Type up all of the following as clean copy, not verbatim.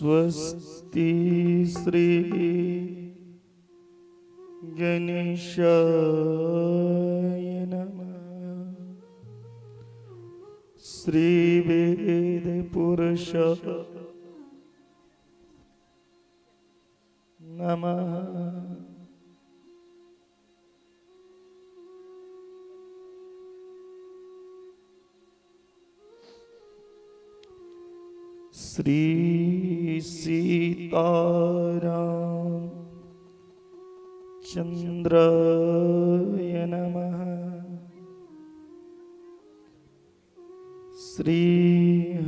स्वस्ति श्री गणेशाय नमः। श्री वेद पुरुष नमः। श्री सीताराम चंद्राय नमः। श्री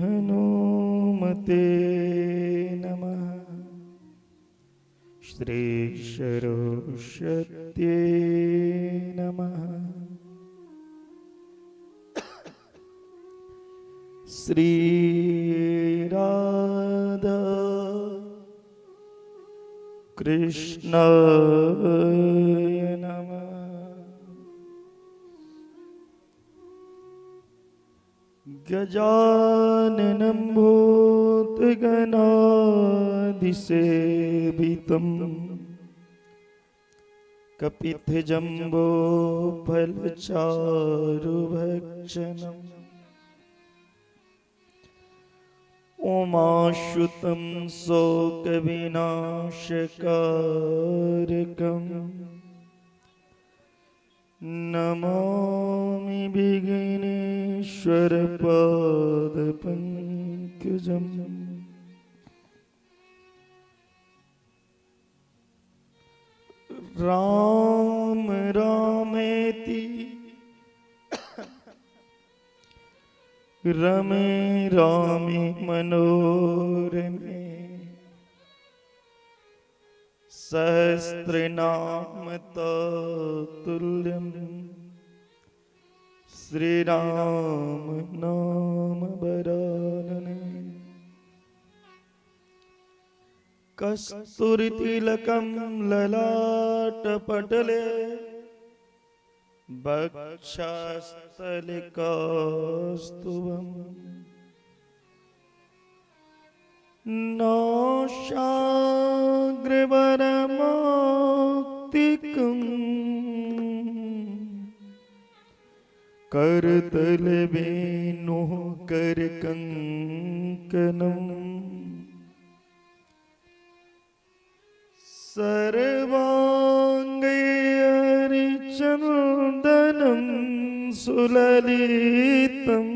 हनुमते नमः। श्री सरस्वती नमः। श्री राधा कृष्ण नमः। गजाननं भूतगणादिसेवितं कपित्थजम्बो फलचारुभक्षणम् उमासुतं शोकविनाशकारकम् नमामि विघ्नेश्वरपादपङ्कजम्। राम रामेति रमे रामे मनोरमे सहस्रनाम तत्तुल्यं श्री राम नाम वरानने। कस्तूरी तिलकं ललाटपटले वक्षस्थले कौस्तुभम् नौशाग्रवरमौक्तिकं करतलवेणुः करकङ्कणम् सर्वाङ्गे हरिचन्दनं सुललितं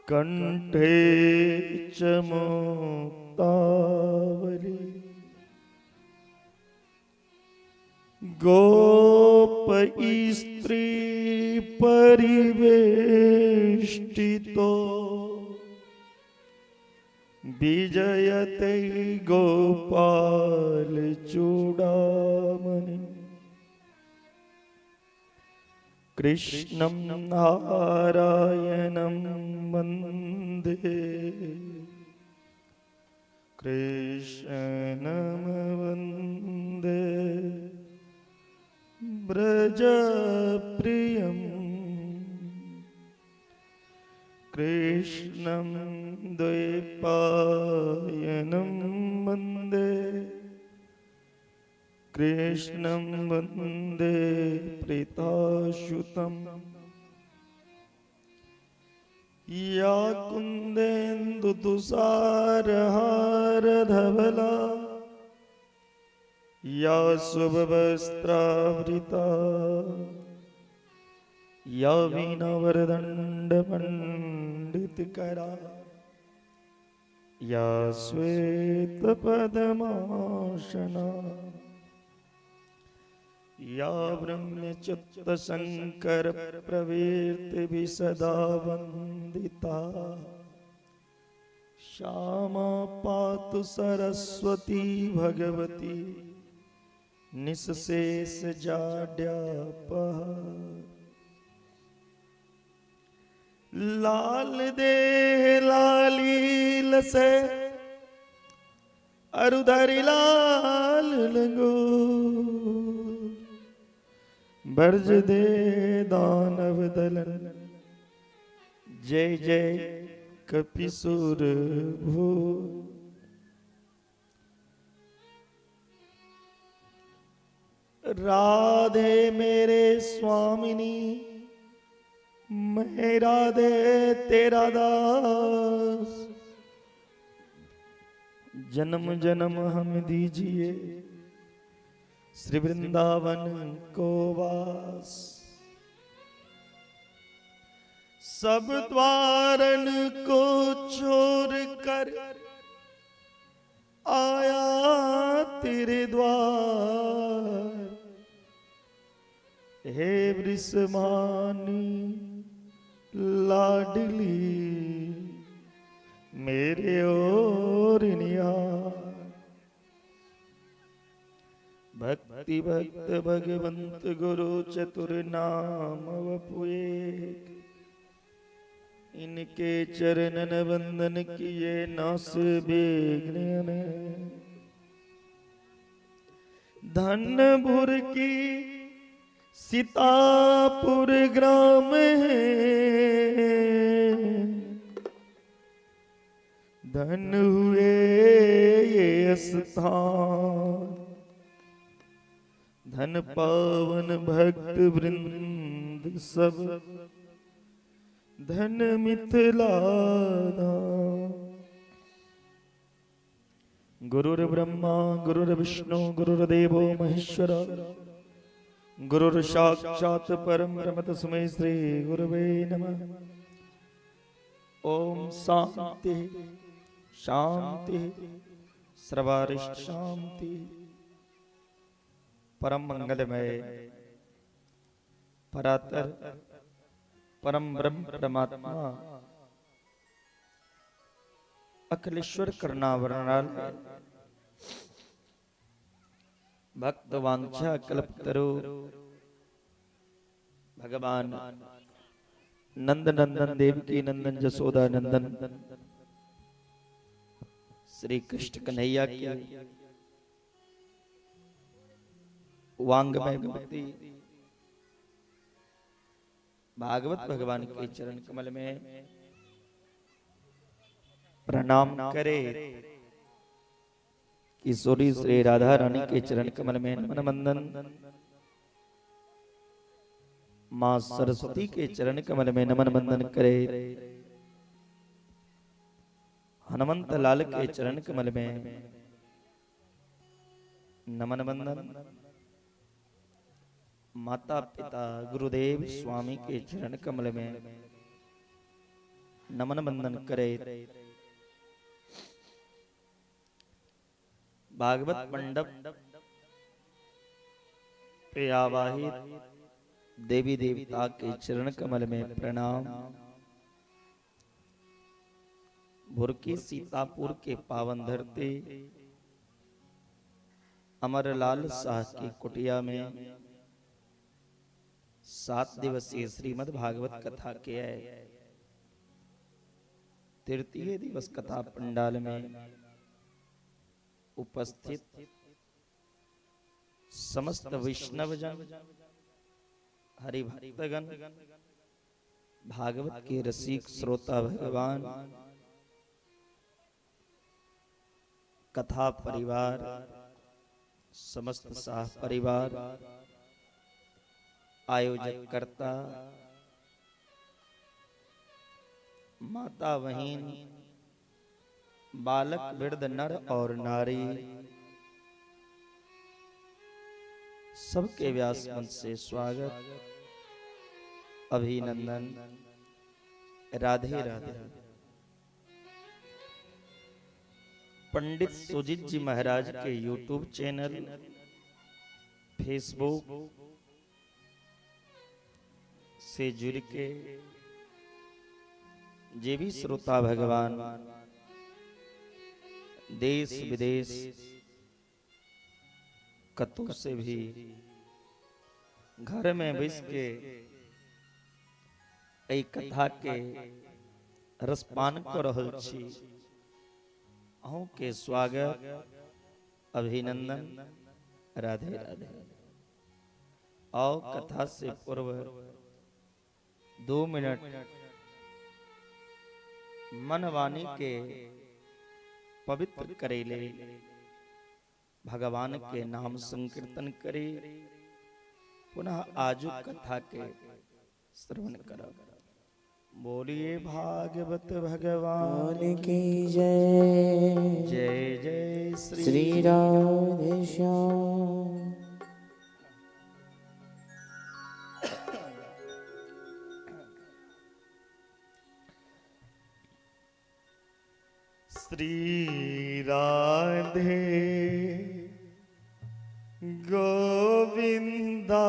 कंठे च मुक्तावली। गोप स्त्री परिवेष्टितो विजयते गोपाल चूड़ामणि। कृष्णं नारायणं वन्दे कृष्णं वन्दे व्रजप्रियम्। कृष्णं द्वैपायनं वन्दे कृष्णं वन्दे प्रीतासुतम्। या कुन्देन्दु तुषारहारधवला या शुभवस्त्रावृता या वीणावरदण्डमण्डितकरा या श्वेतपद्मासना या ब्रह्मच्युतशङ्कर प्रवृत्तिभिः सदा वन्दिता श्यामा पातु सरस्वती भगवती निःशेष जाड्यापहा। लाल देह लाली लसे अरुधरी लाल लंगो बर्ज दे दानव दलन जय जय कपिसुर भू। राधे मेरे स्वामिनी, मैं राधे तेरा दास। जन्म जन्म हम दीजिए श्री वृंदावन को वास। सब द्वारन को छोड़ कर आया तेरे द्वार। हे वृषमानी लाडली मेरे ओर निहार। भक्ति भक्त भगवंत गुरु चतुर नाम वपुए, इनके चरणन वंदन किए नास विघ्न। धन भुर की सीतापुर ग्राम है, धन हुए ये स्थान। धन पावन भक्त वृंद सब, धन मिथिला धाम। गुरुर् ब्रह्मा गुरुर्विष्णु गुरुर्देवो महेश्वर, गुरुर् साक्षात् परम ब्रह्म तस्मै श्री गुरुवे नमः। ओम शांति शांति सर्वारिष्ट शांति। परम मंगलमय परातर परम ब्रह्म परमात्मा अखिलेश्वर करुणावरण भक्त वांछा कल्पतरु भगवान नंद नंदन देवकी नंदन जसोदा नंदन श्री कृष्ण कन्हैया की वांगमय भक्ति भागवत भगवान के चरण कमल में प्रणाम करे। किशोरी श्री राधा रानी के चरण कमल में नमन वंदन, मां सरस्वती के चरण कमल में नमन वंदन करे, हनुमंत लाल के चरण कमल में नमन वंदन, माता पिता गुरुदेव स्वामी के चरण कमल में नमन वंदन करे। भागवत मंडप पे आवाहित देवी देवता के चरण कमल में प्रणाम। भुरकी सीतापुर के पावन धरती अमरलाल शाह की कुटिया में 7 दिवसीय श्रीमद् भागवत कथा के तृतीय दिवस कथा पंडाल में उपस्थित समस्त वैष्णवजन, हरिभक्तगण, भागवत के रसिक श्रोता भगवान, कथा परिवार, समस्त साह परिवार, आयोजक कर्ता, माता बहिन, बालक वृद्ध नर और नारी, सबके व्यास मंच से स्वागत, अभिनंदन, राधे राधे। पंडित सुजीत जी महाराज के YouTube channel, Facebook से जुड़ के जे भी श्रोता भगवान देश विदेश कतों से भी घर में बैस के एहि कथा के रसपान कर रहल छी, अहूँ के स्वागत, अभिनंदन, राधे राधे। आओ कथा से पूर्व 2 मिनट मन वाणी के पवित्र करे लेल भगवान के नाम संकीर्तन करी। पुनः आजु कथा के श्रवण करब। बोलिए भागवत भगवान की जय। जय जय श्री राधे श्याम। श्री राधे गोविंदा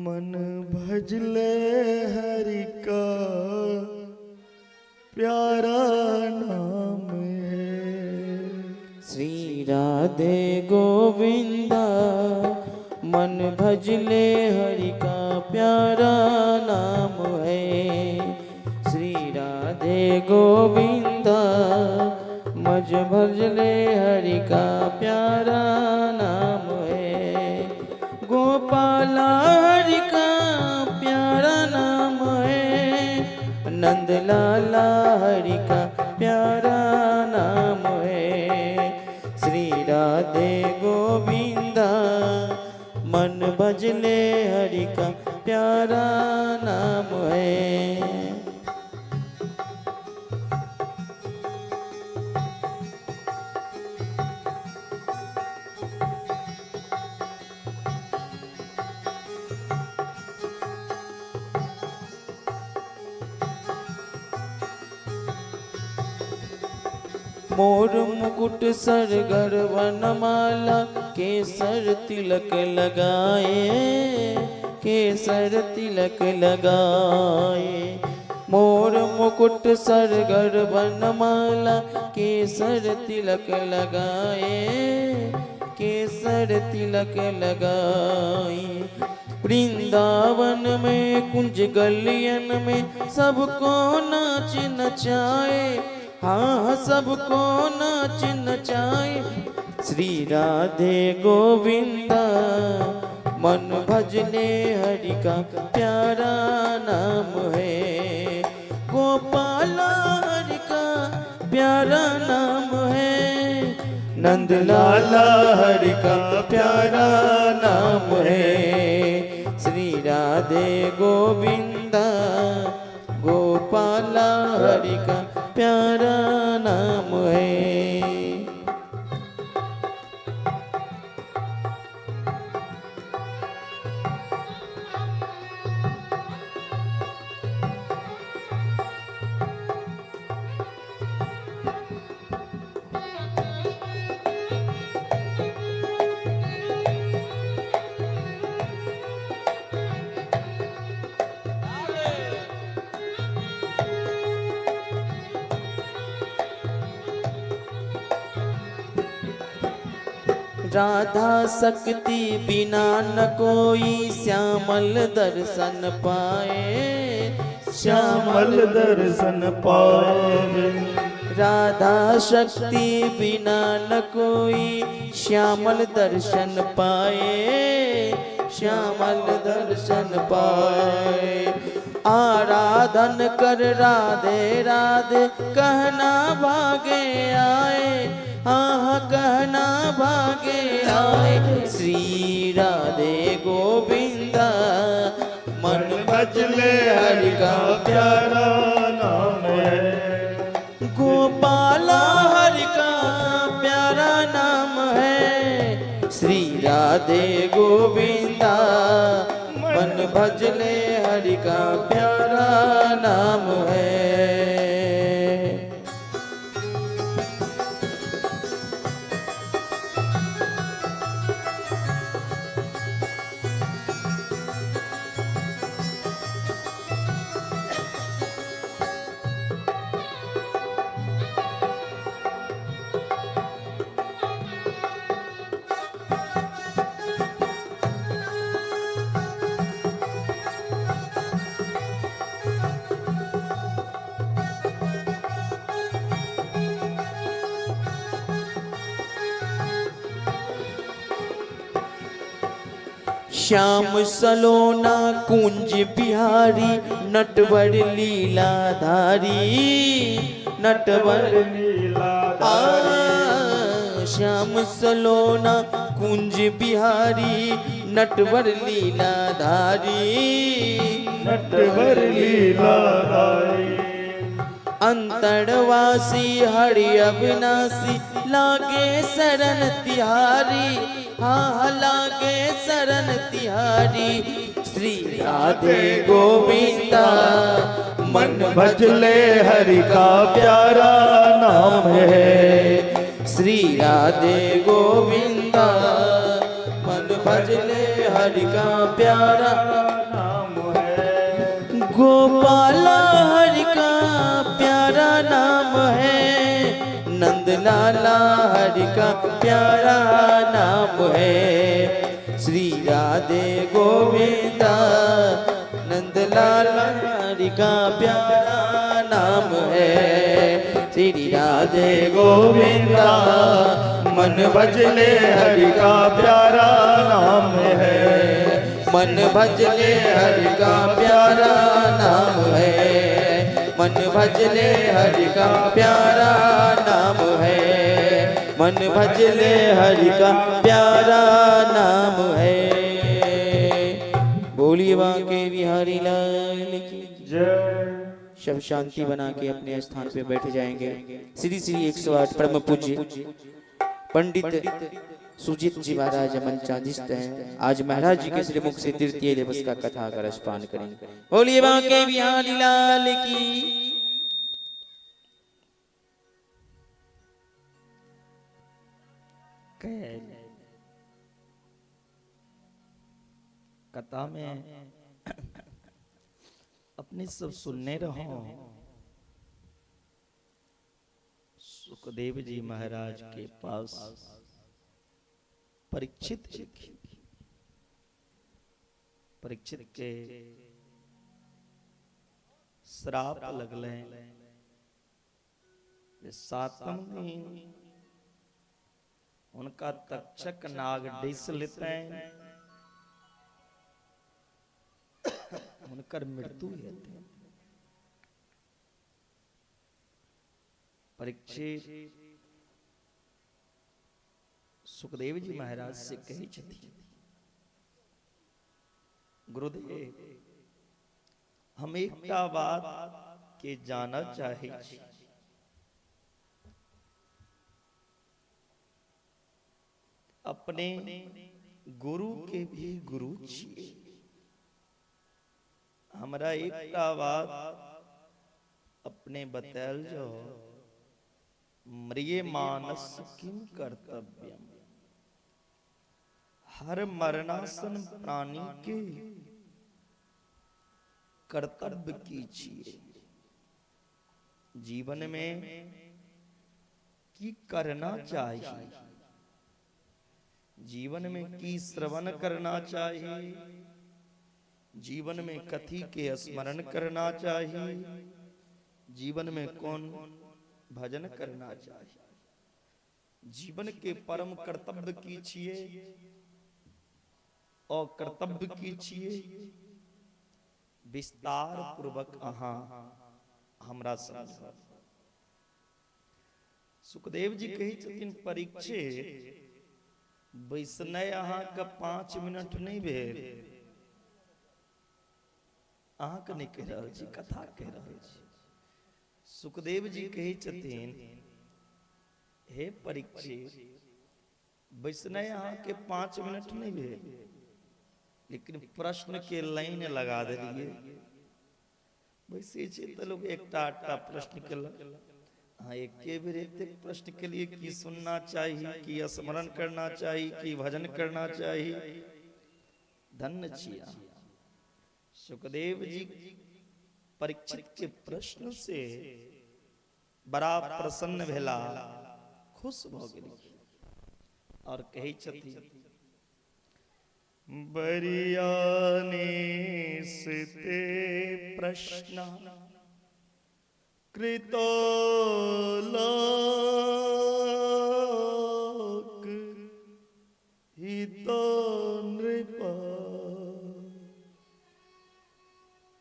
मन भजले हरि का प्यारा नाम है। श्री राधे गोविंदा मन भजले हरि का प्यारा नाम है। श्री राधे गोविंदा मज भजले हरि का प्यारा नाम है। गोपाला हरि का प्यारा नाम है। नंदलाला हरि का प्यारा नाम है। श्री राधे गोविंदा मन भजले हरि का प्यारा नाम है। मोर मुकुट सर गरवनमाला केसर तिलक लगाए, केसर तिलक लगाए। मोर मुकुट सर गरवनमाला केसर तिलक लगाए, केसर तिलक लगाए। वृंदावन में कुंज गलियन में सबको नाच नचाए, हाँ सबको नाच नचाए। श्री राधे गोविंदा मन भजले हरि का प्यारा नाम है। गोपाला हरि का प्यारा नाम है। नंदलाला हरि का प्यारा नाम है। श्री राधे गोविंदा गोपाला हरि का प्यारा नाम है। राधा शक्ति बिना न कोई श्यामल दर्शन पाए, श्यामल दर्शन पावे। राधा शक्ति बिना न कोई श्यामल दर्शन पाए, श्यामल दर्शन पाए। आराधन कर राधे राधे कहना भागे आए, हाँ कहना भागे आए। श्री राधे गोविंदा मन भजले हरि का प्यारा नाम है। गोपाला हरि का प्यारा नाम है। श्री राधे गोविंदा मन भजले हरि का प्यारा नाम है। श्याम सलोना कुंज बिहारी, नटवर लीलाधारी, नटवर आ श्याम सलोना कुंज बिहारी, नटवर लीलाधारी, नटवर लीलाधारी। अंतरवासी हरि अविनाशी, लागे शरण तिहारी, हाँ लागे शरण तिहारी। श्री राधे गोविंदा मन भजले हरि का प्यारा नाम है। श्री राधे गोविंदा मन भजले हरि का प्यारा नाम है। गोपाला हरि का प्यारा नाम है, नंदलाला हरि का प्यारा नाम है। श्री राधे गोविंदा नंदलाला हरि का प्यारा नाम है। श्री राधे गोविंदा मन भजले हरि का प्यारा नाम है। मन भजले हरि का प्यारा नाम है, मन भजले हरि का प्यारा नाम है, मन भजले हरि का प्यारा नाम है। बोलिए बांके बिहारी लाल की जय। सब शांति बना के अपने स्थान पे बैठ जाएंगे। श्री श्री 108 परम पूज्य पंडित सुजीत जी महाराज मंचाधिष्ठ हैं। आज महाराज जी के श्री मुख से तृतीय दिवस का कथा का रसपान करेंगे। बोलिए बांके बिहारी लाल की। कथा में अपने सब सुनने रहो। सुखदेव जी महाराज के पास परीक्षित, परीक्षित के श्राप लगले। सातम दिन उनका तक्षक नाग डिस लेते हैं, उनकर मृत्यु हेतै। परीक्षित सुखदेव जी महाराज से कहै छथिन, गुरुदेव हम एकटा बात के जानऽ चाहै छी। अपने गुरु के भी गुरु छियै, हमरा एकटा बात अपने बतायल जो, म्रिय मानस किम कर्तव्यम। हर मरणासन प्राणी के कर्तव्य की छियै, जीवन में की करना चाहिए, जीवन में की श्रवण करना चाहिए, जीवन में कथी के स्मरण करना चाहिए, जीवन में कौन भजन करना चाहिए, जीवन के परम कर्तव्य की छियै, अकर्तव्य की छियै। विस्तार पूर्वक अहाँ हमरा समझाउ। सुखदेव जी कहै छथिन, परीक्षित बैसनाइ अहाँके 5 मिनट नहि भेल, अहाँके नहि कहि रहल छी, कथा कहि रहल छी। सुखदेव जी कहै छथिन, हे परीक्षित बैसनाइ अहाँके 5 मिनट नहि भेल, लेकिन प्रश्न के लाइन लगा देलियै। बैसै छै तऽ लोक एकटा आठटा प्रश्न केलक, अहाँ एके बेर एतेक प्रश्न के लिए की सुनना चाही, की स्मरण करना चाही, की भजन करना चाही। धन्य छी अहाँ। सुखदेव जी परीक्षित के प्रश्न से बड़ा प्रसन्न भेला, खुश भऽ गेल और कहै छथिन, बरियाने से प्रश्न कृतो लोक हितो नृप।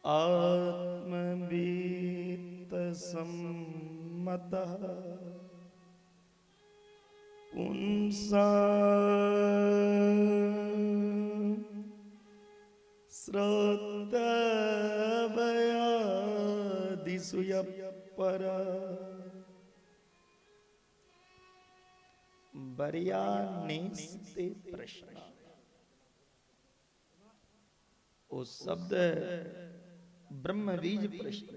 आत्मवित्त सम्मतः पुंसा श्रोतव्यादिषु यः परः बरियानेस्ते प्रश्न। ओ शब्द ब्रह्मबीज प्रश्न।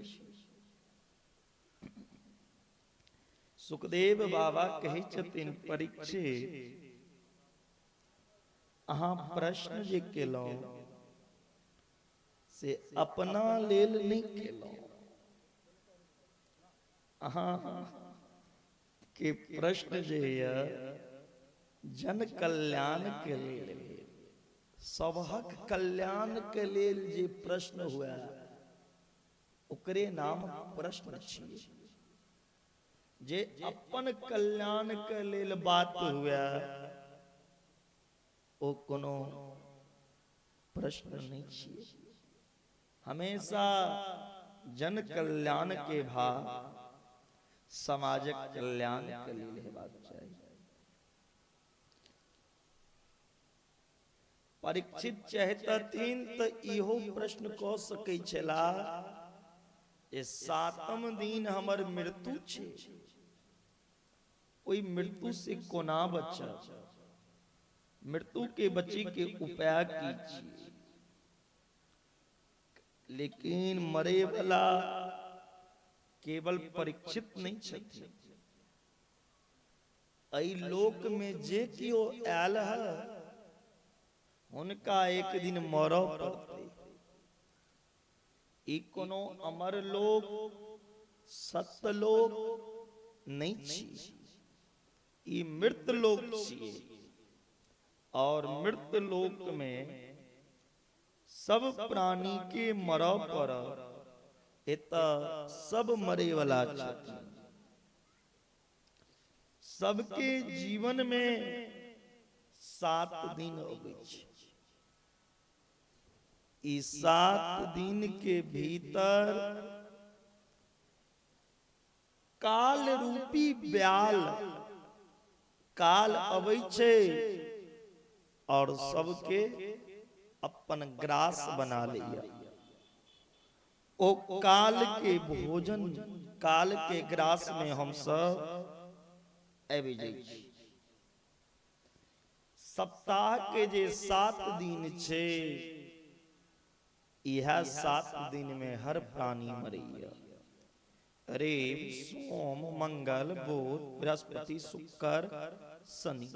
सुखदेव बाबा कहै छथिन परीक्षित, अहाँ प्रश्न जे केलहुँ से अपना लेल नहि केलहुँ, अहाँ के प्रश्न जे यऽ जन कल्याण के लेल, सबहक कल्याण के लेल जे प्रश्न हुए ओकरे नाम प्रश्न छियै। जे अपन कल्याण के लेल बात हुए ओ कोनो प्रश्न नहीं छियै। हमेशा जन कल्याण के भाव समाजक कल्याण के लेल हेबाक चाही। परीक्षित चाहतथिन तऽ इहो प्रश्न कऽ सकै छला जे सातम दिन हमर मृत्यु छै, ओहि मृत्यु से कोना बचब, मृत्यु के बचे के उपाय की छियै। लेकिन मरे वाला केवल परीक्षित नहीं छथिन, एहि लोक में जे केओ आयल है हुनका एक दिन मरऽ पड़तै। ई कोनो अमर लोक सत्यलोक नहीं छी, ई मृत लोक छी। और मृत लोक में सब प्राणी के मरऽ पड़त, एतऽ सब मरे वाला छथिन। सबके जीवन में 7 दिन अबै छै। ई 7 दिन के भीतर काल रूपी ब्याल काल अबै छै और सबके अपन ग्रास बना लैया। ओ काल के भोजन, काल के ग्रास में हम सब आबि जाइ छी। सप्ताह के जे 7 दिन छै, इएह 7 दिन में हर प्राणी मरैया। रवि, सोम, मंगल, बुध, बृहस्पति, शुक्र, शनि।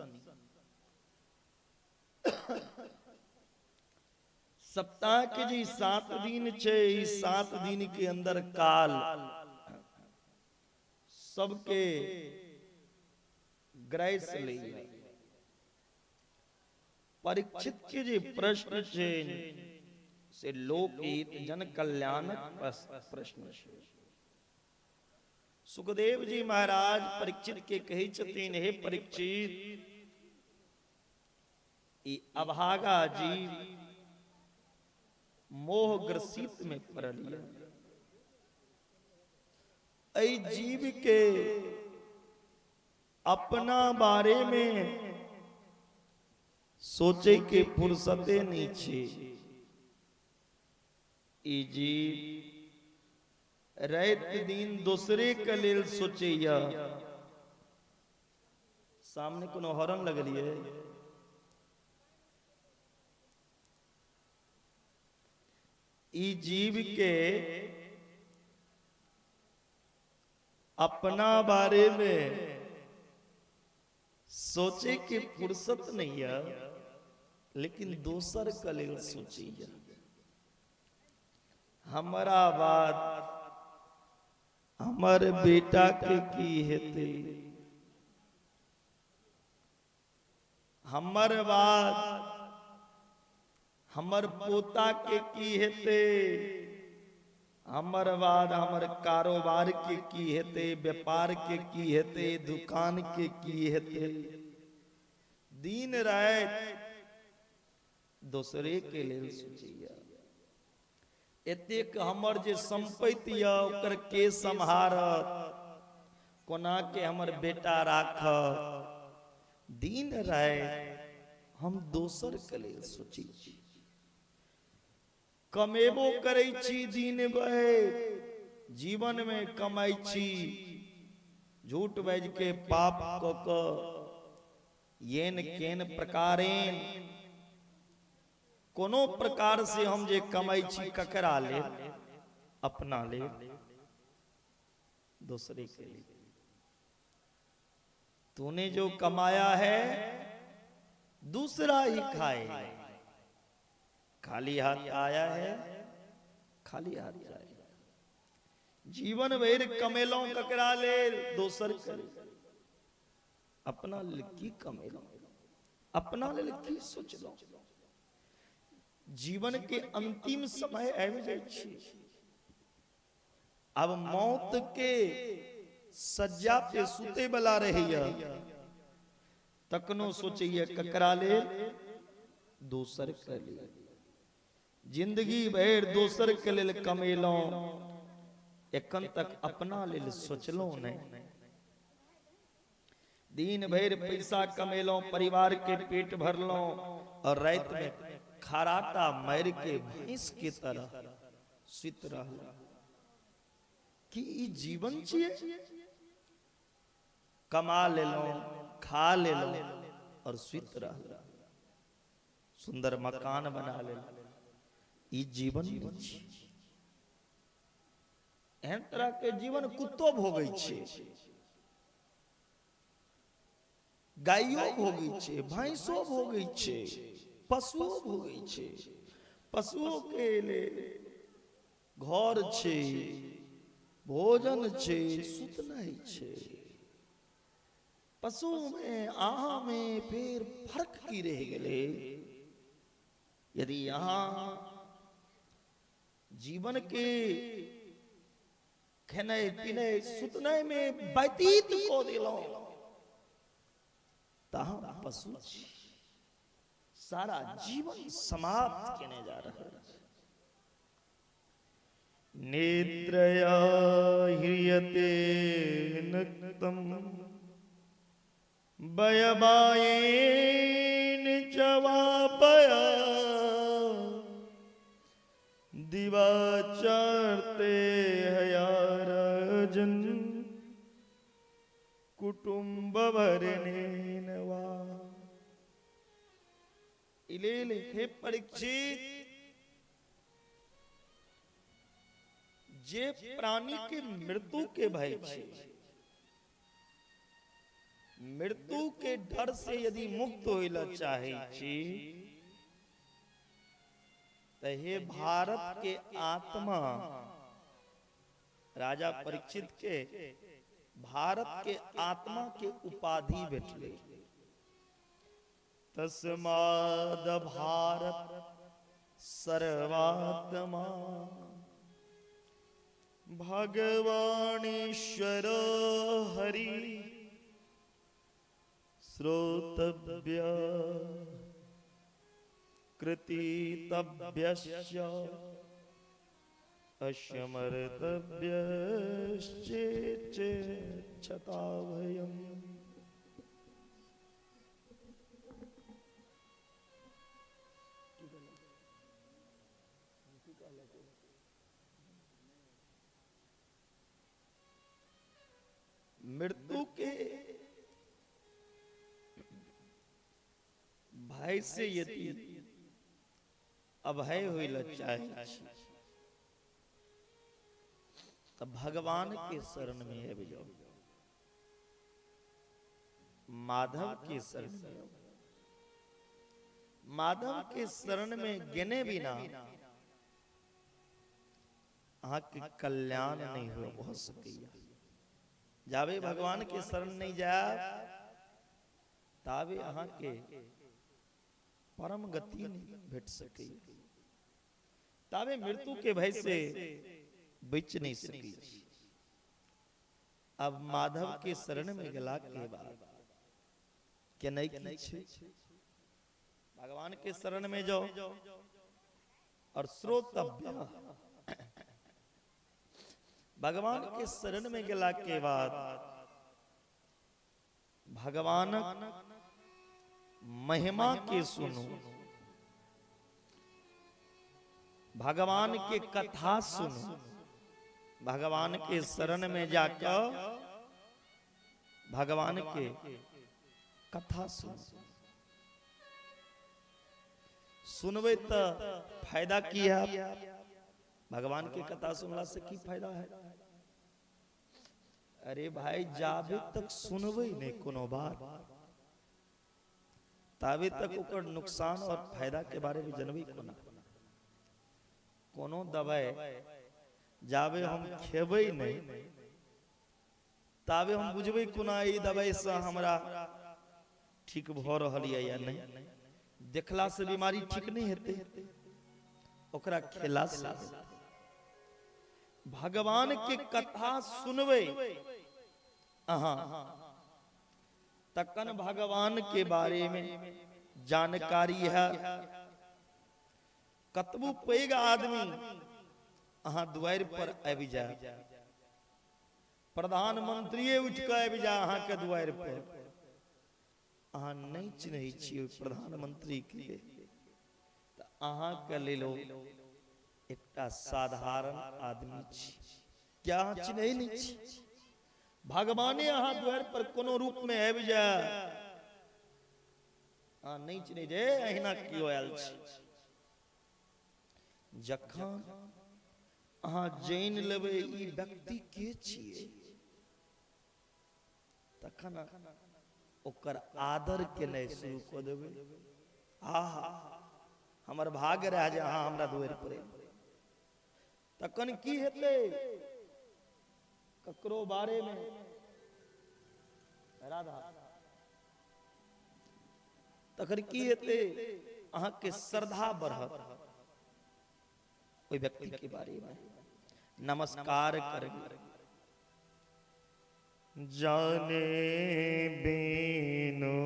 सप्ताह के जे 7 दिन छै, ई 7 दिन के अंदर काल सबके ग्रास लैया। परीक्षित के जे प्रश्न छै से लोकहित जन कल्याणक प्रश्न छै। सुखदेव जी महाराज परीक्षित के कहै छथिन, हे परीक्षित, ई अभागा जीव मोह ग्रसित में पड़ल यऽ। एहि जीव के अपना बारे में सोचे के फुर्सते नहीं छे। ई जीव राति दिन दोसरे के लेल सोचैया। सामने कोनो हॉर्न लगलिए, ई जीव के अपना बारे में सोचे के फुर्सत नहीं है, लेकिन दोसर के लेल सोचैया। हमारा बात हमर बेटा के की हेतै, हमर बात हमर पोता के की हेतै, हमर बाद हमर कारोबार के की हेतै, व्यापार के की हेतै, दुकान के की हेतै। दिन राति दोसरे के लेल सोचैया। एतेक हमर जे संपत्ति यऽ ओकर के सम्हारत, कोना के हमर बेटा राखत। दिन राति हम दोसर के लेल सोचै छी, कमेबो करै छी, दिन भरि जीवन में कमाइ छी, झूठ बाजि के पाप कऽ कऽ येन केन प्रकारेण कोनो प्रकार से हम जे कमाइ छी ककरा लेल? अपना लेल, दूसरे के लिए। तूने जो कमाया है दूसरा ही खाए, खाली हाथ आया है खाली हाथ जाएगा। जीवन भरि कमेलहुं ककरा लेल? दोसर के लेल। अपना लेल की कमेलहुं, अपना लेल की सोचलहुं? जीवन के अंतिम समय आबि जाइ छै, अब मौत के सज्जा पे सुते वाला रहैया, तखनो सोचैया ककरा लेल? दोसर के लेल। जिंदगी भरि दोसर के लेल कमेलहुं, एखन तक अपना लेल सोचलहुं नहि। दिन भरि पैसा कमेलहुं, परिवार के पेट भरलहुं, और राति में खराटा मारि के भैंस के तरह सुति रहलहुं। की ई जीवन छियै? कमा लेलहुं, खा लेलहुं और सुति रहलहुं, सुंदर मकान बना लेलहुं, ई जीवन नहि छियै। एहन तरह के जीवन कुत्तो भोगै छै, गाइयो भोगै छै, भैंसो भोगै छै, पशुओ भोगै छै। पशुओ के लेल घर छै, भोजन छै, सुतनाइ छै। पशु में अहाँ में फेर फर्क की रहि गेलै? यदि अहाँ जीवन के खेनाइ पिनाइ सुतनाइ में व्यतीत कऽ देलहुँ तऽ अहाँ पशु छी। सारा जीवन समाप्त केने जा रहल अछि। निद्रया ह्रियते नक्तम वयवायेन च वापया दिवाचरते हयाराजन कुटुंब भरणेन वा। इलेल हे परीक्षित, जे प्राणी के मृत्यु के भय छै, मृत्यु के डर से यदि मुक्त होय ला चाहे छी त हे भारत के आत्मा, राजा परीक्षित के भारत के आत्मा के उपाधि भेटलै। तस्माद भारत सर्वात्मा भगवानीश्वर हरि श्रोतव्य कृतितव्यश्च अश्यमर्तव्यश्चेच्छताभयम्। मृत्यु के भय से यदि अभय होय ला चाहे छी त भगवान के शरण में आबि जाओ, माधव के शरण में आओ। माधव के शरण में गेने बिना अहाँके कल्याण नहीं हो सकैया। जाबे भगवान के शरण नहीं जायब ताबे अहाँके परम गति नहीं भेट सकैया, ताबे मृत्यु के भय से बच नहीं सकै। अब माधव के शरण में गेला के बाद के नहीं की छै, भगवान के शरण में जाओ और श्रोतव्य भगवान के शरण में गेला के बाद भगवानक महिमा के सुनू, भगवान के कथा सुनू, भगवान के शरण में जाकर भगवान के कथा सुनू। सुनबै त फायदा की है? भगवान के कथा सुनला से की फायदा है? अरे भाई, जाबे तक सुनबै नहीं कोनो बात ताबे तक ओकर नुकसान और फायदा के बारे में जनबै कोना। कोनो दवाई जाबे हम खेबै नहीं ताबे हम बुझबै कोना ई दवाई से हमरा ठीक भ रहल या नहीं। देखला से बीमारी ठीक नहीं हेतै, ओकरा खेला से। भगवान के कथा सुनबै अहाँ तखन भगवान के बारे में जानकारी है। कतबू पैघ आदमी अहाँ दुआरि पर आबि जाय, प्रधानमंत्री उठि कऽ आबि जाय अहाँ के दुआरि पर, अहाँ नहीं चिन्है छियै प्रधानमंत्री के, तऽ अहाँ के लेल एकटा साधारण आदमी छी। क्या अहाँ चिन्है नहीं छी? भगवाने अहाँ द्वार पर कोनो रूप में आबि जाय, अहाँ नहीं चिन्है जे अहिना कियो आयल छी। जखन अहाँ जानि लेबै ई व्यक्ति के छियै तखन ओकर आदर केनाइ शुरू कऽ देबै। आहा, हमर भाग्य रहै जे अहाँ हमरा दुआरि पर एलियै। तखन की हेतै? ककरो बारे में राधा, तखन की हेतै? अहाँके श्रद्धा बढ़त ओहि व्यक्ति के बारे में, नमस्कार करबै। जाने बिनु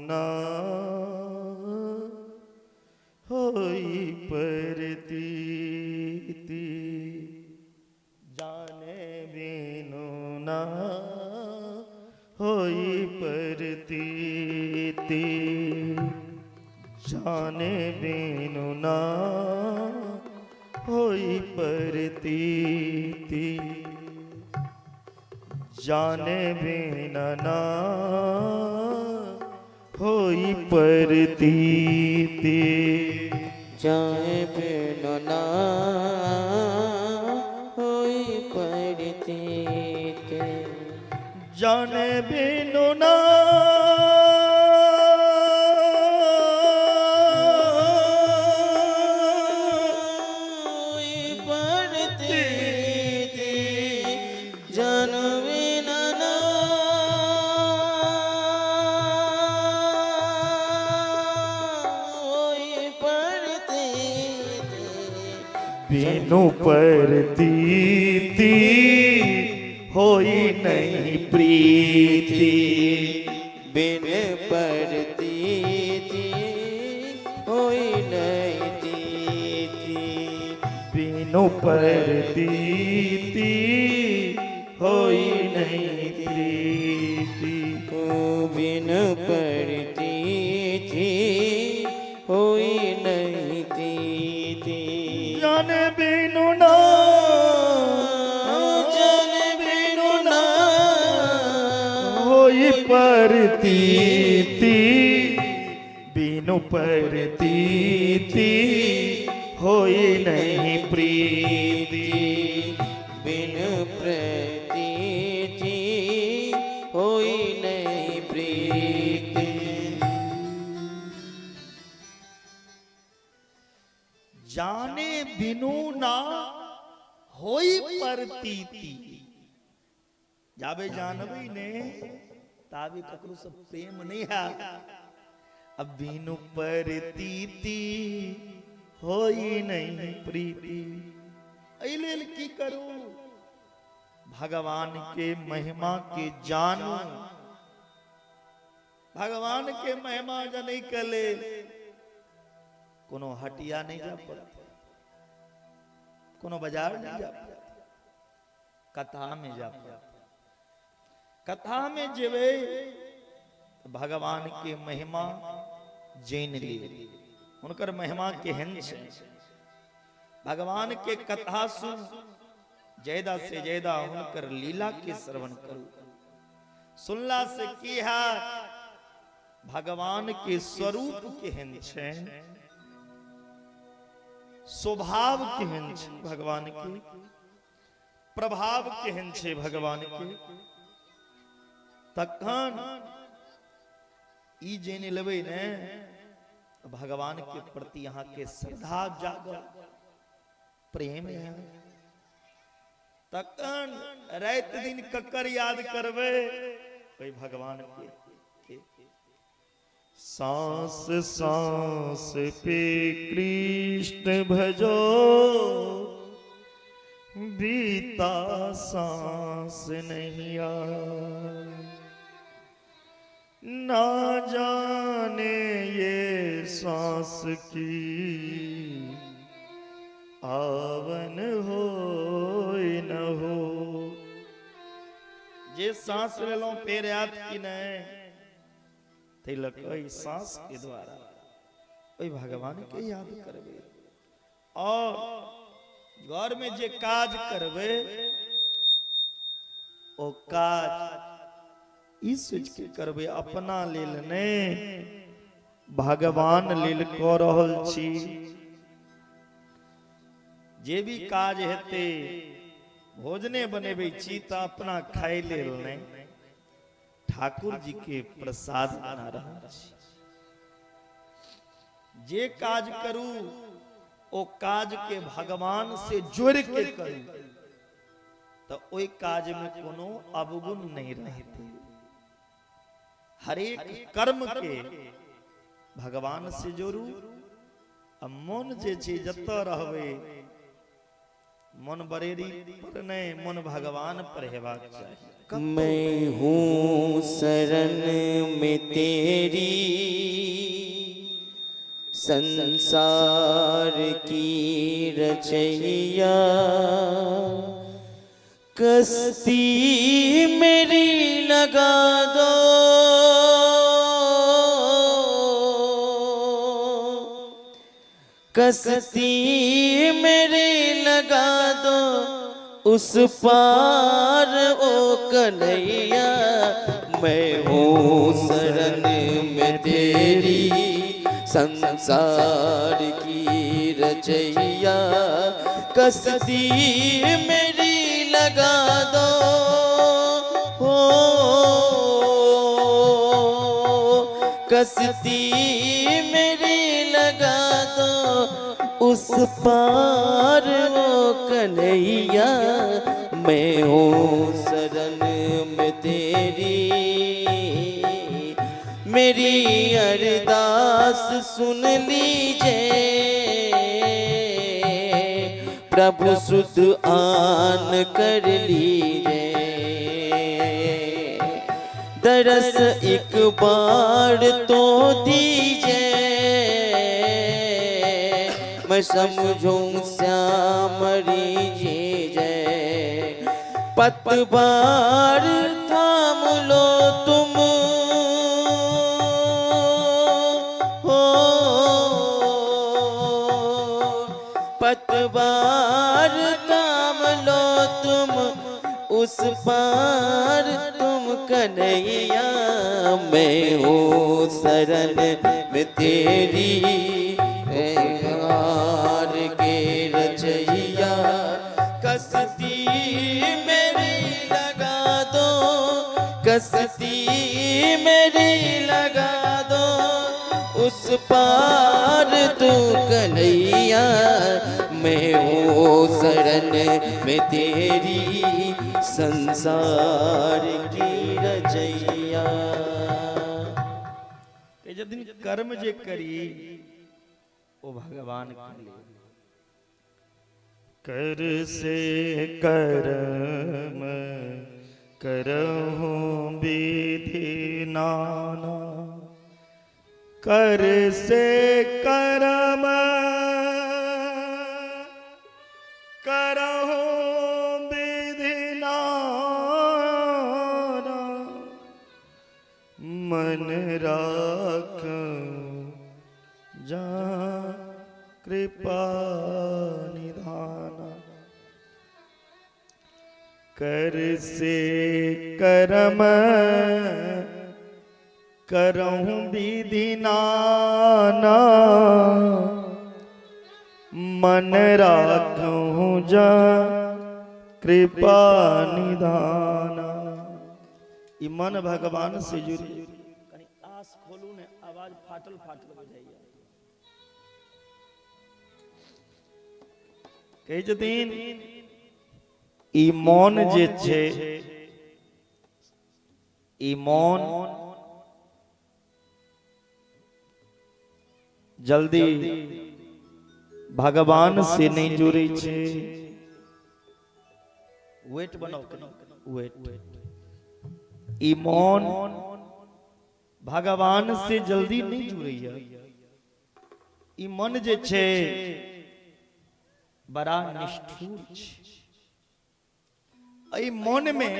ना होई परतीती, जाने बिनु ना होई परतीती, जाने बिनु ना होई परतीती, जाने बिना ना होई परतीती, जाने बिना ना होई परतीती, जाने बिनु ना होई परतीती, जान बिना ना होई परतीती, बिनु परतीती होई नहीं प्रीति, बिन परतीती होई नहीं तीती, बिनु परतीती होई नहीं प्रीति, ओ बिन परतीती होई नहीं तीती, जाने बिनु ना जन बिनु ना होई परतीती, बिनु परतीती होई नहीं प्रीति, बिन प्रतीति होई नहीं प्रीति। जाने बिनु ना होई परतीती। जाबे जानबै ने ताबे ककरो से प्रेम नहीं है। अब बिनु परतीती होई नहीं प्रीति। एहि लेल की करू? भगवान के महिमा के जानू। भगवान के महिमा जनै के लेल कोनो हटिया नहीं जा पड़त, कोनो बाजार नहीं जा पड़त। कथामे जाय पड़त। कथामे जेबै तऽ भगवानके महिमा जानि लिअ, हुनकर महिमा केहन छै। भगवान के कथा सुन, ज्यादा से ज्यादा हुनकर लीला के श्रवण करू। सुनला से की हैत? भगवान के स्वरूप केहन छै, स्वभाव केहन छै भगवान के, प्रभाव केहन छै भगवान के। तखन ई जानि लेबै ने, भगवान के प्रति अहाँके श्रद्धा जागल, प्रेम है। तखन राति दिन ककर याद करबै? ओहि भगवान के। सांस सांस पे कृष्ण भजो, बीता सांस नहीं आए, ना जाने ये सांस की आवन हो न हो। जे सांस लेलहुँ फेर आयत कि नहि? ताहि लऽ कऽ एहि सांस के द्वारा ओहि भगवान के याद करबै। और घर में जे काज करबै ओ काज ई सोच के करबै, अपना लेल नहि, भगवान लेल कऽ रहल छी। जे भी काज हेतै, भोजने बनेबै छी तऽ अपना खाय लेल नहि, ठाकुर जी के प्रसाद बना रहल छी। जे काज करू ओ काज के भगवान से जोड़ के करू, तऽ ओहि काज में कोनो अवगुण नहीं रहते। हरेक कर्म के भगवान से जोड़ू। आ मन जे छै, जतऽ रहबै, मन बरेरी पर नहि, मन भगवान पर हेबाक चाही। मैं हूँ शरण में तेरी, संसार की रचैया, कश्ती मेरी लगा दो, कश्ती मेरी लगा दो उस पार ओ कन्हैया। मैं हूँ शरण में तेरी, संसार की रचैया, कश्ती मेरी लगा दो, हो कश्ती मेरी लगा दो उस पार ओ कन्हैया। मैं हूँ शरण में तेरी, मेरी अरदास सुन लीजिए प्रभु, सुध आन कर लीजिए, दरस एक बार तो दीजिए, मैं समझूं श्याम रीजिए। पतवार थाम लो तुम, हो पतवार थाम लो तुम उस पार तुम कन्हैया। मैं हूँ शरण में तेरी, हार के रचैया, कश्ती मेरी लगा दो, कश्ती मेरी लगा दो उस पार तू कन्हैया। मैं हूँ शरण में तेरी, संसार की रचैया। जदिन कर्म जे करी ओ भगवान के लिए। कर से कर्म करहूँ विधि नाना, कर से कर्म करहूँ विधि नाना। कृपा निधान। कर से करम करहूँ विधि नाना, मन राखूँ जा कृपा निधान। ई मन भगवान से जुड़ी। कनी आस खोलू ने, आवाज फाटल फाटल बुझाइया। कहै छथिन ई मन जे छै, ई मन जल्दी भगवान से नहीं जुड़े छै। वेट बनाओ कनी, वेट। ई मन भगवान से जल्दी नहीं जुड़ैया। ई मन जे छै बड़ा निष्ठुर छै। एहि मन में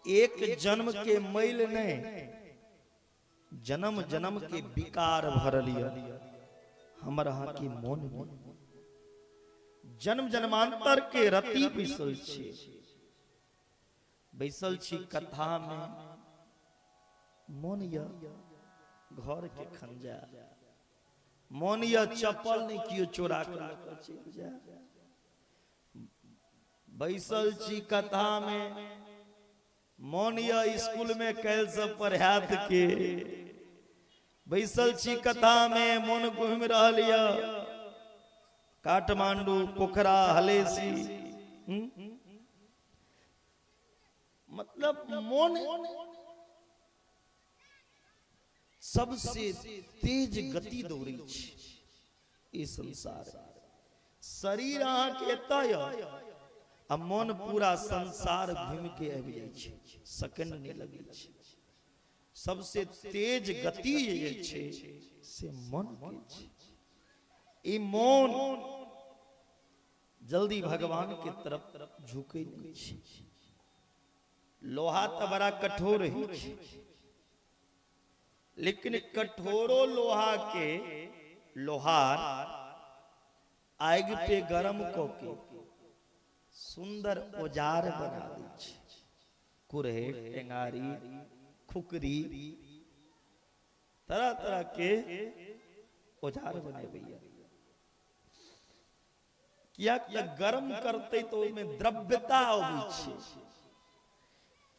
एक जन्म के मैल नहीं, जन्म जन्म के विकार भरल यऽ हमर अहाँ के मन में। जन्म जन्मांतर के रति बैसल छी, बैसल छी कथा में, मन यऽ घर के खंजा, मन यऽ चप्पल नहीं कियो चोरा के लऽ कऽ चलि जाय। बैसल छी कथा में, मन यऽ स्कूल में काल्हि सब पढ़ायत के। बैसल छी कथा में, मन घूमि रहल यऽ काठमांडू, पोखरा, हलेसी। मतलब मन सबसे तेज गति दौड़ै छै ई संसार। शरीर अहाँके एतऽ यऽ आ मन पूरा संसार घूमि के आबि जाइ छै, सेकंड नहि लगै छै। सबसे तेज गति जे छै से मन के छै। ई मन जल्दी भगवान के तरफ झुकै नहि छै। लोहा तऽ बड़ा कठोर होइ छै, लेकिन कठोरो लोहा के लोहार आगि पे गरम कऽ के सुंदर औजार बना दै छै। कुरहे, टेंगारी, खुकरी, तरह तरह के औजार बनेबैया। किया तऽ गरम करतै तऽ ओहिमे द्रव्यता अबै छै।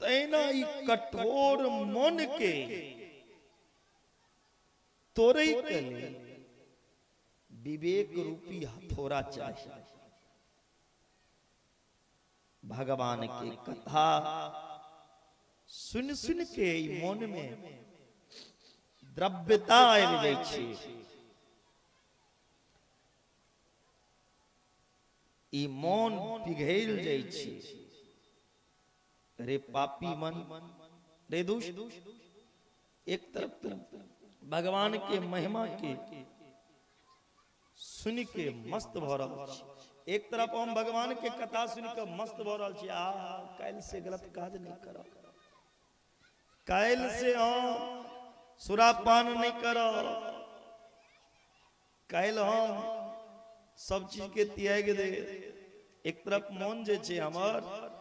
तहिना ई कठोर मन के तोड़ै के लेल विवेक रूपी हथौड़ा चाही। भगवान के कथा सुन सुन के ई मन में द्रव्यता आबि जाइ छै। ई मन पिघलि जाइ छै। रे पापी मन, रे दुष्ट, एक तरफ तो भगवान के महिमा के सुन के मस्त भऽ रहल छी, एक तरफ हम भगवान के कथा सुन के मस्त भऽ रहल छी। आ काल्हि से गलत काज नहीं करब, काल्हि से हम सुरापान नहीं करब, काल्हि हम सब चीज के त्याग दे। एक तरफ मन जे छै हमर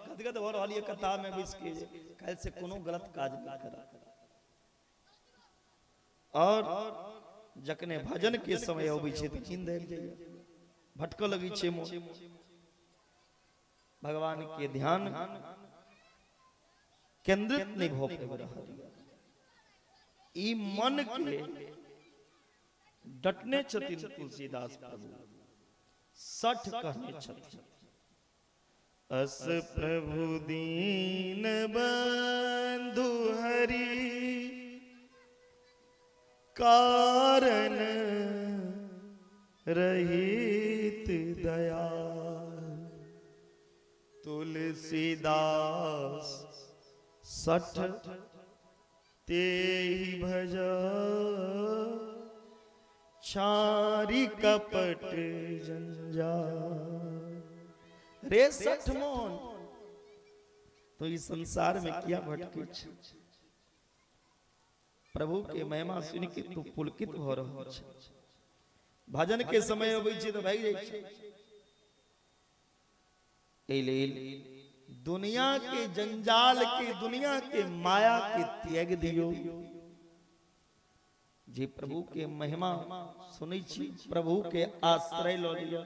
गदगद भऽ रहल यऽ कथा में बैस के, काल्हि से कोनो गलत काज नहीं करब। और जखने भजन के समय अबै छै तऽ नींद आबि जाइए, भटकऽ लगै छै मोन। भगवान के ध्यान केंद्रित नहीं भऽ पाबि रहल। ई मन के डटने छथिन तुलसीदास प्रभु, सठ कहने छथिन। अस प्रभु दीन बंधु हरि कारण रहित दया, तुलसीदास सठ तेहि भज छारी कपट जंजाल। रे सठ मोन तो इस संसार में किया भटके छै? प्रभु के महिमा सुन के तू पुलकित भऽ रहल छै। भजन के समय अबै छै तऽ भागि जाइ छै। एहि लेल दुनिया के जंजाल के, दुनिया के माया के त्याग दियौ। जे प्रभु के महिमा सुनै छी, प्रभु के आश्रय लऽ लिअ,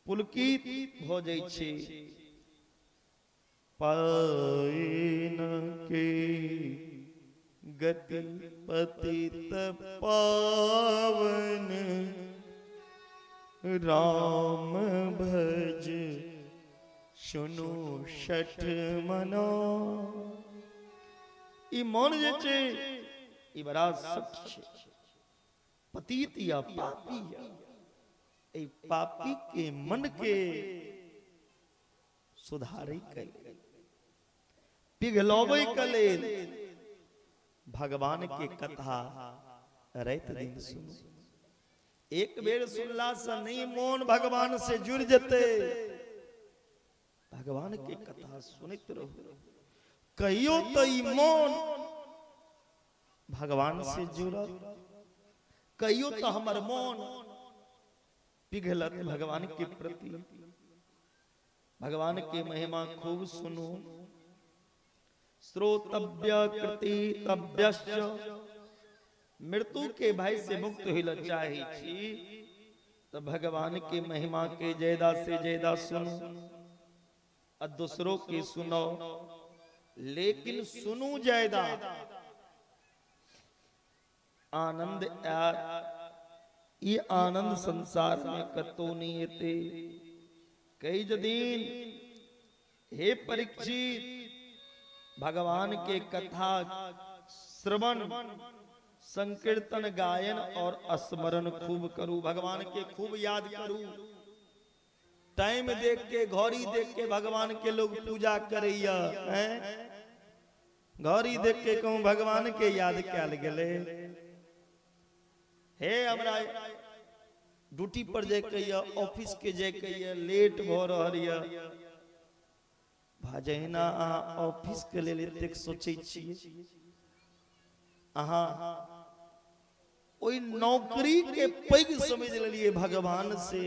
पुलकित भऽ जाइ छै। पाइन के गति पतित पावन राम भज सुनु शठ मना। ई मन जे छै ई बड़ा सठ छै, पतित या पापी या। एहि पापी के मन के सुधारै के लेल, पिघलबै के लेल भगवान के कथा राति दिन सुनू। एक बेर सुनला से नहीं मोन भगवान से जुड़ जते। भगवान के कथा सुनैत रहू, कहियो तो ई मोन भगवान से जुड़त, कहियो तो हमर मोन पिघलत भगवान के प्रति। भगवान के महिमा खूब सुनू। श्रोतव्य कृतितव्यश्च, मृत्यु के भय से मुक्त होइला चाहे छी तो भगवान के महिमा के ज्यादा से ज्यादा सुनू और दूसरों के सुनो, लेकिन सुनू ज्यादा आनंद आयत। ई आनंद संसार में कतौ नहीं एते। कई जदीन हे परीक्षित, भगवान के कथा श्रवण संकीर्तन गायन और स्मरण खूब करू, भगवान के खूब याद करू। टाइम देख के, घड़ी देख के भगवान के लोग पूजा करैया हैं, घड़ी देख के कहूं भगवान के याद कैल गेलै। हे हमरा ड्यूटी पर जाय के या ऑफिस के जाय के या लेट भ रहल या, जहिना अहाँ ऑफिस के लेल एतेक सोचै छियै, अहाँ ओहि नौकरी के पैघ समझ लेलियै भगवान से।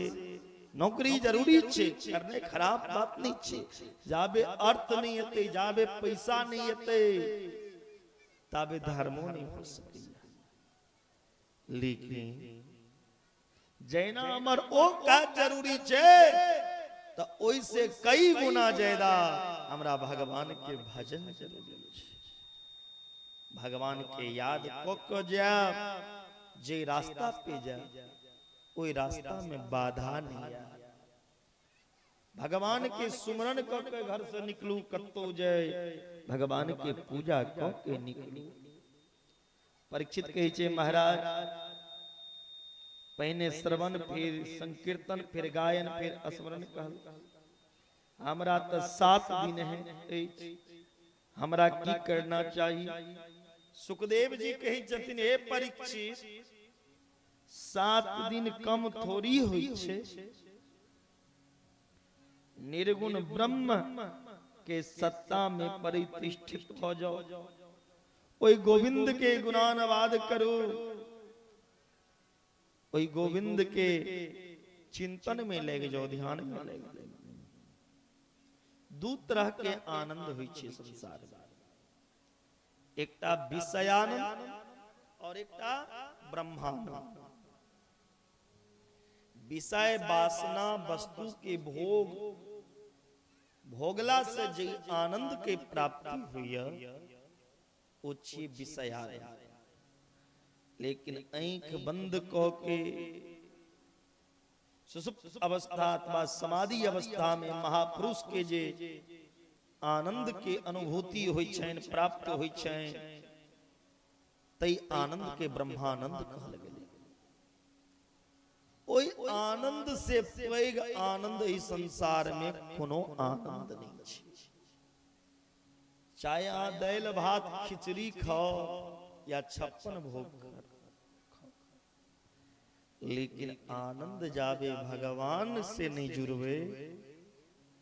नौकरी जरूरी छै, करने खराब बात नहीं छै। जाबे अर्थ नहीं एतै, जाबे पैसा नहीं एतै, ताबे धर्मो नहीं हो सकैया। लेकिन जैना हमर ओ काज जरूरी छै तो ओहि से कई गुना ज्यादा हमरा भगवान के भजन जरूरी छै। भगवान के याद क के जायब, जे रास्ता पे जायब ओहि रास्ता में बाधा नहीं आयत। भगवान के सुमरन क के घर से निकलू, कतौ जाय भगवान के पूजा क के निकलू। परीक्षित कहै छै महाराज, पहिने श्रवण, फिर संकीर्तन, फिर गायन, फिर स्मरण कहल। हमरा तो 7 दिन है, हमरा की करना चाहिए? सुखदेव जी कहै छथिन हे परीक्षित, 7 दिन कम थोड़ी होइ छै। निर्गुण ब्रह्म के सत्ता में परितिष्ठित हो जाओ, ओहि गोविंद के गुणानुवाद करू, ओहि गोविंद के चिंतन में लग जाओ, ध्यान में लग जाओ। दू तरह के आनंद होइ छै संसार में, एकटा विषयानंद और एकटा ब्रह्मानंद। विषय वासना वस्तु के भोग भोगला से जे आनंद के प्राप्ति हुई ओ छी विषयानंद। लेकिन आंख बंद क के सुसुप्त अवस्था अथवा समाधि अवस्था में महापुरुष के जे आनंद के अनुभूति होइ छनि, प्राप्त होइ छनि, तै आनंद के ब्रह्मानंद कहल गेलै। ओहि आनंद से पैघ आनंद इस संसार में कोनो आनंद नहीं छै। चाहे अहाँ दालि भात खिचड़ी खाओ या 56 भोग खाओ, लेकिन आनंद जाबे भगवान से नहीं जुड़बे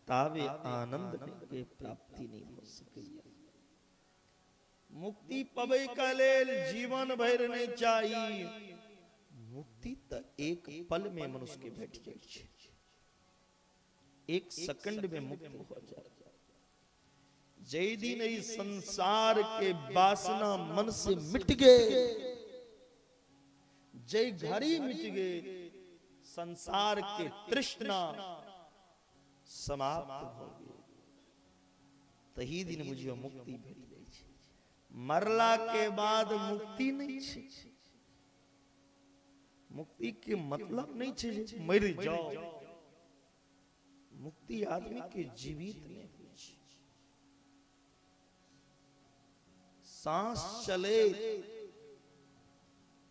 ताबे आनंद के प्राप्ति नहीं हो सकैया। मुक्ति पबै के लेल जीवन भरि नहीं चाही, मुक्ति तऽ एक पल में मनुष्य के भेट जाइ छै, एक सेकंड में मुक्त हो जाए। जै दिन ई संसार के वासना मन से मिट गए, जै घड़ी मिट गए, संसार के तृष्णा समाप्त हो गई, तही दिन बुझियो मुक्ति भेट जाइ छै। मरला के बाद मुक्ति नहीं छै। मुक्ति के मतलब नहीं छै जे मरि जाओ, मुक्ति आदमी के जीवित में होइ छै। सांस चले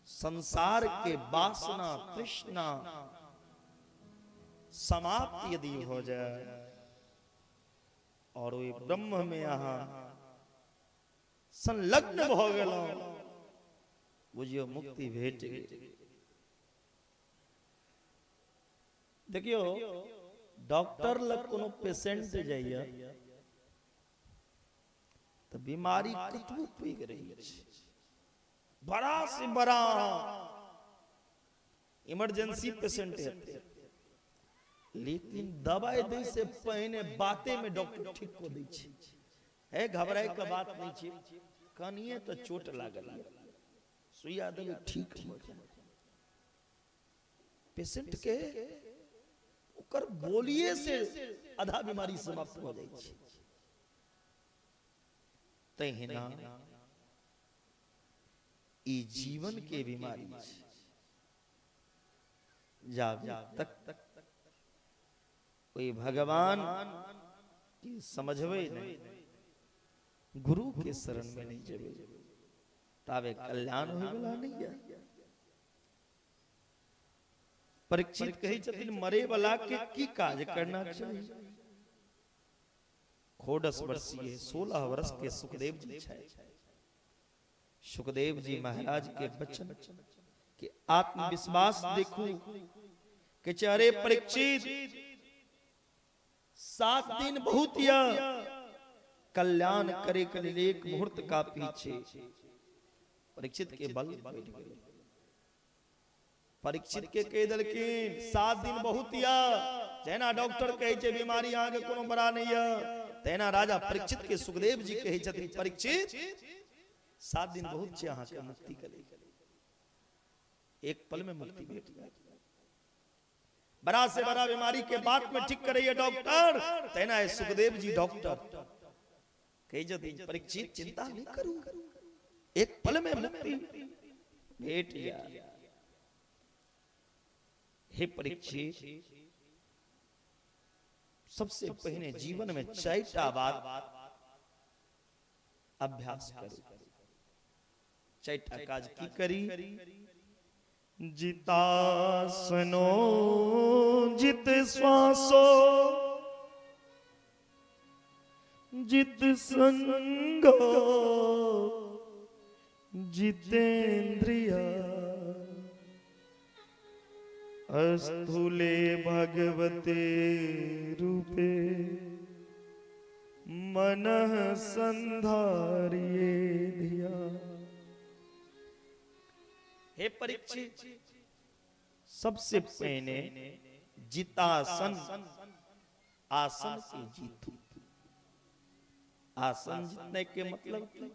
संसार के वासना तृष्णा समाप्त यदि हो जाए और ओहि ब्रह्म में अहाँ संलग्न भऽ गेलहुँ, बुझियौ मुक्ति भेट गेल। देखियौ डॉक्टर लग कोनो पेशेंट जाइए तऽ बीमारी कतबो पैघ रहै छै, बड़ा से बड़ा इमरजेंसी पेशेंट हेतै, लेकिन दवाई दै से पहिने बाते में डॉक्टर ठीक कऽ दै छै। हे घबराए के बात नहीं छै, कनिए तऽ चोट लागल, सुइया देबै ठीक हो जाए। पेशेंट के ओकर बोलिए से आधा बीमारी समाप्त हो जाइ छै। तहिना ई जीवन के बीमारी छै, जाबे तक ओहि भगवान के समझबै नहीं, गुरु के शरण में नहीं जेबै, ताबे कल्याण होय वाला नहीं है। परीक्षित कहै छथिन मरे वाला के की काज करना चाहिए? खोडस वर्षीय 16 वर्ष के सुखदेव जी छै। सुखदेव जी महाराज के वचन के आत्मविश्वास देखू कि अरे परीक्षित, 7 दिन बहुत या कल्याण करे के लिए एक मुहूर्त का पीछे। परीक्षित के बल बैठ गए। परीक्षित के कह देलखिन 7 दिन बहुत या, जेना डॉक्टर कहै छै बीमारी अहाँ के कोनो बड़ा नहीं है, तेना राजा परीक्षित के सुखदेव जी कहै छथिन परीक्षित 7 दिन बहुत छै अहाँ के मुक्ति के लेल, एक पल में मुक्ति भेट जायत। बड़ा से बड़ा बीमारी के बात में ठीक करैया डॉक्टर, तेना है सुखदेव जी डॉक्टर कहै छथिन परीक्षित चिंता नहीं करू, एक पल में मुक्ति भेट जायत। हे परीक्षित, सबसे पहले जीवन में 4 बात अभ्यास करू। 4 काज की करी? जितासनो जित श्वासो जित संगो जितेंद्रिया अस्थूले भगवते रूपे मनः संधारिये धिया। हे परीक्षित, सबसे पहले जितासन आसन के जीतू। आसन जीतने के मतलब की?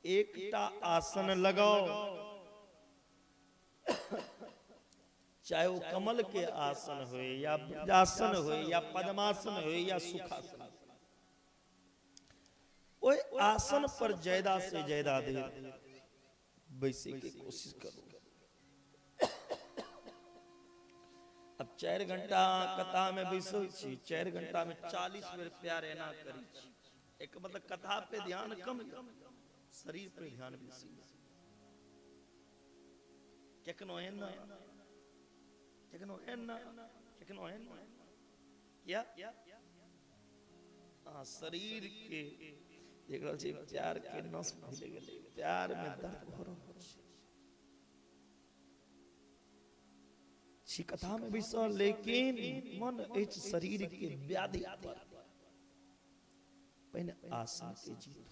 एकटा आसन लगाओ, चाहे वो कमल के आसन होए या वज्रासन होए या पद्मासन होए या सुखासन, ओए आसन पर ज्यादा से ज्यादा देर बैसे के कोशिश करो। अब 4 घंटा कथा में बैसल छी, 4 घंटा में 40 बेर प्यार एना करी छी। एक मतलब कथा पे ध्यान कम, शरीर पे ध्यान बेसी। केकनो एना, केकनो एना, केकनो एना, किया शरीर के देख रहल छी प्यार के नस फैल गेलै, प्यार में दर्द भ रहल छै। छी कथा में बैसल, लेकिन मन अछि शरीर के व्याधि पर। पहिने आसन के जीतू।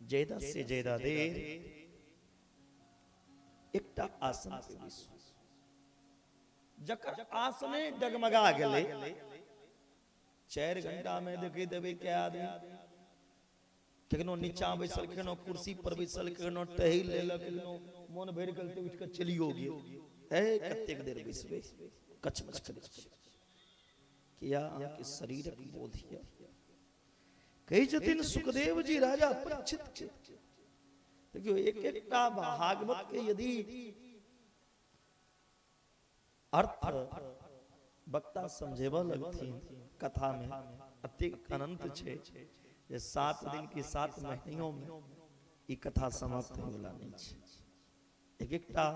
ज्यादा से ज्यादा देर एकटा आसन पे बैसू। जकर आसने डगमगा गेलै, 4 घंटा में देखे देबै के आदमी केखनो नीचा बैसल, केखनो कुर्सी पर बैसल, केखनो टहल लेलक, केखनो मोन भरि गेल तऽ उठि कऽ चलियो गेल। ए कतेक देर बैसबै, कचमच करै छै। किया अहाँके शरीरक बोध यऽ। कहै छथिन सुखदेव जी राजा परीक्षित के, देखियौ एक एकटा भागवत के यदि अर्थ वक्ता समझेबऽ लगथिन कथा में, अतेक अनंत छै जे 7 दिन के 7 महीनों में ई कथा समाप्त होय वाला नहीं छै। एक एकटा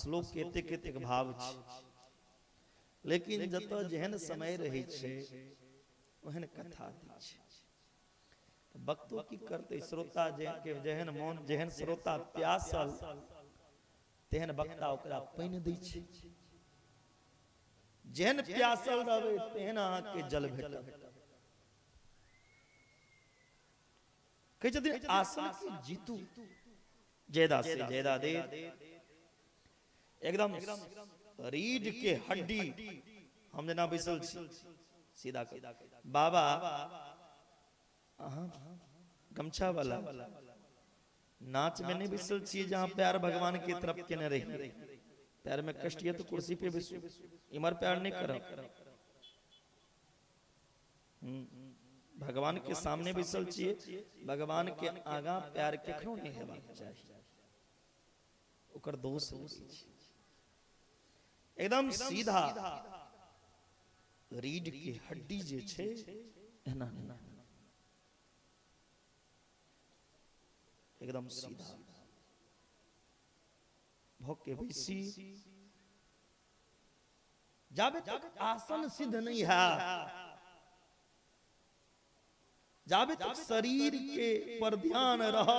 श्लोक के एतेक एतेक भाव छै, लेकिन जतऽ जेहन समय रहै छै ओहन कथा दै छै। वक्तो की करतै, श्रोता के जेहन मोन, जेहन श्रोता प्यासल तेहन वक्ता ओकरा पानि दै छै। जेहन प्यासल रहबै तेहन अहाँके जल भेटत। कहै छथिन आसन के जीतू, ज्यादा से ज्यादा देर एकदम रीढ़ के हड्डी हम जेना बैसल छी सीधा कर। बाबा अहाँ गमछा वाला नाच में नहीं बैसल छी जहाँ प्यार भगवान के तरफ केने रही, पैर में कष्ट ये तो कुर्सी पे बैसू, इमर प्यार नहीं करब। भगवान के सामने बैसल छियै, भगवान के आगा प्यार केखनो नहीं हेबाक चाही, ओकर दोष लगै छै। एकदम सीधा रीढ़ के हड्डी जे छै एना एना एकदम सीधा भऽ के बैसी। जाबे तक आसन सिद्ध नहीं है, जाबे तक शरीर के पर ध्यान रह,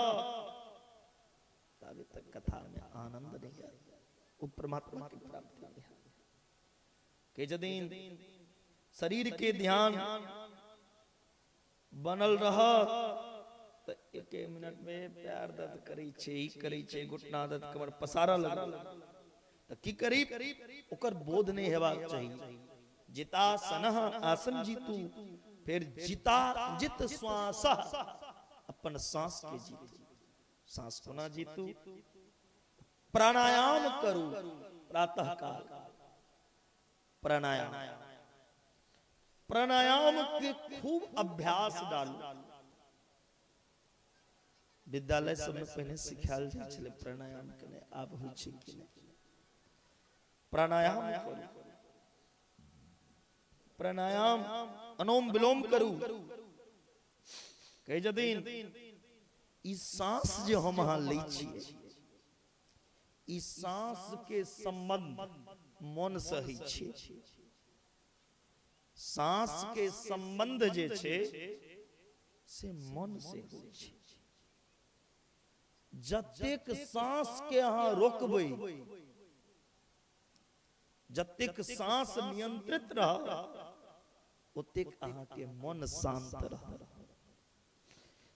ताबे तक कथा में आनंद नहीं आए, वो परमात्मा की प्राप्ति नहीं है। के जदीन शरीर के ध्यान बनल रह तो एक मिनट में प्यार दर्द करै छै, ई करै छै, घुटना दर्द, कमर पसारा लगल, तो की करी ओकर बोध नहीं हेबाक चाही। जिता सनह आसन जीतू, फिर जिता जित श्वास, अपन सांस के जीतू। सांस कोना जीतू? प्राणायाम करू प्रातः काल। प्राणायाम, प्राणायाम के खूब अभ्यास डालू। विद्यालय सब में पहिने सिखायल जाइ छलै प्राणायाम केनाइ, आब होइ छै कि नहि? प्राणायाम करू, प्राणायाम अनुलोम विलोम करू। कहै छथिन ई सांस जे हम अहाँ लै छियै, ई सांस के संबंध मन से होइ छै। सांस के संबंध जे छै से मन से होइ छै। जतेक सांस के अहाँ रोकबै, जतेक सांस नियंत्रित रह, ओतेक अहाँ के मन शांत रह।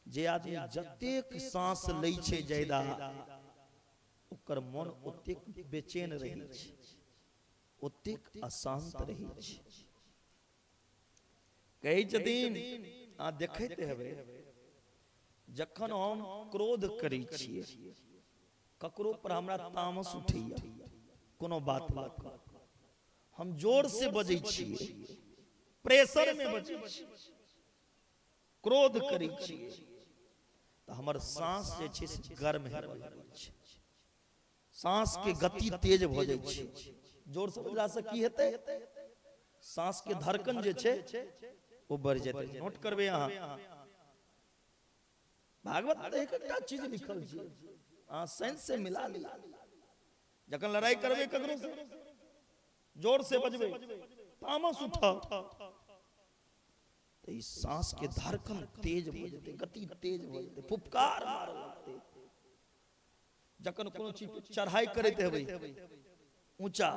जे आदमी जतेक सांस लै छै ज्यादा, ओकर मन ओतेक बेचैन रहै छै, ओतेक अशांत रहै छै। कहै छथिन अहाँ देखैत हेबै, जखन हम क्रोध करै छियै, ककरो पर हमरा तामस उठैया, कोनो बात लऽ कऽ हम जोर से बजै छियै, प्रेशर में बजै छियै, क्रोध करै छियै, तऽ हमर सांस जे छै से गर्म हेबऽ लगै छै, सांस के गति तेज भऽ जाइ छै। जोर से बजला से की हेतै? सांस के धड़कन जे छै ओ बढ़ि जेतै। नोट करबै अहाँ, भागवत में एक एकटा चीज लिखल छै, अहाँ साइंस से मिला लिअ। जखन लड़ाई करबै ककरो से, जोर से बजबै, तामस उठत, तऽ ई सांस के धड़कन तेज भऽ जेतै, गति तेज भऽ जेतै, फुफकार मारऽ लगतै। जखन कोनो चीज पर चढ़ाई करैत हेबै ऊंचा,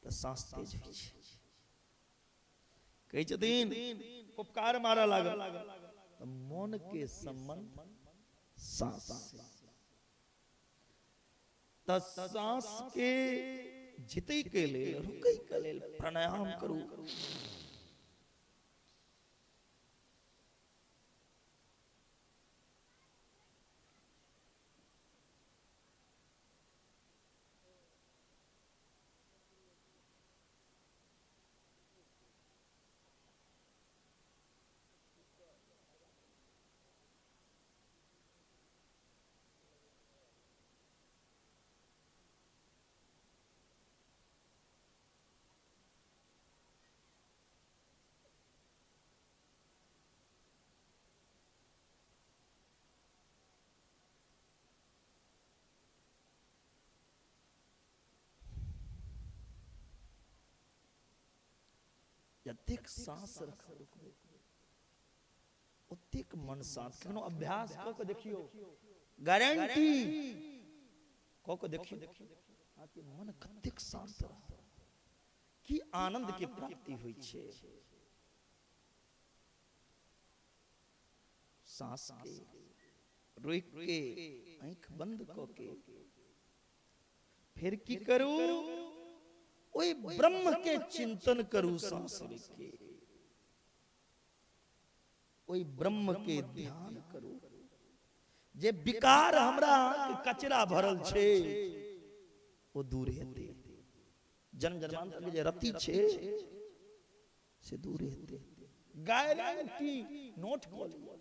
तऽ सांस तेज होइ छै। कहै छथिन फुफकार मारऽ लागल, तऽ मोन के संबंध सांस से। तऽ सांस के जीतै के लेल, रुकै के लेल प्राणायाम करू। जतेक सांस रखबै ओतेक मन शांत। कखनो अभ्यास कऽ के देखियौ, गारंटी कऽ के देखियौ अहाँके मन कतेक शांत रहत, की आनंद के प्राप्ति होइ छै। सांस के रोकि के आँखि बंद कऽ के फिर की करू, ओहि ब्रह्म के चिंतन करू। सांस रोकि के ओहि ब्रह्म के ध्यान करू। जे विकार हमरा के कचरा भरल छै ओ दूर हेतै, जन्म जन्मांतर के जे रति छै से दूर हेतै। गारंटी नोट कऽ लिअ,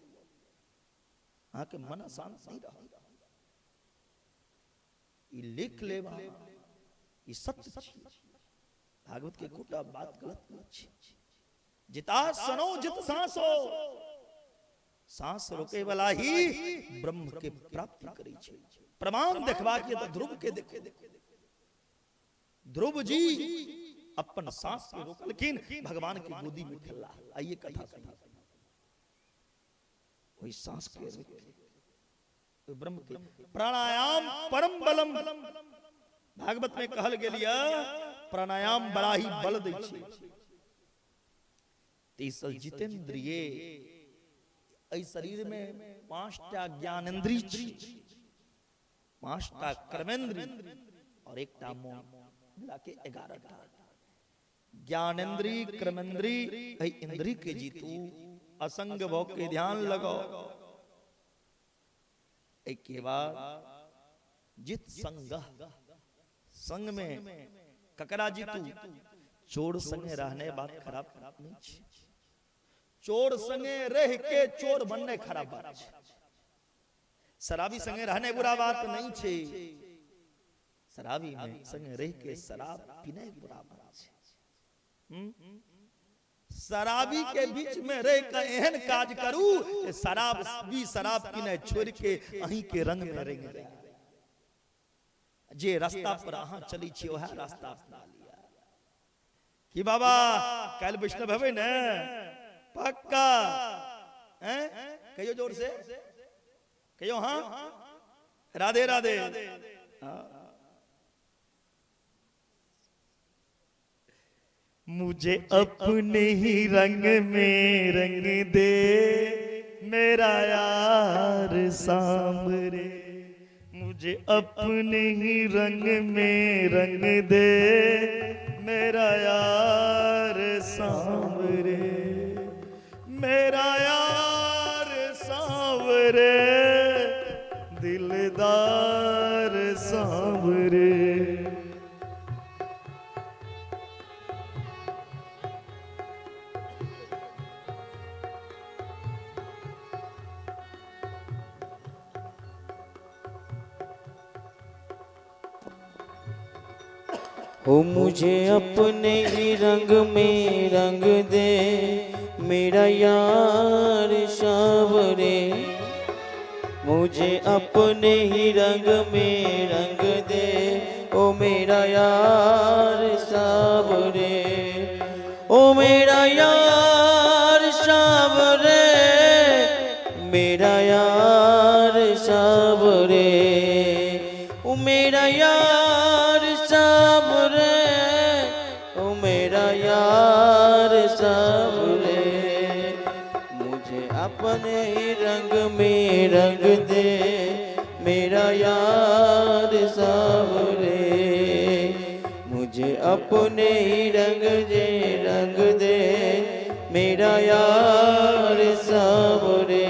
अहाँके मन शांत नहीं रहत। ई लिख लेब, ई सत्य छी। भागवत के एकोटा बात गलत नहीं छै। जिता सनो जित सांसो, सांस रोके वाला ही ब्रह्म के प्राप्ति करै छै। प्रमाण देखबाक ये तऽ ध्रुव के देखो। ध्रुव जी अपन सांस के रोकलखिन, भगवान के गोदी में खेलला। आइए कथा सुना। वही सांस के रोक ब्रह्म के प्राणायाम परम बलम। भागवत में कहल गेल ये प्राणायाम बड़ा ही बल दै छै। तेसल जितेंद्रिय, एहि शरीर में 5टा ज्ञानेन्द्रिय छै, 5टा कर्मेंद्रिय और एकटा मोन, मिला के 11टा ज्ञानेन्द्रिय कर्मेंद्रिय। एहि इंद्रिय के जीतू, असंग भव के ध्यान लगाओ। एहि के बाद जित संग, संग में ककरा जीतू? चोर संगे रहने बात खराब नहीं छै। चोर संगे रह के चोर बनने खराब बात छै। शराबी संगे रहने बुरा बात नहीं छै। शराबी में संगे रह के शराब पीने बुरा बात छै। शराबी के बीच में रह के एहन काज करू शराब भी शराब पीने छोड़ के अहीं के रंग में रंग जाए। जे रास्ता पर अहाँ चली छी वएह रास्ता अपना लिया। कि बाबा काल्हि वैष्णव हेबै ने? पक्का? हैं? कहियो जोर से कहियो। हाँ, राधे राधे। मुझे अपने ही रंग में रंग दे मेरा यार सांवरे, मुझे अपने ही रंग में रंग दे मेरा यार सांवरे, मेरा यार सांवरे, दिलदार सांवरे। हो मुझे अपने ही रंग में रंग दे मेरा यार सांवरे, मुझे अपने ही रंग में रंग दे ओ मेरा यार सांवरे, ओ मेरा यार सांवरे, मेरा यार सांवरे, ओ मेरा यार सांवरे, ओ मेरा यार सांवरे, मुझे अपने में रंग दे मेरा यार सावरे। मुझे अपने ही रंग दे, रंग दे मेरा यार सावरे।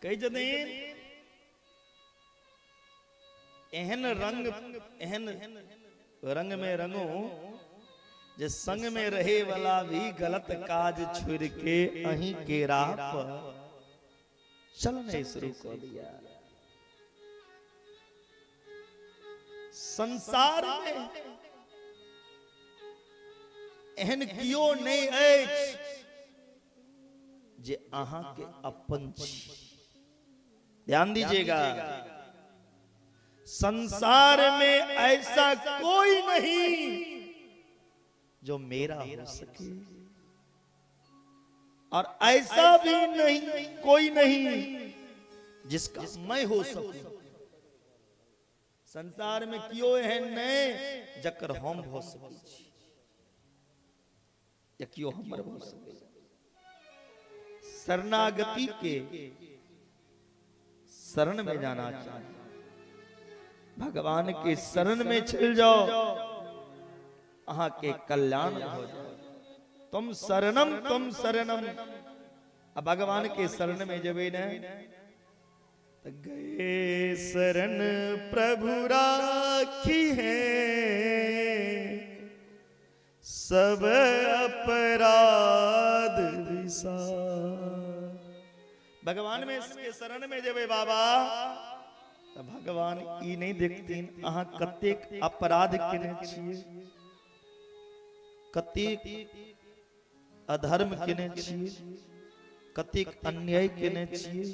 कहै छथिन एहन रंग, एहन रंग में रंगो जे संग में रहे वाला भी गलत काज छोड़ के अहीं के राह पर चलने शुरू कर दिया। संसार में एहन कियो नहीं अछि जे अहाँ के अपन छी। ध्यान दीजिएगा, संसार में ऐसा कोई नहीं जो मेरा हो सके, और ऐसा भी नहीं कोई नहीं जिसका मैं हो सकूं। संसार में कियो एहन नहीं जकर हम भ सकै छी या कियो हमर भ सकै। शरणागति के शरण में जाना चाहिए, भगवान के शरण में चल जाओ, अहाँ के कल्याण हो जाए। तुम शरणम तुम शरणम। अब भगवान के शरण में जबे न त गए शरण प्रभु राखी है, सब अपराध विसार। भगवान में के शरण में जबे बाबा त भगवान ई नहीं देखतीन अहाँ कतेक अपराध केने छियै, कतेक अधर्म केने छियै, कतेक अन्याय केने छियै।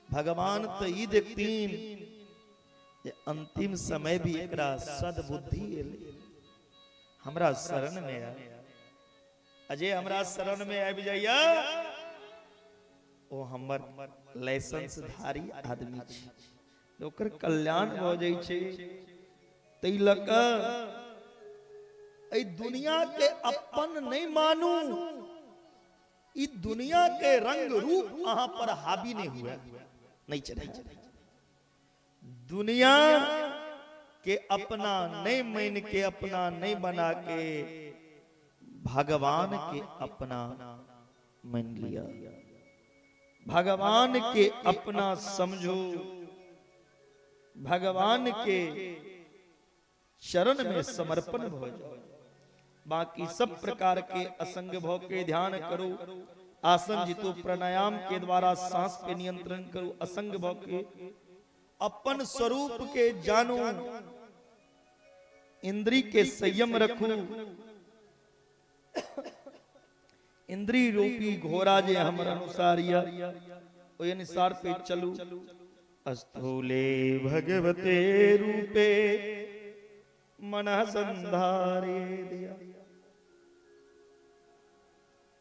भगवान त ई देखतीन जे अंतिम समय भी एकरा सद्बुद्धि एलै, हमरा शरण में आयल। अजय हमरा शरण में आबि जाइया ओ हमर लाइसेंस धारी आदमी छी, ओकर कल्याण भऽ जाइ छै। तै लऽ कऽ एहि दुनिया के अपन नहीं मानू, ई दुनिया के रंग रूप अहां पर हावी नहीं हुए, नहीं चढ़े। दुनिया के अपना नहीं मान के, अपना नहीं बना के, भगवान के अपना मान लिया, भगवान के अपना समझो, भगवान के चरण में समर्पण हो जाओ। बाकी सब प्रकार के असंग भव के ध्यान करो, आसन जितो प्राणायाम के द्वारा सांस पे नियंत्रण करो, असंग भव के अपन स्वरूप के जानो, इंद्री के संयम रखो। इंद्री रूपी घोड़ा जे हमर अनुसार या ओहि अनुसार पे चलू। अस्थूले भगवते रूपे मन संधारे दिया।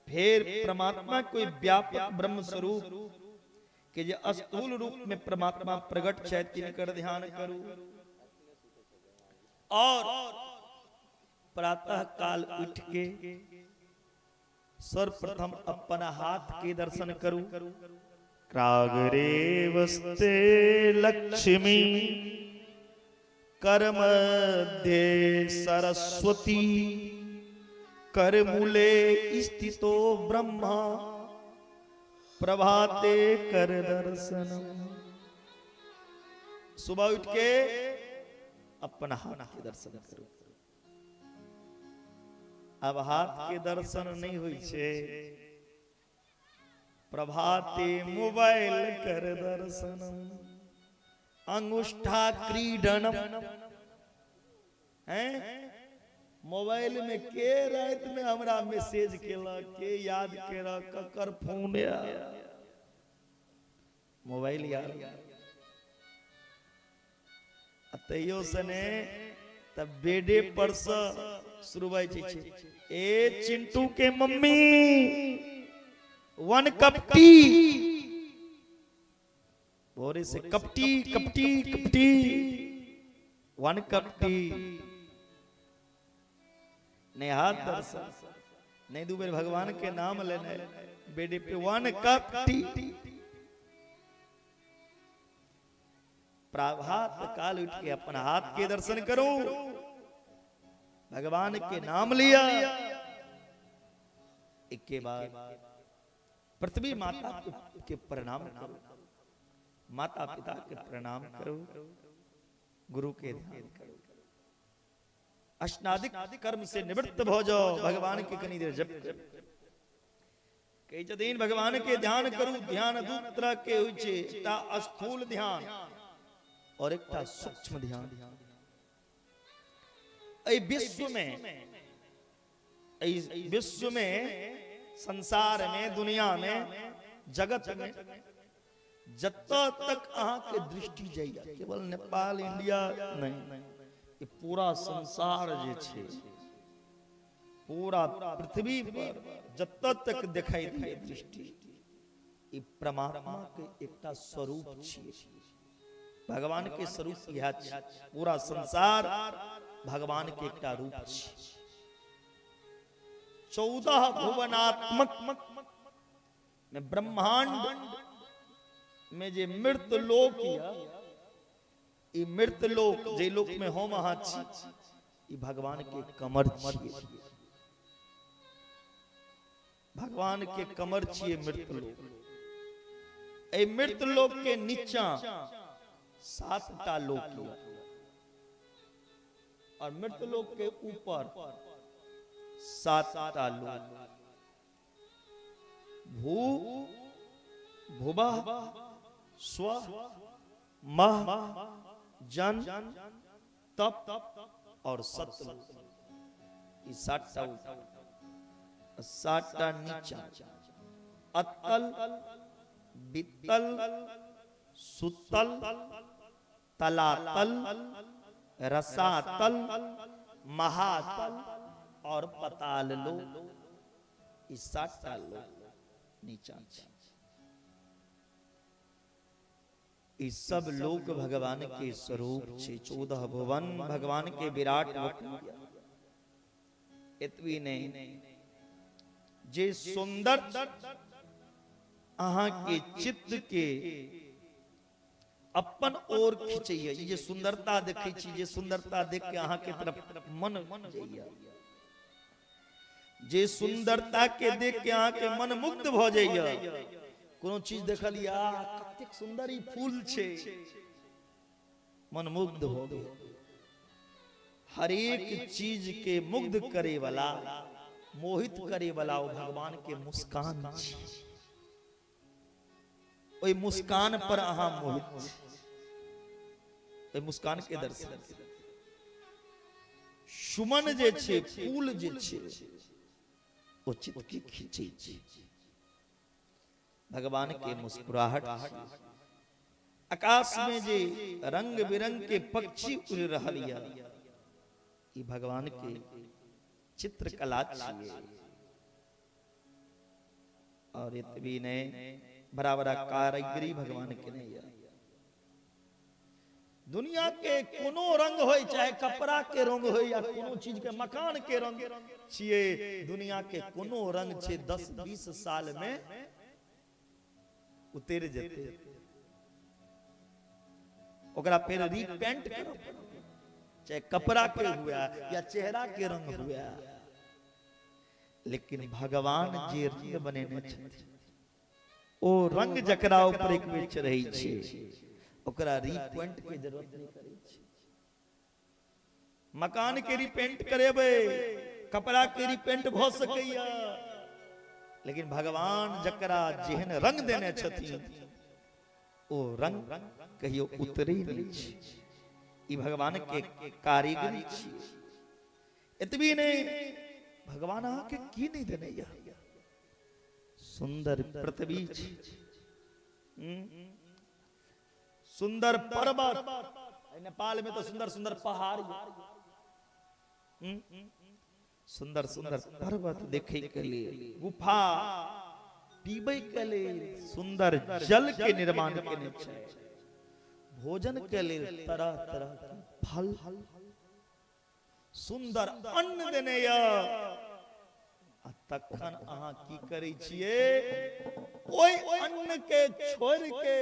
फिर परमात्मा कोई व्यापक ब्रह्म स्वरूप के जे स्थूल रूप में परमात्मा प्रकट छै तिनकर ध्यान करू। और प्रातः काल उठ के सर्वप्रथम अपन हाथ के दर्शन करू। क्रागरे वस्ते लक्ष्मी करमध्ये सरस्वती करमूले स्थितो ब्रह्मा प्रभाते कर दर्शनम। सुबह उठ के अपन हाथ के दर्शन करू। अब हाथ के दर्शन नहीं हुई छे, प्रभाते मोबाइल कर दर्शनम, अंगुष्ठा क्रीडनम। हैं मोबाइल में के रात में हमरा मैसेज केलक, के याद केलक, ककर फोन आयल, मोबाइल यार। आ तैयो सने तब बेडे पर से शुरू भए जाइ छै, ए चिंटू के मम्मी 1 कप टी, भोरे से cup tea cup tea cup tea 1 cup tea. Neha दर्शन नहीं दू बेर भगवान के नाम लेने, बेड पे 1 कप टी। प्रभात काल उठ के अपन हाथ के दर्शन करो, भगवान के नाम लिया। एक बाद पृथ्वी माता के प्रणाम करो, माता पिता के प्रणाम करो, गुरु के ध्यान करो, अष्टादिक कर्म से निवृत्त हो जाओ, भगवान के कनी देर जप करो। कही छथिन भगवान के ध्यान करू। ध्यान दू तरह के होइ छै, एकटा स्थूल ध्यान और एकटा सूक्ष्म ध्यान। एहि विश्व में, एहि विश्व में, संसार में, दुनिया में, जगत में जतऽ तक अहाँ के दृष्टि जाइए, केवल नेपाल इंडिया नहीं, ई पूरा संसार जे छै, पूरा पृथ्वी पर जतऽ तक दिखाई दिए दृष्टि, ई परमात्मा के एकटा स्वरूप छियै। भगवान के स्वरूप इएह छै। पूरा संसार भगवान के एकटा रूप छै। 14 भुवनात्मक में ब्रह्मांड में जे मृत लोक या, ई मृत लोक जे लोक में हम अहाँ छी, ई भगवान के कमर छियै। भगवान के कमर छियै मृत लोक। एहि मृत लोक के नीचा 7टा लोक या और मृत लोक के ऊपर 7टा लोक। भू, भुवः, स्व, मह, जन, तप और सत्य, ई 7टा ऊपर, 7टा नीचा। अतल, वितल, सुतल, तलातल, रसातल, महातल और पताल लोक, ई 7टा लोक नीचा छै। ई सब लोक भगवान के स्वरूप छै। 14 भुवन भगवान के विराट रूप। एतबी नहीं, जे सुंदर अहाँ के चित्त के अपन ओर खिंचैया, जे सुंदरता देखै छी, जे सुंदरता देख के अहाँ के तरफ मन जाइया, जे सुंदरता के देख के अहाँ के मन मुग्ध भ जाइया। कोनो चीज देखलिया, कतेक सुंदर ई फूल छै, मन मुग्ध हो गेल। हरेक चीज के मुग्ध करे वाला, मोहित करे वाला ओ भगवान के मुस्कान छै। ओहि मुस्कान पर अहाँ मोहित छी, ओहि मुस्कान के दर्शन। सुमन जे छै, फूल जे छै, ओ चित्त के खींचै छै। भगवान के मुस्कुराहट, आकाश में जे रंग बिरंग के पक्षी उड़ रहल या, ई भगवान के चित्रकला छियै। और एतबी नहीं, बड़ा बड़ा कारीगरी भगवान के नहीं है। दुनिया के कोनो रंग होय, चाहे कपड़ा के रंग होय या कोनो चीज के, मकान के रंग छियै, दुनिया के कोनो रंग छै 10-20 साल में उतर जेतै, ओकरा फेर रिपेंट करऽ पड़तै, चाहे कपड़ा के हुआ या चेहरा के रंग हुआ। लेकिन भगवान जे रंग बनेने छथिन, ओ रंग जकरा ऊपर एक बेर चढ़ै छै, ओकरा रिपेंट के जरूरत नहीं करै छै। मकान के रिपेंट करेबै, कपड़ा के रिपेंट भ सकैया, लेकिन भगवान जकरा जेहन रंग देने छथिन, ओ रंग कहियो उतरै नहीं छै। ई भगवान के कारीगरी छियै। एतबी नहीं, भगवान अहाँ के की नहीं देने या, सुंदर पृथ्वी छै, सुंदर पर्वत। नेपाल में तो सुंदर सुंदर पहाड़, सुंदर सुंदर पर्वत देखे के लिए, गुफा, पीबै के लिए सुंदर जल के निर्माण केने छै, भोजन के लिए तरह तरह के फल, सुंदर अन्न देने या, आ तखन अहाँ की करै छियै? ओहि अन्न के छोड़ि के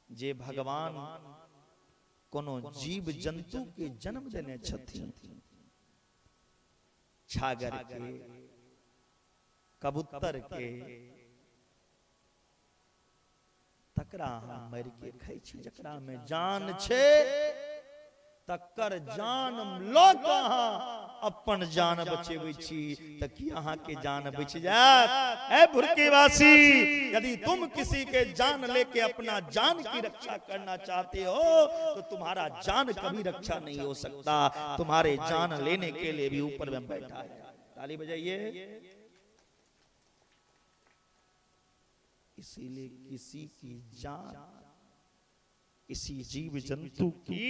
जे भगवान कोनो जीव जंतु के जन्म देने छथिन, छागर के, कबूतर के, तकरा अहाँ मारि के खाइ छी। जकरा में जान छै तकर जान लऽ कऽ अहाँ अपन जान बचेबै छी, तऽ की अहाँ के जान बचि जायत? ए भुरकीवासी, यदि तुम किसी के जान लेके अपना जान की रक्षा करना चाहते हो तो तुम्हारा जान कभी रक्षा नहीं हो सकता। तुम्हारे जान लेने के लिए भी ऊपर में बैठा है। ताली बजाइए। इसीलिए किसी की जान, किसी जीव जंतु की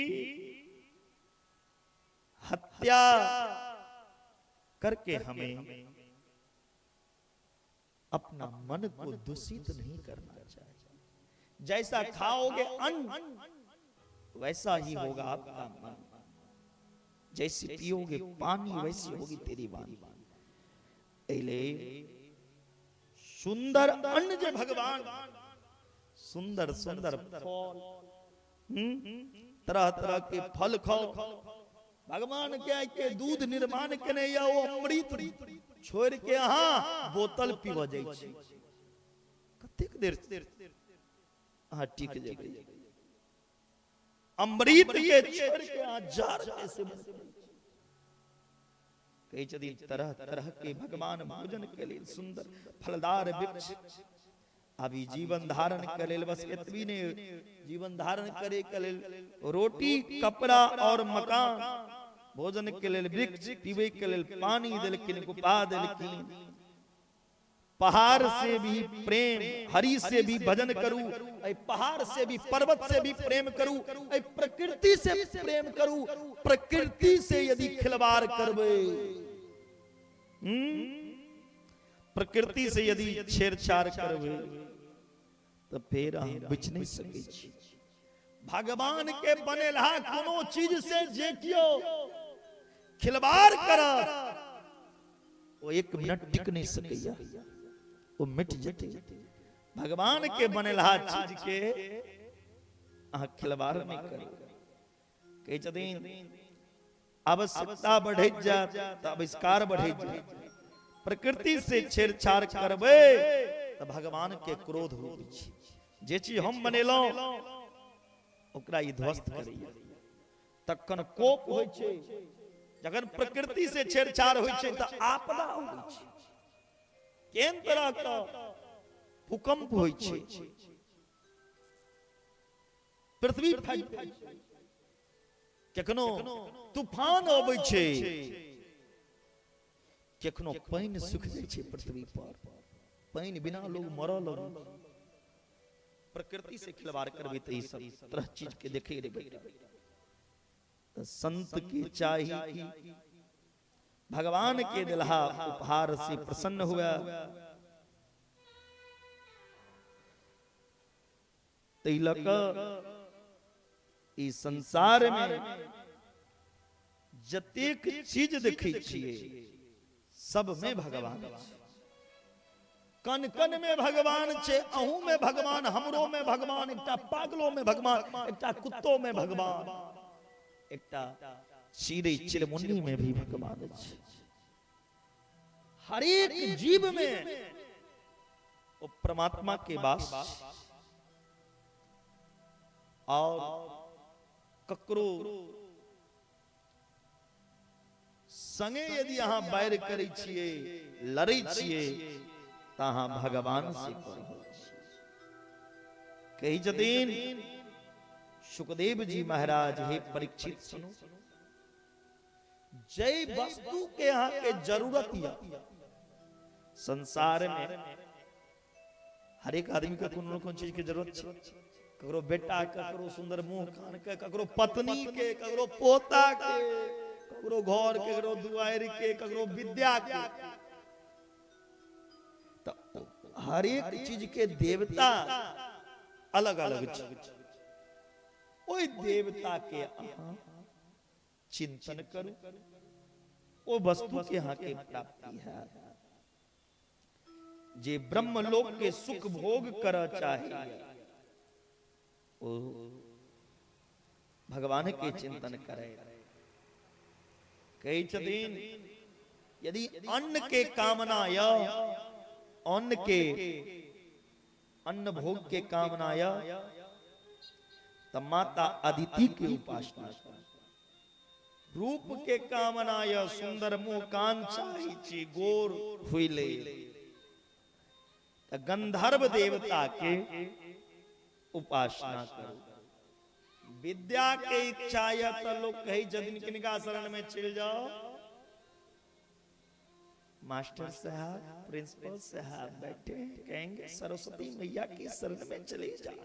हत्या करके हमें अपना मन को दूषित नहीं करना चाहिए। जैसा खाओगे अन्न वैसा ही होगा आपका मन, जैसे पियोगे पानी वैसी होगी तेरी वाणी। एले सुंदर अन्न जे भगवान सुंदर सुंदर फल, तरह तरह के फल खाओ, भगवान के के दूध निर्माण केने या ओ अमृत छोड़ के अहाँ बोतल पीब जाइ छी, कतेक देर अहाँ टिक जेबै? अमृत के छोड़ के अहाँ जार के सेवन करै छी। कहै छथिन तरह तरह के भगवान भोजन के लेल सुंदर फलदार वृक्ष। अभी जीवन धारण के लेल बस एतबी नहीं, जीवन धारण करे के लेल रोटी, कपड़ा और मकान, भोजन के लेल वृक्ष, पीबे के लेल पानी देलखिन, गुफा देलखिन। पहाड़ से भी प्रेम, हरि से भी भजन करू, ऐ पहाड़ से भी, पर्वत से भी प्रेम करू, ऐ प्रकृति से प्रेम करू। प्रकृति से यदि खिलवाड़ करबै, प्रकृति से यदि छेड़छाड़ करबै तो फेर अहाँ बचि नहीं सकै छी। भगवान के बनेलहा कोनो चीज से जे कियो खिलवाड़ करत ओ एक मिनट टिक नहीं सकैया, ओ मिट जेतै। भगवान के बनेलहा चीज के अहाँ खिलवाड़ नहीं करू। कहै छथिन आवश्यकता बढ़ैत जायत तऽ आविष्कार बढ़ैत जायत। प्रकृति से छेड़छाड़ करबै तऽ भगवान के क्रोध होइ छै। जे चीज हम बनेलहुँ ओकरा ई ध्वस्त करैया, तखन कोप होइ छै। जखन प्रकृति से छेड़छाड़ होइ छै तऽ आपदा होइ छै, केहन तरह के भूकंप होइ छै, पृथ्वी फाटि जाइ छै, कखनो तूफान अबै छै, कखनो पानि सुखि जाइ छै पृथ्वी पर, पानि बिना लोग मरऽ लगै छै। प्रकृति से खिलवाड़ करबै तऽ ई सब तरह चीज के देखे रे बेटा। तऽ संत के चाही कि भगवान के दिलहा उपहार से प्रसन्न हुआ। तै लऽ कऽ ई संसार में जतेक चीज देखै छियै सब में भगवान छै, कन कन में भगवान छै, अहू में भगवान, हमरो में भगवान, एकटा पागलो में भगवान, एकटा कुत्तो में भगवान, एकटा चिड़ै चिड़मुन्नी में भी भगवान छै। हरेक जीव में ओ परमात्मा के वास। और ककरो संगे यदि अहाँ बैर करै छियै, लड़ै छियै, तऽ अहाँ भगवान से कऽ रहल छी। कहै छथिन सुखदेव जी महाराज, हे परीक्षित सुनू, जै वस्तु के अहाँ के जरूरत यऽ संसार में, हर एक आदमी के कोनो न कोनो चीज के जरूरत छै। ककरो बेटा के, ककरो सुंदर मुंह कान के, ककरो पत्नी के, ककरो पोता के, ककरो घर के, ककरो दुआरि के, ककरो विद्या के। तऽ हर एक चीज के देवता अलग अलग छै। ओहि देवता के अहाँ चिंतन करू, ओ वस्तु के अहाँके प्राप्ति हैत। जे ब्रह्मलोक के सुख भोग करऽ चाहैया ओ भगवान के चिंतन करे। कहै छथिन यदि अन्न के कामना य, अन्न के अन्न भोग के कामना य, त माता अदिति के उपासना करू। रूप के कामना य, सुंदर मुंह कान चाही छी, गोर हुइले, त गंधर्व देवता के उपासना करू। विद्या के इच्छा य त लोग कहै छथिन किनका शरण में चलि जाओ, मास्टर साहब प्रिंसिपल साहब बैठे हैं, कहेंगे सरस्वती मैया की शरण में चले जाओ।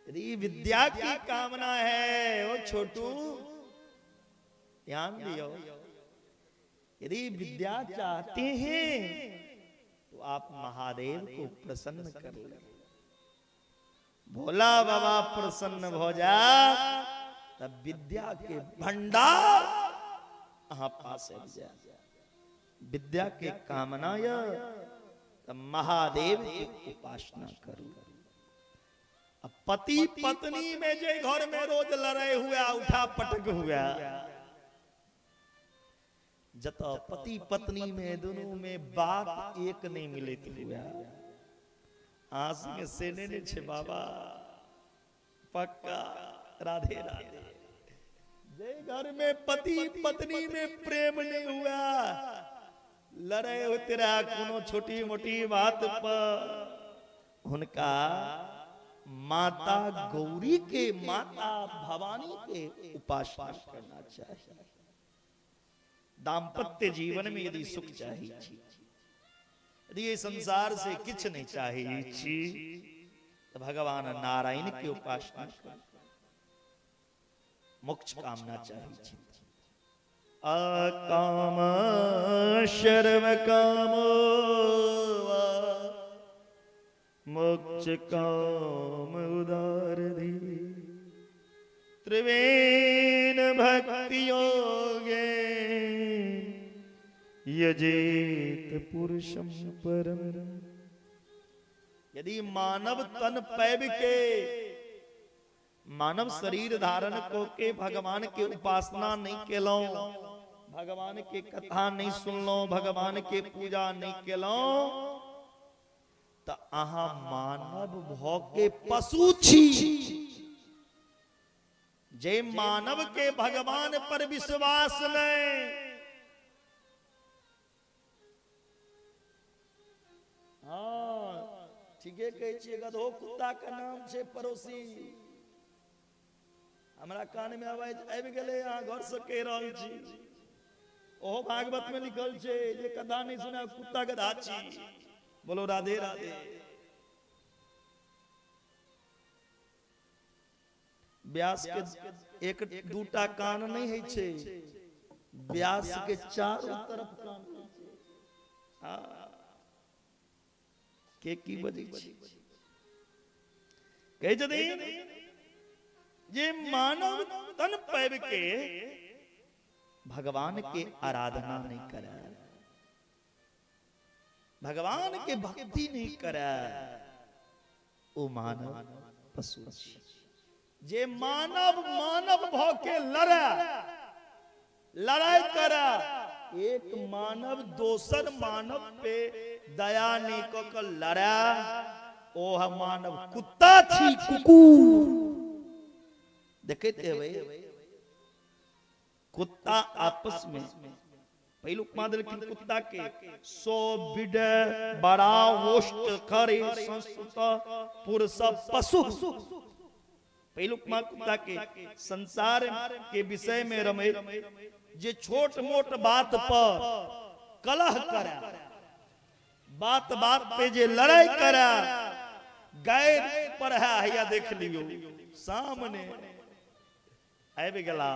यदि विद्या की कामना है, ओ छोटू ध्यान दियो, यदि विद्या चाहते हैं तो आप महादेव को प्रसन्न कर ले, भोला बाबा प्रसन्न हो जा तब विद्या के भंडार अहाँ पास आबि जाए। विद्या के कामना य तब महादेव के उपासना करू। अब पति पत्नी में जे घर में रोज लड़ाई हुआ, उठा पटक हुआ, जत पति पत्नी में दोनों में बात एक नहीं मिलत हुआ, आस में से नहीं छे बाबा पक्का राधे राधे। जे घर में पति पत्नी में प्रेम नहीं हुआ, लड़ाई होते रहा कोनो छोटी मोटी बात पर, उनका माता गौरी के माता भवानी के उपासना करना चाहिए। दाम्पत्य जीवन में यदि सुख चाहिए, यदि ये संसार से किछ नहीं चाहिए तो भगवान नारायण की उपासना करो। मोक्ष कामना चाहिए। अकाम शर्म कामो मोक्ष काम उदार धी त्रिवेण भक्ति योगे यजेत पुरुषम परम। यदि मानव तन पैब के मानव शरीर धारण को के भगवान के उपासना नहीं केलौं, भगवान के कथा नहीं सुनलौं, भगवान के पूजा नहीं केलौं, त अहाँ मानव भ के पशु छी। जे मानव के भगवान पर विश्वास नहीं, हाँ ठीके कहै छियै, गधो कुत्ता के नाम छै पड़ोसी। हमरा कान में आवाज आबि गेलै, अहाँ घर से कहि रहल छी। ओहो भागवत में लिखल छै जे कथा नहीं सुना कुत्ता गधा छी। बोलो राधे राधे। व्यास के एक दूटा कान नहीं है छै, व्यास के चारों तरफ कान होइ छै। हाँ के की बजै छै? कहै छथिन जे मानव तन पाबि के भगवान के आराधना नहीं करे, भगवान के भक्ति नहीं करे, ओ मानव पशु छी। जे मानव मानव भ के लड़े, लड़ाई करे, एक मानव दोसर मानव पे दया नहीं क के लड़े, ओ मानव कुत्ता छी, कुकुर। देखैत हेबै कुत्ता आपस में पहिल उपमा देलखिन कुत्ता के, सो बिड बड़ा ओष्ट करे संस्कृत पुरुष पशु। पहिल उपमा कुत्ता के, संसार के विषय में रमे, जे छोट मोट बात पर कलह करे, बात बात पे जे लड़ाई करे, गैर पर है हैया देख लियो सामने आबि गेला,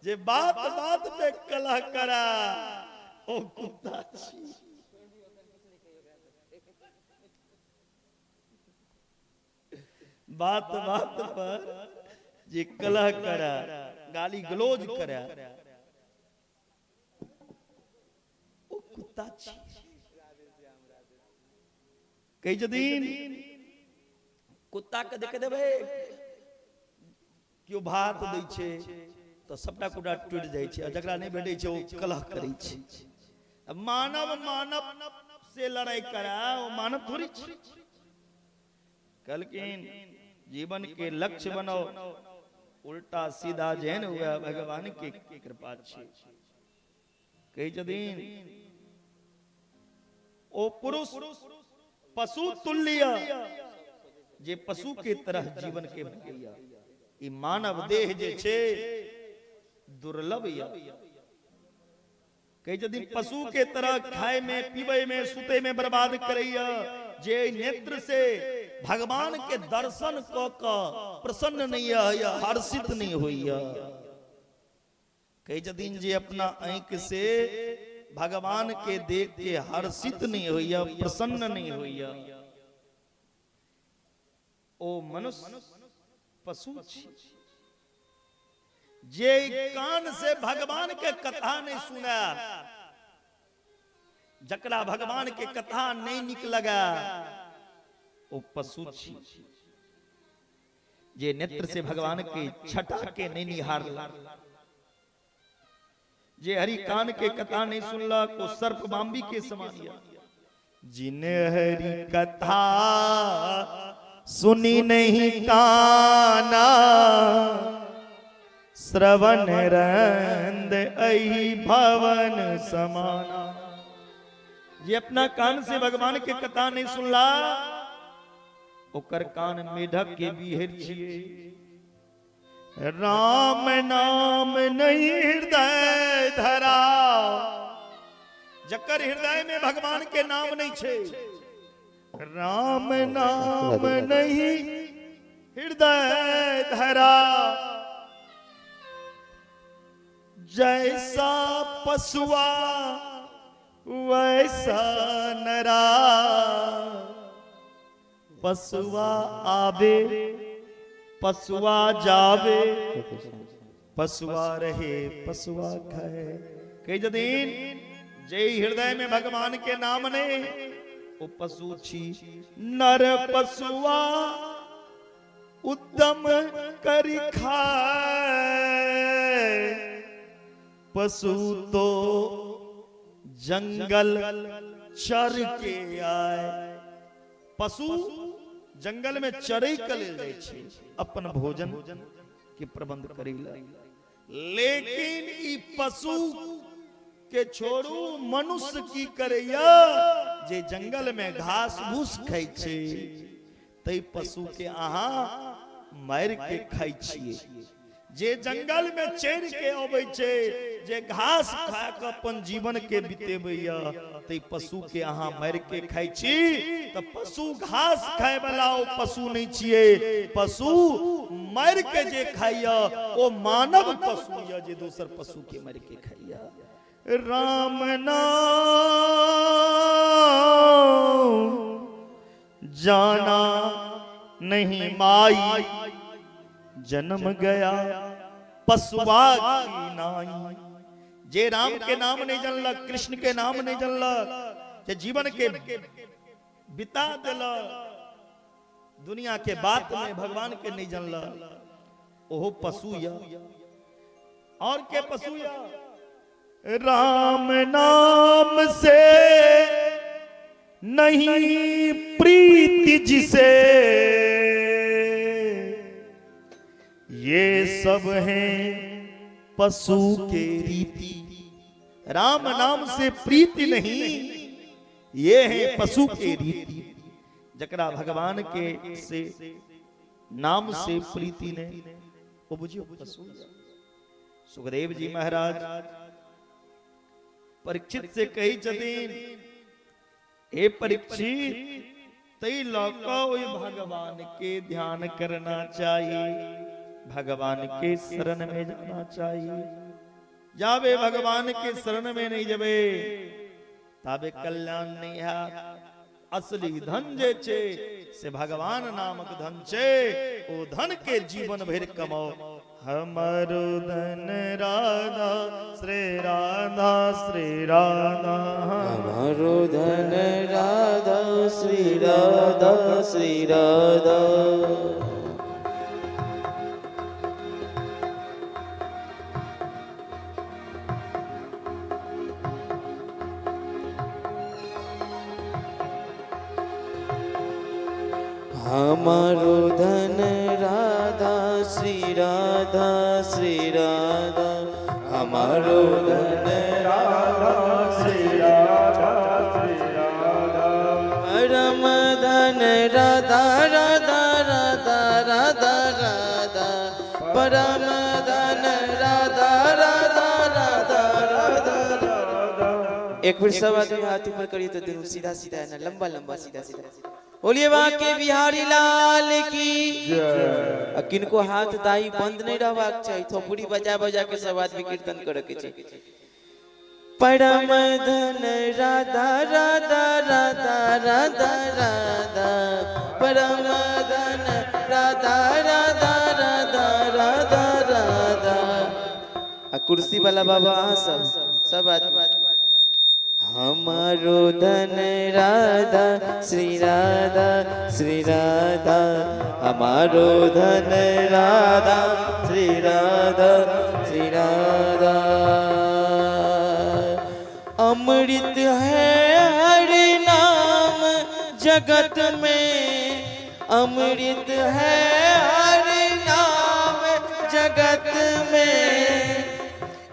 जे बात बात पे कलह करा ओ कुत्ता छी। बात बात पर जे कलह करे, गाली गलौज करे, ओ कुत्ता छी। कहै छथिन कुत्ता के देख देबै केओ भात दै छै तऽ सबटा कुटा टूटि जाइ छै, आ जकरा नहि भेटै छै ओ कलह करै छै। मानव मानव से लड़ाई करा, ओ मानव थोड़ी छै। कहलखिन जीवन के लक्ष्य बनाओ, उल्टा सीधा जेहन हुए भगवान के कृपा छै। कहै छथिन ओ पुरुष पशु तुल्य, जे पशु के तरह जीवन के भोगैया। ई मानव देह जे छै दुर्लभ या। कहै छथिन पशु के तरह खाय में, पीबै में, सुते में बर्बाद करैया, जे नेत्र से भगवान के दर्शन क क प्रसन्न नहीं होइया, हर्षित नहीं होइया। कहै छथिन जे अपना आँखि से भगवान के देख के हर्षित नहीं होइया, प्रसन्न नहीं होइया, ओ मनुष्य पशु छी। जे कान से भगवान के कथा नहीं सुना, जकरा भगवान के कथा नहीं निक लगा, ओ पशु छी। जे नेत्र से भगवान के छटा के नहीं निहारला, जे हरि कान के कथा नहीं सुनलक, ओ सर्प बाम्बी के समान या। जिन हरि कथा सुनी नहीं काना, श्रवण रंद अहि भवन समाना। जे अपना कान से भगवान के कथा नहीं सुनला, ओकर कान मेढक के बिहेर छिए। राम नाम नहीं हृदय धरा, जकर हृदय में भगवान के नाम नहीं छे, राम नाम नहीं हृदय धरा, जैसा पशुआ वैसा नरा। पशुआ आवे पशुआ जावे, पशुआ रहे पशुआ खाए। कहै छथिन जे हृदय में भगवान के नाम ने, ओ पशु छी। नर पशुआ उद्यम करी खाए, पशु तो जंगल चर के आए। पशु जंगल में चरै के लेल जाइ छै अपन भोजन के प्रबंध करै ला, लेकिन ई पशु के छोड़ू, मनुष्य की करैया जे जंगल में घास भूस खाइ छै, तै पशु के अहाँ मारि के खाइ छियै। जे जंगल में चरि के अबै छै, जे घास खा के अपन जीवन के बितेबैया, तै पशु के अहाँ मारि के खाइ छी। तऽ पशु घास खाय वाला ओ पशु नहि छियै, पशु मारि के जे खाइया ओ मानव पशु यऽ, जे दोसर पशु के मारि के खाइया। राम नाम जाना नहीं माई, जन्म गया पशुआ की नाई। जे राम के नाम नहीं जानलक, कृष्ण के नाम नहीं जानलक, जे जीवन के बिता देलक दुनिया के बात में, भगवान के नहीं जानलक, ओहो पशु या। और के पशु या? राम नाम से नहीं प्रीति जिसे, ये सब हैं पशु के रीति। राम नाम से प्रीति नहीं, ये है पशु के रीति। जकरा भगवान के से नाम से प्रीति ने, वो बुझियो पशु। सुखदेव जी महाराज परीक्षित से कही छथिन, हे परीक्षित, तै लऽ कऽ ओहि भगवान के ध्यान करना चाहिए, भगवान के शरण में जाना चाहिए। जाबे भगवान के शरण में नहीं जबे ताबे कल्याण नहीं है। असली धन जे छे से भगवान नामक धन छै। ओ धन के जीवन भरि कमाओ। हमरो धन राधा श्री राधा श्री राधा, हमारो धन राधा श्री राधा श्री राधा। हमारो धन राधा श्री राधा श्री राधा, हमारो धन राधा श्री राधा श्री राधा। परम धन राधा राधा राधा राधा राधा, परम धन राधा राधा राधा राधा राधा। एक फिर सब आदमी हाथ ऊपर करिए तो दोनों सीधा सीधा है ना, लंबा लंबा सीधा सीधा। बोलिए बाके बिहारी लाल की। जय। आ किनको हाथ दाई बंद नहीं रहबाक चाही, थोपड़ी बजा बजा के सब आदमी कीर्तन करे के छै। परम धन राधा राधा राधा राधा राधा, परम धन राधा राधा राधा राधा राधा। आ कुर्सी वाला बाबा अहाँ सब सब आदमी। हमारो धन राधा श्री राधा श्री राधा, हमारो धन राधा श्री राधा श्री राधा। अमृत है हरि नाम जगत में, अमृत है हरि नाम जगत में,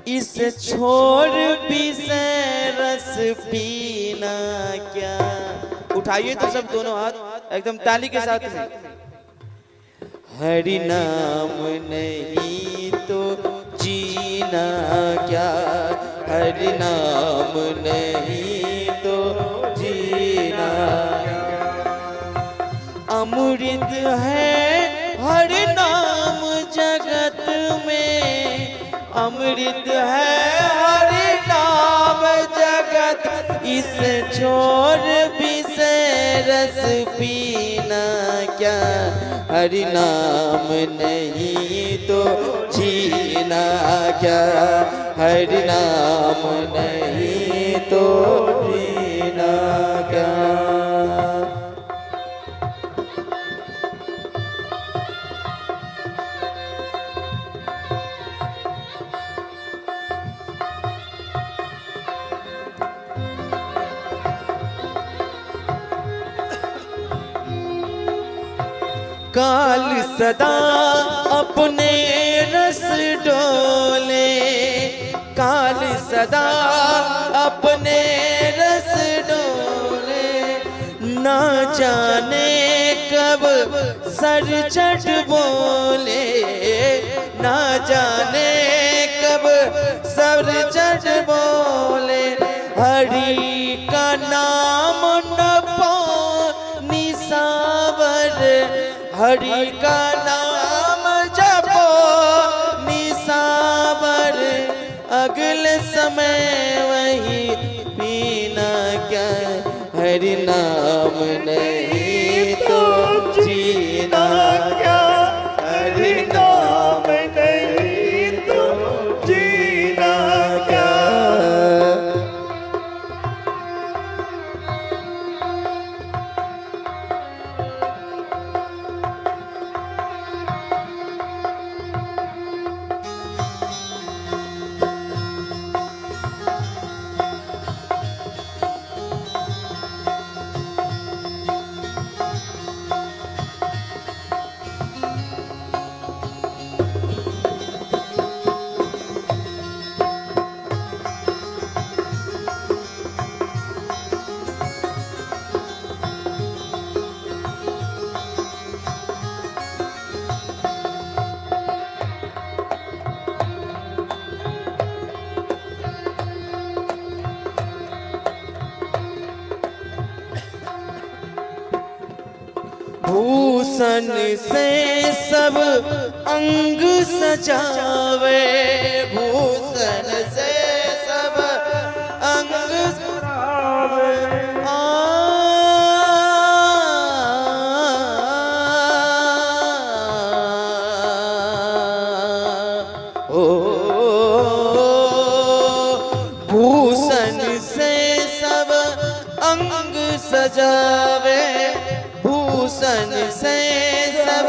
इस छोर विषय रस पीना क्या। उठाइए तो सब दोनों हाथ एकदम ताली के साथ में। हरि नाम नहीं तो जीना क्या, हरि नाम नहीं तो जीना क्या। अमृत है हरि नाम जगत में, अमृत है हरि नाम जगत, इस छोर विषय रस पीना क्या। हरि नाम नहीं तो जीना क्या, हरि नाम नहीं तो जीना क्या। काल सदा अपने रस डोले, काल सदा अपने रस डोले, ना जाने कब सर चढ़ बोले, ना जाने कब सर चढ़ बोले। हरि का नाम न पो निसावर, हरि का नाम जपो निसावर, अगले समय वही पीना क्या। हरि नाम नहीं तो जीना क्या, हरि नाम नहीं तो जीना क्या। भूषण से सब अंग सजावे, भूषण से सब अंग सजावे। आ आभूषण से सब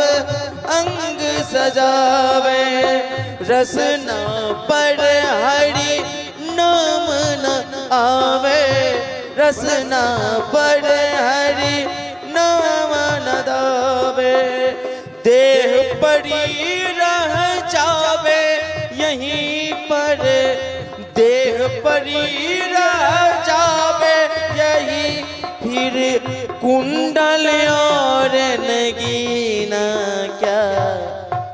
अंग सजावे, रसना पर हरि नाम न आवे, रसना पर हरि नाम न दावे। देह पड़ी रह जावे यहीं पर, देह पड़ी रह जावे यहीं, फिर कुंडल और नगीना क्या।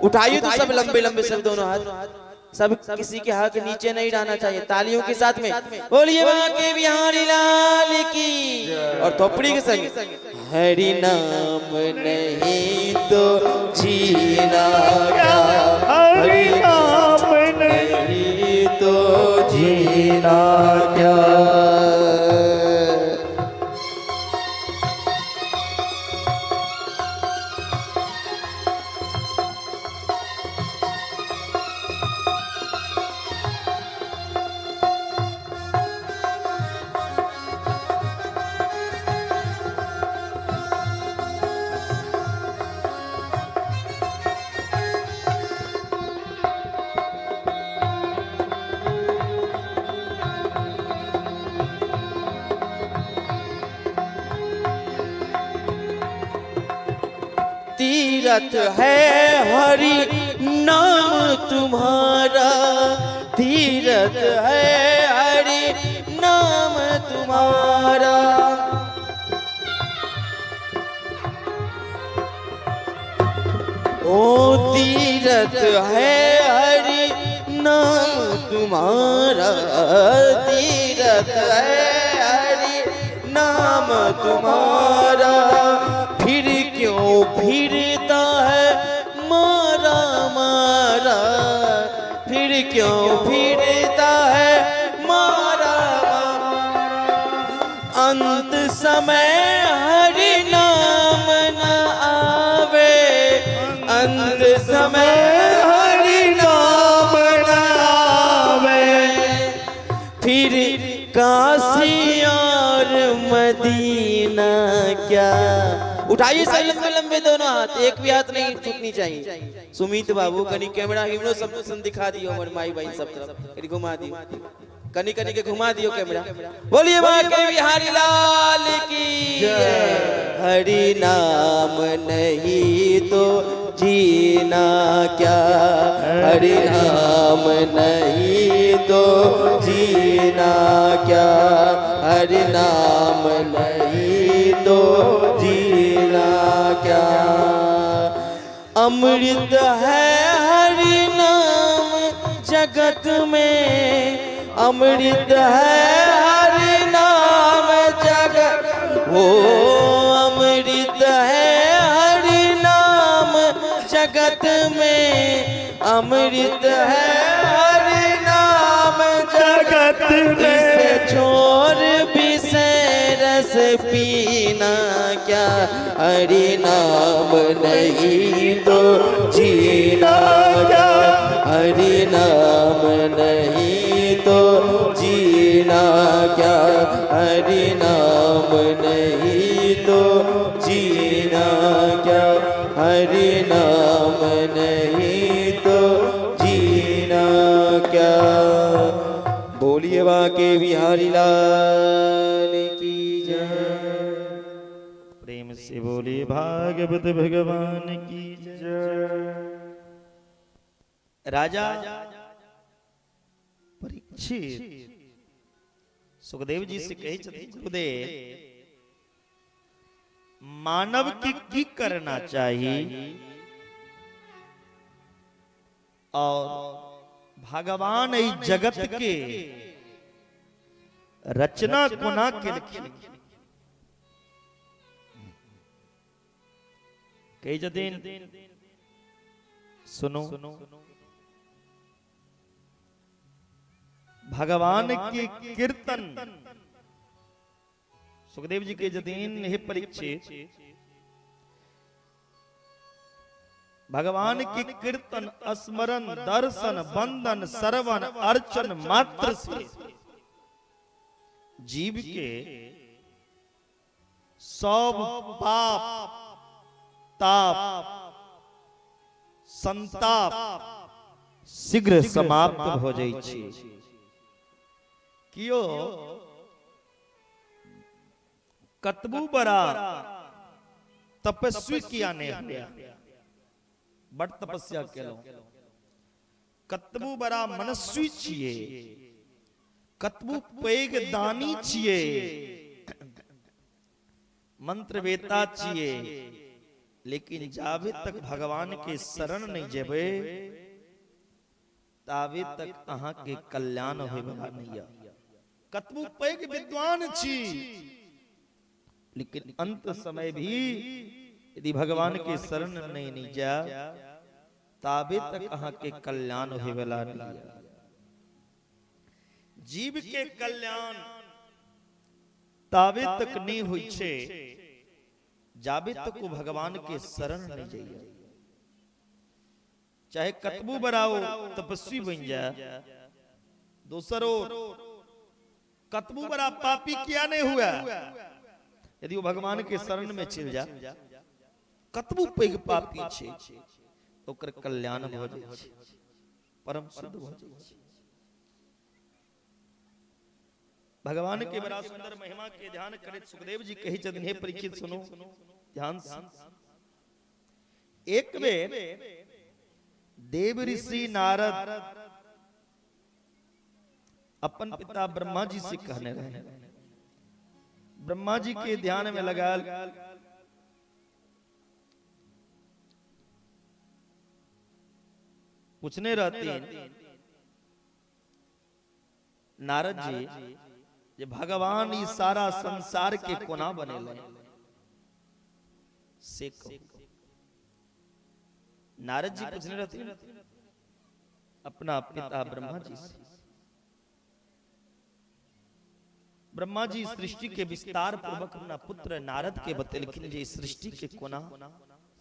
उठाइए तो सब लंबे लंबे सब दोनों हाथ, सब किसी के हाथ नीचे नहीं रहना चाहिए, तालियों के साथ में बोलिए बांके बिहारी लाल की, और थोपड़ी के संग हरि नाम नहीं तो जीना क्या, हरि नाम नहीं नहीं तो जीना क्या। तीरथ है हरि नाम तुम्हारा, तीरथ है हरि नाम तुम्हारा। ओ तीरथ है हरि नाम तुम्हारा, तीरथ है हरि नाम तुम्हारा। फिर क्यों फिरता है मारा मारा, फिर क्यों फिरता है मारा मारा। अंत समय हरि नाम न आवे, अंत समय हरि नाम न आवे। फिर काशी और मदीना क्या। उठाइए सब लंबे लंबे दोनों हाथ, एक भी हाथ नहीं छूटनी चाहिए। सुमित बाबू कनी कैमरा हिमरो सब सन दिखा दियो, हमर माई बहन सब तरफ कनी घुमा दियो, कनी कनी के घुमा दियो कैमरा। बोलिए बांके बिहारी लाल की। हरि नाम नहीं तो जीना क्या, हरि नाम नहीं तो जीना क्या, हरि नाम नहीं तो जीना क्या। अमृत है हरि नाम जगत में, अमृत है हरि नाम जगत, वो अमृत है हरि नाम जगत में, अमृत है हरि नाम जगत में। इसे छोड़ विषय रस पीना क्या, हरि नाम नहीं तो जीना क्या, हरि नाम नहीं तो जीना क्या, हरि नाम नहीं तो जीना क्या, हरि नाम नहीं तो जीना क्या। बोलिए बाके बिहारी लाल की जय। प्रेम से बोलिए भागवत भगवान की जय। राजा परीक्षित सुखदेव जी से कहे छथिन, गुरुदेव मानव की की करना चाहिए और भगवान इस जगत के रचना कोना केलखिन। कहे छथिन सुनो, भगवान के कीर्तन सुखदेव जी के छथिन, हे परीक्षित भगवान के कीर्तन स्मरण दर्शन वंदन श्रवण अर्चन मात्र से जीव के सब पाप ताप संताप शीघ्र समाप्त भ जाइ छै। कियो कतबू बड़ा तपस्वी किया नहीं हुआ, बड़ तपस्या केलहुं, कतबू बड़ा मनस्वी छियै, कतबू पैघ दानी छियै, मंत्रवेता छियै, लेकिन जाबे तक भगवान के शरण नहीं जेबै ताबे तक अहाँ के कल्याण होय वाला नहीं है। कतबू पैघ विद्वान छी, लेकिन अंत समय भी यदि भगवान के शरण नहीं नहीं जाए ताबे तक अहाँ के कल्याण होय वाला नहीं है। जीव के कल्याण ताबे तक नहीं होय छे जाबे तक वो भगवान के शरण नहीं जाइए। चाहे कतबू बड़ाओ तपस्वी बन जाए, दोसर ओर कतबू बड़ा पापी किया नहीं हुआ, यदि वो भगवान के शरण में चल जा, कतबू पैघ पापी छे ओकर कल्याण भ जाइ छै, परम शुद्ध भ जाइ छै। भगवान के बड़ा सुंदर महिमा के ध्यान करैत सुखदेव जी कहै छथिन, हे परीक्षित सुनो ध्यान से। एक बेर देव ऋषि नारद अपन पिता ब्रह्मा जी से कहने रहे, ब्रह्मा जी के ध्यान में लगाल पूछने रहते नारद जी जे भगवान ई सारा संसार के कोना बनेले से कहू। नारद जी पूछने रहते अपना पिता ब्रह्मा जी से। ब्रह्मा जी सृष्टि के विस्तार पूर्वक अपना पुत्र नारद के बतेलखिन जे सृष्टि के कोना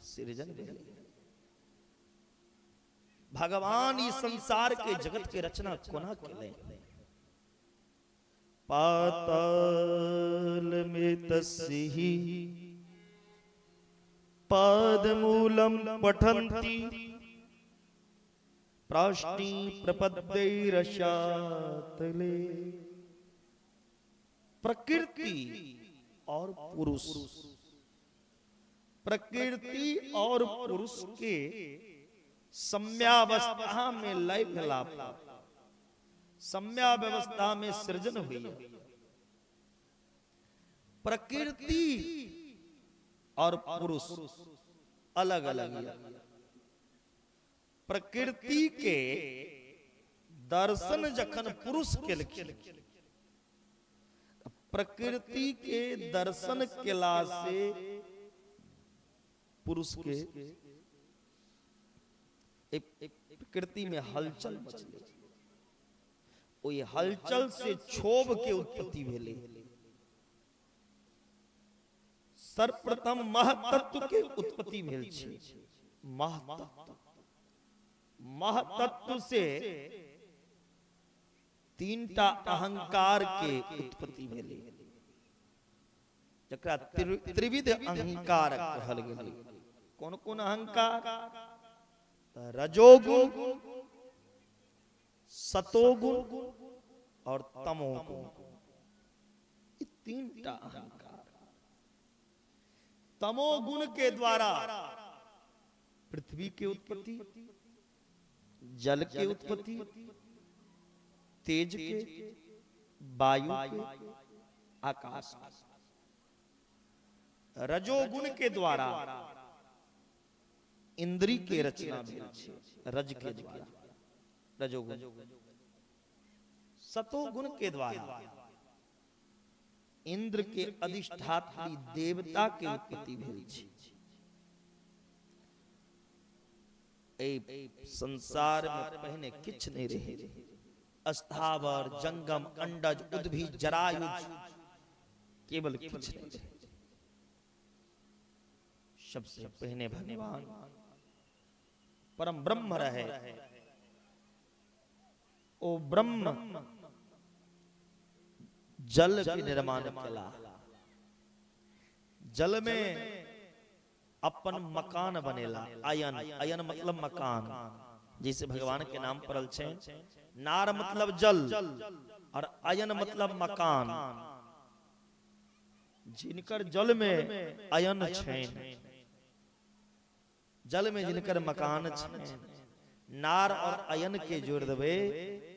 सृजन भेलै, भगवान ई संसार के जगत के रचना कोना केले। पाताल में तस्हि पादमूलम पठन्ति प्राष्टि प्रपद्यैरशातले। प्रकृति और पुरुष, प्रकृति और पुरुष के सम्यावस्था में लय भेला, सम्यावस्था में सृजन हुई। प्रकृति और पुरुष अलग अलग है। प्रकृति के दर्शन जखन पुरुष केलखिन, प्रकृति के दर्शन केला से पुरुष के एक प्रकृति में हलचल मचले, ओहि हलचल से क्षोभ के उत्पत्ति भेलै। सर्वप्रथम महतत्व के उत्पत्ति भेल छै, महतत्व। महतत्व से तीनटा अहंकार के उत्पत्ति भेलै, जकरा त्रिविध अहंकार कहल गेलै। कौन कौन अहंकार? रजोगुण, सतोगुण और तमोगुण, ये तीनटा अहंकार। तमोगुण के द्वारा पृथ्वी के उत्पत्ति, जल के उत्पत्ति, तेज के, वायु के, आकाश। रजोगुण के द्वारा इंद्री के रचना भेल छै, रज के द्वारा रजोगुण। सतोगुण के द्वारा इंद्र के अधिष्ठात्री देवता के उत्पत्ति भेल छै। एहि संसार में पहिने किछु नहीं रहे, स्थावर, जंगम, अंडज, उद्भिद, जरायुज, केवल किछु नहीं रहे। सबसे पहले भगवान परम ब्रह्म रहे, ओ ब्रह्म जल के निर्माण केला। जल में अपन मकान बनेला। अयन, अयन मतलब मकान, जैसे भगवान के नाम पड़ल छै। नार मतलब जल और अयन मतलब मकान। जिनकर जल में अयन छैन, जल में जिनकर मकान छैन, नार और अयन के जोड़ देबै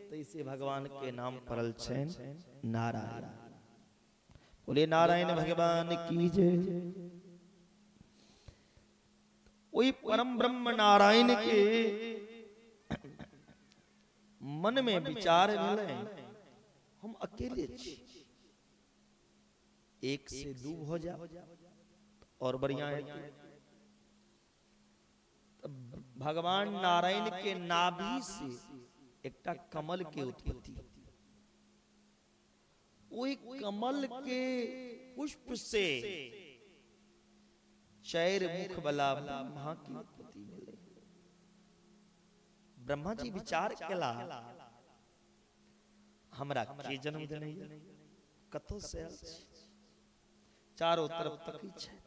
तो इसे भगवान के नाम पड़ल छैन नारायण। बोले नारायण भगवान की जय। वही परम ब्रह्म नारायण के मन में विचार भेलै, हम अकेले छी, एक से दू हो जा और बढ़िया है। भगवान नारायण के नाभि से एकटा कमल के उत्पत्ति, ओहि कमल के पुष्प से चारि मुख वाला ब्रह्मा की उत्पत्ति भेलै। ब्रह्मा जी विचार केला, हमरा के जन्म देने, कतौ से आयल छी, चारों तरफ तकै छै।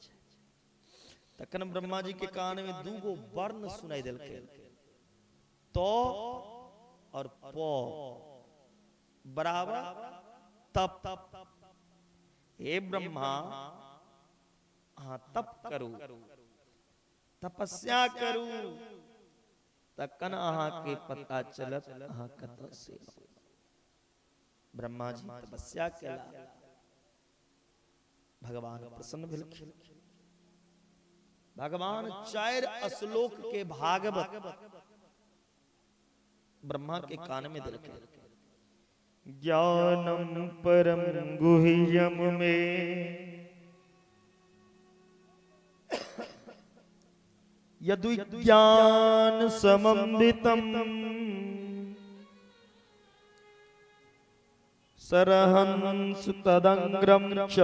तखन ब्रह्मा जी के कान में दूगो वर्ण सुनाई देलकै, तो और प बराबर तप। हे ब्रह्मा, अहाँ तप करू, तपस्या करू, तखन अहाँ के पता चलत अहाँ कतऽ से। ब्रह्मा जी तपस्या केला, भगवान प्रसन्न भेलखिन। भगवान चारि श्लोक के भागवत ब्रह्मा के कान में देलकै। ज्ञानम परम गुह्यम में यदुज्ञान समन्वितम सरहंस तदंग्रम च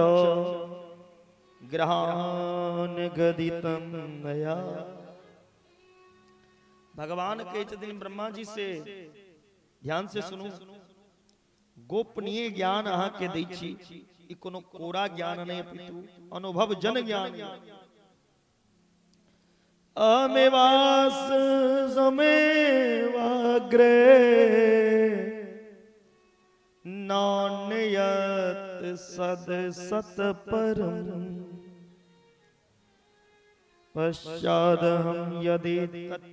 ग्रहान गदितम मया। भगवान कहै छथिन ब्रह्मा जी से, ध्यान से सुनू, गोपनीय ज्ञान अहाँ के दै छी, ई कोनो कोरा ज्ञान नहीं अपितु अनुभव जन ज्ञान। अमेवास समेवाग्रे नान्यत सद सत परम पश्चादहं यदि तत्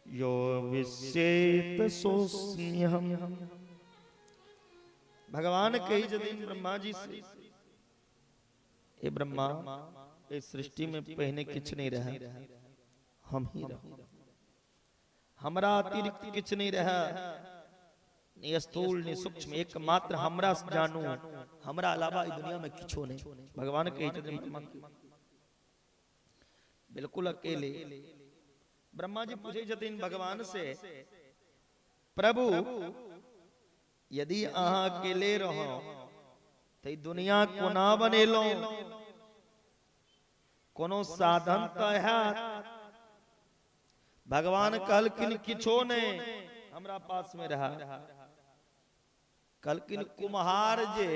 यो विश्येत सोऽस्म्यहम्। भगवान कही छथिन ब्रह्मा जी से, हे ब्रह्मा, इस सृष्टि में पहने किछु नहीं रहे, हम ही रहू, हमरा अतिरिक्त किछु नहीं रहे, ने स्थूल ने सूक्ष्म, एकमात्र हमरा जानू, हमरा अलावा इस दुनिया में किछो नहीं। भगवान कही छथिन ब्रह्मा के, बिल्कुल अकेले। ब्रह्मा जी पूछे छथिन भगवान से, प्रभु यदि अहाँ अकेले रहो तो दुनिया कोना बनेलहुं, कोनो साधन तो हैत? भगवान कहलखिन किछो नहीं, हमरा पास में रहा। कहलखिन कुम्हार जे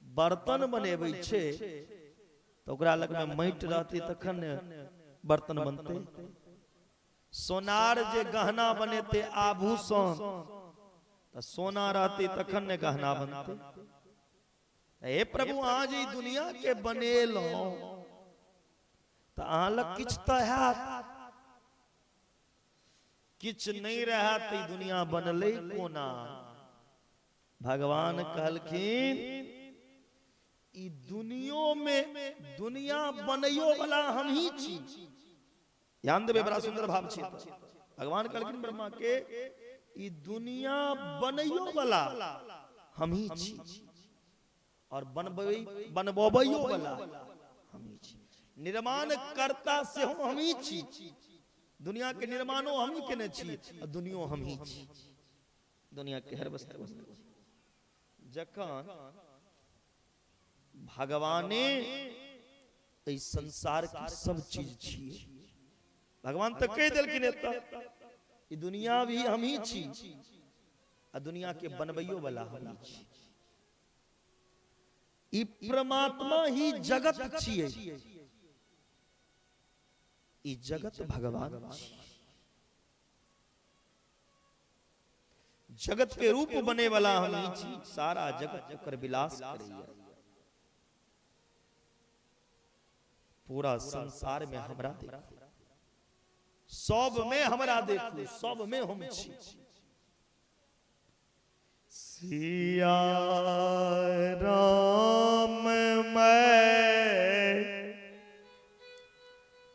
बर्तन बनेबै छै तो ओकरा लग में माटि रहतै तखन बर्तन बनतै, सोनार जे गहना बनेतै आभूषण तो सोना रहतै तखन ने गहना बनतै। हे प्रभु, अहाँ जे दुनिया के बनेलहुं तो अहाँ लग किछु तो हैत, किछु नहीं रहा तो दुनिया बनलै कोना? भगवान कहलखिन ई दुनियो में दुनिया बनैयो वाला हम ही छी। ध्यान देबै, बड़ा सुंदर भाव छै। भगवान कहलखिन ब्रह्मा के, ई दुनिया बनैयो वाला हम ही छी और बनबैयो वाला हम ही छी, निर्माण कर्ता सेहो हम ही छी, दुनिया के निर्माणो हम ही केने छी आ दुनियो हम ही छी, दुनिया के हर वस्तु। जखन भगवाने एहि संसार के सब चीज छियै, भगवान तो कहि देलखिन एतऽ ई दुनिया भी हम ही छी आ दुनिया के बनबैयो वाला हम ही छी, ई परमात्मा ही जगत छियै। ई जगत भगवान छी। जगत के रूप बने वाला हम ही छी, सारा जगत ओकर विलास करैया। पूरा संसार में हमरा देखू, सब में हमरा देखू, सब में हम छी। सिया राम मैं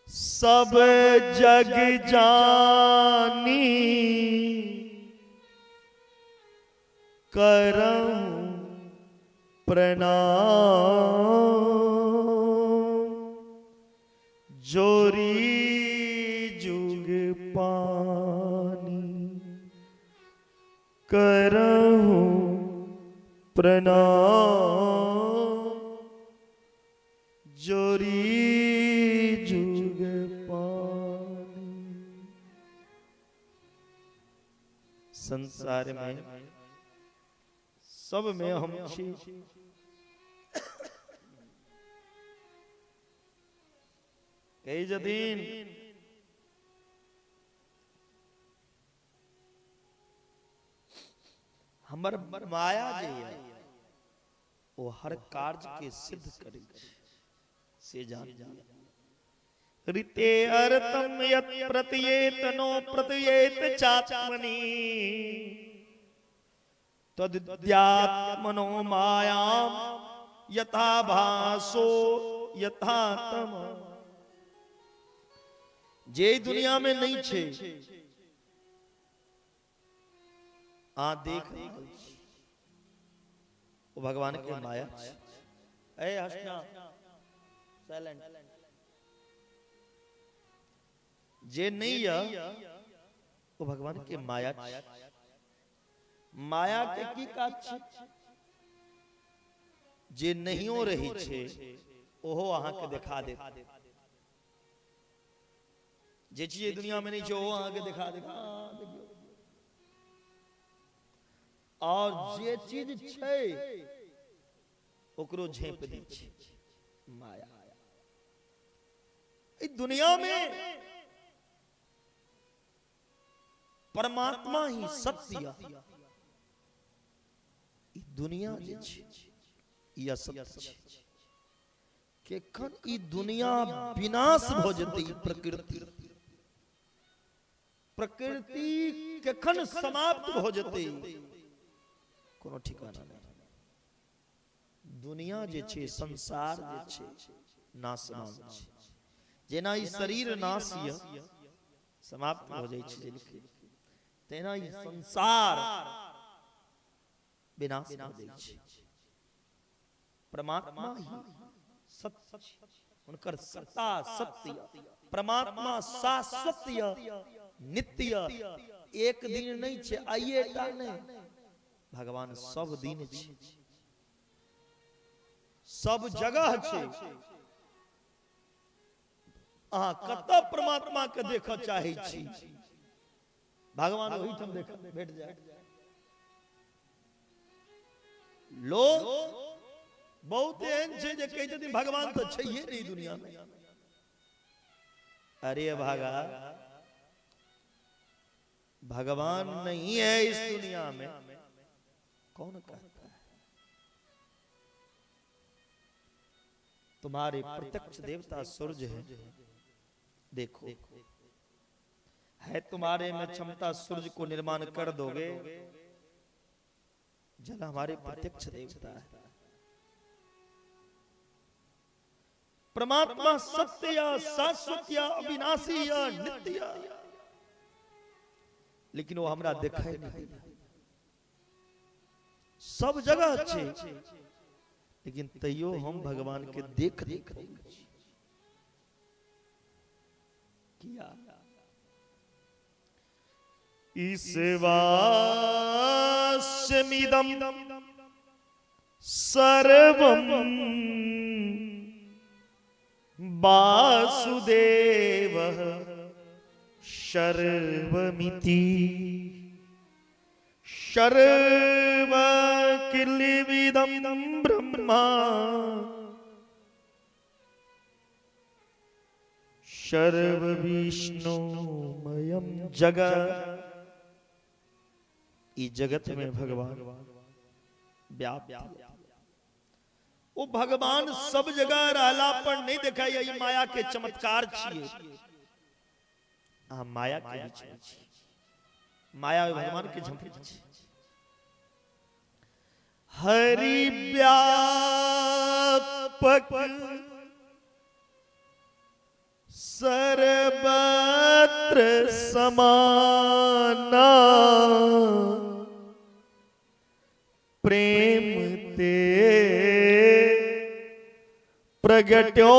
सब जग जानी, करऊं प्रणाम जोरी जुग पानी, करहूं प्रणाम जोरी जुग पानी। संसार में सब में हम छी। कहै छथिन हमर माया जे है ओ हर कार्य के सिद्ध करै छै, से जान। ऋते अर्थम यत् प्रतीयेत नो प्रतीयेत चात्मनि, तद्यात्मनो मायाम यथा भासो यथा तम। जे दुनिया में नहीं छे आ देख रहल छी, ओ भगवान के माया छै। ए हसना साइलेंट, जे नहीं है वो भगवान के माया छै। माया के की काज छै? जे नहियो रही छै ओहो अहाँ के देखा देत। जे चीज दुनिया में नहीं छै ओहो अहाँ के देखा देत। देखियौ। और जे चीज छै ओकरो झेप दै छै माया। ई दुनिया में परमात्मा ही सत्य है। ई दुनिया जे छै ई असत्य छै। केखन ई दुनिया विनाश भ जेतै, ई प्रकृति, प्रकृति केखन समाप्त भ जेतै कोनो ठिकाना नहि। दुनिया जे छै, संसार जे छै नाशवान छै। जेना ई शरीर नाश य समाप्त भ जाइ छै जल्दी, तेना ई संसार विनाश भ जाइ छै। परमात्मा ही सत्य, हुनकर सत्ता सत्य, परमात्मा शाश्वत नित्य, एक दिन नहीं छै, आइए टा नहीं, भगवान सब दिन छै, सब जगह छै। अहाँ कतऽ परमात्मा के देखऽ चाहै छी, भगवान ओहिठाम देख भेट जाय। लोग बहुत एहन छै जे कहै छथिन भगवान तऽ छैहे नहि दुनिया में। अरे भागा, भगवान नहीं है इस दुनिया में, कौन कहता है? तुम्हारे प्रत्यक्ष देवता सूर्य है, देखो है तुम्हारे में क्षमता, सूर्य को निर्माण कर दोगे। जल हमारे प्रत्यक्ष देवता है। परमात्मा सत्य या शाश्वत या अविनाशी या नित्य, लेकिन वो हमरा दिखाई नहीं। सब जगह छै, लेकिन तैयो हम भगवान के देख देख किया। ईशवास्यमिदं सर्वं वासुदेवः सर्वमिति सर्वकिल्बिदं ब्रह्मा सर्व विष्णुमयम जगत। ई जगत में भगवान व्याप्त। ओ भगवान सब जगह रहला पर नहीं देखाई, ई माया के चमत्कार छिए। आ माया के बीच में छी, माया भगवान के झंपे छी। हरि व्यापक सर्वत्र समाना, प्रेम ते प्रगट्यो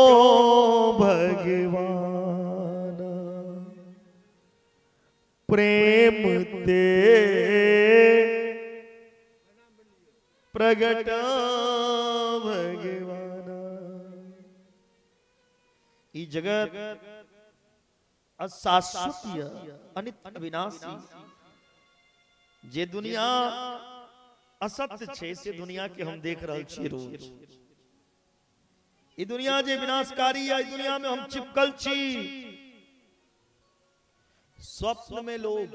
भगवान, प्रेम ते प्रगट भगवान। ई जगत अशाश्वत अनित्य अविनाशी, जे दुनिया असत्य छै से दुनिया के हम देख रहल छी रोज। ई दुनिया जे विनाशकारी है, ई दुनिया में हम चिपकल छी। स्वप्न में लोग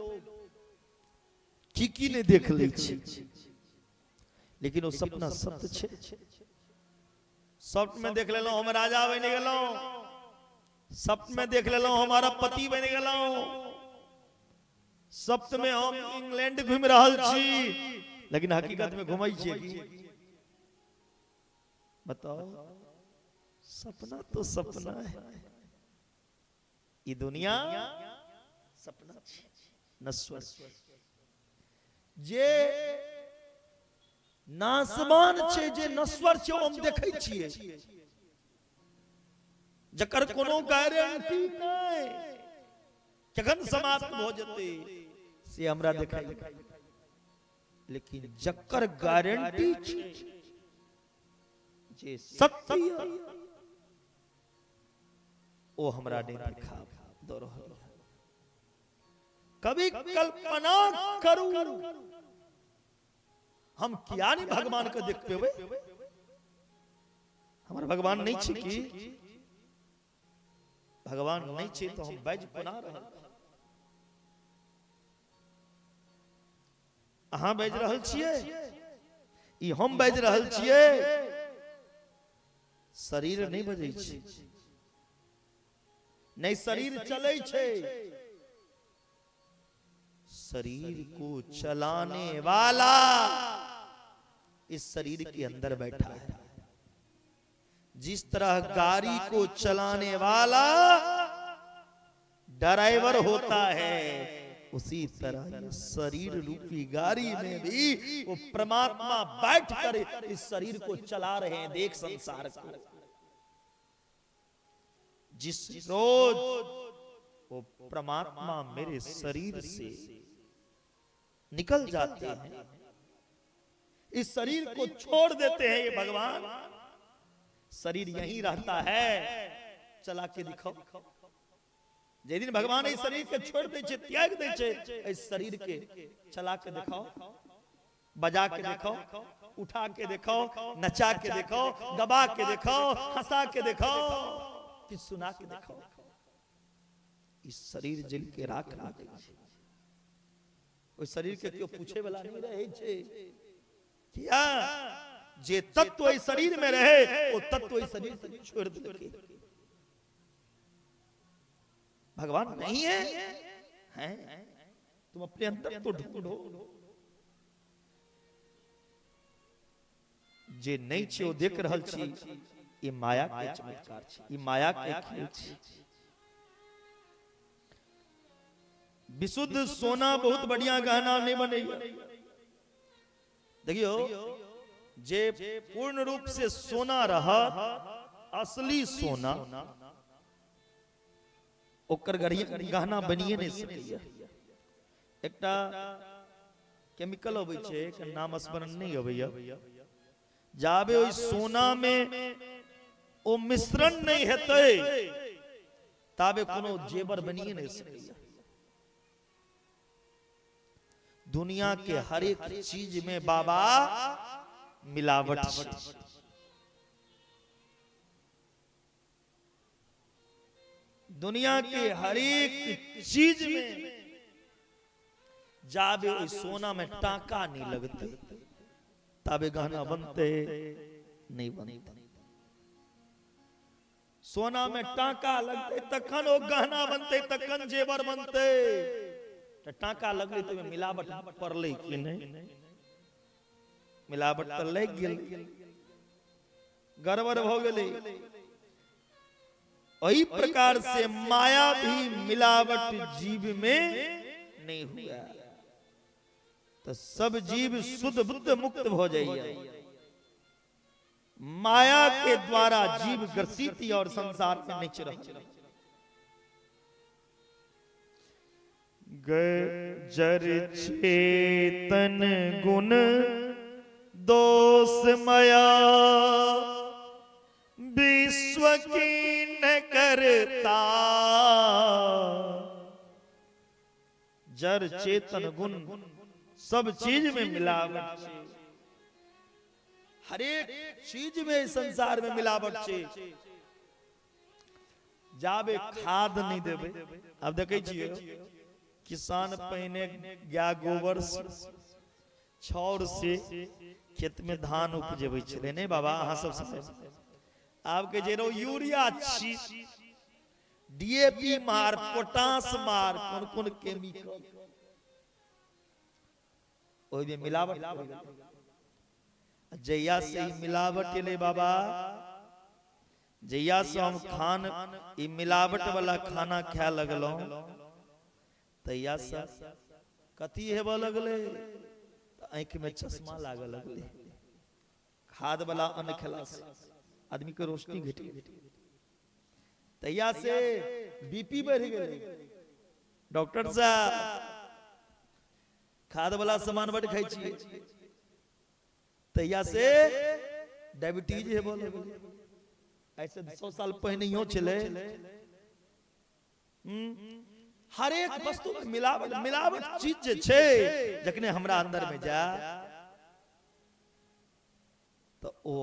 की की नहीं देख लै छै, लेकिन ओ सपना सत्य छै। स्वप्न में देख लेलहुं हम राजा बनि गेलहुं, स्वप्न में देख लेलहुं हम अरबपति बनि गेलहुं, स्वप्न में हम इंग्लैंड घूमि रहल छी, लेकिन हकीकत में घुमै छियै की? बताओ, सपना तो सपना है। ई दुनिया सपना छै, नश्वर जे नासमान छै, जे नश्वर छै, ओ हम देखै छियै, जकर कोनो गारंटी नहि कखन समाप्त भऽ जेतै से हमरा देखाइ, लेकिन जकर गारंटी छै, जे सत्य, ओ हमरा नहि देखा दऽ रहल। कभी कल्पना करू, हम किया नहीं भगवान के देख पेबै? हमर भगवान नहीं छै की? भगवान नहीं छै तो हम बाजि कोना रहल? अहाँ बाजि रहल छियै, ई हम बाजि रहल छियै, शरीर नहीं बजै छै, नहीं शरीर चलै छै। शरीर को चलाने वाला इस शरीर के अंदर बैठा है। जिस तरह गाड़ी को चलाने वाला ड्राइवर होता है, उसी तरह ये शरीर रूपी गाड़ी में भी वो परमात्मा बैठ कर इस शरीर को चला रहे हैं। देख संसार को, जिस रोज वो परमात्मा मेरे शरीर से निकल जाते हैं, इस शरीर को छोड़ देते हैं ये भगवान, शरीर यहीं रहता है। चला के दिखाओ, जे दिन भगवान इस शरीर के छोड़ दे छे, त्याग दे छे, इस शरीर के चला के दिखाओ, बजा के दिखाओ, उठा के दिखाओ, नचा के दिखाओ, गबा के दिखाओ, हंसा के दिखाओ, कि सुना के दिखाओ। इस शरीर जल के राख ना दै छै, ओहि शरीर के केओ पूछे वाला नहीं रहे छै। किया? जे तत्व एहि शरीर में रहे ओ तत्व एहि शरीर के छोड़ देलकै। भगवान नहीं है, हैं? तुम अपने अंदर तो ढूंढो। जे नहीं छै ओ देख रहल छी, ई माया के चमत्कार छै, ई माया के खेल छै। विशुद्ध सोना बहुत बढ़िया गहना नहीं बनैया। देखियो, जे पूर्ण रूप से सोना रहा, असली सोना, ओकर गहना बनिए नहीं सकैया। एकटा केमिकल अबै छै, एकर नाम स्मरण नहीं अबैया, जाबे ओहि सोना में ओ मिश्रण नहीं हेतै ताबे कोनो जेवर बनिए नहीं सकैया। दुनिया के हर एक चीज में बाबा मिलावट छै। दुनिया के हरेक चीज में जाबे ओहि सोना में टाका नहीं लगते ताबे गहना बनते नहीं बनते। सोना में टाका लगते तखन ओ गहना बनते, तखन जेवर बनते। तो टाका लगले तो मिलावट पड़ले कि नहीं? मिलावट तो लग गेल, गड़बड़ भ गेलै। वही प्रकार से माया भी मिलावट जीव में नहीं हुआ तो सब जीव शुद्ध बुद्ध मुक्त हो जाइए। माया के द्वारा जीव ग्रसित और संसार में नीचे रह जर चेतन गुण दोष मया विश्व की न करता। जर चेतन गुण सब चीज में मिलावट छे, हरेक चीज में संसार में मिलावट छे। जाबे खाद नहीं देबे, अब देखे छियै किसान पहिने गाय गोबर छाउर से खेत में धान उपजेबै छलै। नहीं बाबा, अहाँ सब समय आब के जे यूरिया छी, डीएपी मार, पोटास मार, कोन कोन केमिकल, ओहिमे मिलावट। जहिया से ई मिलावट एलै बाबा, जहिया से हम खान ई मिलावट वाला खाना खाए लगलहुं, तहिया से कथी हेबऽ लगलै, आँखि में चश्मा लागऽ लगलै। खाद वाला अन्न खेला से आदमी के रोशनी घटि गेलै, तहिया से बीपी बढ़ि गेलै। डॉक्टर साहब खाद वाला सामान बड खाइ छियै, तहिया से डायबिटीज हेबऽ लगलै। ऐसे 100 साल पहिनहियो छलै। हर एक वस्तु में मिलावट, मिलावट चीज जे छै जखने हमरा अंदर में जा तो ओ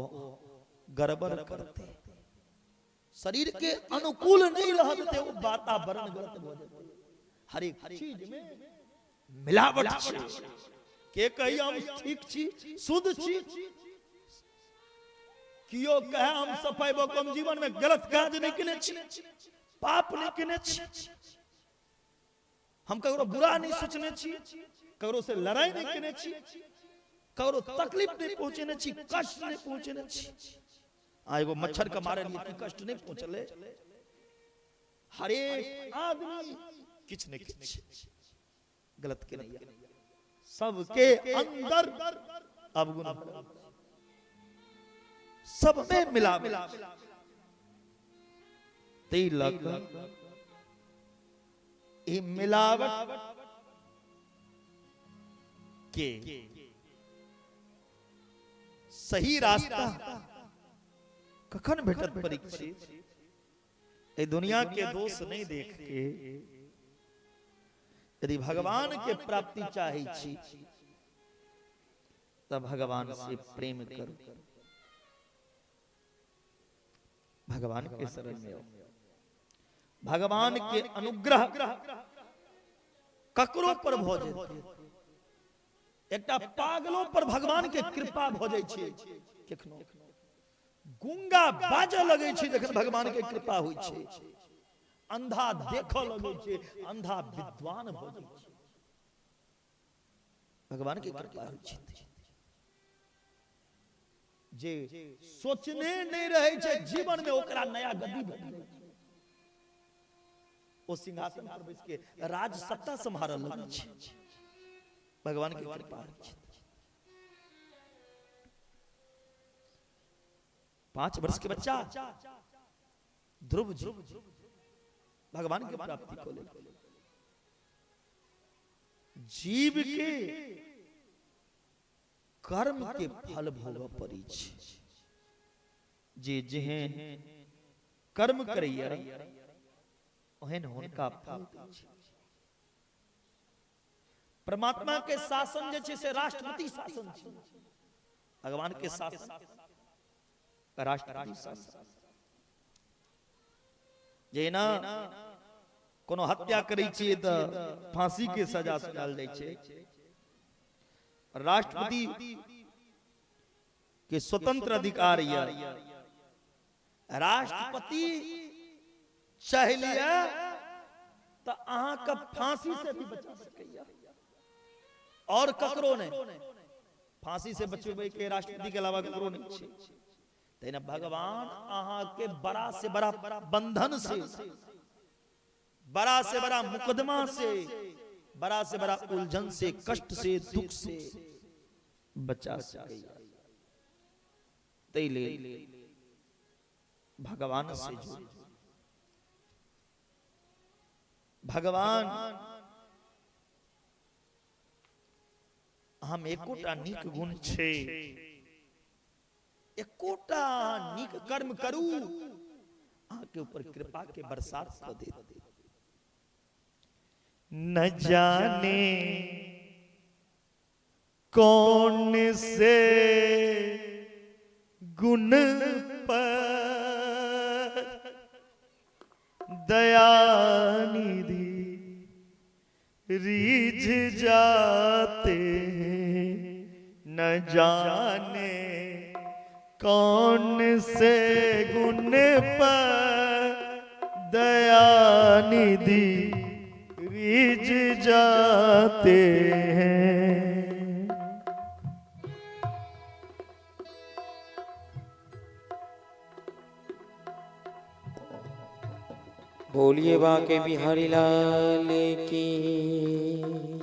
गड़बड़ करते, शरीर के अनुकूल नहीं रहते, वो वातावरण गलत हो जाते। हर एक चीज में मिलावट छै। के कही हम ठीक छी, शुद्ध छी, कियो कहे हम सफाई कम जीवन में गलत काज नहीं केने छी, पाप नहीं केने छी, हम ककरो बुरा नहीं सोचने छी, ककरो से लड़ाई नहीं केने छी, ककरो तकलीफ नहीं पहुंचेने छी, कष्ट नहीं पहुंचेने छी। आ एगो मच्छर के मारे लिए की कष्ट नहीं पहुंचले? हरेक आदमी किछ ने किछ गलत के नहीं, सबके अंदर अवगुण, सब में मिला मिला। तिलक ई मिलावट के सही रास्ता कखन भेटत परीक्षित? ए दुनिया के दोष नहीं देख के यदि भगवान के प्राप्ति चाहे छी तब भगवान से प्रेम करू, भगवान के शरण में आओ, भगवान के अनुग्रह ककरो पर भ जेतै। एकटा पागलो पर भगवान के कृपा भ जाइ छै। केखनो गुंगा बाजऽ लगै छै जखन भगवान के कृपा होइ छै, अंधा देखऽ लगै छै, अंधा विद्वान भ जाइ छै, भगवान के कृपा होइ छै। जे सोचने नहीं रहे छै जीवन में ओकरा नया गति भेट जाइ छै, ओ सिंहासन पर बैस के राज सत्ता सम्हारऽ लगै छै, भगवान के कृपा होइ छै। 5 वर्ष के बच्चा ध्रुव जी भगवान के प्राप्ति को ले जीव के कर्म के फल भोगऽ पड़ै छै। जे जेहन कर्म करैया ओहन हुनका फल दै छै। परमात्मा के शासन जे छै से राष्ट्रपति शासन छै, भगवान के शासन राष्ट्रपति शासन। जेना कोनो हत्या करै छियै तऽ फांसी के सजा सुनायल जाइ छै। राष्ट्रपति के स्वतंत्र अधिकार यऽ, राष्ट्रपति चाहि लिअ तऽ अहाँके फांसी से भी बचा सकैया, और ककरो नहि। फांसी से बचबै के राष्ट्रपति के अलावा ककरो नहि छै। तहिना भगवान अहाँके बड़ा से बड़ा बंधन से, बड़ा से बड़ा मुकदमा से, बड़ा से बड़ा उलझन से, कष्ट से, दुख से बचा सकैया। ताहि लेल भगवान से जुड़ू। भगवान हम एकोटा नीक गुण छै, एकोटा नीक कर्म करू, अहाँके ऊपर कृपा के बरसात कऽ देत। न जाने कौन से गुण पर दया निधि रीझ जाते हैं, न जाने कौन से गुण पर दया निधि रीझ जाते हैं। बोलिए बाके बिहारी लाल की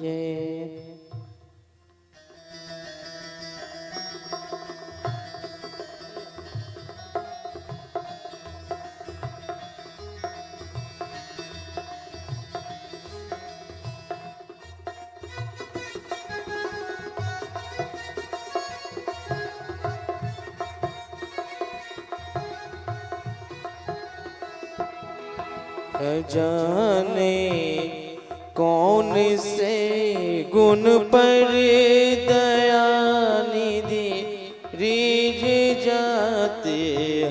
जय। जाने कौन से गुण पर दया निधि रीझ जाते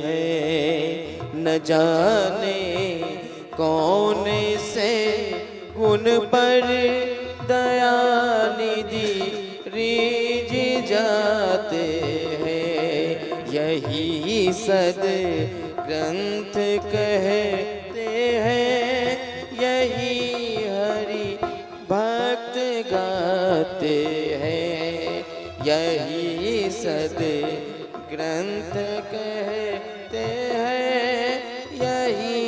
हैं, न जाने कौन से गुण पर दया निधि रीझ जाते हैं। यही सद ग्रंथ कहते हैं, यही हरि भक्त गाते हैं। यही सद ग्रंथ कहते हैं, यही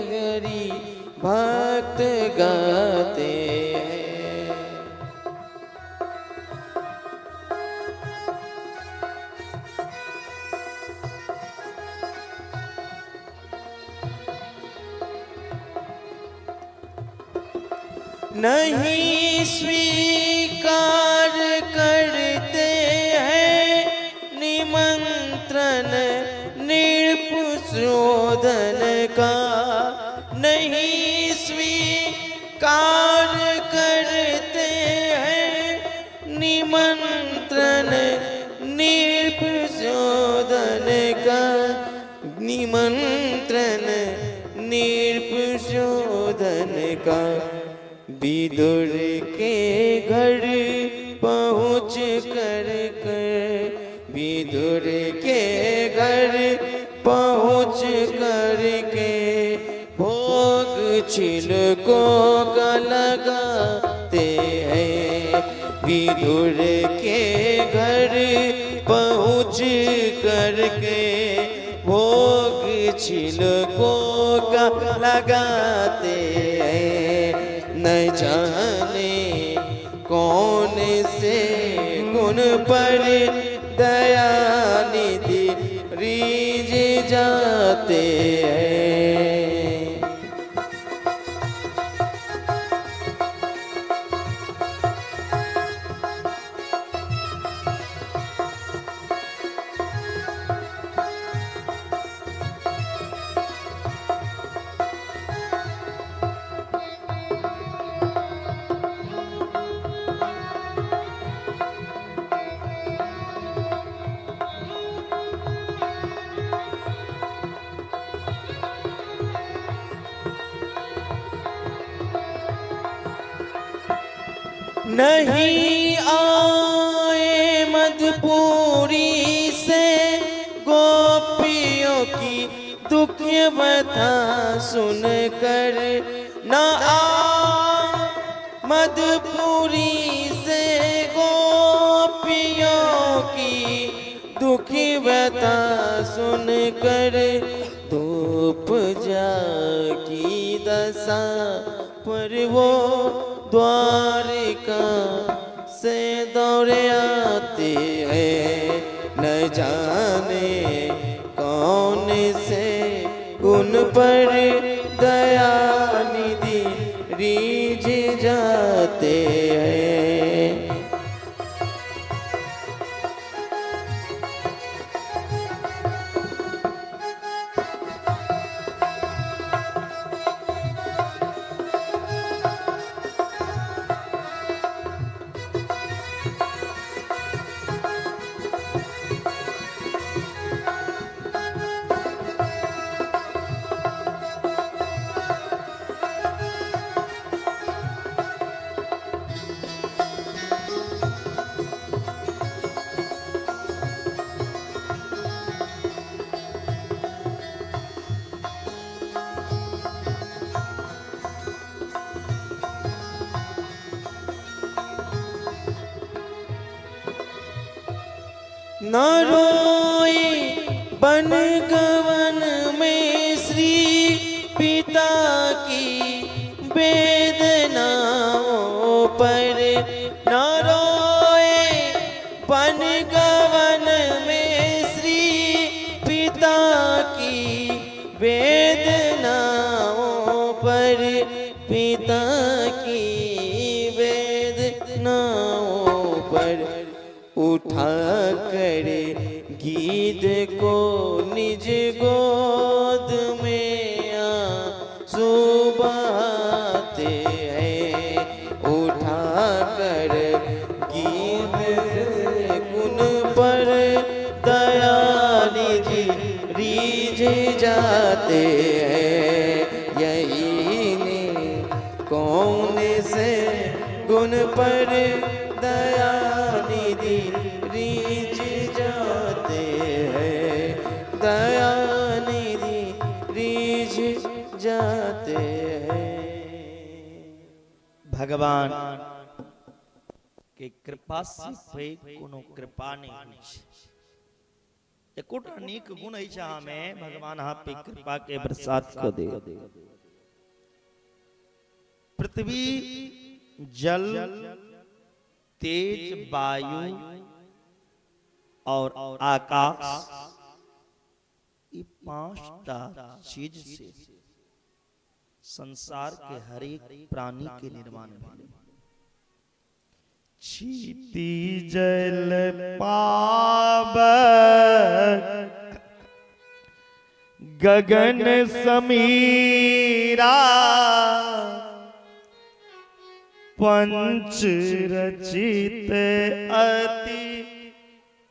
हरि भक्त गाते हैं। नहीं स्वीकार करते हैं निमंत्रण नृपशोधन का, नहीं स्वीकार करते हैं निमंत्रण नृपशोधन का, निमंत्रण नृपशोधन का। विदुर के घर पहुँच कर कर, विदुर के घर पहुँच कर के भोग छिलकों का लगाते हैं। विदुर के घर पहुँच कर के भोग छिलकों का लगाते हैं। न जाने कौन से गुण पर दया निधि रीझ जाते हैं। नहीं आए मधुपुरी से गोपियों की दुख व्यथा सुन कर, न आ मधुपुरी से गोपियों की दुख व्यथा सुन कर, धूप जा की दशा पर वो द्वारिका से दौड़े आते हैं, न जाने कौन से गुण पर दया निधि रीझ जाते हैं। न रोए बन गवन में श्री पिता की वेदनाओं पर, न रोए बन गवन में श्री पिता की वेदनाओं पर, पिता की वेदनाओं पर, उठा कर गीत को निज गोद में आंसू बहाते हैं, उठा कर गीत गुण पर दया निधि रीझ जाते हैं, यही ने कौन से गुण पर दया निधि रीझ जाते हैं, दया निधि रीझ जाते हैं। भगवान के कृपा से पैघ कोनो कृपा नहीं होइ छै। एकोटा नीक गुण अछि अहाँ में, भगवान अहाँ पे कृपा के बरसात क दे। पृथ्वी, जल, तेज, वायु और आकाश, ई पांचटा चीज से संसार के हरेक प्राणी के निर्माण भेलै। क्षिति जल पावक गगन समीरा, पंच रचित अति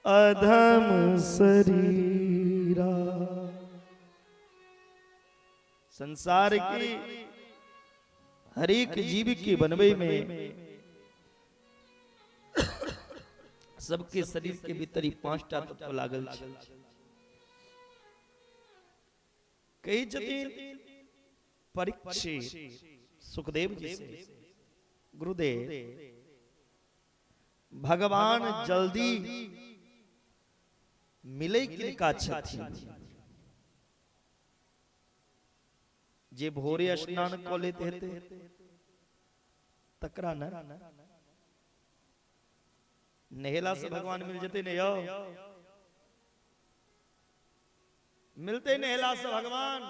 अधम शरीरा। संसार की हरेक जीव के बनवे में सबके शरीर के भीतर ई पांचटा तत्व लागल छै। कहै छथिन परीक्षित सुखदेव जी से, गुरुदेव भगवान जल्दी मिले किनका छथिन? जे भोरे स्नान क लेत हेतै तकरा न नहेला से भगवान मिल जेतै ने यौ? मिलते नहेला से भगवान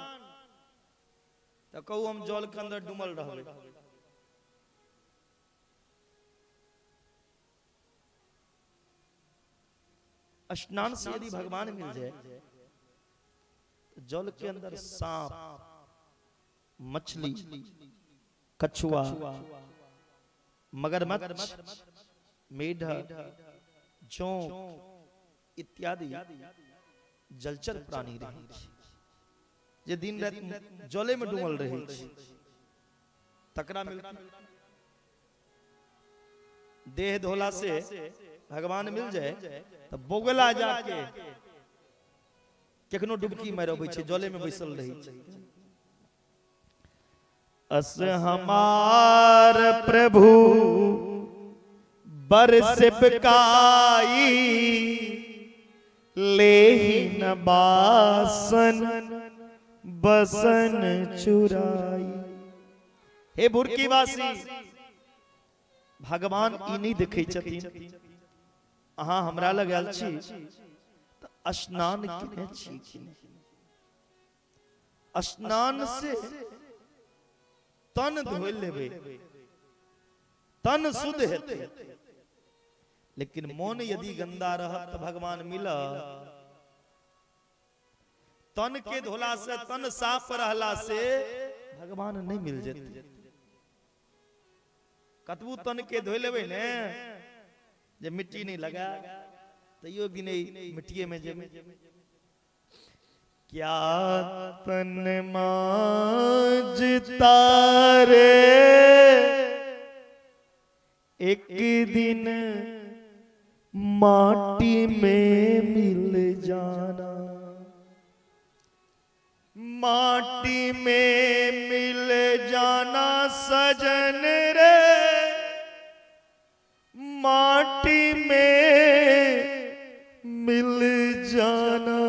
तो कहू हम जल के अंदर डूबल रहबै। स्नान से यदि भगवान मिल जाए तो जल के अंदर सांप, मछली, कछुआ, मगरमच्छ, मेढक, जोंक इत्यादि जलचर प्राणी रहै छै, जे दिन राति जले में डूबल रहै छै, तकरा मिलतै। देह धोला से भगवान मिल जाए तऽ बोगला जाके केखनो डुबकी मारि अबै छै, जले में बैसल रहै छै। अस हमार प्रभु बरसिपकाई लेहि न बासन बसन चुराई। हे भुरकी वासी, भगवान ई नहि देखै छथिन अहाँ हमरा लग आयल छी तऽ स्नान केने छी कि नहि। स्नान से तन धोइ लेबै, तन शुद्ध हेतै, लेकिन मोन यदि गंदा रहत तऽ भगवान मिलत? तन के धोला से, तन साफ रहला से भगवान नहीं मिल जेतै। कतबू तन के धोइ लेबै ने जे मिट्टी नहीं लगा, तैयो एक दिन मिट्टिए में जेबै। क्या तन माजता रे एक दिन माटी में मिल जाना, माटी में मिल जाना सजन रे, माटी में मिल जाना।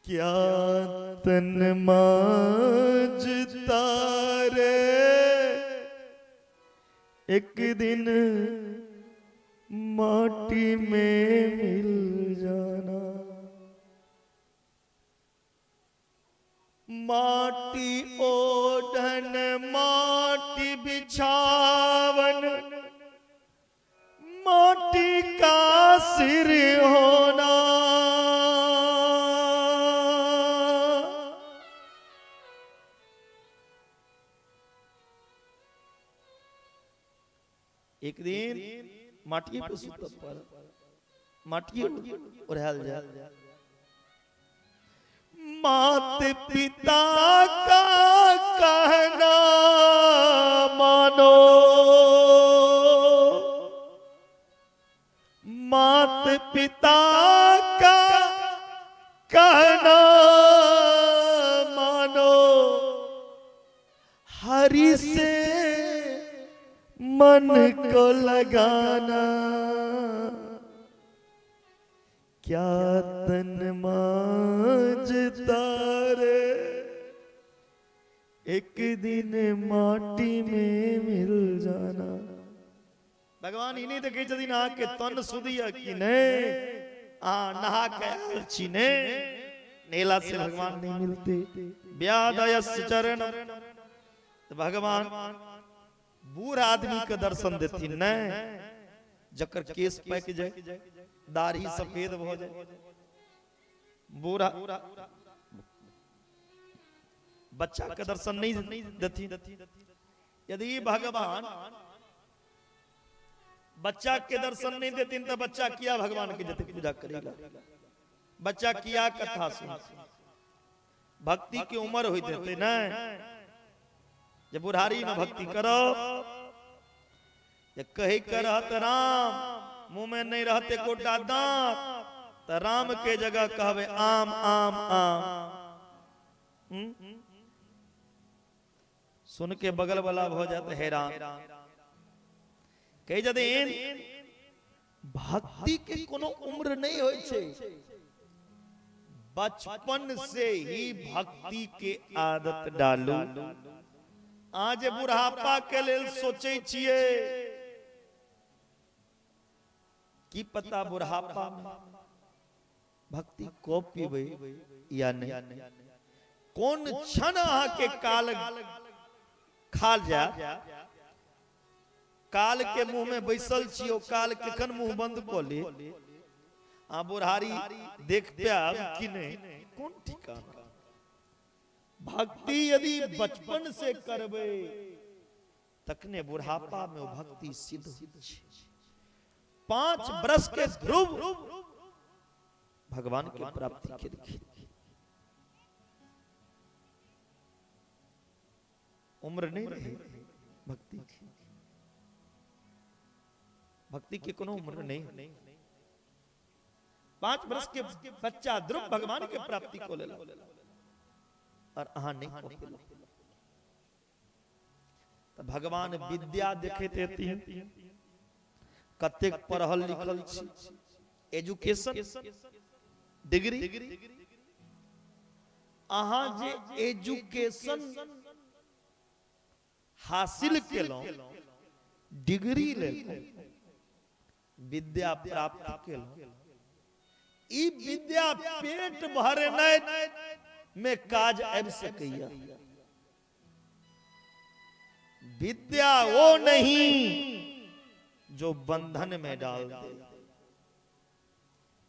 क्या तन माजता रे एक दिन माटी में मिल जाना। माटी ओढ़न माटी बिछावन माटी का सिर होना। एक दिन माटिए पर सुतब पर माटिए ओढ़ायल जाए। मात पिता का कहना मानो, मात पिता का कहना मानो, हरि से मन को लगाना। क्या तन माजता रे एक दिन माटी में मिल जाना। भगवान ई नहि देखै छथिन अहाँके तन शुद्ध यऽ कि नहि, अहाँ नहा के आयल छी नहि, नहेला से भगवान नहीं मिलते। व्यादयस्य चरण, तऽ भगवान बूढ़ आदमी के दर्शन देथिन नहि, जकर केस पाकि जाय, दाढ़ी सफेद भऽ जाय, बूढ़ा बच्चा के दर्शन नहीं देथिन। यदि भगवान बच्चा के दर्शन नहीं देथिन तो बच्चा किया भगवान के जते पूजा करेगा, बच्चा किया कथा सुन। भक्ति के उम्र होइत हेतै ने, जे बुढ़ारी में भक्ति करो, जे कहे के रहत राम, मुंह में नहीं रहते कोटा दांत, तो राम के जगह कहबे आम आम आम। सुन के बगल वाला भ जात हैरान। कहे जदिन भक्ति के कोनो उम्र नहीं होय छै, बचपन से ही भक्ति के आदत डालू। आज बुढ़ापा के लेल सोचै छियै, की पता बुढ़ापा में भक्ति को पीबै या नहीं, कोन क्षण अहाँ के काल खाल जाय। काल के मुंह में बैसल छी, ओ काल केखन मुंह बंद कऽ ले, आ बुढ़ारी देख पायब कि नहीं, कोन ठिकाना। भक्ति यदि बचपन से करबै तखने बुढ़ापा में ओ भक्ति सिद्ध होइ छै। 5 वर्ष के ध्रुव भगवान के प्राप्ति केलखिन। उम्र नहीं रहे, भक्ति के। भक्ति के कोनो उम्र नहीं। 5 वर्ष के बच्चा ध्रुव भगवान के प्राप्ति को लेला और अहाँ नहीं कऽ पेलहुँ। तऽ भगवान विद्या देखैत हेथिन, कतेक पढ़ल लिखल छी, एजुकेशन डिग्री, अहाँ जे एजुकेशन हासिल केलहुँ, डिग्री लेलहुँ, विद्या प्राप्त केलहुँ, ई विद्या पेट भरनाइ में काज आबि सकैया। विद्या वो नहीं जो बंधन में डाल दे।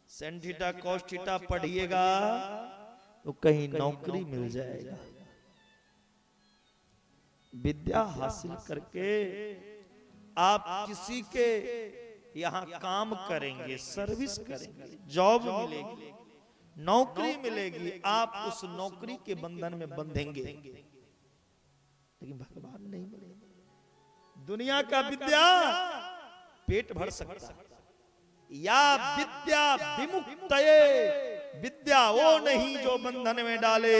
सेन थीटा कॉस थीटा पढ़िएगा तो कहीं नौकरी मिल जाएगा। विद्या हासिल करके आप किसी के यहाँ काम करेंगे, सर्विस करेंगे, जॉब मिलेगी, नौकरी मिलेगी, आप उस नौकरी के बंधन में बंधेंगे, लेकिन भगवान नहीं मिलेंगे। दुनिया का विद्या पेट भर सकता है, या विद्या विमुक्तये, विद्या वो नहीं जो बंधन में डाले,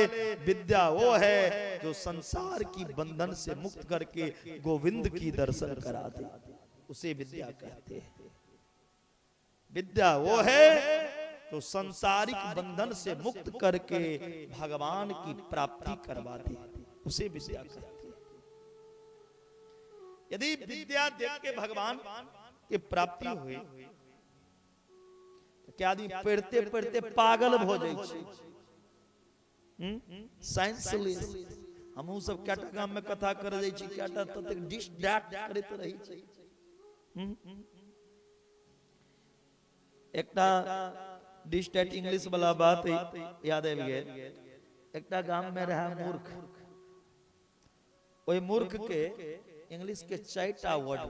विद्या वो है जो संसार की बंधन से मुक्त करके गोविंद की दर्शन करा दे, उसे विद्या कहते हैं। विद्या वो है तो संसारिक बंधन से मुक्त करके भगवान की प्राप्ति करवा दे, उसे विद्या कहते हैं। यदि विद्या देख के भगवान की प्राप्ति हुई तो क्या आदमी पढ़ते पढ़ते पागल हो जाए छै? साइंस ले हमहूँ सब कएटा गाम में कथा कर जाइ छी, कएटा ततेक डिश that करैत रहै छै। एकटा डिश that English वाला बात याद आबि गेल। एकटा गाम में रहे मूर्ख, ओहि मूर्ख के इंग्लिश के 4टा word,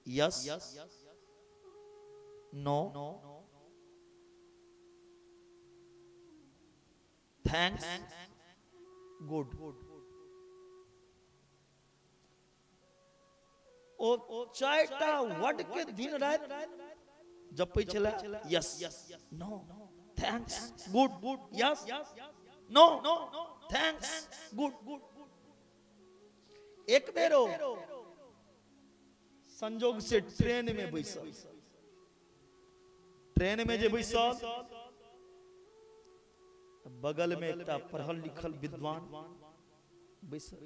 yes, no, thanks, good. ओ 4टा वर्ड के दिन राति जपै छलै, yes, no, thanks, good, yes, no, thanks, good. एक बेर ओ संजोग से ट्रेन में बैसल, ट्रेन में जे बैसल बगल में एकटा पढ़ल लिखल विद्वान बैसल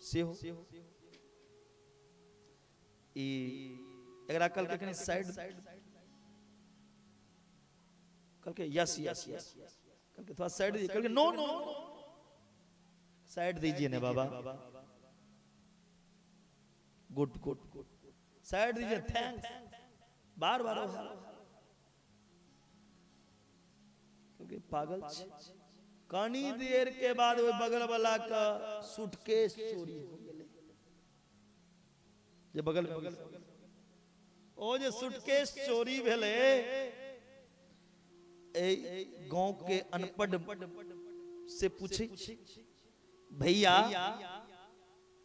सेहो। ई एकरा कहलकै कनि साइड, कहलकै यस यस यस, कहलकै थोड़ा साइड दीजिए, कहलकै नो नो साइड दीजिए ना बाबा, गुड गुड साइड दीजिए, thanks, बार बार क्योंकि पागल छै। कनी देर के बाद ओहि बगल वाला का सूटकेस चोरी हो गेलै, जे बगल ओ जे सूटकेस चोरी भेलै, ए गांव के अनपढ़ से पूछे, भैया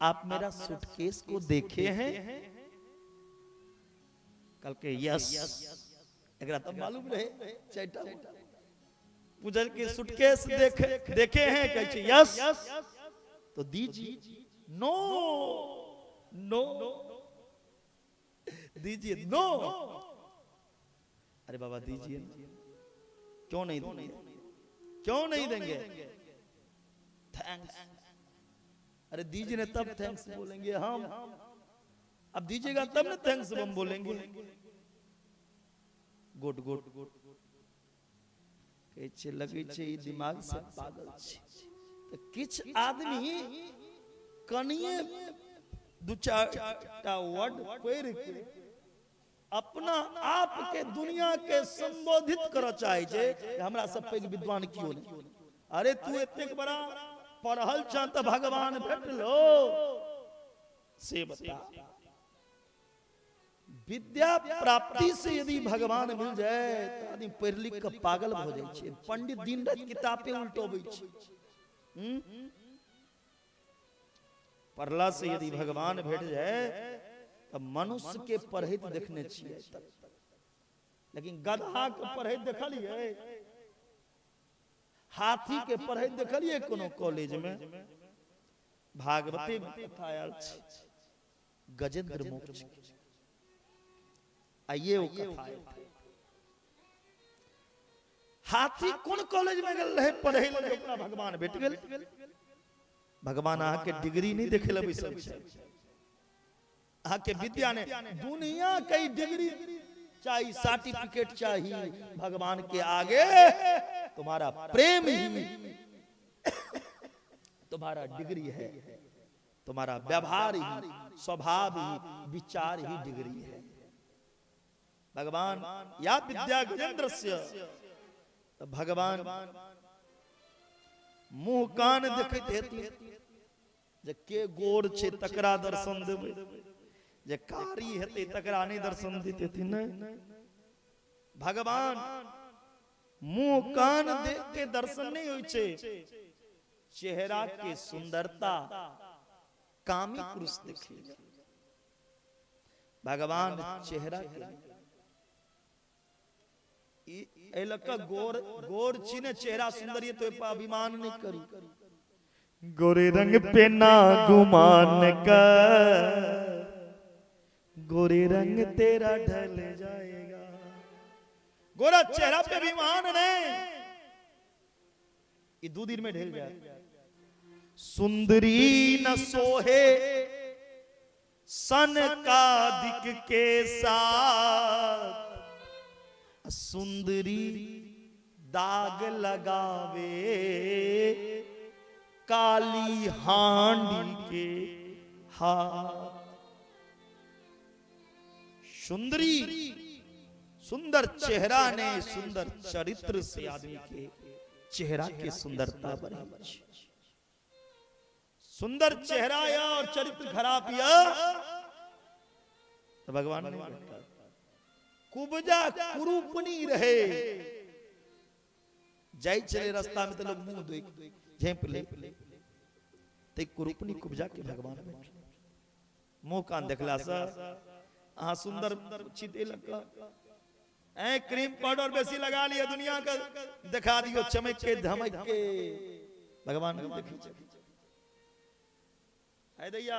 आप मेरा सूटकेस को देखे हैं? कल के यस, एकरा तो मालूम रहे, चारिटा पूछल के सूटकेस देखे देखे हैं? कहै छै यस, तो दीजिए, नो नो दीजिए, नो, अरे बाबा दीजिए, क्यों नहीं देंगे, क्यों नहीं देंगे, thanks, अरे दीजिए ना तब thanks बोलेंगे हम, अब दीजिएगा तब ना thanks हम बोलेंगे, गुड गुड। कहै छै लगै छै ई दिमाग से पागल छै। तऽ किछु आदमी कनिए 2-4टा वर्ड पढ़ि के अपना आप के दुनिया के संबोधित करऽ चाहै छै कि हमरा सब पैघ विद्वान कियो नहि। अरे तू एतेक बड़ा पढ़ल छह तऽ भगवान भेटलो से बता। विद्या प्राप्ति से यदि भगवान मिल जाए तो आदमी पढ़ि लिख के पागल भऽ जाइ छै। पंडित दिन राति किताबे उल्टोबै छै। पढ़ला से यदि भगवान भेट जाए तऽ मनुष्य के पढ़ैत देखने छियै तक, लेकिन गधा के पढ़ैत देखलियै? हाथी के पढ़ैत देखलियै कोनो कॉलेज में? भागवती में कथा आयल छै गजेंद्र मोक्ष, आइए वो कथा आयल। हाथी कोन कॉलेज में गेल रहे पढ़ै लए ओकरा भगवान भेट गेल? भगवान अहाँ के डिग्री नहीं देखे लए बैसल छै, अहाँ के विद्या ने, दुनिया के डिग्री चाहिए, सर्टिफिकेट चाहिए, भगवान के आगे तुम्हारा प्रेम ही तुम्हारा डिग्री है, तुम्हारा व्यवहार ही, स्वभाव ही, विचार ही डिग्री है। भगवान या विद्या गजेंद्र से, तो भगवान मुंह कान देखैत हेथिन जे के गोर छै तकरा दर्शन देबै, जे कारी हेतै तकरा नहि दर्शन दैत हेथिन। नहि, भगवान मुंह कान देख के दर्शन नहीं होइ छै, चेहरा के सुंदरता कामी पुरुष देखे। भगवान चेहरा के एहि लऽ कऽ गोर गोर छी ने, चेहरा सुंदर ये तो एहि पर अभिमान नहीं करू। गोरे रंग पे ना गुमान कर, गोरे रंग तेरा ढल जाएगा। गोरा चेहरा पे अभिमान नहीं, ये 2 दिन में ढल जाए। सुंदरी न सोहे सन का दिक के साथ, सुंदरी दाग लगावे काली हांडी के हाथ। सुंदरी सुंदर चेहरा ने सुंदर चरित्र से आदमी के चेहरा के सुंदरता बढ़े। सुंदर चेहरा या और चरित्र खराब या तो भगवान नहीं भेटता। कुबजा कुरूपनी रहे, जाय चले रास्ता में तो लोग मुंह देख झेप ले, ते कुरूपनी कुबजा के भगवान भेटल। मुंह कान देखला से अहाँ सुंदर छी देलक, ए क्रीम पाउडर बेसी लगा लिया, दुनिया के देखा दियो चमक के धमक के, भगवान नहीं देखै छै। है दैया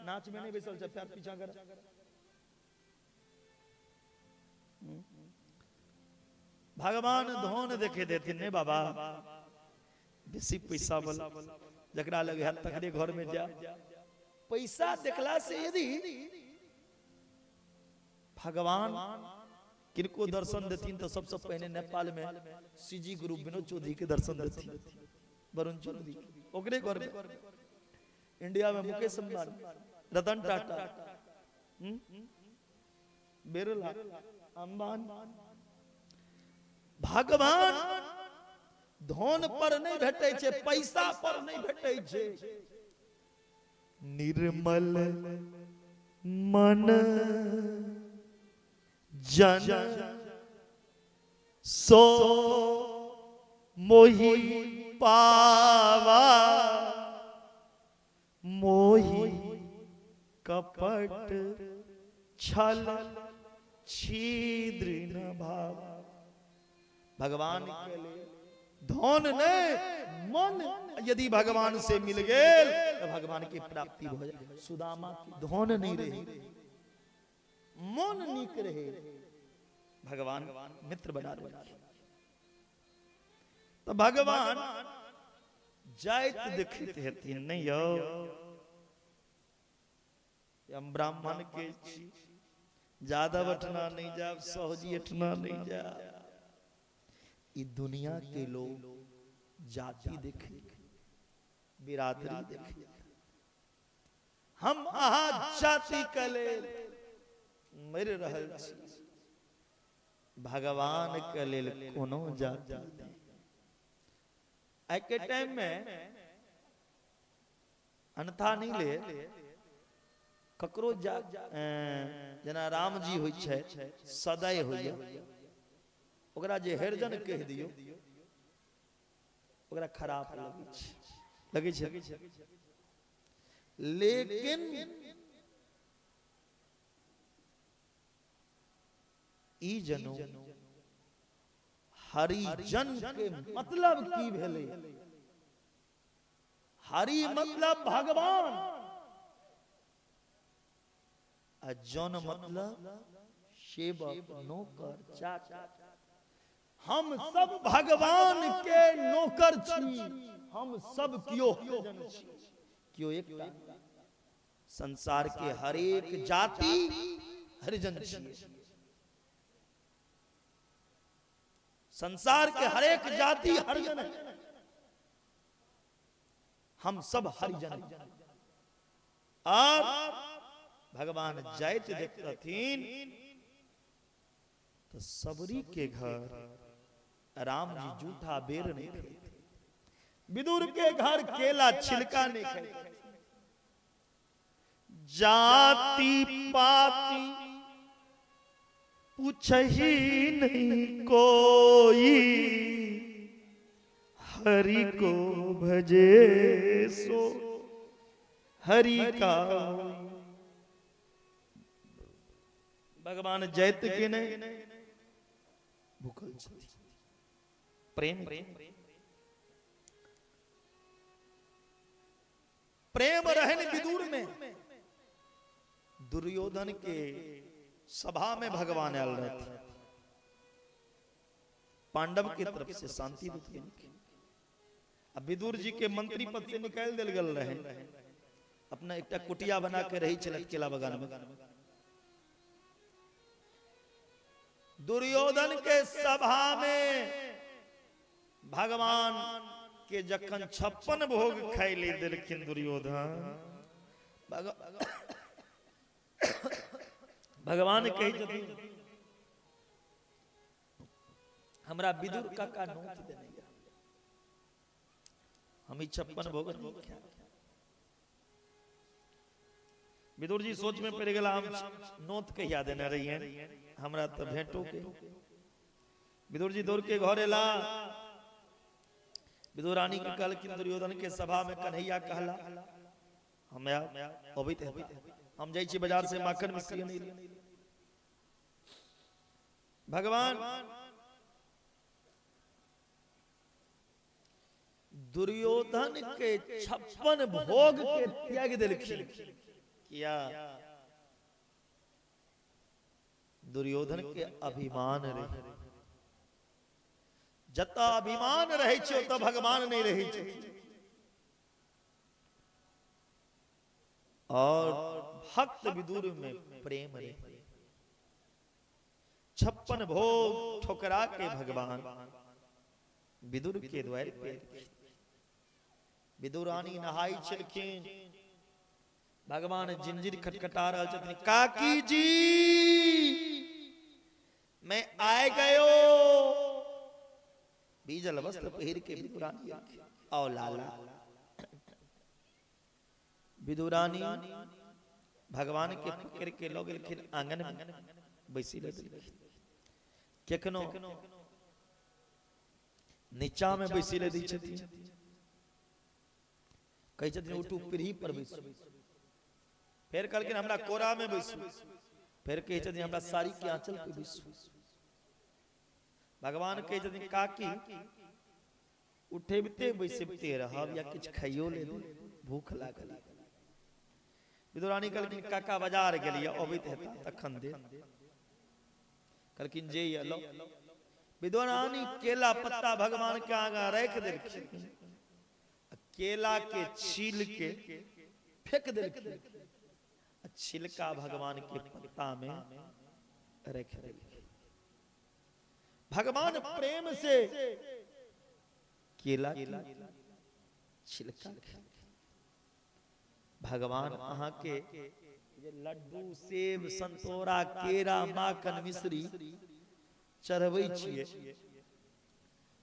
नाच में नहीं बैसल छै, पैर पीछा कर। भगवान धन देखे देथिन ने बाबा, बेसी पैसा वाला जकरा लग है तकरे घर में जा। पैसा देखला से यदि भगवान किनको दर्शन देथिन तो सबसे पहले नेपाल में सीजी गुरु विनोद चौधरी के दर्शन देथिन, वरुण चौधरी ओकरे घर में। इंडिया में मुकेश अंबानी, रतन टाटा, बिरला, अंबानी। भगवान धन पर नहीं भेटै छै, पैसा पर नहीं भेटै छै। निर्मल मन जन सो मोहि पावा, मोहि कपट छल छिद्र न भाव। भगवान के लिए धन नहीं, मन यदि भगवान से मिल गेल तो भगवान की प्राप्ति हो जाए। सुदामा की धन नहीं रहे, मन निक रहे, भगवान मित्र बना रहे। तो भगवान जाइत देखते हेथिन नहीं यौ, हम ब्राह्मण के छी, जादव अठना नहीं जाब, सहजी अठना नहीं जाब। ई दुनिया के लोग जाति देखे, बिरादरी देखे, हम अहाँ जाति के लेल मरि रहल छी, भगवान के लेल कोनो जाति नहीं। आइ के टाइम में अन्यथा नहीं ले ककरो जेना राम जी होइ छै सदै होइए, ओकरा जे हरिजन कहि दियौ ओकरा खराब लगै छै, लगै छै। लेकिन ई जनो हरिजन के मतलब की भेलै? हरि मतलब भगवान आ जन मतलब सेवक, नौकर, चाकर। हम सब भगवान के नौकर छी, हम सब कियो हरिजन छी, कियो एकटा संसार के हरेक जाति हरिजन छी, संसार के हरेक जाति हरिजन है, हम सब हरिजन। और भगवान जाइत देखथिन तो सबरी के घर राम जी जूठा बेर नहीं खाते, विदुर के घर केला छिलका नहीं खाते। जाति पाति पूछही नहीं कोई, हरि को भजे सो हरि का। भगवान जैत के नहीं भूखल छथि, प्रेम प्रेम रहन विदुर में। दुर्योधन के सभा में भगवान आयल रहते, पांडव के तरफ से शांति दूत। अब विदुर जी के मंत्री पद से निकाल दिल गल रहे, अपना एकटा कुटिया बना के रही छलथि केला बगान में। दुर्योधन के सभा में भगवान के जखन 56 भोग खाई देलखिन दुर्योधन, भगवान कहै छथिन हमरा विदुर काका नोत देने, हम 56 भोग नहीं खायब। विदुर जी सोच में पड़ गेला, हम नोत कहिया देने रहिए, हमरा तो भेंटो के। विदुर जी दौड़ के घर एला, विदुर रानी के कहलखिन दुर्योधन के सभा में कन्हैया कहला हम अबैत हेता, हम जाइ छी बाजार से माखन मिश्री नहीं। भगवान दुर्योधन के 56 भोग के त्याग देलखिन। किया? दुर्योधन के अभिमान रहे, जत अभिमान रहे छै ओत भगवान नहीं रहे छै। और भक्त विदुर में प्रेम रहे, 56 भोग ठोकरा के भगवान विदुर के द्वार पे। विदुरानी नहाई छलखिन, भगवान जिंजीर खटखटा रहल छथिन, काकी जी मैं आए गयो। बीजल वस्त्र पहिर के विदुरानी आओ लाला। विदुरानी भगवान के पकड़ के लऽ गेलखिन आंगन में बैसी ले देलखिन। केखनो नीचा में बैसी ले दै छथिन, कहै छथिन उठू पीढ़ी पर बैसू। फेर कहलखिन हमरा कोरा में बैसू, फेर कहै छथिन हमरा साड़ी के आंचल पे बैसू। भगवान कहै छथिन काकी उठेबते बैसबते रहब या किछु खाइयो ले, भूख लागल। विदुरानी कहलखिन काका बाजार गेलियै अबैत हेता तखन दे। कहलखिन जे लो। विदुरानी केला पत्ता भगवान के आगा राखि देलखिन, केला के छील के फेंक देलखिन, छिलका भगवान के पत्ता में रख देलखिन। भगवान प्रेम से केला छिलका। भगवान अहाँ के लड्डू सेब संतोरा केरा माखन मिश्री चढ़बै छियै,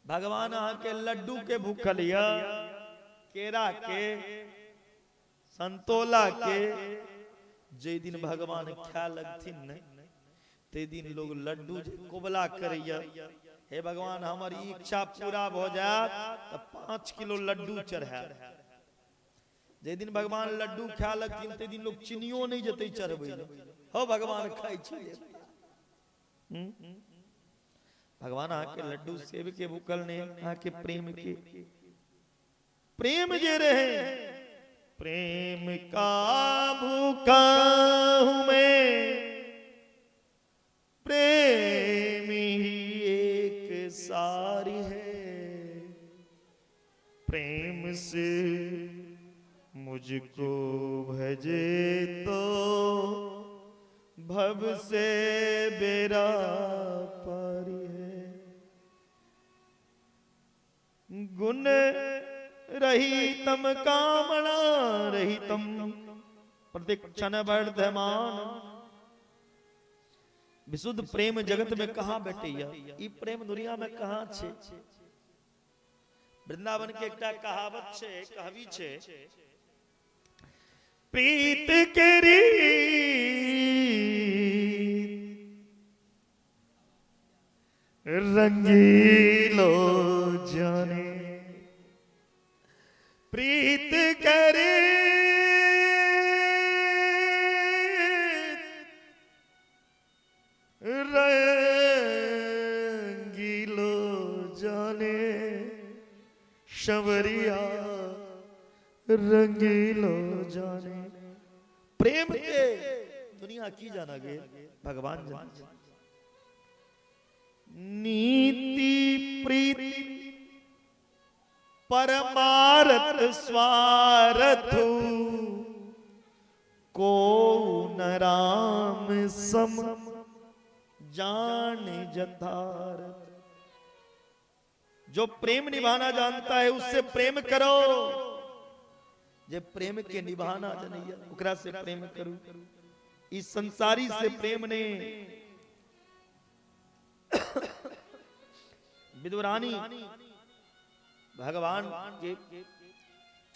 भगवान अहाँ के लड्डू के भूखल यऽ, केरा के, संतोला के। जे दिन भगवान खाए लगथिन ने ते दिन लोग लड्डू जे कोबला करैया, हे भगवान हमर इच्छा पूरा भ जायत त 5 किलो लड्डू चढ़ायब। जाहि दिन भगवान लड्डू खाए लगथिन ताहि दिन लोग चीनियो नहीं जेतै चढ़बै लए। हो भगवान खाइ छी। भगवान अहाँके लड्डू सेब के भूखल नहीं, अहाँके प्रेम के प्रेम जे रहे, प्रेम का भूखा हूं मैं, प्रेम ही एक सारी है, प्रेम से मुझको भजे तो भव से बेरा पारी है। गुण रहितम कामना रहितम प्रतिक्षण वर्धमान। विशुद्ध प्रेम जगत में कहाँ भेटैया? ई प्रेम दुनिया में कहाँ छे? वृंदावन के एकटा कहावत छे, कहबी छे, प्रीत केरी रंगीलो जाने, प्रीत करे रंगीलो जाने, शंवरिया रंगीलो जाने। प्रेम के दुनिया की जाना गे, भगवान जाने। नीति प्रीति परमारथ स्वार्थ को न राम सम जान जथारथ। जो प्रेम निभाना जानता है उससे प्रेम करो। जे प्रेम के निभाना जनैया ओकरा से प्रेम करू, इस संसारी से प्रेम ने। विदुरानी भगवान के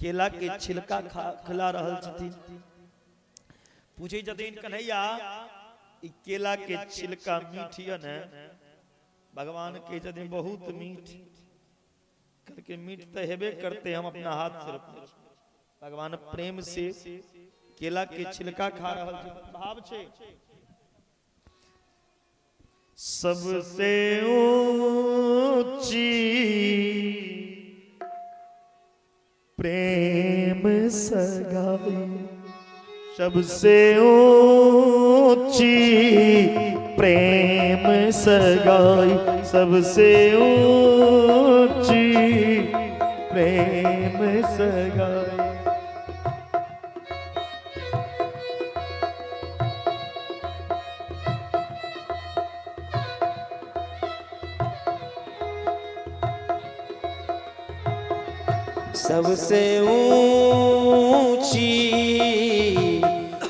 केला के छिलका खिला रहल छथिन। पूछै छथिन कन्हैया ई केला के छिलका मीठ य ने? भगवान कहै छथिन बहुत मीठ। करके मीठ तो हेबे करते, हम अपना हाथ से रोपने। भगवान प्रेम से केला के छिलका खा रहल छथिन। भाव छे सबसे ऊंची प्रेम सगाई, सबसे ऊंची प्रेम सगाई, सबसे ऊंची प्रेम सगाई। सबसे ऊंची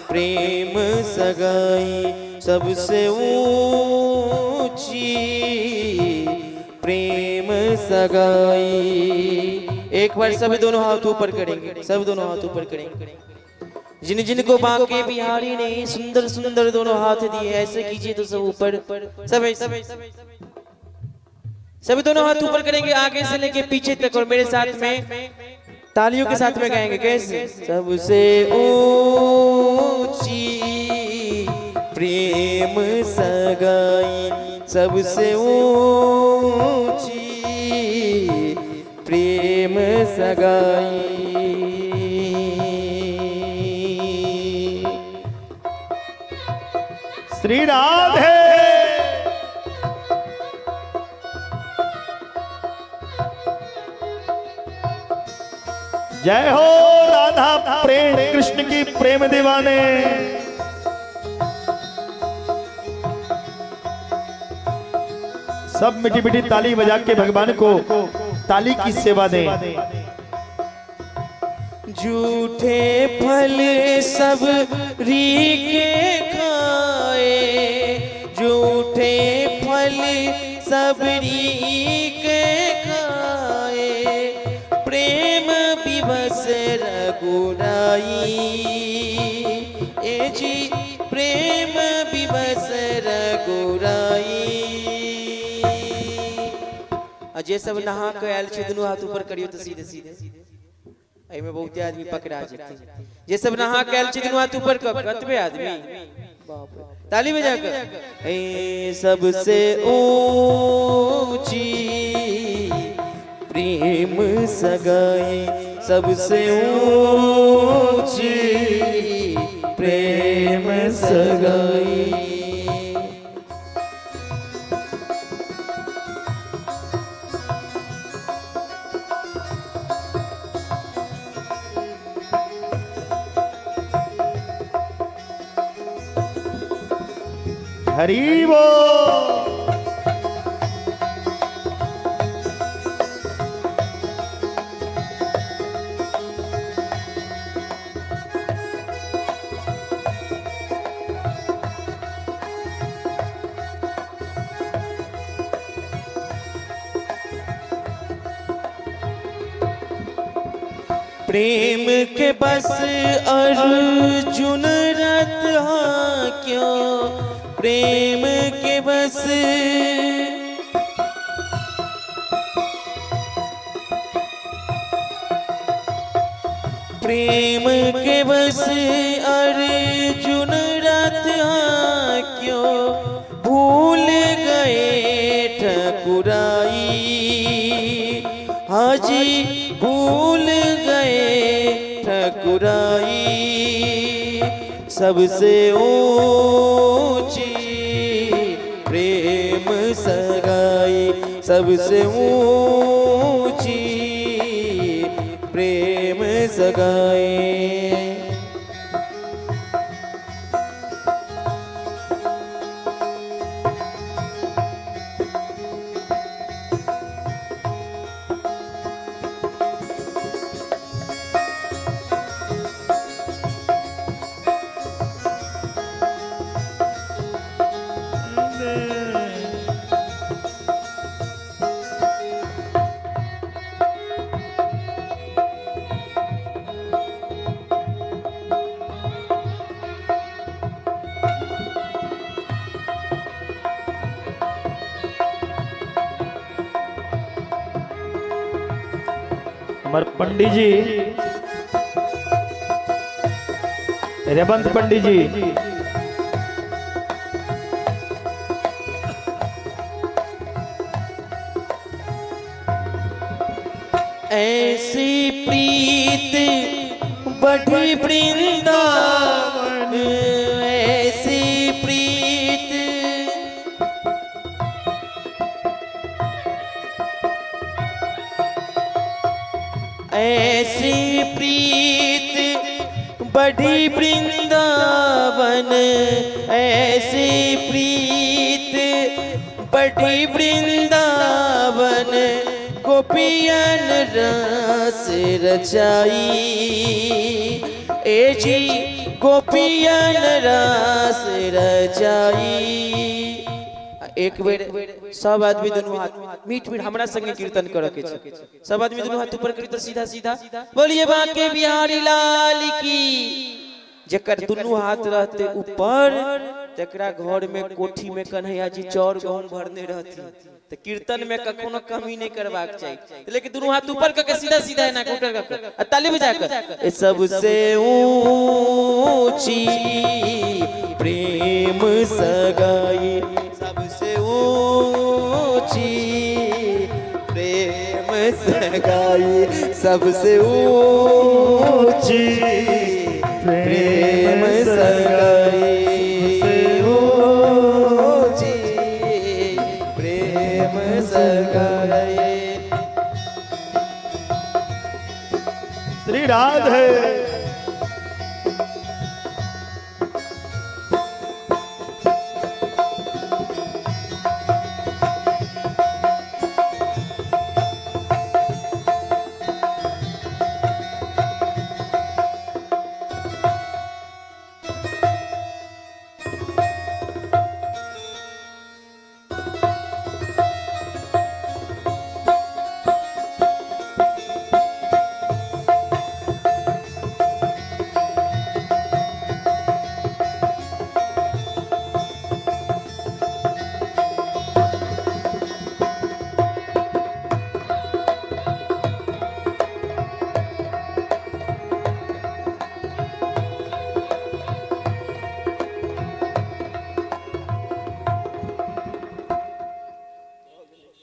प्रेम सगाई, सबसे ऊंची प्रेम सगाई। एक बार सब दोनों हाथ ऊपर करेंगे, सब दोनों हाथ ऊपर करेंगे। जिन जिन को बांके बिहारी ने सुंदर सुंदर दोनों हाथ दिए, ऐसे कीजिए तो सब ऊपर, सब ऐसे, सभी दोनों हाथ ऊपर करेंगे आगे से लेके पीछे तक, और मेरे साथ में तालियों के साथ में गाएंगे। कैसे? सबसे ऊंची प्रेम सगाई, सबसे ऊंची प्रेम सगाई। श्री राधे। जय हो राधा प्रेम कृष्ण की प्रेम दीवाने। सब मिठी मिठी ताली बजा के भगवान को ताली की सेवा दें। झूठे फल सब रीके खाए, झूठे फल सब रीके खाए, प्रेम विवश रघुराई, ए जी प्रेम विवश रघुराई। आ जे सब नहा के आयल छी दुनू हाथ ऊपर करियो तो सीधे सीधे। एहिमे बहुते आदमी पकड़ा जेतै। जे सब नहा के आयल छी दुनू हाथ ऊपर कऽ कतबे आदमी, बाप रे, ताली बजा के। ए सबसे ऊंची प्रेम सगाई, सबसे ऊंची प्रेम सगाई। हरि बोल। प्रेम के बस अर्जुन रथ क्यों, प्रेम के बस, प्रेम के बस अर्जुन रथ क्यों, भूल गए ठकुराई, हाजी भूल गए ठकुराई। सबसे ऊंची प्रेम सगाई, सबसे ऊंची प्रेम सगाई। हमारे पंडित जी, रेवंत पंडित जी, ऐसी प्रीत बढ़ी वृंदावन, ऐसी प्रीत, ऐसी प्रीत बढ़ी वृंदावन, ऐसी प्रीत बढ़ी वृंदावन, गोपियन रस रचाई, ए जी गोपियन रस रचाई। एक बेर सब आदमी दुनू हाथ मीठ मीठ हमरा संगे कीर्तन करे के छै। सब आदमी दुनू हाथ ऊपर करी तो सीधा सीधा बोलिए बाके बिहारी लाल की। जेकर दुनू हाथ रहते ऊपर तकरा घर में कोठी में कन्हैया जी चाउर गहूम भरने रहती। तो कीर्तन में कखनो कमी नहीं करबाक चाही, लेकिन दुनू हाथ ऊपर करके सीधा सीधा एना के उठल करके आ ताली बजा कर। सबसे ऊंची प्रेम सगाई, सबसे ऊंची प्रेम सगाई, सबसे ऊंची प्रेम सगाई, ऊंची प्रेम सगाई। श्री राधे।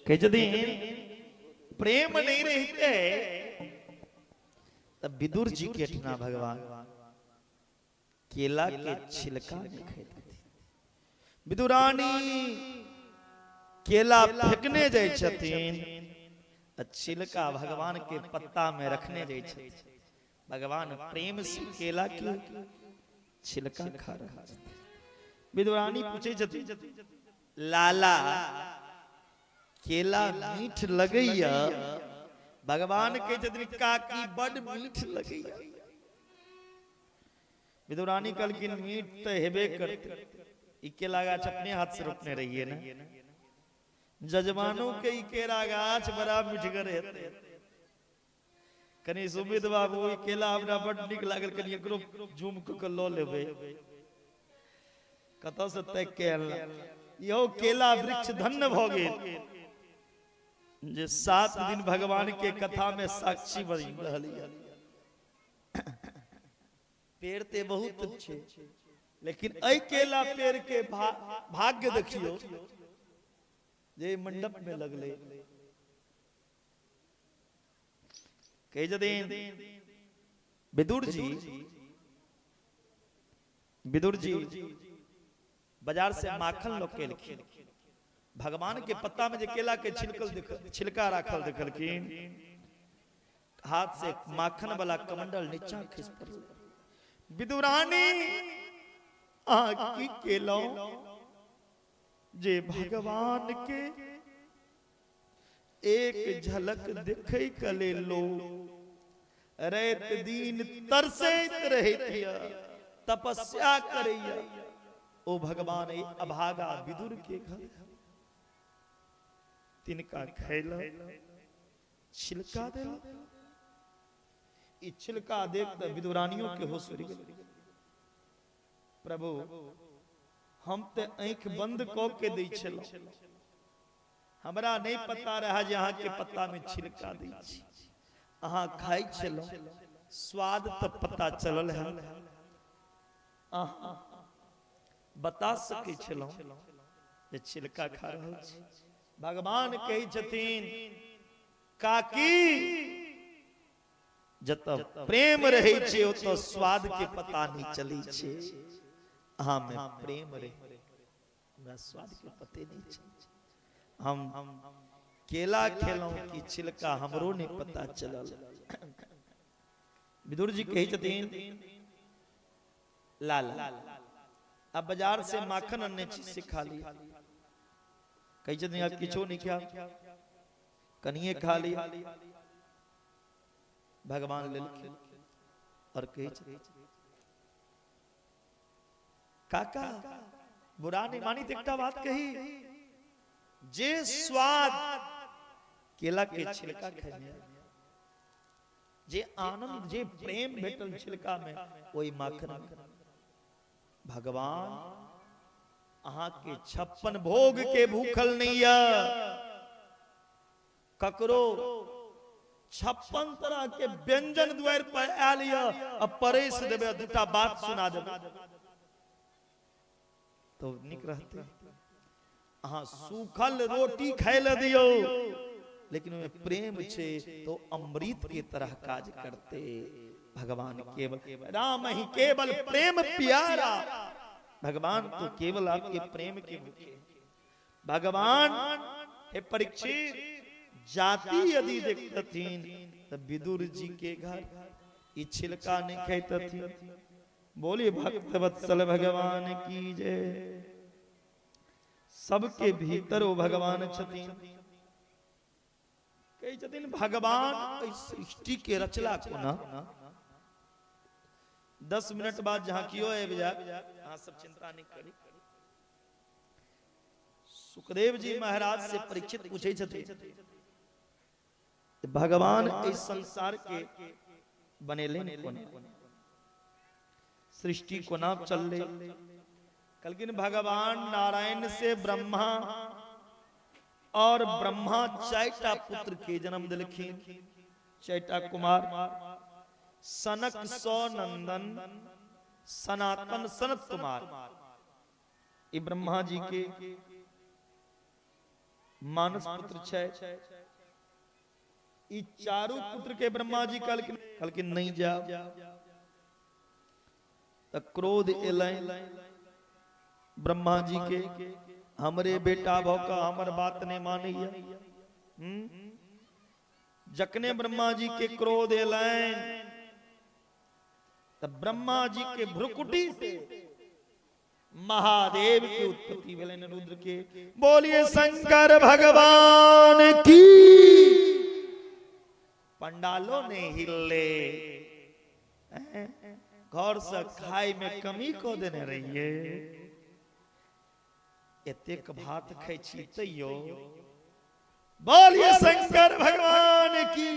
कहै छथिन प्रेम नहि रहिते तऽ विदुर जी के ठना भगवान केला के छिलका नहि खाइत। विदुरानी केला फेकने जाइ छथिन आ छिलका भगवान के पत्ता में रखने जाइ छथिन। भगवान प्रेम से केला के छिलका खा रहल छथिन। विदुरानी पूछै छथिन, लाला केला मीठ लगैया? भगवान कहै छथिन, काकी बड मीठ लगैया। विदुरानी कहलखिन, मीठ तऽ हेबे करतै, ई केला गाछ अपने हाथ से रोपने रहिए ने, जजमानो के ई केरा गाछ बड़ा मिठगर हेतै। कनि सुमित बाबू, ई केला हमरा बड नीक लागल, कनि एकरो जूम कऽ के लऽ लेबै, कतऽ से ताकि के अनला? यौ केला वृक्ष धन्य भऽ गेल जे 7 दिन भगवान के कथा में साक्षी बनि रहल यऽ। पेड़ ते बहुत छै, लेकिन एहि केला पेड़ के भाग्य देखियौ जे मंडप में लगले। कहै छथिन विदुर जी, विदुर जी बाजार से माखन लऽ के एलखिन। भगवान के पत्ता में जे केला के छिलकल देख, छिलका राखल देखलखिन, हाथ से माखन वाला कमंडल नीचा खसि पड़ल। विदुरानी अहाँ की केलहुं जे भगवान के एक झलक देखै के लेल लोग राति दिन तरसैत रहैत यऽ, तपस्या करैया, ओ भगवान एहि अभागा विदुर के घर तिनका खैला छिलका देला। ई छिलका देख तऽ विदुरानियों के होश उड़ि गेल। प्रभु हम तऽ आँखि बंद कऽ के दै छलहुँ, हमरा नहि पता रहा जे अहाँके पत्ता में छिलका दै छी, अहाँ खाइ छलहुँ, स्वाद तऽ पता चलल है, अहाँ बता सकै छलहुँ जे छिलका खा रहल छी। भगवान कहै छथिन, काकी जतऽ प्रेम रहै छै ओतऽ स्वाद के पता नहि चलै छै, अहाँ में प्रेम रहै, हमरा स्वाद के पते नहि चलै छै, हम केला खेलहुँ कि छिलका हमरो नहि पता चलल। विदुर जी कहै छथिन, लाला अब बाजार से माखन अनने छी से खा लिया। कहै छथिन, आब किछो नहि खायब, कनिये खा लिया। भगवान लेलखिन और कहै छथिन, काका बुरा नहीं मानी तो एकटा बात कही, जे स्वाद केला के छिलका खाय, जे आनंद जे प्रेम भेटल छिलका में, ओहि माखन में। भगवान अहाँ के 56 भोग के भूखल नहीं है, ककरो 56 तरह के व्यंजन द्वार पर आयल यऽ आ परसि देबै, दूटा बात सुना देबै तो नीक रहते। अहाँ सूखल रोटी खाय लए दियौ, लेकिन ओहिमे प्रेम छै तो अमृत के तरह काज करते। भगवान केवल राम ही केवल प्रेम प्यारा, भगवान तो केवल आपके प्रेम के भूखे। भगवान हे परीक्षित, जाति यदि देखतथिन तो विदुर जी के घर ई छिलका नहीं खेतथिन। बोलिए भक्त वत्सल भगवान की जय। सबके भीतर वो भगवान छथिन। कहै छथिन भगवान एहि सृष्टि के रचला कोना। 10 मिनट बाद झांकियो आबि जायत, अहाँ सब चिंता नहीं करी। सुखदेव जी महाराज से परीक्षित पूछै छथिन, भगवान इस संसार के बनेले कोना, सृष्टि कोना चलले? कहलखिन भगवान नारायण से ब्रह्मा और ब्रह्मा 4टा पुत्र के जन्म दिलखिन, 4टा कुमार, सनक सौ नंदन सनातन सनत कुमार। ये ब्रह्मा जी के मानस पुत्र छै। ई चारू पुत्र के ब्रह्मा जी कहलखिन, कहलखिन नहीं जाओ। त क्रोध एलनि ब्रह्मा जी के, हमरे बेटा भ क हमर बात नहीं मानैया। जखने ब्रह्मा जी के क्रोध एलनि त ब्रह्मा जी के भ्रुकुटी से महादेव के उत्पत्ति भेलनि, रुद्र के। बोलिए शंकर भगवान की। पंडालो ने हिले, घर से खाय में कमी को देने रहिए, एतेक भात खाइ छी तैयो। बोलिए शंकर भगवान की।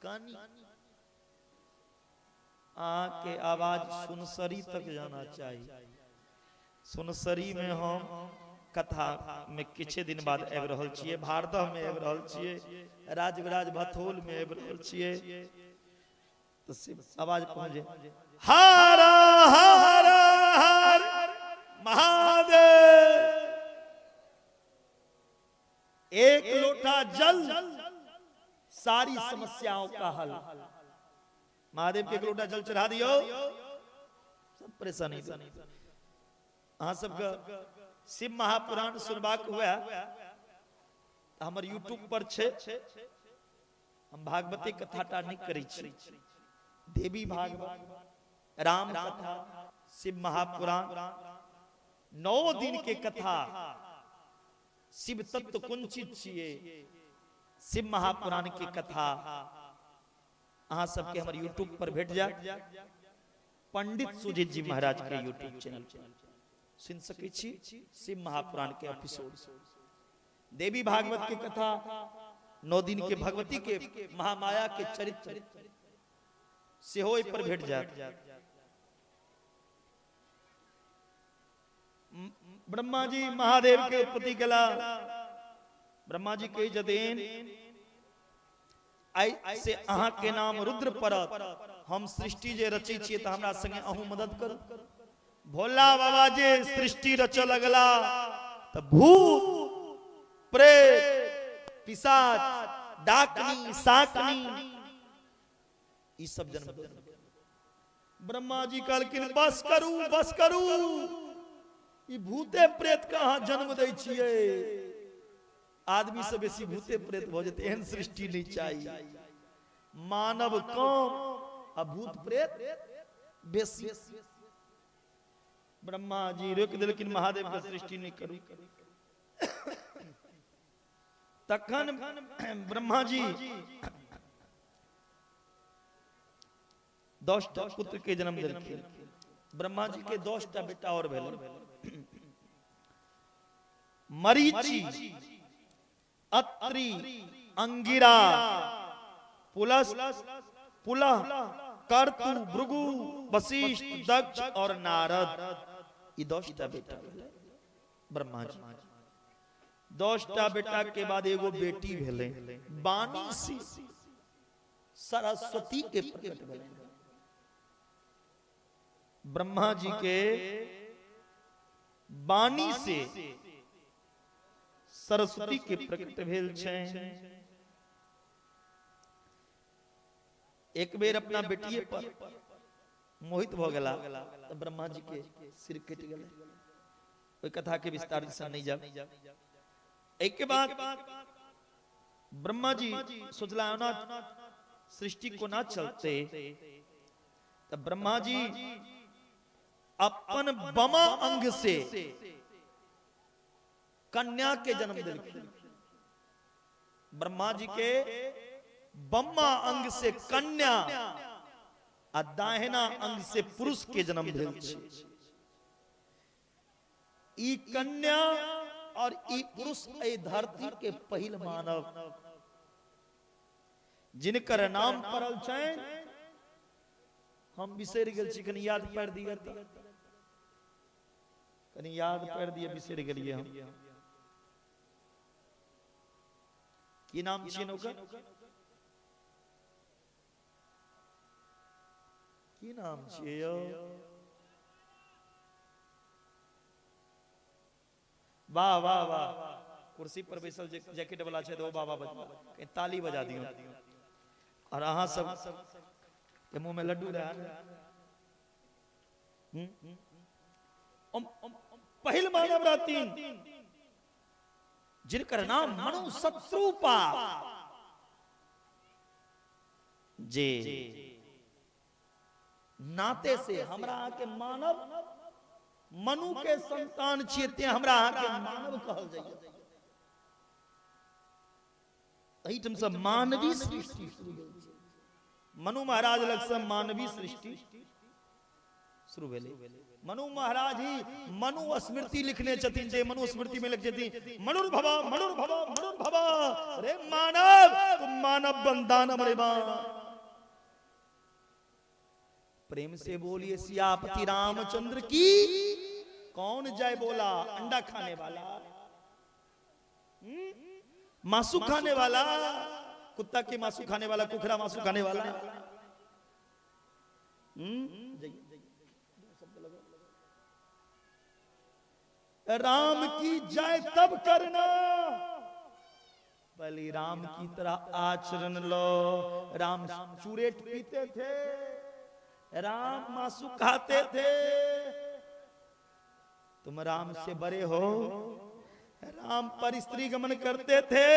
कनी अहाँ के आवाज सुनसरी तक जाना चाहिए। सुनसरी में हम कथा में किछे दिन बाद आबि रहल छियै, भारदह में आबि रहल छियै, राजविराज भथौल में आबि रहल छियै, तो सिर्फ आवाज पहुंच जाए हर हर हर महादेव। एक लोटा जल सारी समस्याओं का हल। महादेव के एक लोटा जल चढ़ा दियो, सब परेशानी। अहाँ सबके शिव महापुराण सुनबाक हुए हमर यूट्यूब पर छै। हम भागवती कथा टा नहीं करै छी, देवी भागवत, राम कथा, शिव महापुराण, 9 दिन के कथा, शिव तत्व कुंचित छियै, शिव महापुराण के कथा अहाँ सबके हमर यूट्यूब पर भेट जायत। पंडित सुजीत जी महाराज के यूट्यूब चैनल पर सुन सकै छी शिव महापुराण के एपिसोड। देवी भागवत के कथा, 9 दिन के भगवती के महामाया के चरित्र सेहो एहि पर भेट जायत। ब्रह्मा जी महादेव के उत्पत्ति केला। ब्रह्मा जी कहै छथिन आइ से अहाँ के नाम रुद्र पड़त, हम सृष्टि जे रचै छियै तऽ हमरा संगे अहूँ मदद करू। भोला बाबा जे सृष्टि रचऽ लगला तऽ भूत प्रेत पिशाच डाकनी साकनी ई सब जन्म देलक। ब्रह्मा जी कहलखिन बस करू बस करू, ई भूते प्रेत के अहाँ जन्म दै छियै, आदमी से बेसी भूते प्रेत भऽ जेतै, एहन सृष्टि नहीं चाहिए। मानव कम आ भूत प्रेत बेसी। ब्रह्मा जी रोकि देलखिन महादेव के सृष्टि नहीं करू। तखन ब्रह्मा जी 10टा पुत्र के जन्म देलखिन। ब्रह्मा जी के 10टा बेटा और भेल, मरीचि, अत्रि, अंगिरा, पुलस, पुलह, कर्तु, भृगु, वशिष्ठ, दक्ष और नारद। ई 10टा बेटा भेलै ब्रह्मा जी। 10टा बेटा के बाद एगो बेटी भेलै, वाणी से सरस्वती के प्रकट भेलै। ब्रह्मा जी के वाणी से सरस्वती के प्रकट भेल छै। एक बेर अपना बेटिए पर मोहित भ गेला तऽ ब्रह्मा जी के सिर कटि गेलै। ओहि कथा के विस्तार से नहीं जाब। एहि के बाद ब्रह्मा जी सोचला ओना सृष्टि कोना चलते, तऽ ब्रह्मा जी अपन बमा अंग से कन्या के जन्म देलखिन। ब्रह्मा जी के बम्मा अंग से कन्या आ दाहिना अंग से पुरुष के जन्म भेल छै। ई कन्या और ई पुरुष एहि धरती के पहिल मानव जिनकर नाम पड़ल छनि, हम बिसरि गेल छी, कनि याद पारि दिअ तऽ, कनि याद पारि दिअ, बिसरि गेलियै हम। की नाम छियनि ओकर? की नाम छियै यौ? वाह वाह वाह। कुर्सी पर बैसल जे जैकेट वाला छै ओ बाबा बजला, कहीं ताली बजा दियौ। और अहाँ सब के मुंह में लड्डू रहा। पहिल मानव रहतीन जिनकर नाम मनु शत्रुपा, जे नाते से हमरा अहाँके मानव मनु के संतान छियै, तें हमरा अहाँके मानव कहल जाइए। एहिठाम से मानवी सृष्टि शुरू भेल छै। मनु महाराज लग से मानवी सृष्टि शुरू भेलै। मनु महाराज ही मनु स्मृति लिखने छथिन, जे मनु स्मृति में लिख छथिन मनुर्भव मनुर्भव मनुर्भव, रे मानव तुम मानव बन दानव रे बा। प्रेम से बोलिए सियापति रामचंद्र की। कौन जय बोला? अंडा खाने वाला, मासू खाने वाला, कुत्ता के मासू खाने वाला, कुखरा मासू खाने वाला। राम की जय तब करना, पहले राम की तरह आचरण लो। राम चूरेट पीते थे, राम मासू खाते थे, तुम राम से बड़े हो। राम पर स्त्री गमन करते थे,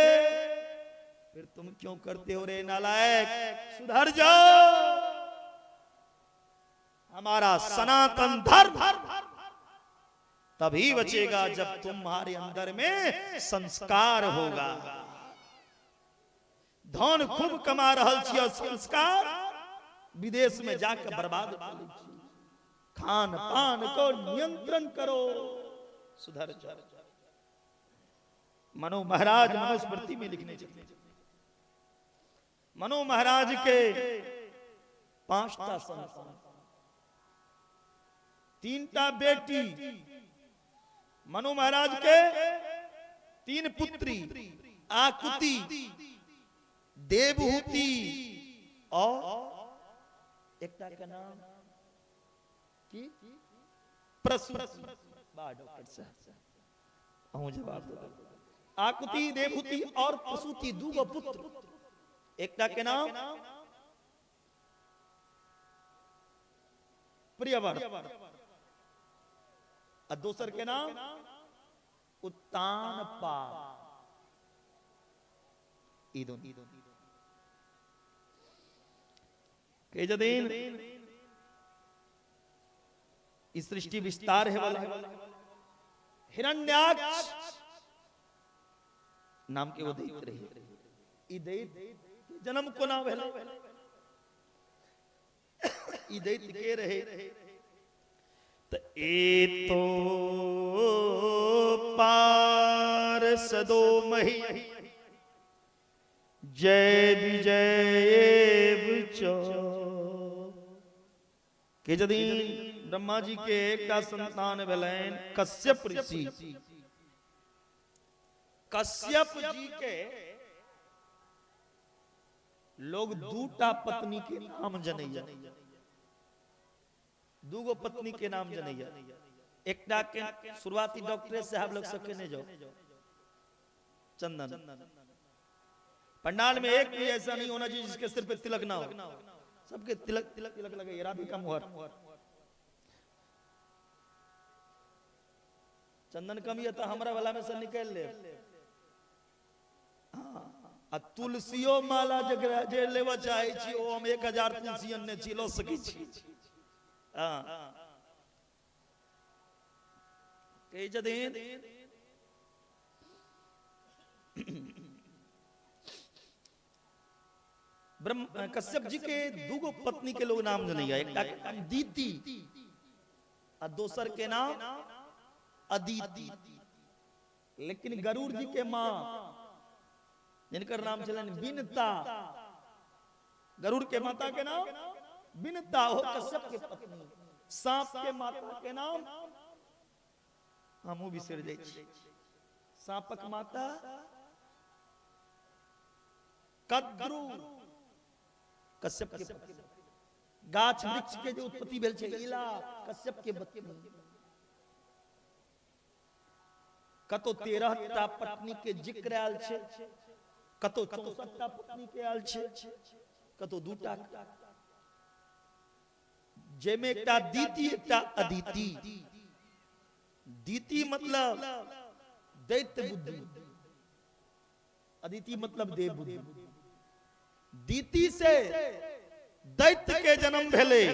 फिर तुम क्यों करते हो रे नालायक? सुधर जाओ। हमारा सनातन धर्म तभी बचेगा जब तुम्हारे अंदर में संस्कार होगा। धन खूब कमा रहल छी और संस्कार विदेश में जाकर बर्बाद कर लै छी। खान पान को नियंत्रण करो, सुधर जाओ। मनु महाराज मनुस्मृति में लिखने छथिन, मनु महाराज के 5टा संतान, 3टा बेटी। मनु महाराज के 3 पुत्री, आकुति, देवहूति और एकटा के नाम की प्रसूति। वाह डॉक्टर साहब, अहूँ जवाब दो। आकुति, देवहूति और प्रसूति, 2 पुत्र, एकटा के नाम प्रियवर और दोसर के नाम उत्तानपाद। ई दोनों के जदीन इस सृष्टि विस्तार है वाला हिरण्याक्ष नाम के वो दैत्य रहे। ई दैत्य के जन्म कोना भेलै? ई दैत्य के रहे? त ए तो पार सदो मही जय विजय चो। के जदि ब्रह्मा जी के एकटा संतान भेलनि कश्यप ऋषि। कश्यप जी के लोग 2टा पत्नी के नाम जनैया, 2 पत्नी के नाम जनैया। एकटा के शुरुआती डॉक्टर साहब लोग सबके नहीं जाओ चंदन पंडाल में एक भी ऐसा नहीं होना चाहिए जिसके सिर पे तिलक ना हो, सबके तिलक तिलक तिलक लगे। राधिका मुहर चंदन कम ये तो हमरा वाला में से निकल ले। हाँ, आ तुलसियो माला जकरा जे लेवा चाहे छी ओ हम 1000 तुलसी अनने छी, ल सकै छी। हाँ, कहै छथिन ब्रह्म कश्यप जी के 2 पत्नी के लोग नाम जनैया, एकटा के नाम दीति आ दोसर के नाम अदिति। लेकिन गरुड़ जी के मां जिनकर नाम छलनि बिनता, गरुड़ के माता के नाम बिनता, हो कश्यप के पत्नी। सांप के माता के नाम हमहूँ बिसरि जाइ छी, सांपक माता कद्रू, कश्यप के पत्नी। गाछ वृक्ष के जो उत्पत्ति भेल छै इला, कश्यप के पत्नी। कतौ 13 टा पत्नी के जिक्र आयल छै, कतौ 64 टा पत्नी के आयल छै, कतौ 2टा, जाहिमे एकटा दीति एकटा अदिति। दीति मतलब दैत्य बुद्धि, अदिति मतलब देव बुद्धि। दीति से दैत्य के जन्म भेलै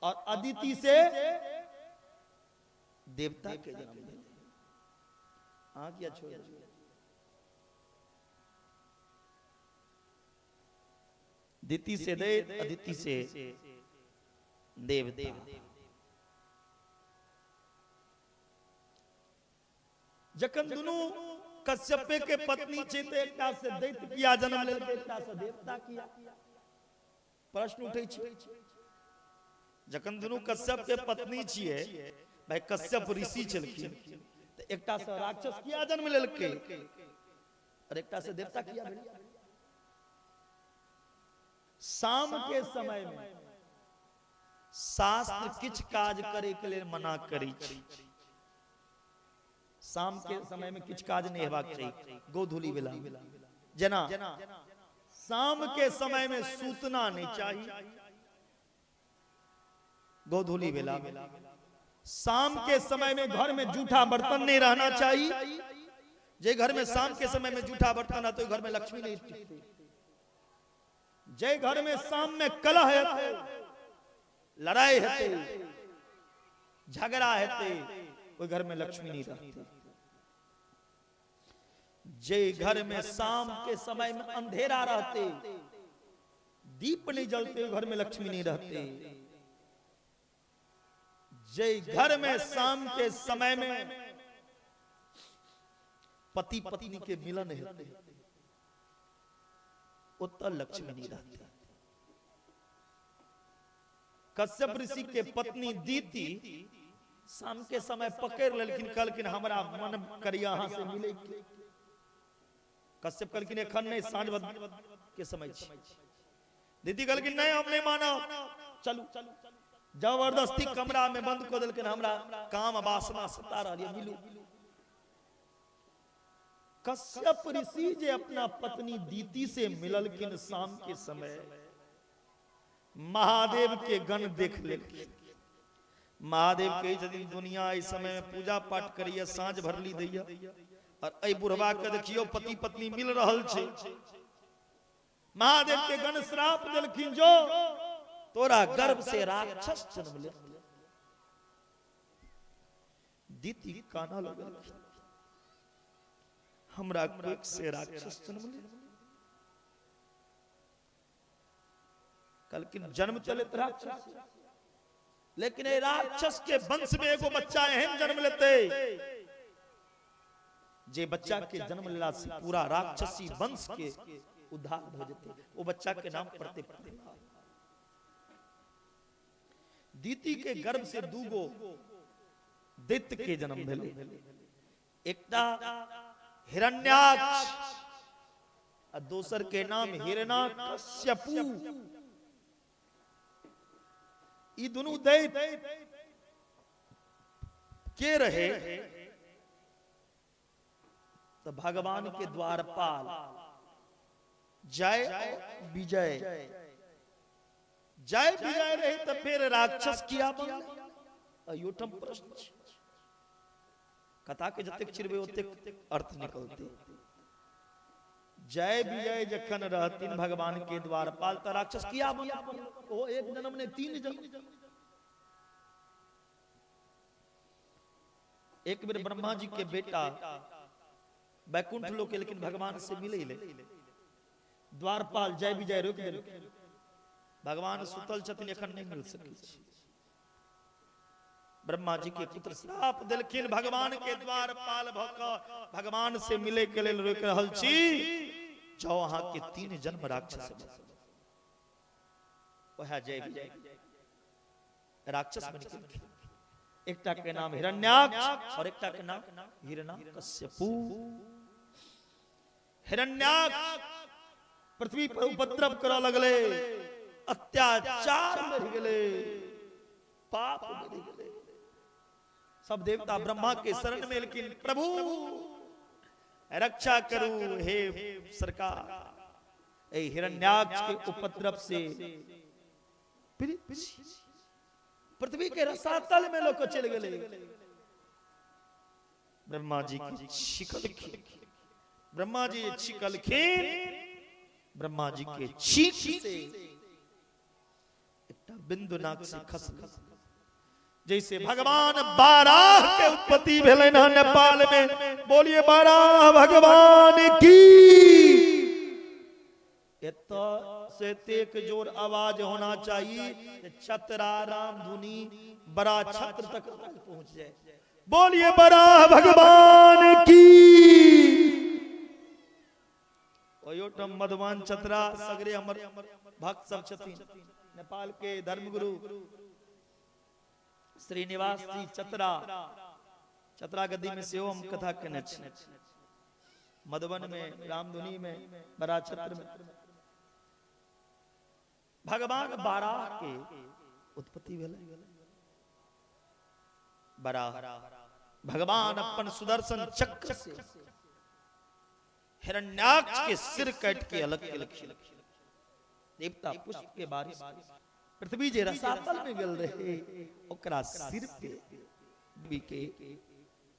और अदिति से देवता के जन्म भेलै। अहाँ किया छोड़ देलियै? दिति से दैत्य, अदिति से देवता। जखन दुनू कश्यपे के पत्नी छै तऽ एकटा से दैत्य किया जन्म लेलकै, एकटा से देवता किया? प्रश्न उठै छै। जखन दुनू कश्यप के पत्नी छियै, भाई कश्यप ऋषि छलखिन, तऽ एकटा से राक्षस किया जन्म लेलकै और एकटा से देवता किया भेलै? शाम के समय में शास्त्र किछु काज करे के लेल मना करै छै। शाम के समय में किछु काज नहीं हेबाक चाही गोधूली बेला। जेना शाम के समय में सूतना नहीं चाही गोधूली बेला। शाम के समय में घर में जूठा बर्तन नहीं रहना चाहिए। जे घर में शाम के समय में जूठा बर्तन रहते घर में लक्ष्मी नहीं टिकती। जे घर में शाम में कलह हेतै, लड़ाई हेतै, झगड़ा हेतै, ओहि घर में लक्ष्मी नहीं रहती। जे घर में शाम के समय में अंधेरा रहते, दीप नहीं जलते, घर में लक्ष्मी नहीं रहते। जे घर में शाम के समय में पति पत्नी के मिलन हेतै, ओतऽ लक्ष्मी नहीं रहते। कश्यप ऋषि के पत्नी दीति शाम के समय पकड़ लेलखिन, कहलखिन हमरा मन करिया अहाँ से मिले के। कश्यप कहलखिन एखन नहीं, साँझ के समय छै। दीदी कहलखिन नहीं हम नहीं मानब, चलू। जबरदस्ती कमरा में बंद कऽ देलखिन, हमरा काम वासना सता रहल यऽ, मिलू। कश्यप ऋषि जे अपना पत्नी दीति से मिललखिन शाम के समय, महादेव के गण देख लेलखिन। महादेव कहै छथिन दुनिया एहि समय में पूजा पाठ करैया, साँझ भरली दैया, और एहि बुढ़वा के देखियौ पति पत्नी मिल रहल छै। महादेव के गण श्राप देलखिन, जो तोरा गर्भ से राक्षस जन्म लेतै। दीति कानऽ लगलखिन, हमरा कोख से राक्षस जन्म ले। कहलखिन जन्म तऽ लेत राक्षस, लेकिन एहि राक्षस के वंश में एगो बच्चा एहन जन्म लेतै जे बच्चा के जन्म लेला से पूरा राक्षसी वंश के उद्धार भऽ जेतै। ओ बच्चा के नाम पड़तै प्रहलाद। दीति के गर्भ से दूगो दैत्य के जन्म भेलै, एकटा हिरण्याक्ष आ दोसर के नाम हिरण्यकश्यपु। ई दुनू दैत्य के रहे तो भगवान के द्वारपाल जय विजय। जय विजय रहे तो फिर राक्षस किया बनलै? अयोठम प्रश्न छै। कथा के जतेक चिरबै ओतेक अर्थ निकलते। जय विजय जखन रहथिन भगवान के द्वारपाल तऽ राक्षस किया बनल? ओ एक जन्म ने 3 जन्म। एक बेर ब्रह्मा जी के बेटा बैकुंठ लोक लेकिन भगवान से मिले ले, द्वारपाल जय विजय रोकि देलखिन। भगवान सुतल छथिन, एखन नहीं मिल सकै छै। ब्रह्मा जी के पुत्र श्राप देलखिन, भगवान के द्वारपाल भऽ कऽ भगवान से मिले के लेल रोकि रहल छी, जाओ अहाँ के 3 जन्म राक्षस बनत। वएह जय विजय राक्षस बनि गेलखिन। एकटा के नाम हिरण्याक्ष और एकटा के नाम हिरण्यकश्यपु। हिरण्याक्ष पृथ्वी पर उपद्रव करऽ लगले, अत्याचार बढ़ि गेलै, पाप बढ़ि गेलै। सब देवता ब्रह्मा के शरण में एलखिन, प्रभु रक्षा करू हे सरकार, एहि हिरण्याक्ष के उपद्रव से पीड़ित छी। पृथ्वी के रसातल में लोग चलि गेलै। ब्रह्मा जी के छिकलखिन, ब्रह्मा जी छिकलखिन, ब्रह्मा जी के छींक से एकटा बिंदु नाक से खसल, जैसे भगवान बाराह के उत्पत्ति भेलनि हन नेपाल में। बोलिए बाराह भगवान की। एतऽ से एतेक जोर आवाज होना चाहिए जे चतरा रामधुनी बड़ा छत्र तक आवाज पहुंच जाए। बोलिए बड़ा भगवान की। ओहियोठाम मधुबन चतरा सगरे हमर भक्त सब छथिन। नेपाल के धर्मगुरु श्रीनिवास जी चतरा, चतरा गद्दी में सेहो हम कथा केने छी। मधुबन में, रामधुनी में, बड़ा छत्र में भगवान बाराह के उत्पत्ति भेलै। बराह भगवान अपन सुदर्शन चक्र से हिरण्याक्ष के सिर काट के अलग केलखिन। देवता पुष्प के बारिश, पृथ्वी जे रसातल में गेल रहे ओकरा सिर पे पृथ्वी के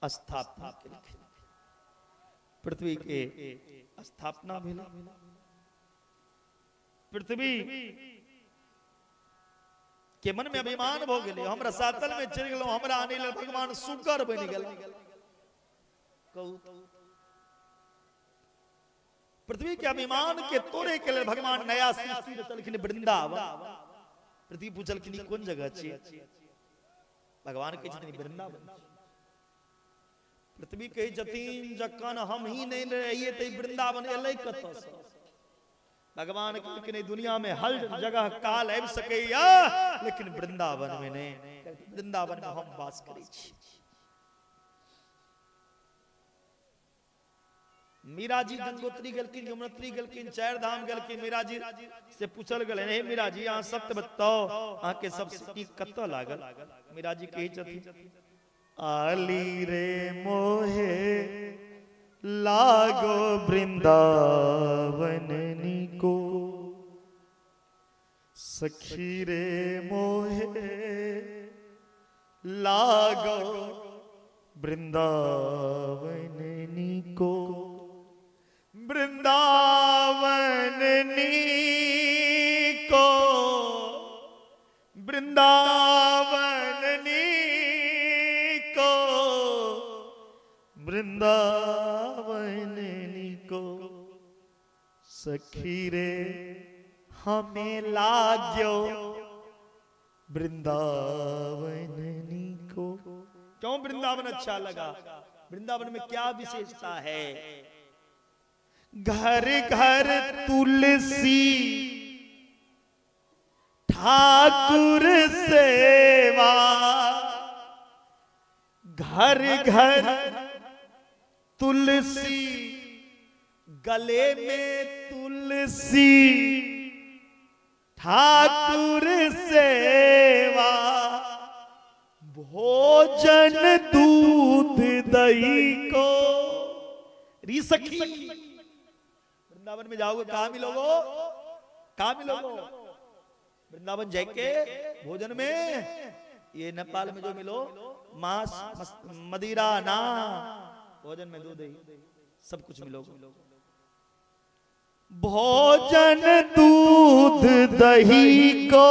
स्थापना केलखिन। पृथ्वी के स्थापना भेल। पृथ्वी के मन में अभिमान भ गेलै, हम रसातल में चलि गेलहुँ, हमरा आनै लेल भगवान सुगर बनि गेल। कहू, पृथ्वी के अभिमान के तोड़े के लेल भगवान नया सृष्टि रचलखिन वृंदावन। पृथ्वी पूछलखिन ई कोन जगह छी? भगवान कहै छथिन वृंदावन। पृथ्वी कहै छथिन जखन हम ही नहि रहिए तऽ वृंदावन एलै कतऽसँ? भगवान कहलखिन एहि दुनिया में हर जगह काल आबि सकैया, लेकिन वृंदावन में नहि। वृंदावन में हम वास करै छी। मीरा जी गंगोत्री गेलखिन, यमुनोत्री गेलखिन, चारि धाम गेलखिन। मीरा जी से पूछल गेलै, हे मीरा जी, अहाँ सत्य बताओ, अहाँके सबसे नीक कतऽ लागल? मीरा जी कहै छथिन, आली रे मोहे लागो वृंदावन निको, सखी रे मोहे लागो वृंदावन निको, वृंदावन निको, वृंदावन निको, वृंदावन निको, सखी रे हमें लाग्यो वृंदावन निको। क्यों वृंदावन अच्छा लगा? वृंदावन में क्या विशेषता है? घर घर तुलसी ठाकुर सेवा, घर घर तुलसी, गले में तुलसी ठाकुर सेवा, भोजन दूध दही को री सखी। वृंदावन में जाओगे कहाँ मिलोगो? कहाँ मिलोगो? वृंदावन जाके भोजन में ये नेपाल में जो मिलो मांस मदिरा ना, भोजन में दूध दही सब कुछ मिलोगे। भोजन दूध दही को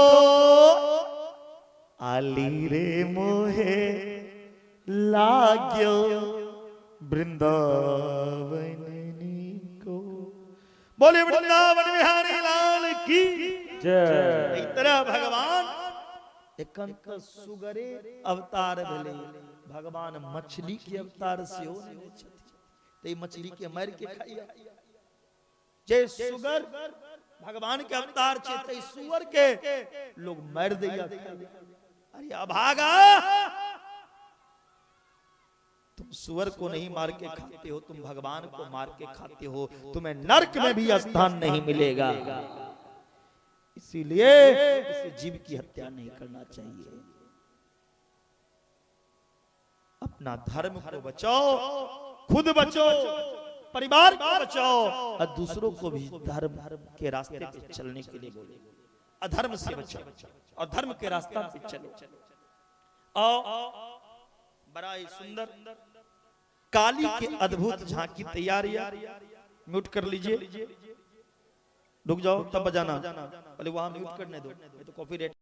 आली रे मोहे लाग्यो वृंदावन को। बोले वृंदावन बिहारी लाल की जय। एहि तरह भगवान एखन तऽ सुगरे अवतार भेलै, भगवान मछली के अवतार सेहो लेने छथिन। तऽ ई मछली के मारि के खाइया। जे सुगर भगवान के अवतार छै तऽ सुअर के लोग मारि दैया। अरे अभागा, तुम सुअर को नहीं मार के खाते हो, तुम भगवान को मार के खाते हो, तुम्हें नर्क में भी स्थान नहीं मिलेगा। इसीलिए इस जीव की हत्या नहीं करना चाहिए। अपना धर्म को बचाओ, खुद बचो, परिवार को बचाओ और दूसरों को भी धर्म के रास्ते पे चलने के लिए बोलो। अधर्म से बचो और धर्म के रास्ता पे चलो। आओ, बड़ा ही सुंदर काली के अद्भुत झांकी तैयार है। म्यूट कर लीजिए, रुक जाओ तब बजाना, पहले वहां म्यूट करने दो, नहीं तो कॉफी रेट।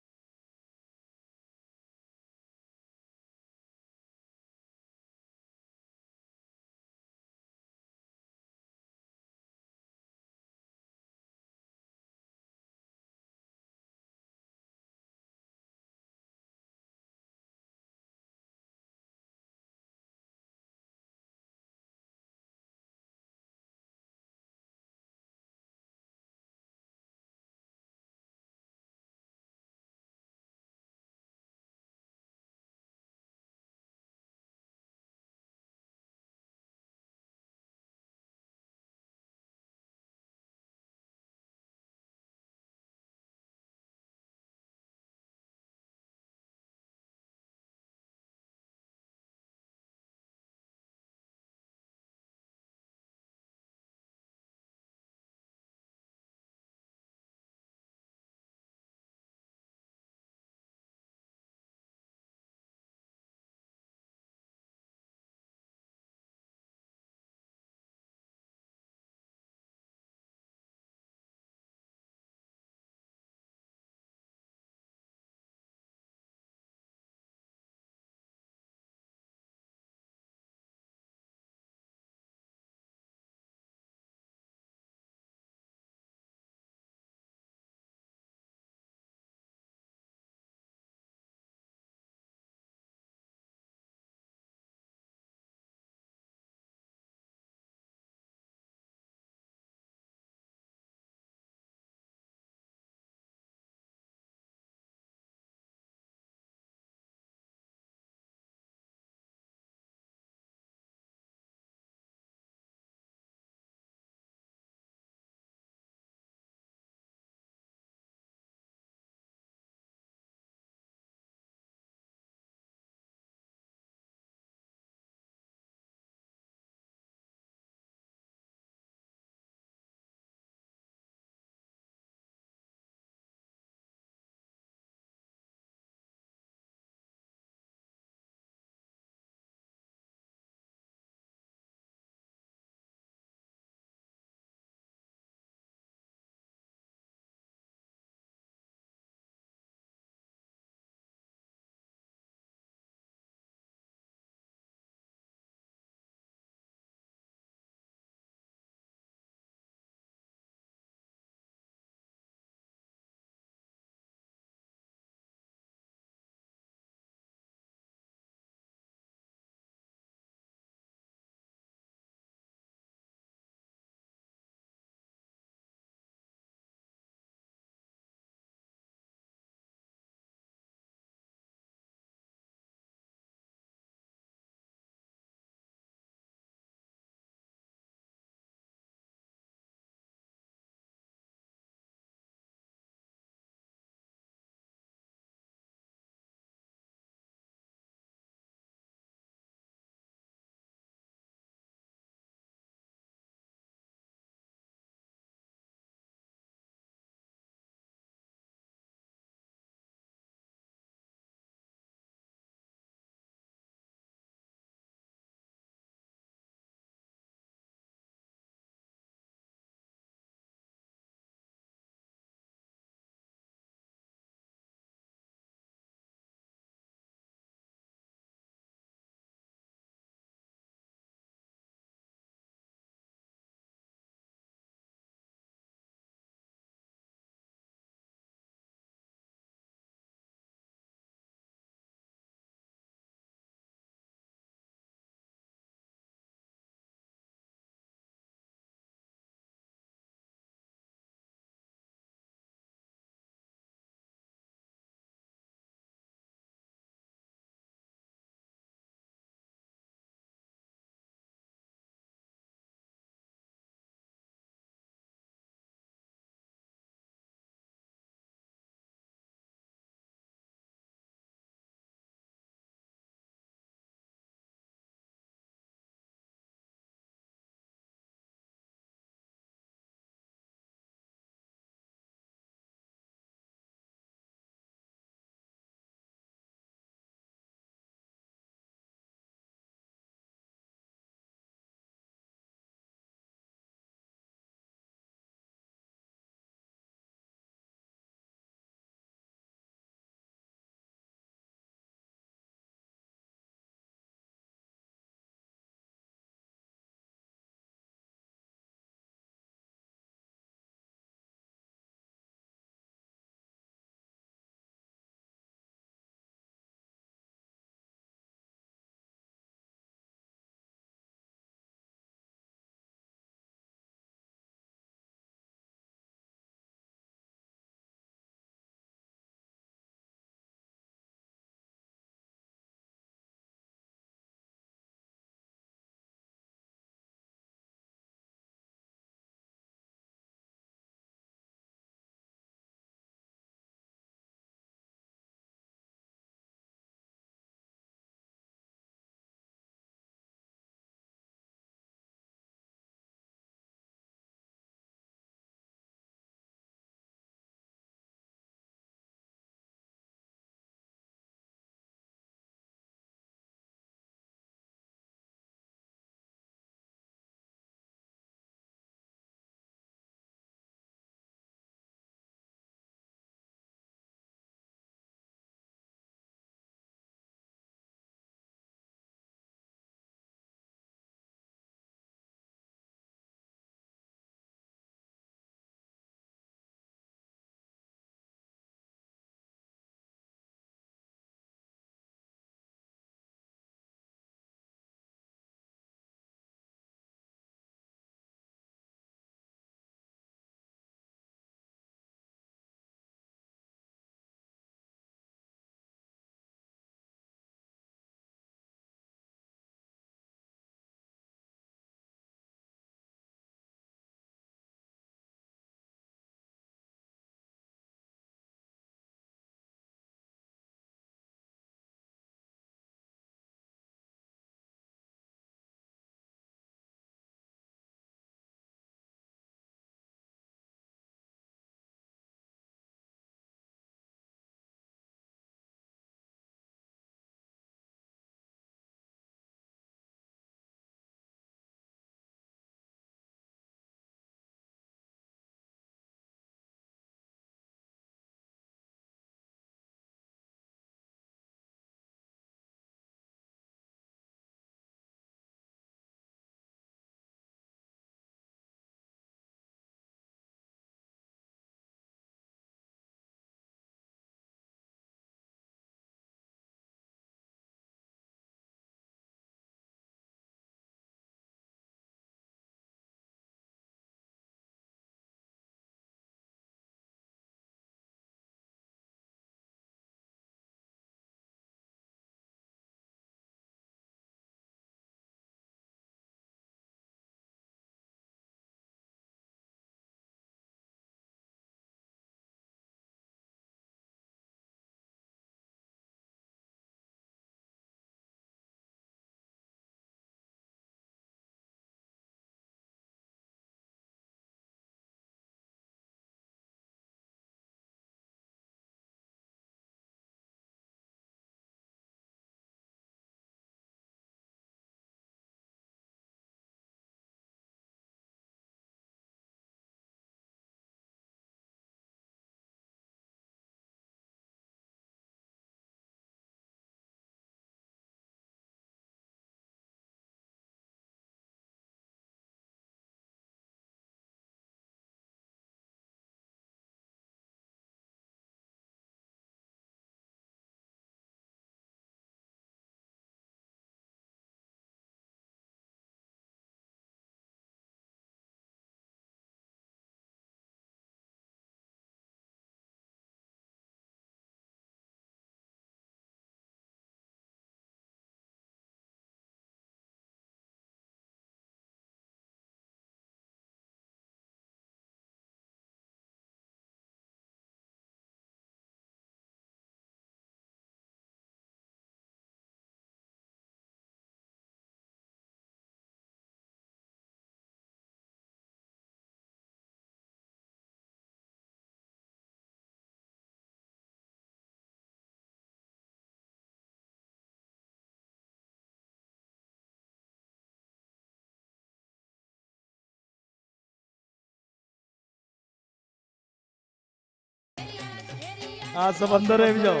आ सब अंदर आबि जाओ,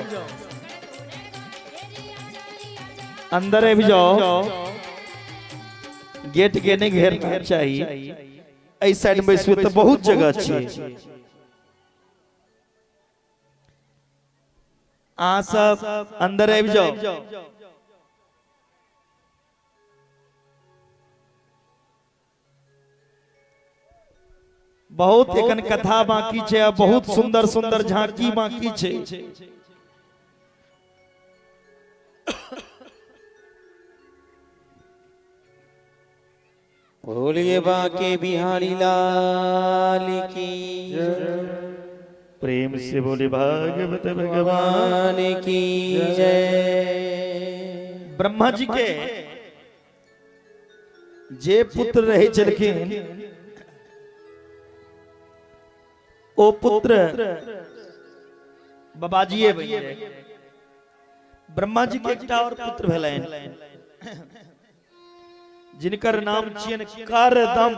अंदर आबि जाओ। गेट के नहीं घेरना चाहिए। एहि साइड में बैसबै तऽ बहुत जगह छै। अहाँ सब अंदर आबि जाओ। बहुत एखन कथा बाकी छै आ बहुत सुंदर सुंदर झांकी बाकी छै। बोलिए बाके बिहारी लाल की। प्रेम से बोले भागवत भगवान भगवान की जय। ब्रह्मा जी के जे पुत्र रहे छलखिन ओ पुत्र बाबाजीए बनि जाय। ब्रह्मा जी के एकटा और पुत्र भेलनि जिनकर नाम छियनि करदम।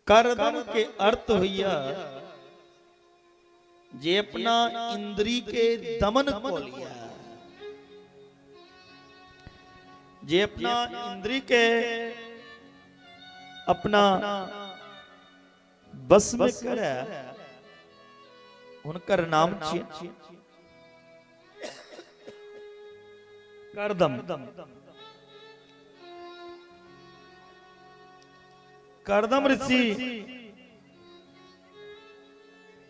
करदम के अर्थ होइया जे अपना इंद्री के दमन कऽ लिया, जे अपना इंद्री के अपना बस में करे, हुनकर नाम छियै करदम। करदम ऋषि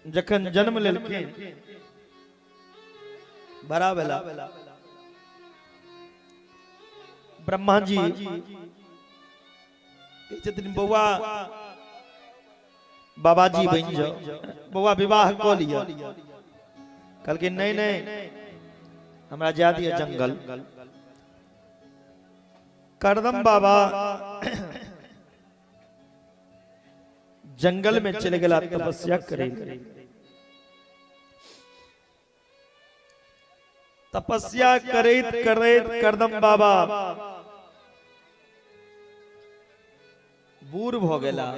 जखन जन्म लेलखिन, बड़ा भेला, ब्रह्मा जी कहै छथिन बौआ बाबाजी बनि जाओ, बौआ विवाह कऽ लिअ। कहलखिन नहीं नहीं, हमरा जा दिअ जंगल। करदम बाबा जंगल में चले गेला तपस्या करे। तपस्या करैत करैत करदम बाबा बूढ़ भऽ गेला।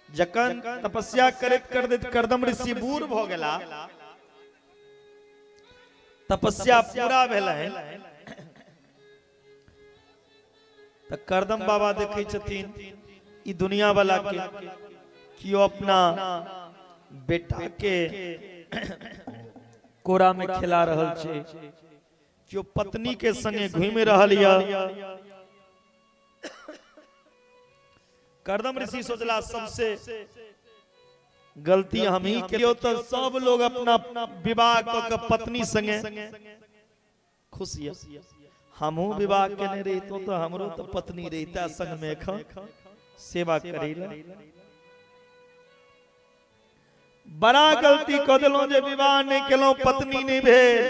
जखन तपस्या करैत करैत करदम ऋषि बूढ़ भऽ गेला, तपस्या पूरा भेलनि तऽ करदम बाबा देखै छथिन ई दुनिया वाला के केओ अपना बेटा के कोरा में खेला रहल छै, केओ पत्नी के संगे घूमि रहल यऽ। करदम ऋषि सोचला सबसे गलती हम ही केलियो, तऽ सब लोग अपना विवाह कऽ के पत्नी संगे खुश यऽ, हमहूँ विवाह केने रहितहुँ तऽ हमरो तऽ पत्नी रहिता संग में एखन सेवा करै लए। बड़ा गलती कऽ देलहुँ जे विवाह नहि केलहुँ, पत्नी नहि भेल।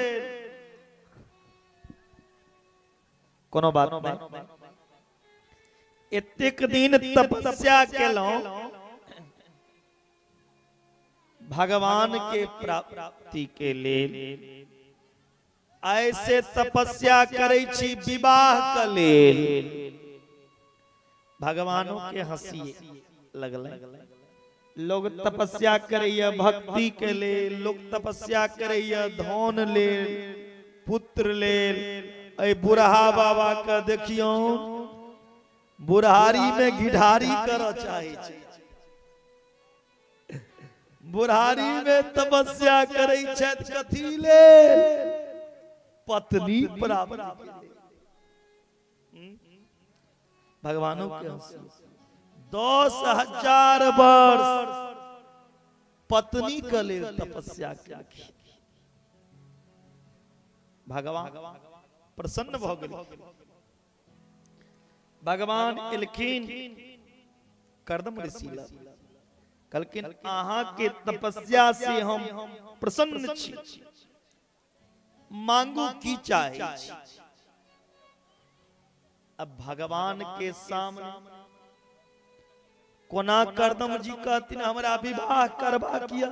कोनो बात नहि, एतेक दिन तपस्या केलहुँ भगवान के प्राप्ति के लेल, ऐसे तपस्या करै छी विवाह के लेल। भगवानों के हंसी लगलै। लोग तपस्या करैया भक्ति के लेल, लोग तपस्या करैया धन लेल, पुत्र लेल। एहि बुढ़हा बाबा के देखियौ, बुढ़ारी में घिढारी करऽ चाहै छै, बुढ़ारी में तपस्या करै छथि कथी लेल? पत्नी प्राप्त। भगवानों के हंसी। 10,000 वर्ष पत्नी के लेल तपस्या केलखिन, भगवान प्रसन्न भऽ गेल। भगवान एलखिन करदम ऋषि लग, कहलखिन अहाँ के तपस्या से हम प्रसन्न छी, मांगू की चाहे छी। अब भगवान के सामने कोना करदम जी कहथिन हमरा विवाह करबा किया,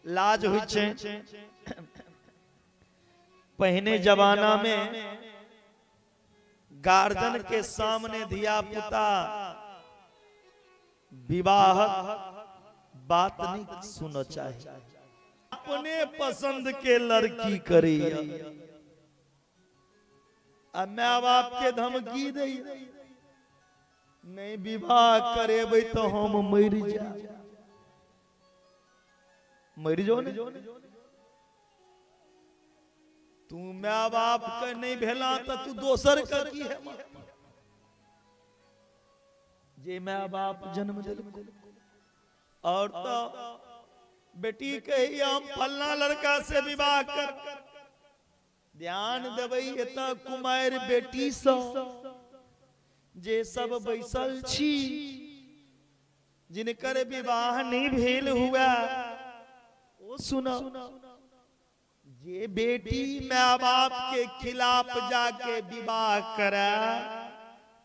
लाज होइ छै। पहिने जमाना में गार्जन के सामने धिया पुता विवाह बात नहीं सुन चाही। अपने पसंद के लड़की करी आ my बाप के धमकी दे, नहीं विवाह करेबै तो हम मरि जाए। मरि जो ने तू my बाप के नहीं भेला तो तू दोसर के की है जे my बाप जन्म देलको। और तो बेटी कही हम फलना लड़का से विवाह कर, ध्यान देबै एतऽ कुमारि बेटी सँ जे सब बैसल छी, जिनकर विवाह नहीं भेल हुआ ओ सुनो, जे बेटी my बाप के खिलाफ जाके विवाह करे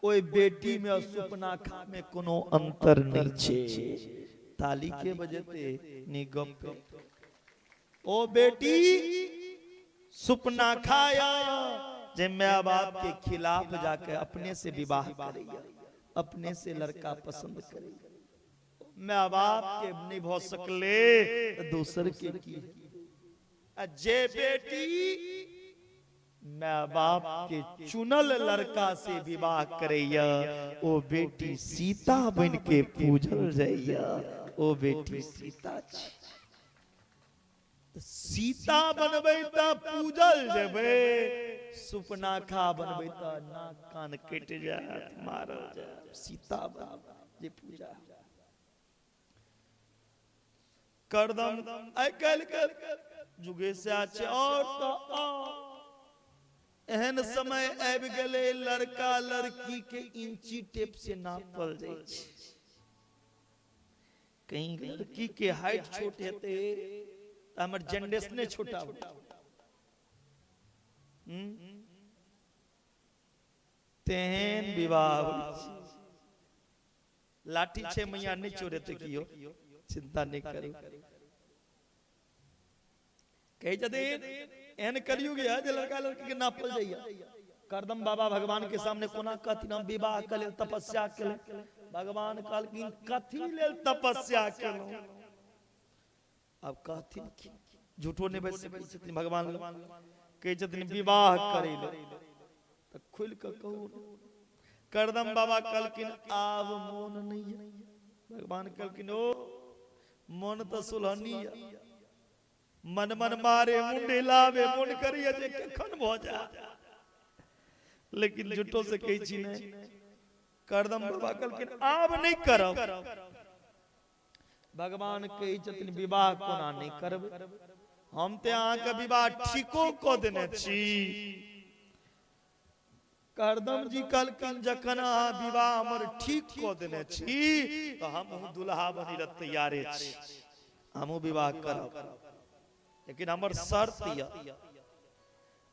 ओहि बेटी में सुपनाखा में कोनो अंतर नहीं छे। ताली के बजते नी गप ओ बेटी सुपना खाया जे my बाप के खिलाफ जाके अपने से विवाह करैया, अपने से लड़का पसंद करैया, my बाप के नहीं भ सकले तो दोसर के की। आ जे बेटी my बाप के चुनल लड़का से विवाह करैया ओ बेटी सीता बन के पूजल जाइया, ओ बेटी सीता छी। सीता बनबै त पूजल जेबै, सुपनाखा बनबै त नाक कान कटि जायत, मारल जायत। सीता बनबै जे पूजा करदम आइ काल्हि के जुगे से छै। और तो एहन समय आबि गेलै लड़का लड़की के इंची टेप से नापल जाइ छै। कहीं लड़की के हाइट छोट हेतै तऽ हमर जनरेशने छोटा हो। तेहन विवाह होइ छै। लाठी छै मैया नहीं चोरेतै कियो, चिंता नहीं करू। कहै छथिन एहन कलयुग है जे लड़का लड़की के नापल जाइया। करदम बाबा भगवान के सामने कोना कहथिन हम विवाह के लेल तपस्या के लेल। भगवान कहलखिन कथी लेल तपस्या केलहुँ? अब कहथिन की झूठो नहीं बज सकै छथिन भगवान लग। कहै छथिन विवाह करै लेल तऽ खुलि कऽ कहू। करदम बाबा कहलखिन आब मोन नहीं है। भगवान कहलखिन ओ मोन तऽ सुलहनी है, मन मन मारे मुंडे लावे, मन करिए जे कखन भऽ जाए, लेकिन झूठो से कहै छी नहि। करदम बाबा कहलखिन आब नहीं करब। भगवान कहै छथिन विवाह कोना नहीं करबै, हम ते अहाँके विवाह ठीको कऽ देने छी। करदम जी कहलखिन जखन अहाँ विवाह हमर ठीक कऽ देने छी तऽ हमहूँ दुल्हा बनी लए तैयारे छी, हमहूँ विवाह करब, लेकिन हमर शर्त यऽ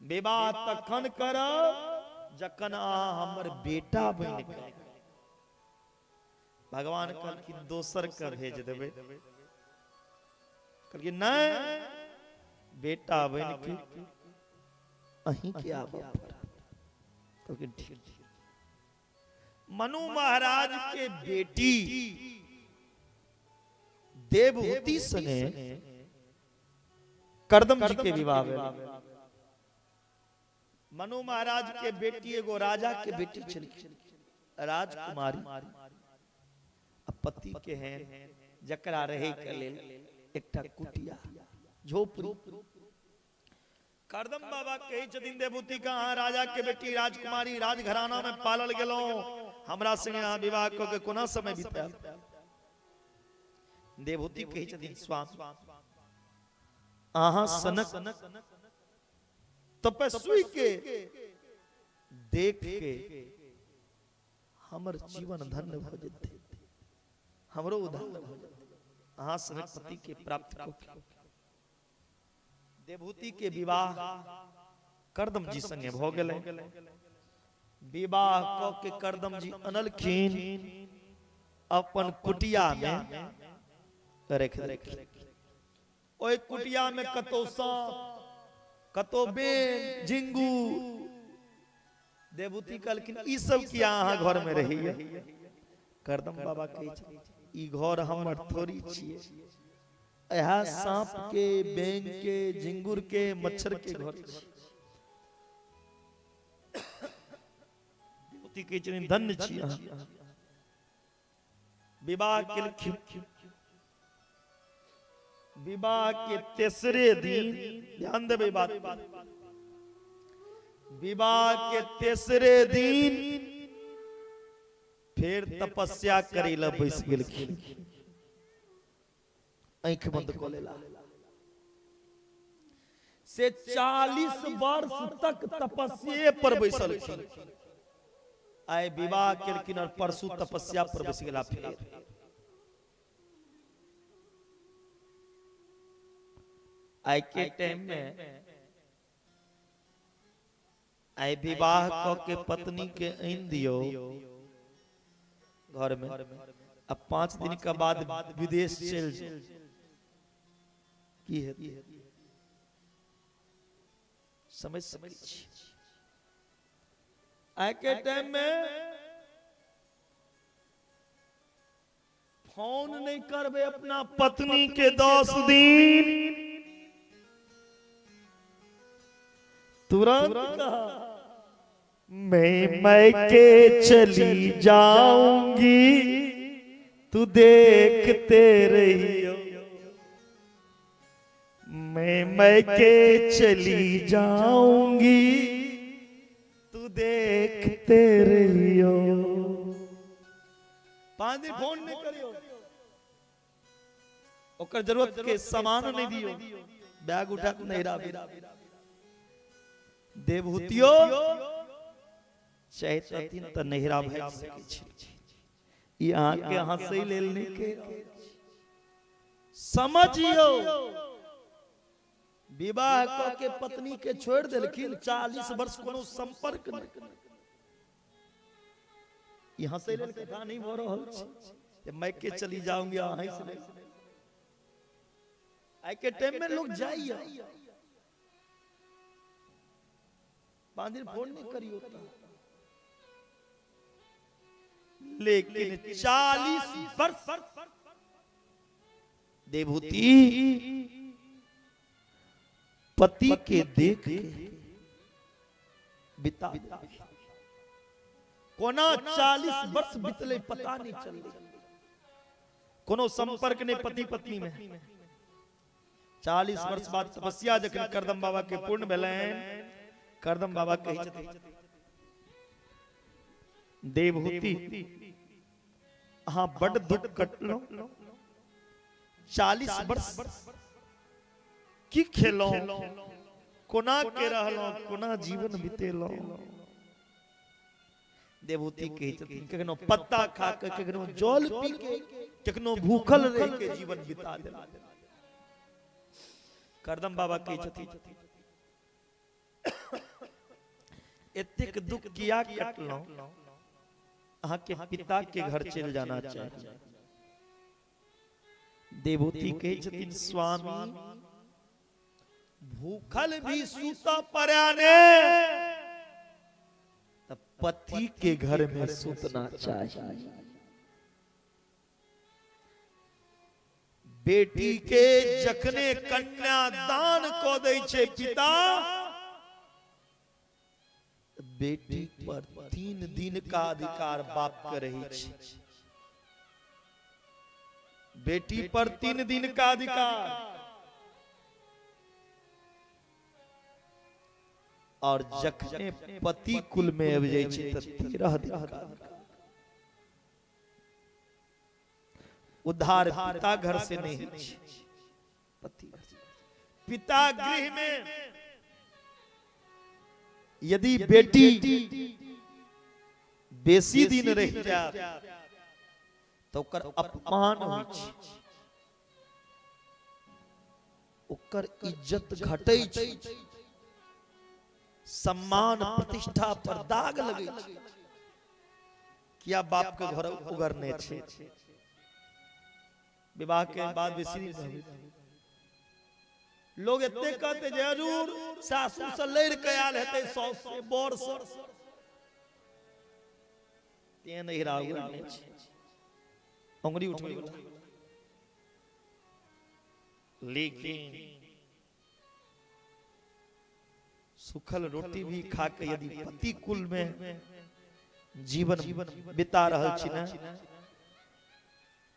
विवाह तखन करब जखन अहाँ हमर बेटा बनि कऽ। भगवान कहलखिन दोसर के भेज देबै। कहलखिन नहि, बेटा बनि के अहीं के आबऽ पड़त। कहलखिन ठीक। मनु महाराज के बेटी देवहूति संगे करदम जी के विवाह भेल। मनु महाराज के बेटी एगो राजा के बेटी छलखिन, राजकुमारी, आ पति के हैं जकरा रहे के लेल एकटा कुटिया झोपड़ी। करदम बाबा कहै छथिन देवहूति के अहाँ राजा के बेटी राजकुमारी राजघराना में पालल गेलहुँ, हमरा संगे अहाँ विवाह कऽ के कोना समय बितायब? देवहूति कहै छथिन स्वामी अहाँ सनक तपस्वी के देख के हमर जीवन धन्य भऽ जेतै, हमरो उद्धार भऽ जेतै, अहाँ सनक पति के प्राप्त कऽ के। देवहूति के विवाह करदम जी संगे भऽ गेलै। विवाह कऽ के करदम जी अनलखिन अपन कुटिया में रख देलखिन। ओहि कुटिया में कतौ सांप कतौ बेन झिंगू। देवहूति कहलखिन ई सब किया अहाँ घर में रहैया? करदम बाबा कहै छथिन ई घर हमर थोड़ी छियै, इएह साँप के, बेंग के, झिंगुर के, मच्छर के घर छी। देवती कहै छथिन धन्य छी अहाँ। विवाह केलखिन, विवाह के तेसरे दिन, ध्यान देबै बात, विवाह के तेसरे दिन फेर तपस्या करै लए बैस गेलखिन, आँखि बंद कऽ लेला से 40 वर्ष तक तपस्ये पर बैसलखिन। आइ विवाह केलखिन और परसू तपस्या पर बैस गेला। फेर आइ के टाइम में आइ विवाह क के पत्नी के आनि दियौ घर में, अब 5 दिन के बाद विदेश चलि जाउ, की हेतै? समझ सकै छी? आइ के टाइम में फोन नहीं करबे अपना पत्नी के 10 दिन, तुरंत कहा मैं मैके चली जाऊंगी, तू देखते रहियो, मैं मैके चली जाऊंगी, तू देखते रहियो। 5 दिन फोन नहीं करियो, ओकर जरूरत के सामान नहीं दियो, बैग उठा के नैहरा देवहूतियो चाहतथिन तऽ नैहरा भागि सकै छी। ई अहाँके हंसै लेल नहि कहि रहल छी, समझियौ। विवाह कऽ के पत्नी के छोड़ि देलखिन, 40 वर्ष कोनो संपर्क नहि। ई हंसै लेल कथा नहि भऽ रहल छै। मैके चली जाऊंगी, अहाँ हंसि लेब। आइ के टाइम में लोग जाइए, 5 दिन फोन नहीं करियो, लेकिन 40 वर्ष देवहूति पति के देख के बिता, कोना 40 वर्ष बितले पता नहीं चलले, कोनो संपर्क नहीं पति पत्नी में। 40 वर्ष बाद तपस्या जखन करदम बाबा के पूर्ण भेलनि, करदम बाबा कहै छथिन देवहूति अहाँ बड दुख कटलहुँ, 40 वर्ष की खेलहुँ, कोना के रहलहुँ, कोना जीवन बितेलहुँ। देवहूति कहै छथिन कखनो पत्ता खा के, कखनो जल पी के, कखनो भूखल रहि के जीवन बिता देलहुँ। करदम बाबा कहै छथिन एतेक दुख किया कटलहुँ, अहाँ के पिता के घर चलि जाना चाही। देवहूति कहै छथिन स्वामी भूखल भी सूता पड़ा ने त पति के घर में सुतना चाहिए। बेटी के जखने कन्यादान क दै छै पिता, बेटी पर 3 दिन का अधिकार बाप के रही छै। बेटी पर 3 दिन का अधिकार, और जखने पति कुल में आबि जाइ छै तऽ 13 दिन का अधिकार। उद्धार पिता घर से नहीं होइ छै, पति घर से। पिता गृह में यदि बेटी बेसी दिन रहि जायत तऽ ओकर अपमान होइ छै, ओकर इज्जत घटै छै, सम्मान प्रतिष्ठा पर दाग लगै छै। किया बाप के घर उगरने छै? विवाह के बाद बेसी दिन रहबै। लोग एते कहते जे हजूर सासू से लड़ि के आयल हेतै, साउस से, बर से, तें नहिरा उगरने छै। अंगुरी उठबै वाला। लेकिन सुखल रोटी भी खा के यदि पति कुल में जीवन बिता रहल छी ने,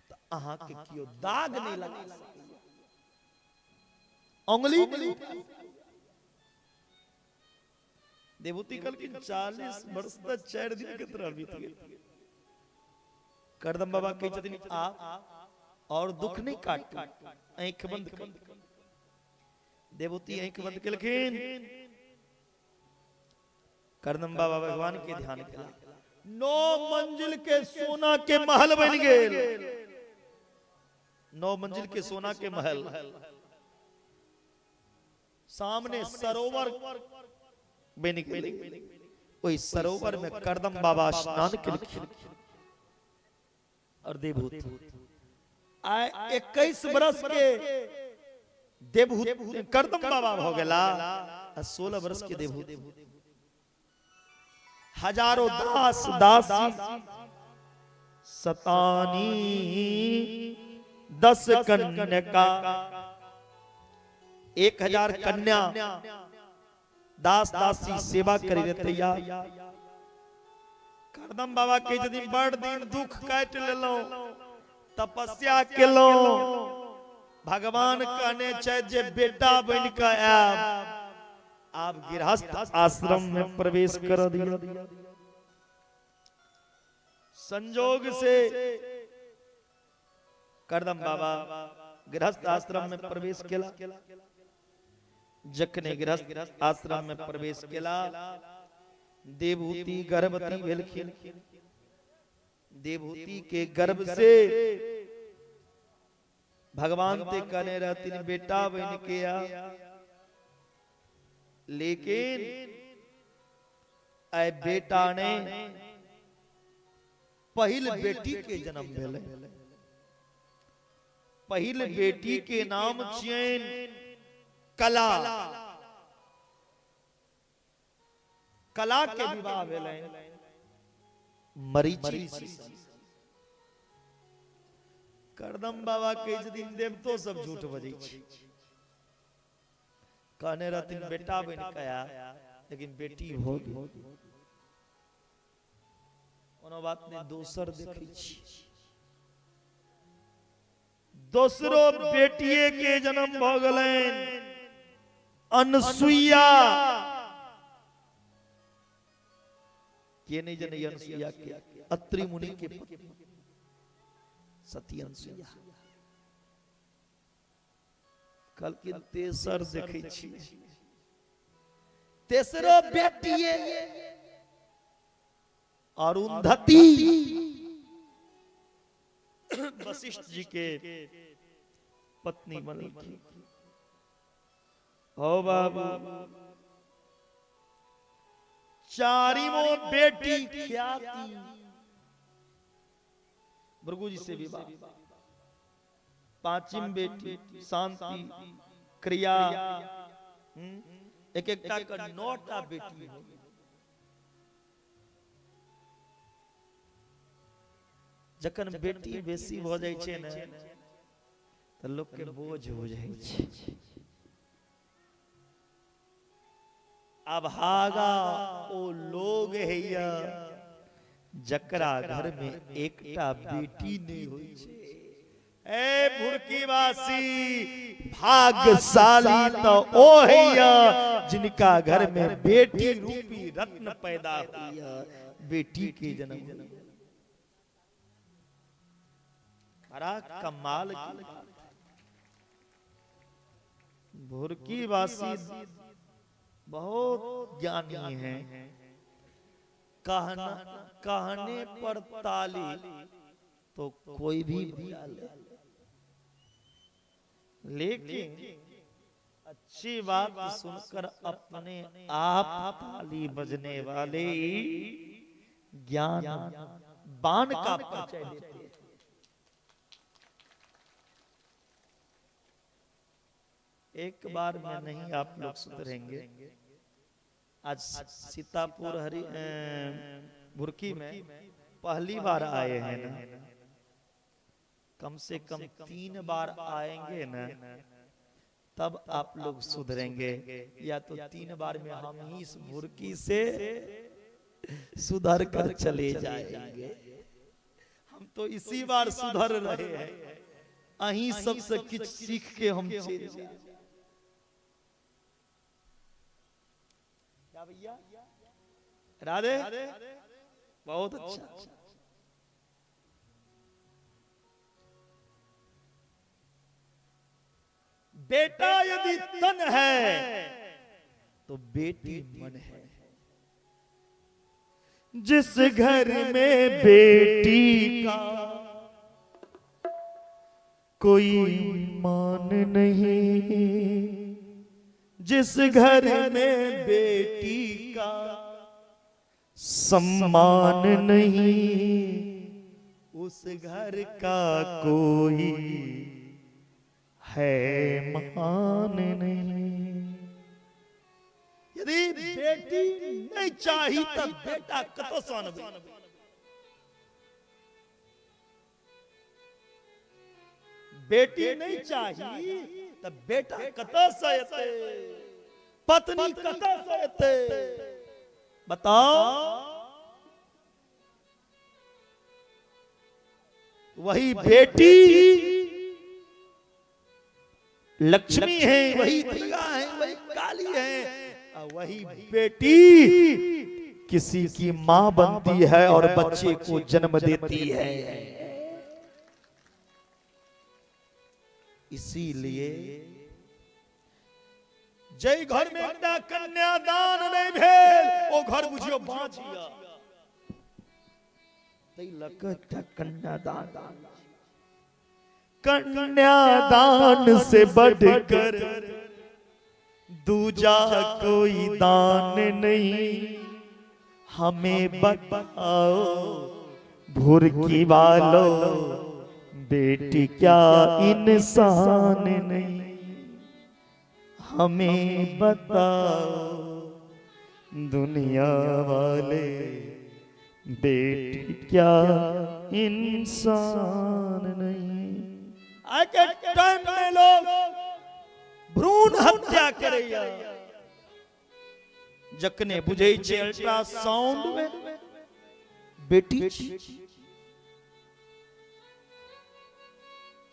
त अहाँ के कियो दाग नहीं लगा सकैया, अंगुली नहीं उठा सकैया। देवहूति कहलखिन 40 वर्ष त 4 दिन के तरह बीत गेल। करदम बाबा कहै छथिन आप और दुख नहीं काटू, आँखि बंद कर। देवहूति आँखि बंद केलखिन। करदम बाबा भगवान के ध्यान केला। 9 मंजिल के सोना के महल बन गेल। 9 मंजिल के सोना के महल, सामने सरोवर बन गेल। ओहि सरोवर में करदम बाबा स्नान केलखिन और देवहूति आइ 21 बरस के देवहूति करदम बाबा भ गेला आ 16 बरस के देवहूति। हजारों दास दासी सतानी 10 कन्या, 1000 कन्या दास दासी सेवा करे रे तैयार। करदम बाबा के यदि बड़ दिन दुख काटि लेलहुं, तपस्या केलहुं, भगवान कहने छै जे बेटा बन के आयब, आब गृहस्थ आश्रम में प्रवेश कर दिया। संजोग से करदम बाबा गृहस्थ आश्रम में प्रवेश केला। जखने गृहस्थ आश्रम में प्रवेश केला, देवहूति गर्भवती भेलखिन। देवहूति के गर्भ से भगवान ते कहने रहथिन बेटा बन के आ, लेकिन ऐ बेटा ने पहिल बेटी के जन्म भेलै। पहिल बेटी के नाम छियनि कला। कला के विवाह भेलै मरीचि ऋषि से। करदम बाबा के दिन देवतो सब झूठ बजै छै। कहने रहथिन बेटा बन के आ, लेकिन बेटी भ गेल। कोनो बात नहीं, दोसर देखै छी, दोसरो बेटिए के जन्म भ गेलनि, अनसुईया। के नहीं जने अनसुईया के? अत्रि मुनि के पत्नी सती अनसुईया। कहलखिन तेसर देखै छी, तेसरो बेटिए अरुंधति वशिष्ठ जी के पत्नी बनलखिन। हो बाबू, चारिमो बेटी ख्याति भृगु जी से विवाह, पांचम बेटी शांति क्रिया, एक एकटा के 9टा बेटी हो। जखन बेटी बेसी भ जाइ छै ने त लोक के बोझ हो जाइ छै। अभागा ओ लोग हैया जकरा घर में एकटा बेटी नहीं होइ छै। ए भुरकीवासी, भाग्यशाली तो ओ हैया जिनका घर में बेटी रूपी रत्न पैदा होइया, बेटी के जन्म होइया। बड़ा कमाल की बात। भुरकीवासी बहुत ज्ञानी हैं, कहना कहने पर ताली तो कोई भी बजा ले, लेकिन अच्छी बात सुनकर अपने आप ताली बजने वाले ज्ञान बान का परिचय देते हैं। एक बार में नहीं आप लोग सुधरेंगे। आज सीतापुर हरि भुरकी में पहली बार आए हैं ना, कम से कम 3 बार आएंगे ना तब आप लोग सुधरेंगे, या तो 3 बार में हम ही इस भुरकी से सुधर कर चले जाएंगे। हम तो इसी बार सुधर रहे हैं, अहीं सबसे किछ सीख के हम चले जाएंगे। क्या भैया राधे, बहुत अच्छा। बेटा यदि तन है तो बेटी मन है। जिस घर में बेटी का कोई मान नहीं, जिस घर में बेटी का सम्मान नहीं, उस घर का कोई है मान नहीं। यदि बेटी नहीं चाही तब बेटा कतौ से आनबै। बेटी नहीं चाही तब बेटा कतौ से एतै, पत्नी कतौ से एतै, बताओ। वही बेटी लक्ष्मी है, वही दुर्गा है, वही काली है, और वही बेटी किसी की मां बनती है और बच्चे को जन्म देती है। इसीलिए जय घर में एकटा कन्यादान नहीं भेल ओ घर बुझियो बाँझ यऽ। तै लऽ कऽ एकटा कन्यादान, कन्यादान से बढ़कर दूजा कोई दान नहीं। हमें बताओ भुरकी वालों, बेटी क्या इंसान नहीं। हमें बताओ दुनिया वाले, बेटी क्या इंसान नहीं। आज के टाइम में लोग भ्रूण हत्या करैया, जखने बुझै छै अल्ट्रासाउंड में बेटी छी,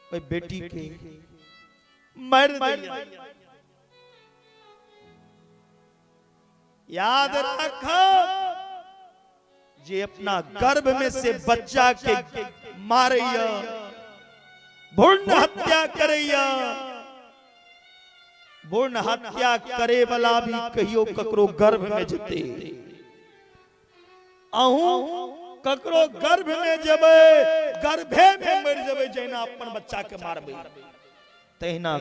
ओहि बेटी के मारि दैया। याद राख, जे अपना गर्भ में से बच्चा के मारैया, भ्रूण हत्या करैया, भ्रूण हत्या करे वाला भी कहियो ककरो गर्भ में जेतै। अहूँ ककरो गर्भ में जेबै, गर्भे में मरि जेबै, जहिना अपन बच्चा के मारबै तहिना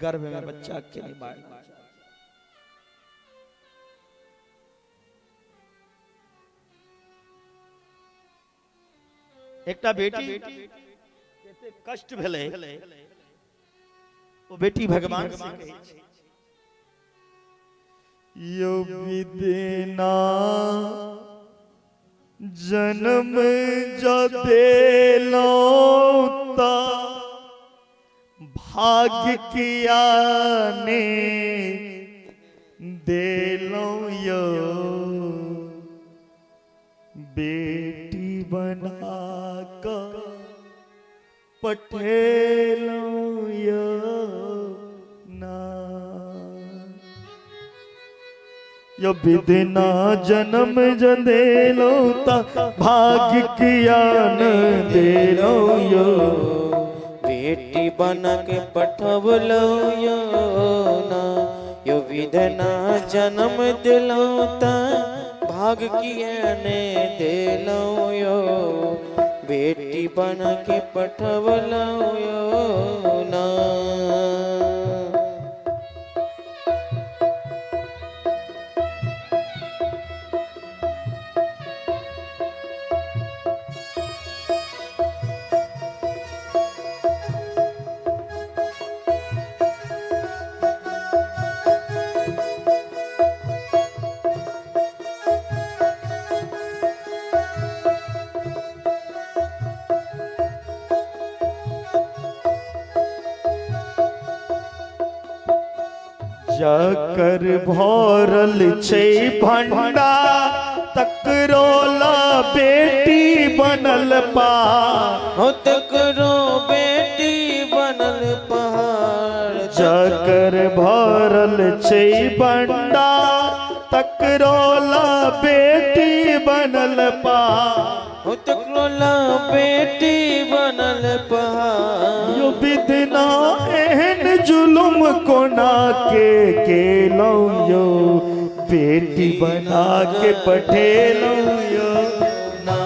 गर्भ में बच्चा के नहीं मारबै। एकटा बेटी कते कष्ट भेलै, ओ बेटी भगवान से कहै छै, यो विदना जन्म जो देलो ता भाग्य किया ने देलो यो, बेटी बना कर पठेलो यो ना। यो विदना जन्म जदेलो ता भाग्य किया न देलो यो, बेटी बना के पठवलो यो ना। यो विधना जन्म दिलो ता भाग किया ने देलो यो, बेटी बना के पठवलो यो ना। जकर भरल छै भंडार तकरो ला बेटी बनल पा हो तकरो बेटी बनल पहाड़। जकर भरल छै भंडार तकरो ला बेटी बनल पा हो तकरो ला बेटी बनल पहाड़। यो विधना एहन जुलुम कोना के केलौं यो, बेटी बना के पठेलौं यो ना।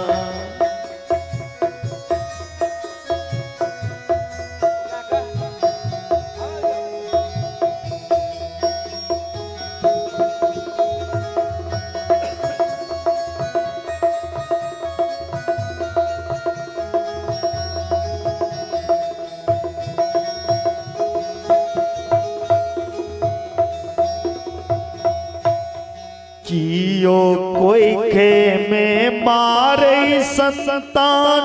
कियो कोई के में मारे संतान,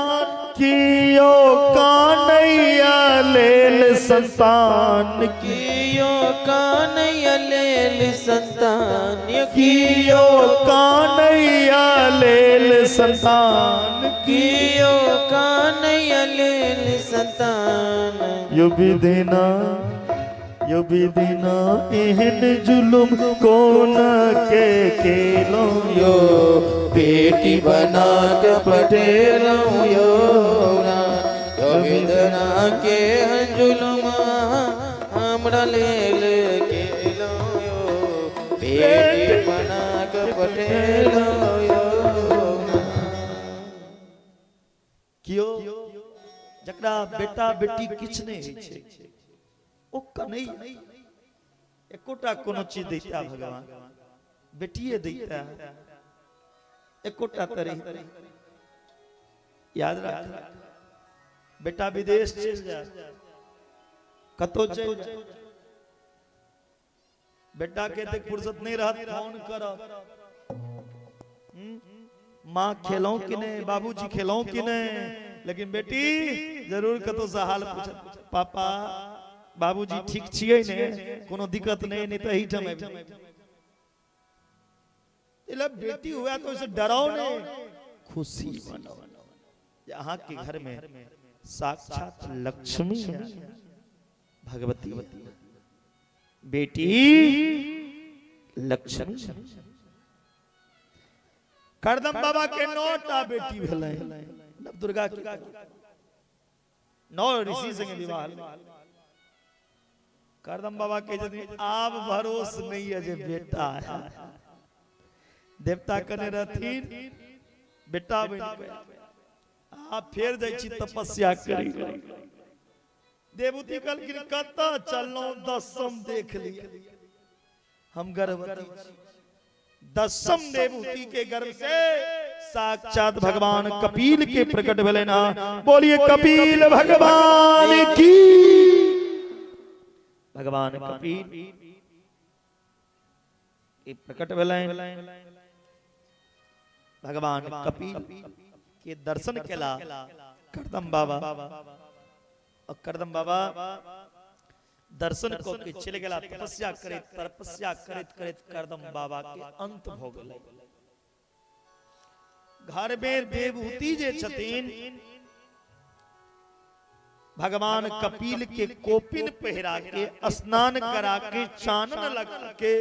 कियो कानैया लेल संतान, कियो कानैया लेल संतान, कियो कानैया लेल संतान, कियो कानैया लेल संतान। यो विधिना यो विधिना एहन जुलुम कोन के केलौं यो, बेटी बना के पठेलौं यो ना। यो विधना के जुलुम हमरा लेल केलौं यो, बेटी बना के पठेलौं यो ना। कियो जकरा बेटा बेटी किछु नहि होइ छै ओ कनै एकोटा कोनो चीज दैता भगवान, बेटिए दैता एकोटा तरह। याद राख, बेटा विदेश चलि जाए कतौ चलि जाए, बेटा के एतेक फुर्सत नहीं रहत फोन करब, माँ खेलौं कि नहीं, बाबूजी खेलौं कि नहीं, लेकिन बेटी जरूर कतौ से हाल पूछत, पापा बाबूजी ठीक छियै ने, कोनो दिक्कत नहीं, नहीं तो एहिठाम आबि। बेटी हुआ तो उसे डराओ नहीं, खुशी मनाओ। अहाँ के घर में साक्षात लक्ष्मी है, भगवती बेटी लक्ष्मी। करदम बाबा के 9टा बेटी भेलै, नव दुर्गा के 9 ऋषि संगे विवाह। करदम बाबा के यदि आब भरोस नहीं है जे बेटा है, देवता कने रहथिन बेटा बनि के आ फेर जाइ छी तपस्या करी। देवूति कहलखिन कतऽ चललहुँ, दसम देख लिया, हम गर्भवती छी। दसम देवहूति के गर्भ से साक्षात भगवान कपिल के प्रकट भेलै ना। बोलिए कपिल भगवान की। भगवान कपिल के प्रकट भेलै, भगवान कपिल के दर्शन केला करदम बाबा, और करदम बाबा दर्शन क के चलि गेला तपस्या करैत, तपस्या करैत करैत करदम बाबा के अंत भ गेलै। घर में देवहूति जे छथिन भगवान कपिल के कोपिन पहिरा के स्नान करा के चानन लगा के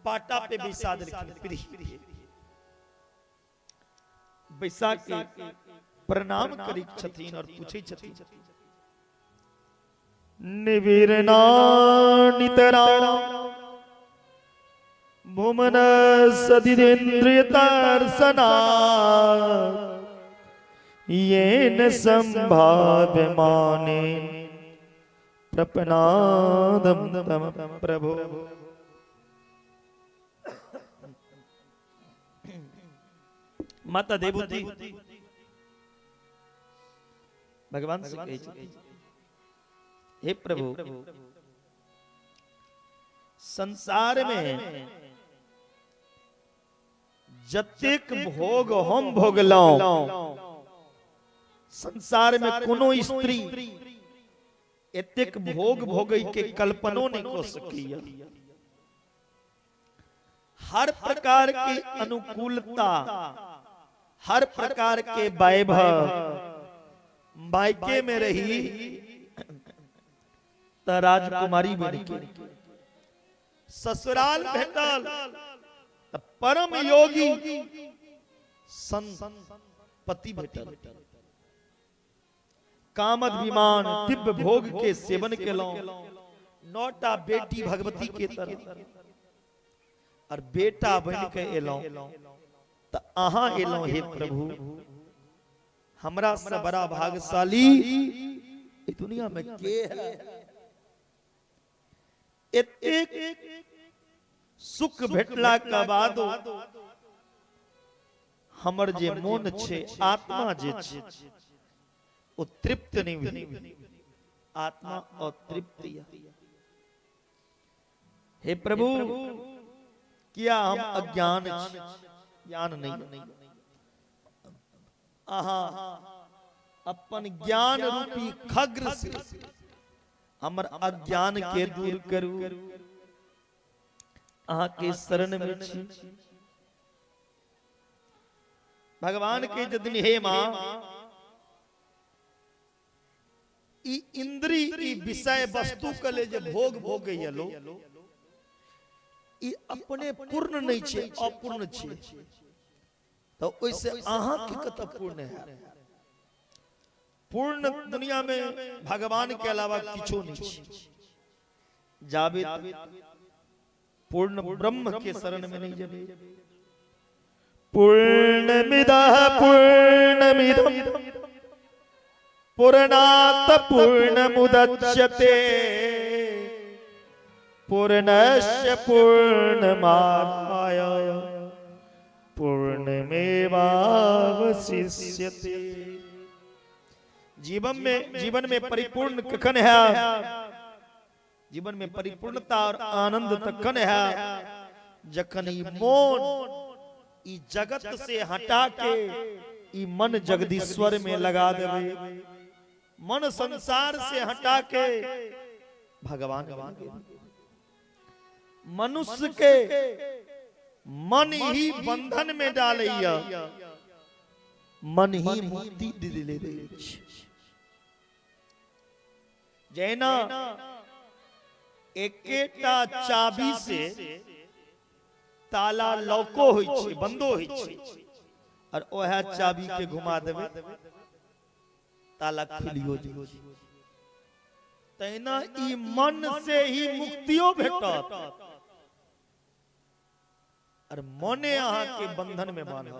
पाटा पे बैसा देलखिन, बैसा के प्रणाम करै छथिन और पूछै छथिन, निवीरना नितरा भुवन सदिन्द्रिय दर्शना येन संभाव्यमाने प्रपनादम तम प्रभु। माता देवहूति भगवान से कहै छथिन, हे प्रभु, संसार में जतेक भोग हम भोगलौं, संसार में कोनो स्त्री एतेक भोग भोगै के कल्पनो नहीं क सकैया। हर प्रकार के अनुकूलता, हर प्रकार के वैभव मायके में रही त राजकुमारी बन के, ससुराल भेटल त परम योगी संत पति भेटल, कामद विमान दिव्य भोग के सेवन केलहुं, 9टा बेटी भगवती के तरह, और बेटा बन के एलहुं त अहाँ एलहुं। हे प्रभु, हमरा से बड़ा भाग्यशाली इस दुनिया में के है? एतेक सुख भेटला के बाद हमर जे मोन छै, आत्मा जे छै, ओ तृप्त नहीं भेल, आत्मा अतृप्त या। हे प्रभु, किया हम अज्ञान छी, ज्ञान नहीं। अहाँ अपन ज्ञान रूपी खग्र से हमर अज्ञान के दूर करू। अहाँ के शरण में छी। भगवान के जदन हे मां, ई इंद्री ई विषय वस्तु के ले जे भोग भोगैया लोग, ई अपने पूर्ण नहीं छे, अपूर्ण छे, तो ओइसे अहाँ के कतऽ पूर्ण है? पूर्ण दुनिया में भगवान के अलावा किछो नहीं छे। जाबे पूर्ण ब्रह्म के शरण में नहीं जबे। पूर्णमिदः पूर्णमिदं पूर्णात् पूर्णमुदच्यते पूर्णस्य पूर्णमादाय पूर्णमेवावशिष्यते। जीवन में परिपूर्ण कखन है? जीवन में परिपूर्णता और आनंद तखन है जखन ई मोन ई जगत से हटा के ई मन जगदीश्वर में लगा देवे, मन संसार से हटा के भगवान के। मनुष्य के मन ही बंधन में डालैया, मन ही मुक्ति दिले दै छै। जैना एकेटा चाबी से ताला लॉको होइ छै, बंदो होइ छै, और ओहे चाबी के घुमा देबै ताला खुलियो जाइ छै। तहिना ई मन से ही मुक्तियो भेटत और मने अहाँ के बंधन में बांधत।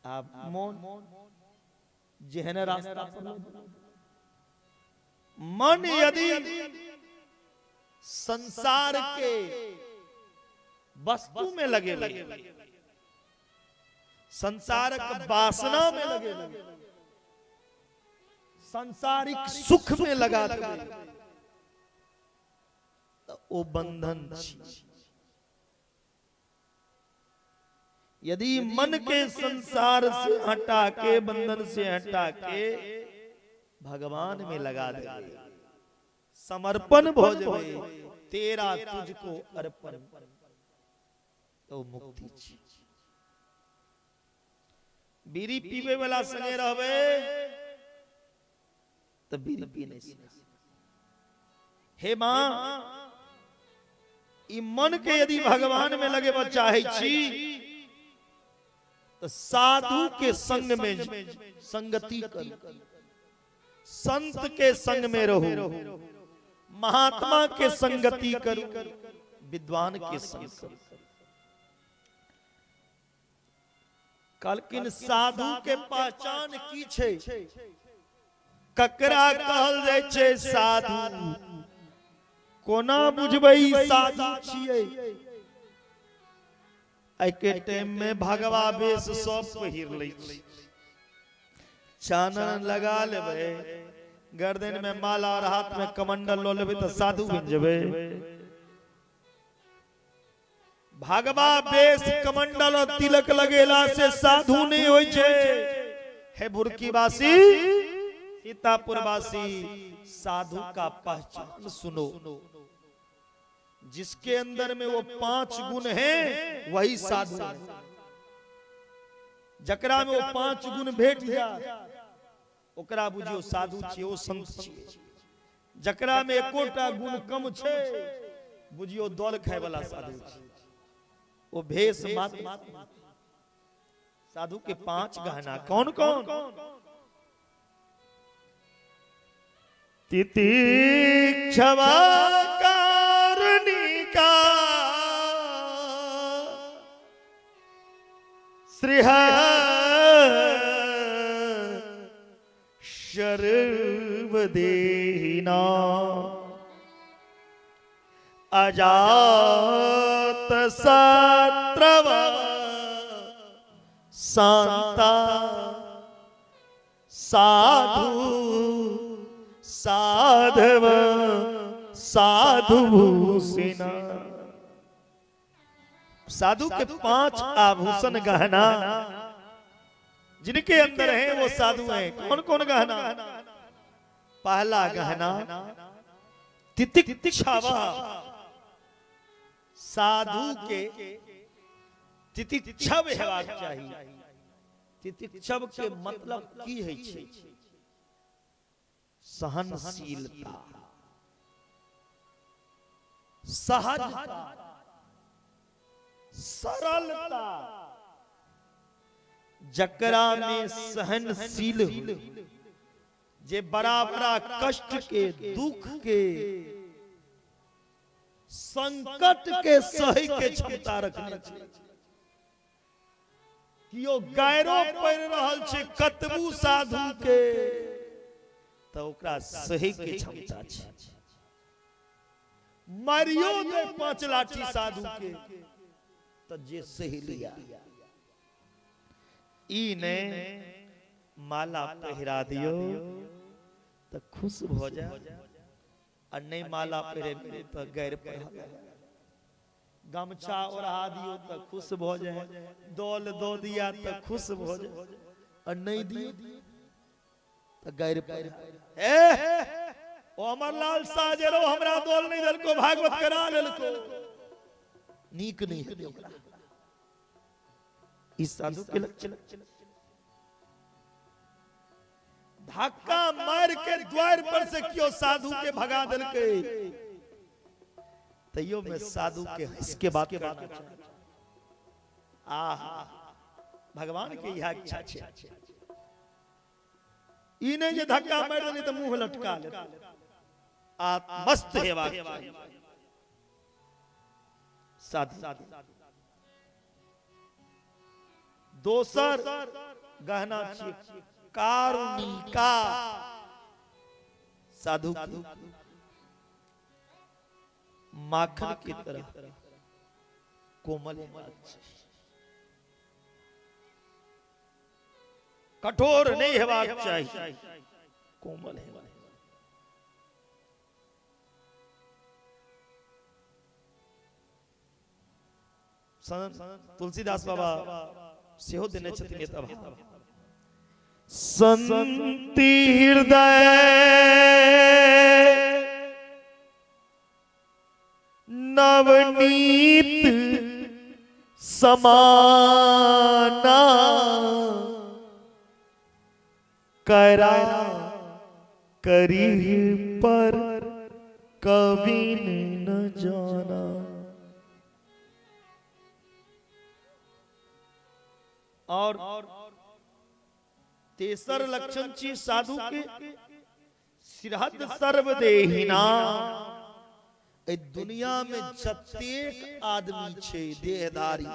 आब मन जेहन रास्ता पर मन यदि संसार के वस्तु में लगे, संसारक वासना में लगे, सांसारिक सुख में लगा देबै, तऽ ओ बंधन छी। यदि मन के संसार से हटा के, बंधन से हटा के भगवान में लगा दे, समर्पण भऽ जेबै, तेरा तुझको अर्पण, तो मुक्ति छी। बीड़ी पीबै वाला संगे रहबै तऽ बीड़ी पी नहि सकब। हे मां, ई मन के यदि भगवान में लगेबा चाहे छी तो साधु के संग में संगति करू, संत के संग में रहू, महात्मा के संगति करू, विद्वान के संग करू। कहलखिन साधु के पहचान की छै? ककरा कहल जाइ छै साधु? कोना बुझबै ई साधु छियै? आइ के टाइम में भगवा वेश सब पहिर लै छै, चानन लगा लेबै, गर्दन में माला और हाथ में कमंडल लऽ लेबै तऽ साधु बनि जेबै। भगवा बेस कमंडल और तिलक लगेला से साधु नहीं होय छै। हे बुरकी वासी, सीतापुर वासी, साधु का पहचान सुनो। जिसके अंदर में वो पांच गुण हैं वही साधु है। जकरा में वो पांच गुण भेट जाए ओकरा बुझियो साधु छियै, ओ संत छियै। जकरा में एकोटा गुण कम छै बुझियो दल खाय वाला साधु छियै, ओ भेष मात्र। साधु के पांच गहना कौन कौन? तितिक्षवा कारुणिका श्रीह सर्वदेहिना अजात शत्रव शांता साधु साधव साधु भूषिणा। साधु के पांच आभूषण गहना जिनके अंदर है वो साधु हैं। कौन कौन गहना? पहला गहना तितिक्षावा। साधु के तितिक्षव हेबाक चाही। तितिक्षव के मतलब की है छै? सहनशीलता, सहजता, सरलता। जकरा में सहनशील हो, जे बड़ा बड़ा कष्ट के, दुख के, संकट के सही के क्षमता रखने छै। कियो गायरो पड़ि रहल छै कतबू साधु के, तऽ ओकरा सही के क्षमता छै। मारियो दे पांच लाठी साधु के, तऽ जे सही लिया। ई ने माला पहिरा दियो तऽ खुश भऽ जाय, आ नहि माला पहिरेबै तऽ गैर पहिरा, गमछा ओढ़ा दियो तऽ खुश भऽ जाय, दौल दऽ दिया तऽ खुश भऽ जाय, आ नहि दियो तऽ गैर पहिरा। ए ओ हमर लाल शाह जे रहो हमरा दौल नहि देलको, भागवत करा लेलको, नीक नहि हेतै ओकरा। ई साधु के लक्षण। धक्का मार के द्वार पर से क्यों साधु के भगा देलकै, तैयो में साधु के हंस के बात करना चाही। आह, भगवान के इएह इच्छा छै। ई नहि जे धक्का मारि देली तऽ मुंह लटका लेतै। आत्मस्थ हेबाक चाही साधु। दोसर गहना छियै कारुणिका। साधु माखन की तरह कोमल हेबाक चाही, कठोर नहीं हेबाक चाही, कोमल हेबाक। तुलसीदास बाबा सेहो देने छथिन एतऽ भाव। संति हृदय नवनीत समाना करा करी पर कवि न जाना। और तेसर लक्षण छी साधु के सिरहद सर्वदेहिना। एहि दुनिया में जतेक आदमी छै देहधारी,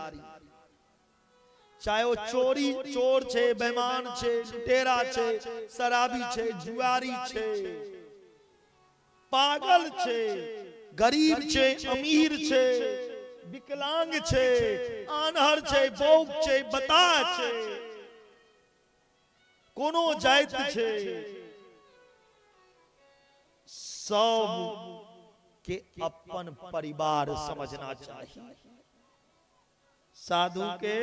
चाहे ओ चोरी चोर छै, बेईमान छै, लुटेरा छै, शराबी छै, जुआरी छै, पागल छै, गरीब छै, अमीर छै, विकलांग छै, आन्हर छै, बौक छै, बताह छै, कोनो जाति छै, सब के अपन परिवार समझना चाही। साधु के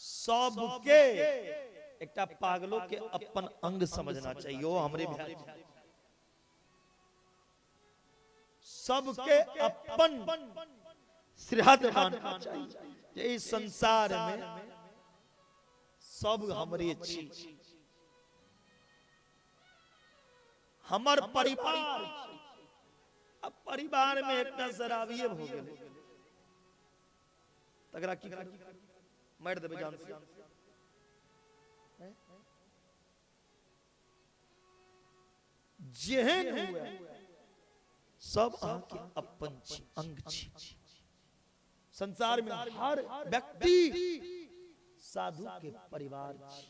सबके एकटा पागलो के अपन अंग समझना चाहिए। ओ हमरे भाई सबके अपन श्रद्ध मानना चाहिए जे इस संसार में सब हमरे छी, हमर परिवार। अब परिवार में एकटा शराबिये भ गेलै तकरा की मारि देबै जान से? जेहन हुए सब अहाँके अपन छी, अंग छी। संसार में हर व्यक्ति साधु के परिवार छी,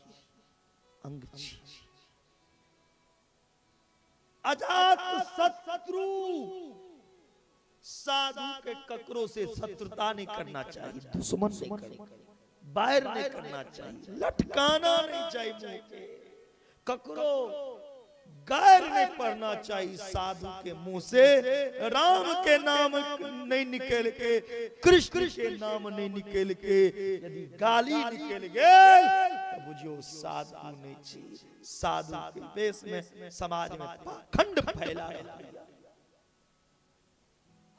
अंग छी। अजात शत्रु साधु के ककरो से शत्रुता नहीं करना चाहिए, दुश्मन नहीं करना, बैर नहीं करना चाहिए, लटकाना नहीं चाहिए मुंह के, ककरो गैर नहीं पढ़ना चाहिए। साधु के मुंह से राम के नाम नहीं निकल के, कृष्ण के नाम नहीं निकल के, यदि गाली निकल गए तो बुझियो साधु नहीं छी। साधु के वेश में समाज में पाखंड फैला रहा है।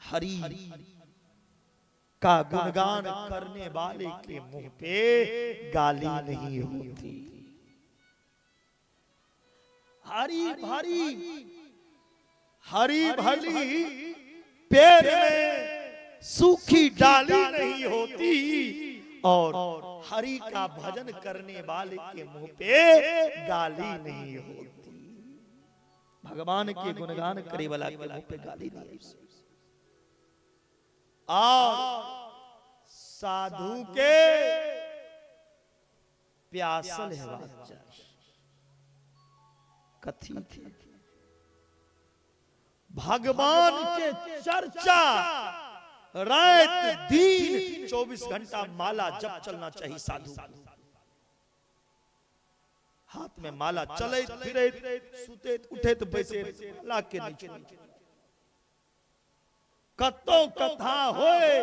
हरि का गुणगान करने वाले के मुंह पे गाली नहीं होती। हरी भरी हरी भली पेड़ में सूखी डाली नहीं होती, और हरि का भजन करने वाले के मुंह पे गाली नहीं होती। भगवान के गुणगान करे वाला के मुंह पे गाली नहीं। और साधु के प्यासल हेबाक चाही। कथी भगवान के चर्चा रात दिन 24 घंटा माला जप चलना चाहिए। साधु हाथ में माला चलैत फिरैत सुतैत उठैत बैसैत माला के नहीं छोड़ै। कतौ कथा होए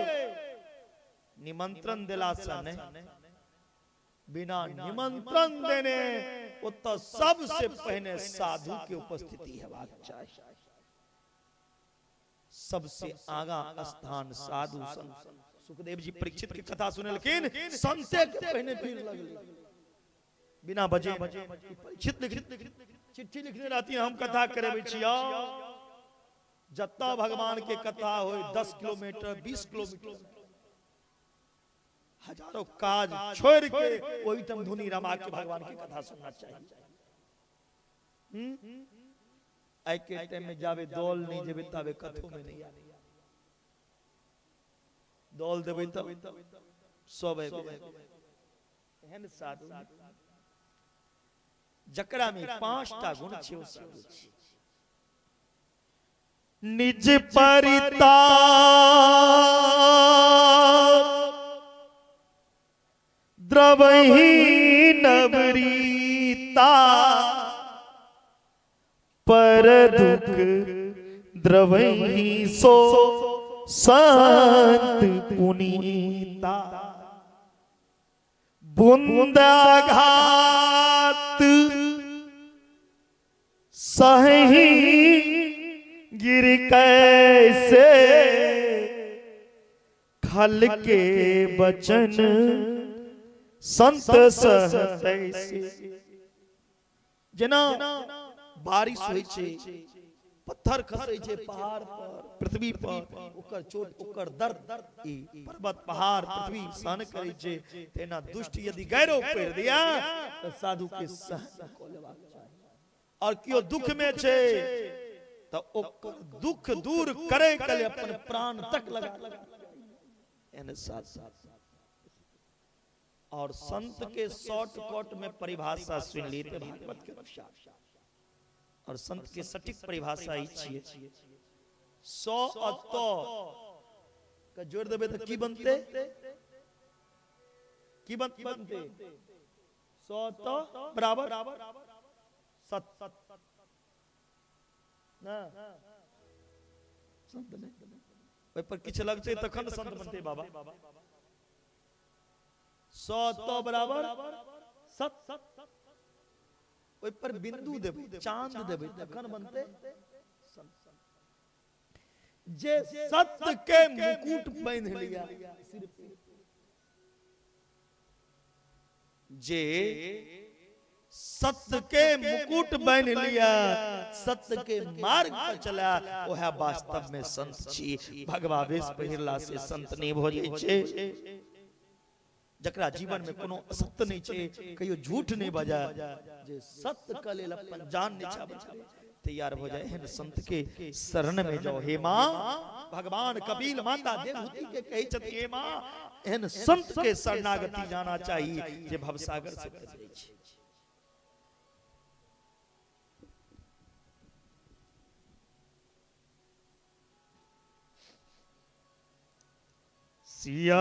निमंत्रण देला से नहीं, बिना निमंत्रण देने ओतऽ सबसे पहिने साधु के उपस्थिति हेबाक चाही। सबसे आगा स्थान साधु संत। सुखदेव जी परीक्षित के कथा सुनलखिन, संते के पहिने भीड़ लगलै बिना बजे। परीक्षित लिख चिट्ठी लिखने रहती, हम कथा करेबै छियौ। जतऽ भगवान के कथा होय 10 किलोमीटर 20 किलोमीटर हजारों काज छोड़ के ओहिठाम धुनी रमा के भगवान के कथा सुनना चाहिए। आइ के टाइम में जाबे दौल नहीं जेबे ताबे कथो में नहीं आबे। दौल देबै तब सब आबि। एहन साधु जकरा में 5टा गुण छै ओ साधु छै। निज परिता द्रवही नवरीता पर दुख द्रवही सो संत पुनीता। बूंदाघात सही गिर कैसे खल के बचन संत सहतैसे। जेना बारिश होइ छै, पत्थर खसै छै पहाड़ पर, पृथ्वी पर, ओकर चोट ओकर दर्द ई पर्वत पहाड़ पृथ्वी सहन करै छै, तेना दुष्ट यदि गैरो पड़ि दिया तऽ साधु के सहन कऽ लेबाक चाही। और केओ दुख में छै तऽ ओकर दुख दूर करे के लिए अपन प्राण तक लगा एहन साधु। और संत के शॉर्टकट में परिभाषा सुन ली ते भागवत के अनुसार। और संत के सटीक परिभाषा ई छियै, 100 आ तो के जोड़ देबै तऽ की बनतै? की बनतै? 100 तो बराबर 7 ना संत नहीं, ओहि पर किछु लगतै तखन संत बनतै बाबा। 100 तो बराबर 7, ओहि पर बिंदु देबै, चांद देबै तखन बनतै संत। जे सत्य के मुकुट बांधि लिया, जे सत्य के मुकुट बांधि लिया, सत्य के मार्ग पर चला, वह वास्तव में संत छी। भगवा वेश पहिरला से संत नहीं भऽ जाइ छै। जकरा जीवन में कोनो असत्य नहीं छै, कहियो झूठ नहीं बजा, जे सत्य के लेल अपन जान निछावर तैयार हो जाए, एहन संत के शरण में जाओ। हे माँ, भगवान कपिल माता देवहूति के कहै छथि, हे माँ, एहन संत के शरणागति जाना चाहिए जे भवसागर से तर जाइ छै। सिया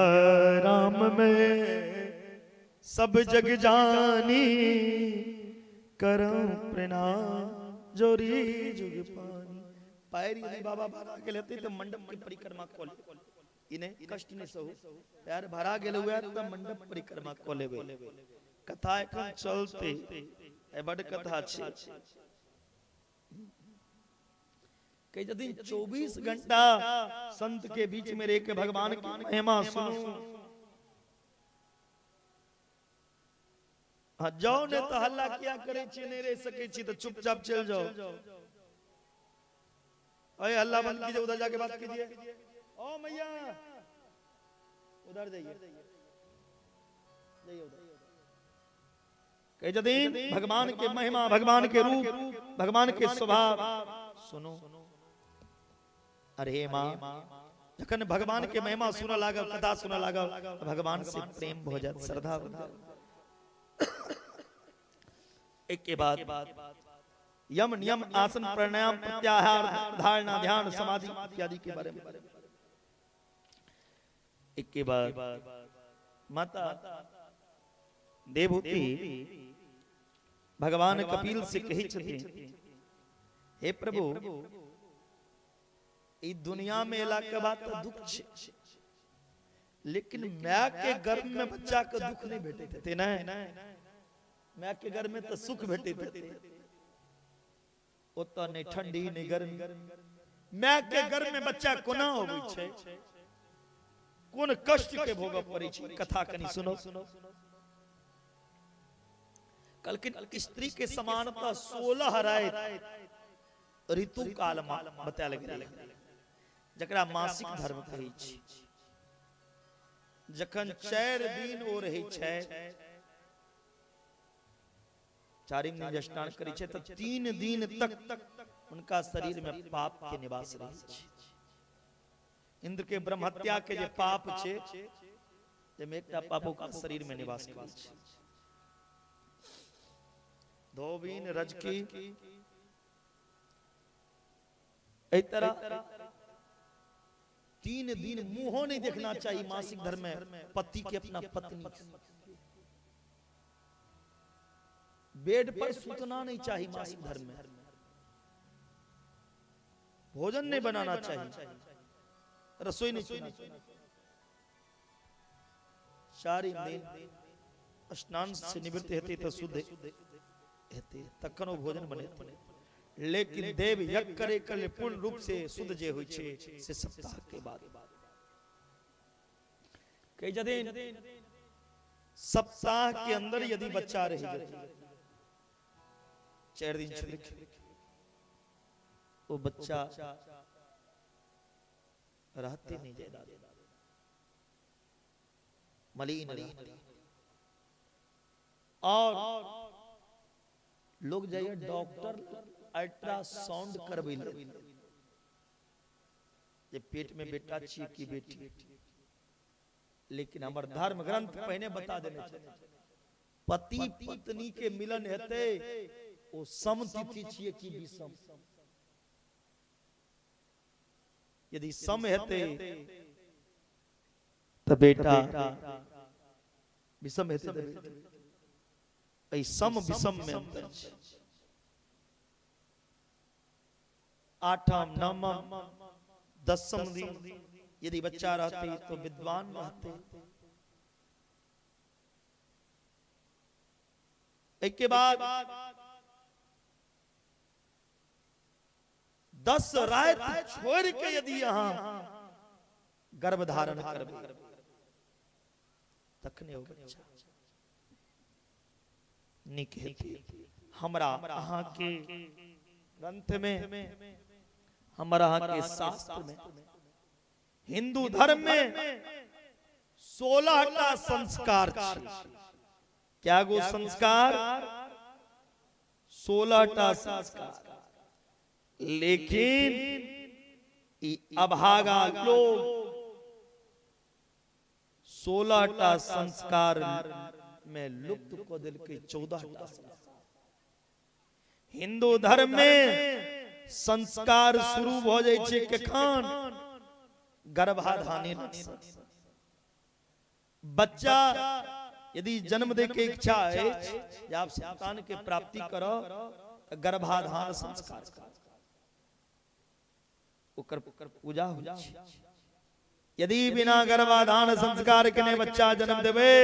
राम में सब जग जानी, करऊं प्रणाम जोरी जुग पानी। पैर यदि बाबा भरा गेल हेतै तऽ मंडप के परिक्रमा कऽ लेबै, ई नहि कष्ट नहि सहू, पैर भरा गेल हुए तऽ मंडप परिक्रमा कऽ लेबै। कथा एखन चलते, बड कथा छै। कहे छथिन 24 घंटा संत के बीच में रह के भगवान की महिमा सुनू। हाँ, जाओ ने तो हल्ला किया करे छी, नहीं रह सके छी तो चुपचाप चल जाओ। अरे हल्ला बंद कीजिए, उधर जाके बात कीजिए। ओ मैया उधर जाइए, जाइए उधर। कहे छथिन भगवान के महिमा, भगवान के रूप, भगवान के स्वभाव सुनो। अरे माँ, जखन भगवान के महिमा सुनऽ लागल, कथा सुनऽ लागल, भगवान से प्रेम भऽ जायत, श्रद्धा भऽ जायत। एक के बाद यम नियम आसन प्राणायाम प्रत्याहार धारणा ध्यान समाधि इत्यादि के बारे में। एक के बाद माता देवहूति भगवान कपिल से कहै छथिन, हे प्रभु, ई दुनिया में एला के बाद तो दुख छै, लेकिन my के गर्भ में बच्चा के दुख नहीं भेटैत हेतै। नहीं, my के गर्भ में तो सुख भेटैत हेतै, ओतऽ नहि ठंडी नहि गर्मी। My के गर्भ में बच्चा कोना अबै छै, कोन कष्ट के भोगऽ पड़ै छै, कथा कनि सुनो। कहलखिन स्त्री के समानता 16 राति ऋतु काल बतायल गेलै, जकरा मासिक धर्म कहै छै। जखन 4 दिन ओ रहै छै, चारिम दिन जे स्नान करै छै तऽ 3 दिन तक उनका शरीर में पाप के निवास रहै छै। इंद्र के ब्रह्महत्या के जे पाप छै, जाहिमे एकटा पाप ओकरा शरीर में निवास करै छै। धोबिन रजकी एहि तरह 3 दिन मुंहो नहीं देखना चाहिए मासिक धर्म में पति के अपना पत्नी। बेड पर सुतना नहीं चाहिए मासिक धर्म में, भोजन नहीं बनाना चाहिए, रसोई नहीं चाहिए। 4 दिन स्नान से निवृत्त हेतै तऽ शुद्ध हेतै, तखन ओ भोजन बनेतै। लेकिन देव यज्ञ करे के पूर्ण रूप से शुद्ध जे होइ छै से सप्ताह के बाद। कहि छथिन सप्ताह के अंदर यदि बच्चा रहि जेतै, 4 दिन छोड़ि के, ओ बच्चा रहते नहीं जायदाद, मलिन रहते। और लोग जाइए डॉक्टर अल्ट्रासाउंड करबै लेल, जे पेट में बेटा छी कि बेटी। लेकिन हमर धर्म ग्रंथ पहिने बता देने छै, पति पत्नी के मिलन हेतै ओ सम तिथि छियै कि विषम। यदि सम हेतै तऽ बेटा, विषम हेतै तऽ बेटी। एहि सम विषम में अंतर छै। 8म 9म 10म दिन यदि बच्चा रहते तो विद्वान रहते। एक के बाद 10 राति छोड़ि के यदि अहाँ गर्भ धारण करबै तखने ओ बच्चा नीक हेतै। हमरा अहाँके ग्रंथ में, हमर अहाँके शास्त्र में, हिंदू धर्म में 16 टा संस्कार छै। क्या गो संस्कार? 16 टा संस्कार। लेकिन ई अभागा लोग 16 टा संस्कार में लुप्त कऽ देलकै 14 टा संस्कार। हिंदू धर्म में संस्कार शुरू भऽ जाइ छै कखन? गर्भाधाने लगसँ। बच्चा यदि जन्म दे के इच्छा अछि जे आप संतान के प्राप्ति करऽ तऽ गर्भाधान संस्कार ओकर पूजा होइ छै। यदि बिना गर्भाधान संस्कार के बच्चा जन्म देबै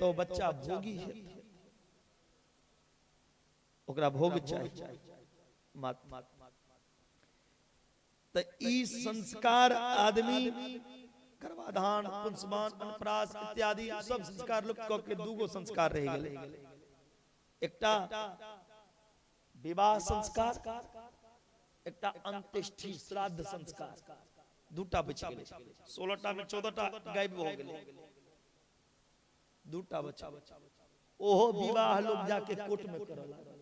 तो बच्चा भोगी हेतै, ओकरा भोग चाही। तऽ ई संस्कार आदमी गर्भाधान, पुंसवान, अन्नप्रास इत्यादि सब संस्कार लुप्त कऽ के दूगो संस्कार रहि गेलै। एकटा विवाह संस्कार, एकटा अंत्येष्टि श्राद्ध संस्कार, दूटा बचि गेलै। 16 टा में 14 टा गायब भऽ गेलै, दूटा बचा। ओहो विवाह लोग जाके कोर्ट में करऽ लागल,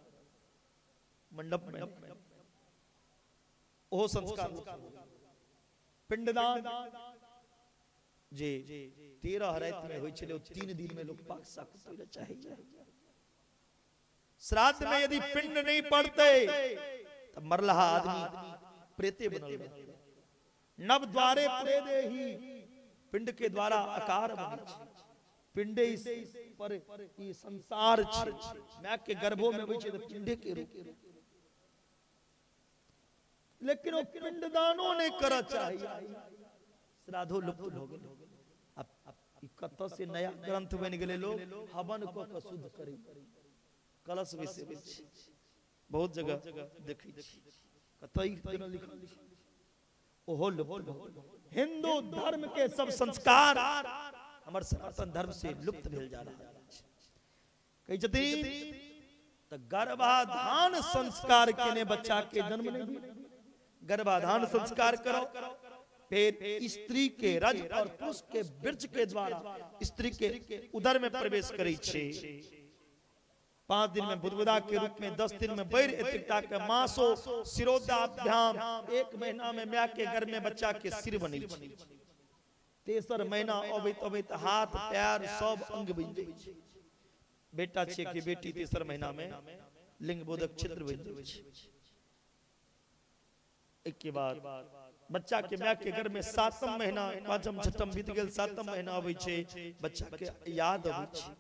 मंडप में, ओहो संस्कार। पिंडदान जे 13 राति में होइ छलै, 3 दिन में लोग पाक साफ करय चाहै। श्राद्ध में यदि पिंड नहीं पड़ते तो मरलहा आदमी प्रेते बनल रहतै। नव द्वारे पुरे देही, पिंड के द्वारा आकार बनै छै। पिंडे पर ई संसार छै। माय के गर्भो में अबै छै तऽ पिंडे के रूप। लेकिन ओ पिंडदानो नहीं करऽ चाही, श्राद्धो लुप्त भऽ गेलै। आब ई कतऽ से नया ग्रंथ बनि गेलै? लोग हवन कऽ कऽ शुद्ध करै, कलश बैसेबै छै। बहुत जगह देखै छी कतऽ ई जेना लिखल छै, ओहो लुप्त भऽ गेलै। हिंदू धर्म के सब संस्कार हमर सनातन धर्म से लुप्त भेल जा रहल अछि। कहै छथिन तऽ गर्भाधान संस्कार केने बच्चा के जन्म नहीं भेल। गर्भाधान संस्कार करो, फिर स्त्री के रज और पुरुष के वृक्ष के द्वारा स्त्री के उदर में प्रवेश करै छै। 5 दिन में बुदबुदा के रूप में, 10 दिन में बढ़ि एतेकटा के मासो शिरोदाभ्याम, 1 महीना में माय के गर्भ में बच्चा के सिर बनै छै। तेसर महीना अबैत अबैत हाथ पैर सब अंग बनि जाइ छै। बेटा छै कि बेटी तेसर महीना में लिंग बोधक छिद्र बनि जाइ छै। एक के बाद बच्चा के माय के गर्भ में 7म महीना, 5म 6म बीत गेल, 7म महीना अबै छै, बच्चा के याद अबै छै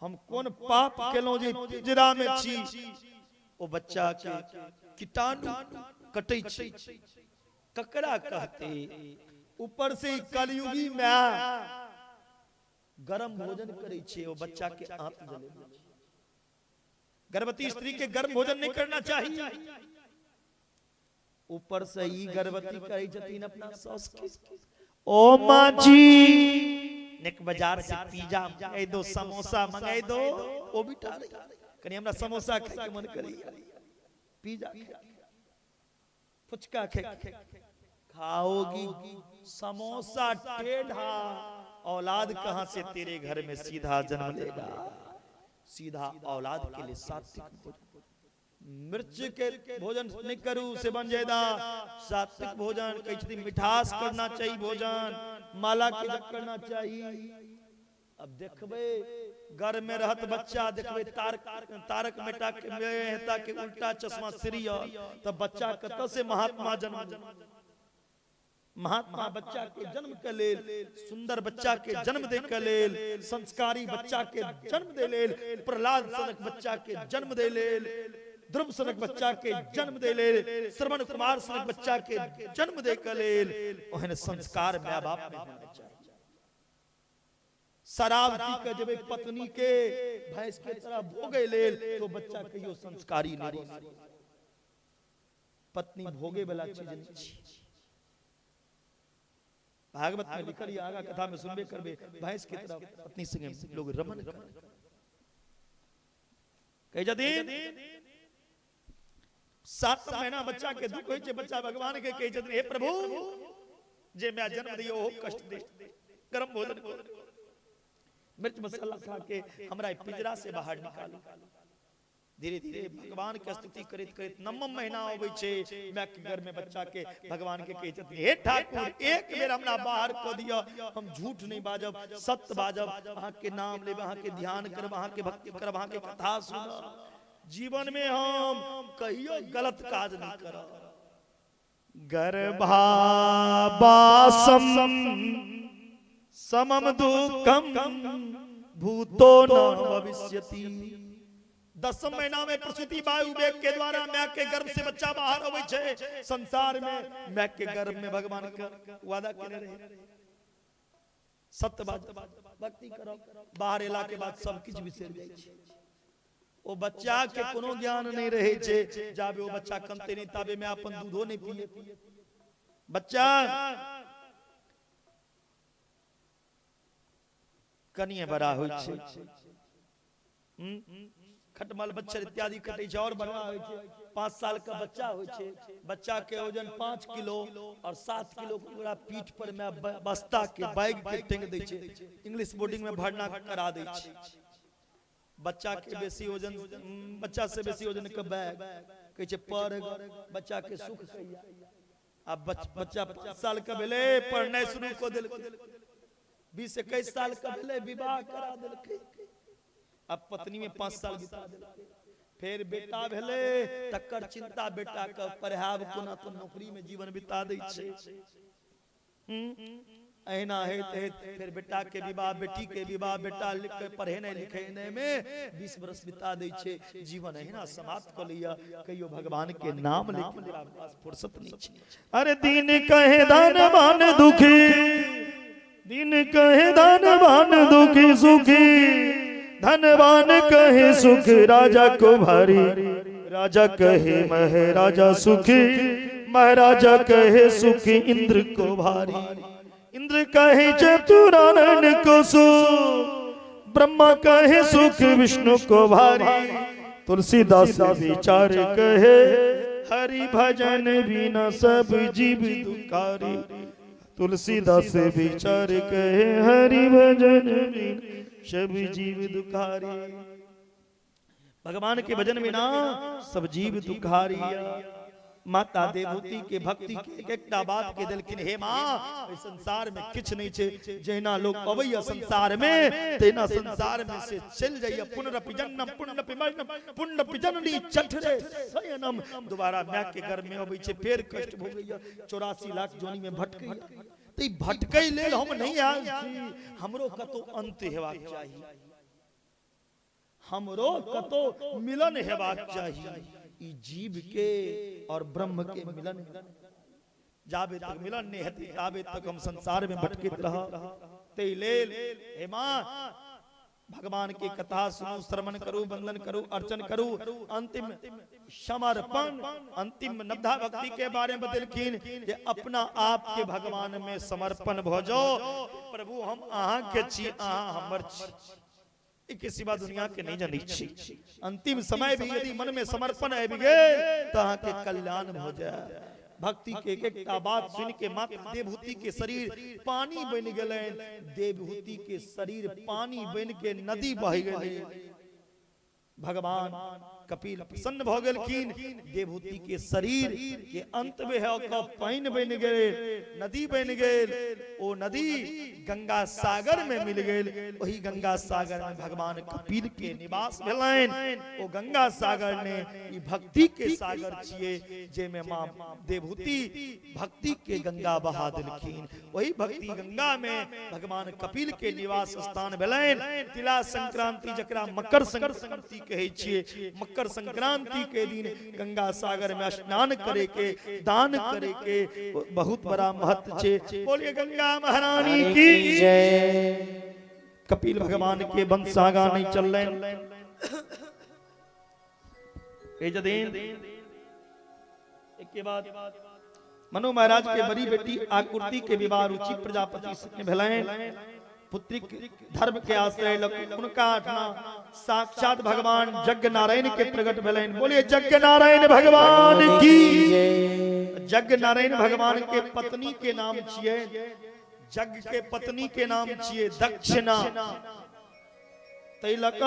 हम कोन पाप केलहुं जे पिंजरा में छी। ओ बच्चा के कीटाणु कटै छै, ककरा कहते? ऊपर से कलयुगी माय गरम भोजन करै छै, ओ बच्चा के आंत जलेबै छै। गर्भवती स्त्री के गर्म भोजन नहीं करना चाहिए। ऊपर से ई गर्भवती कहै छथिन अपना सास के, ओ माँ जी निक बाजार से पिज्जा मंगाई दो, समोसा मंगाई दो। ओ भी टारे कनी हमरा समोसा खाय के मन करैया, पिज्जा खाय, फुचका खाय। खाओगी समोसा टेढ़ा, औलाद कहां से तेरे घर में सीधा जन्म लेगा? सीधा औलाद के लिए सात्विक भोजन, मिर्च के भोजन नहीं करू सेवन ज्यादा, सात्विक भोजन। कहै छथिन मिठास करना चाहिए भोजन, माला के जप करना चाहिए। अब देखबै घर में रहत बच्चा, देखबै तारक मेहता के मेहता के उल्टा चश्मा सीरियल, तब बच्चा कतऽ से महात्मा जन्म? महात्मा बच्चा के जन्म के लेल, सुंदर बच्चा के जन्म दे के लेल, संस्कारी बच्चा के जन्म दे लेल, प्रहलाद सनक बच्चा के जन्म दे लेल, ध्रुव सनक बच्चा के जन्म दे लेल, श्रवण कुमार सनक बच्चा के जन्म दे के लेल ओहन संस्कार माय बाप में होना चाहिए। शराब पी के जेबै पत्नी के भैंस के तरह भोगे लेल तो बच्चा कहियो संस्कारी नहीं बन। पत्नी भोगे वाला चीज नहीं छी। भागवत में लिखल या आगा कथा में सुनबे करबे, भैंस के तरफ पत्नी संगे लोग रमन कर कहे जदिन 7 महीना बच्चा के दुख होय छै, बच्चा भगवान के कहे छथिन हे प्रभु जे मैं जन्म दियो ओ कष्ट दे, गरम भोजन मिर्च मसाला खा के हमरा पिंजरा से बाहर निकालू। धीरे धीरे भगवान के स्तुति करैत करैत 9 महीना अबै छै, माय के घर में बच्चा के भगवान के कहै छथिन हे ठाकुर एक बेर हमरा बाहर कऽ दिअ, हम झूठ नहीं बाजब, सत्य बाजब, अहाँ के नाम लेब, अहाँ के ध्यान करब, अहाँ के भक्ति करब, अहाँ के कथा सुनब, जीवन में हम कहियो गलत काज नहीं करब। गर्भावासम समम दुःखम भूतो न भविष्यति। 10 महीना में प्रसूति वायु वेग के द्वारा माय के गर्भ से बच्चा बाहर अबै छै संसार में, माय के गर्भ में भगवान के वादा केने रहे सत्य बात भक्ति करब, बाहर एला के बाद सब किछु बिसरि जाइ छै। ओ बच्चा के कोनो ज्ञान नहीं रहे छै, जाबे ओ बच्चा कनते नहीं ताबे में अपन दूधो नहीं पिए। बच्चा कनिए बड़ा होइ छै, खटमल बच्चर इत्यादि कटै छै और बड़ा होइ छै। 5 साल का बच्चा होइ छै, बच्चा के वजन 5 किलो और 7 किलो पूरा पीठ पर में बस्ता के बैग के टेंग दै छै, इंग्लिश बोर्डिंग में भरना करा दै छै। बच्चा के बेसी वजन, बच्चा से बेसी वजन के बैग कहै छै पढ़, बच्चा के सुख कहिया। अब बच्चा 5 साल के भेलै पढ़नाइ शुरू कऽ देलकै, 20-21 साल के भेलै विवाह करा देलकै, अब पत्नी में 5 साल बिता देलकै, फिर बेटा भेलै तकर चिंता बेटा के पढ़ाब कोना तो नौकरी में जीवन बिता दै छै। एहिना होइत होइत फिर बेटा के विवाह, बेटी के विवाह, बेटा लिख के पढ़ेनाइ लिखेनाइ में 20 बरस बिता दै छै, जीवन एहिना समाप्त कऽ लिअ, कहियो भगवान के नाम लेके ओकरा पास फुर्सत नहीं छै। अरे दिन कहे धनवान दुखी, दिन कहे धनवान दुखी सुखी, धनवान कहे सुख राजा को भारी, राजा कहे महाराजा सुखी, महाराजा कहे सुखी इंद्र को भारी, इंद्र कहे चतुरानन को सुख, ब्रह्मा कहे सुख विष्णु को भारी, तुलसीदास विचार कहे हरि भजन बिना सब जीव दुखारी, तुलसीदास विचार कहे हरि भजन बिना सब जीव दुखारी। भगवान के भजन बिना सब जीव दुखारी। माता देवहूति के भक्ति के एकटा बात के देलखिन, हे माँ एहि संसार में किछु नहीं छै, जहिना लोग अबैया संसार में तहिना संसार में से चलि जाइया। पुनरपि जन्म पुनरपि मरणम पुनरपि जननी जठरे शयनम, दोबारा माय के गर्भ में अबै छै फेर कष्ट भोगैया, 84 लाख जोनी में भटकैया। तऽ ई भटकै लेल हम नहीं आयल छी, हमरो कतौ अंत हेबाक चाही, हमरो कतौ मिलन हेबाक चाही। ई जीव के और ब्रह्म के मिलन जाबे तक मिलन नहीं हेतै ताबे तक हम संसार में भटकैत रहब। ताहि लेल हे माँ भगवान के कथा सुनू, श्रवण करू, वंदन करू, अर्चन करू। अंतिम समर्पण, अंतिम नवधा भक्ति के बारे में बतेलखिन जे अपना आप के भगवान में समर्पण भ जाओ। प्रभु हम अहाँ के छी, अहाँ हमर छी, के सिवा दुनिया के नहीं जानै छी। अंतिम समय भी यदि मन में समर्पण आबि गेल तऽ अहाँ के कल्याण भ जाय। भक्ति के एक एकटा बात सुन के माता देवहूति के शरीर पानी बनि गेलनि, देवहूति के शरीर पानी बनि के नदी बहि गेलै। भगवान कपिल प्रसन्न भ गेलखिन, देवहूति के शरीर के अंत में है के पानि बनि गेल, नदी बनि गेल, ओ नदी गंगा सागर में मिल गेल। वही गंगा सागर में भगवान कपिल के निवास भेलनि। ओ गंगा सागर ने ई भक्ति के सागर छियै जेमे माँ देवहूति भक्ति के गंगा बहा देलखिन। वही भक्ति गंगा में भगवान कपिल के निवास स्थान भेलनि। तिला संक्रांति जकरा मकर संक्रांति कहै छियै, मकर संक्रांति के दिन गंगा सागर में स्नान करे के, दान करे के बहुत बड़ा महत्व छे। बोलिए गंगा महारानी की जय। कपिल भगवान के वंश आगा नहीं चल रहे। एक के बाद मनु महाराज के बड़ी बेटी आकृति के विवाह रुचि प्रजापति से भेलनि। पुत्री धर्म के आश्रय लग उनका आठमा साक्षात भगवान यज्ञ नारायण के प्रकट भेलनि। बोलिए यज्ञ नारायण भगवान की। यज्ञ नारायण भगवान के पत्नी के नाम छिए, यज्ञ के पत्नी के नाम छिए दक्षिणा। तै लक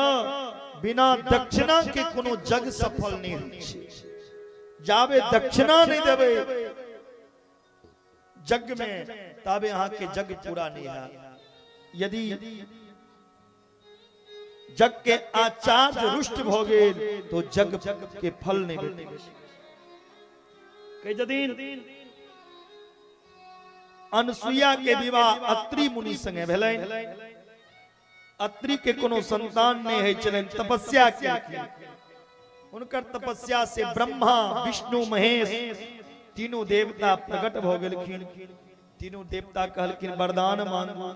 बिना दक्षिणा के कोनो जग सफल नहीं होइ छै। जाबे दक्षिणा नहीं देबै यज्ञ में ताबे अहाँ के यज्ञ पूरा नहीं है। यदि यज्ञ के आचार्य रुष्ट भ गेल तो यज्ञ के फल नहीं भेटै। कहै छथिन अनसुईया के विवाह अत्रि मुनि संगे भेलनि। अत्रि के कोनो संतान नहीं है छलनि, तपस्या केलखिन। हुनकर तपस्या से ब्रह्मा विष्णु महेश तीनों देवता प्रकट भ गेलखिन। तीनों देवता कहलखिन वरदान मांगू।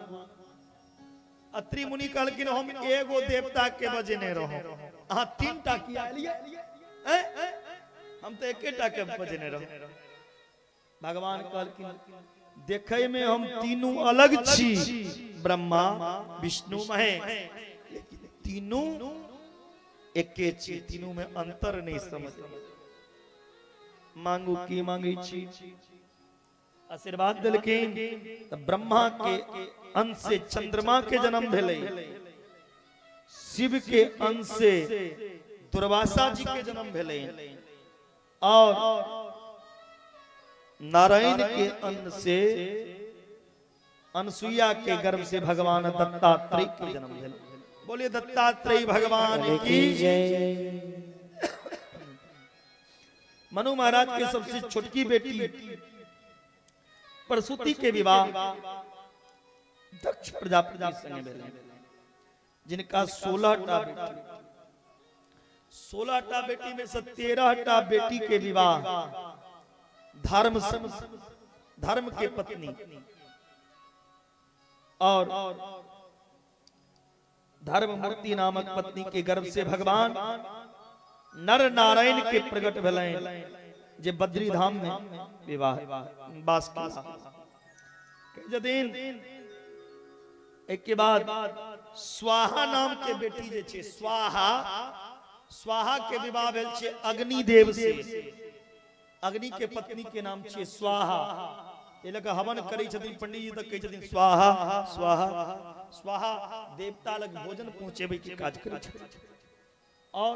अत्रि मुनि कहलखिन हम एगो देवता के बजेने रहो, अहाँ तीन टा किया एलियै? हम तो एकेटा के बजेने रहो। भगवान कहलखिन देखे में हम तीनों अलग छी, ब्रह्मा विष्णु महेश, लेकिन तीनों एके छी, तीनों में अंतर नहीं समझ। मांगू की मांगे छी? आशीर्वाद देलखिन त ब्रह्मा के अंश से चंद्रमा के जन्म भेलै, शिव के अंश से दुर्वासा जी के जन्म भेलै और नारायण के अंश से अनसुईया के गर्भ से भगवान दत्तात्रेय के जन्म भेलै। बोलिए दत्तात्रेय भगवान की जय। मनु महाराज के सबसे छोटकी बेटी प्रसूति के विवाह दक्ष प्रजापति संगे भेलै, जिनका 16 टा बेटी, 16 टा बेटी में से 13 टा बेटी के विवाह धर्म धर्म के पत्नी और धर्ममूर्ति नामक पत्नी के गर्भ से भगवान नर नारायण के प्रकट भेलनि, जे बद्री धाम में विवाह वास केला। जदिन एक के बाद स्वाहा नाम के बेटी जे छै, स्वाहा, स्वाहा के विवाह भेल छै अग्निदेव से। अग्नि के पत्नी के नाम छै स्वाहा। एहि लऽ कऽ हवन करै छथिन पंडीजी तऽ कहै छथिन स्वाहा स्वाहा स्वाहा, देवता लग भोजन पहुँचेबै के काज करै छथिन। और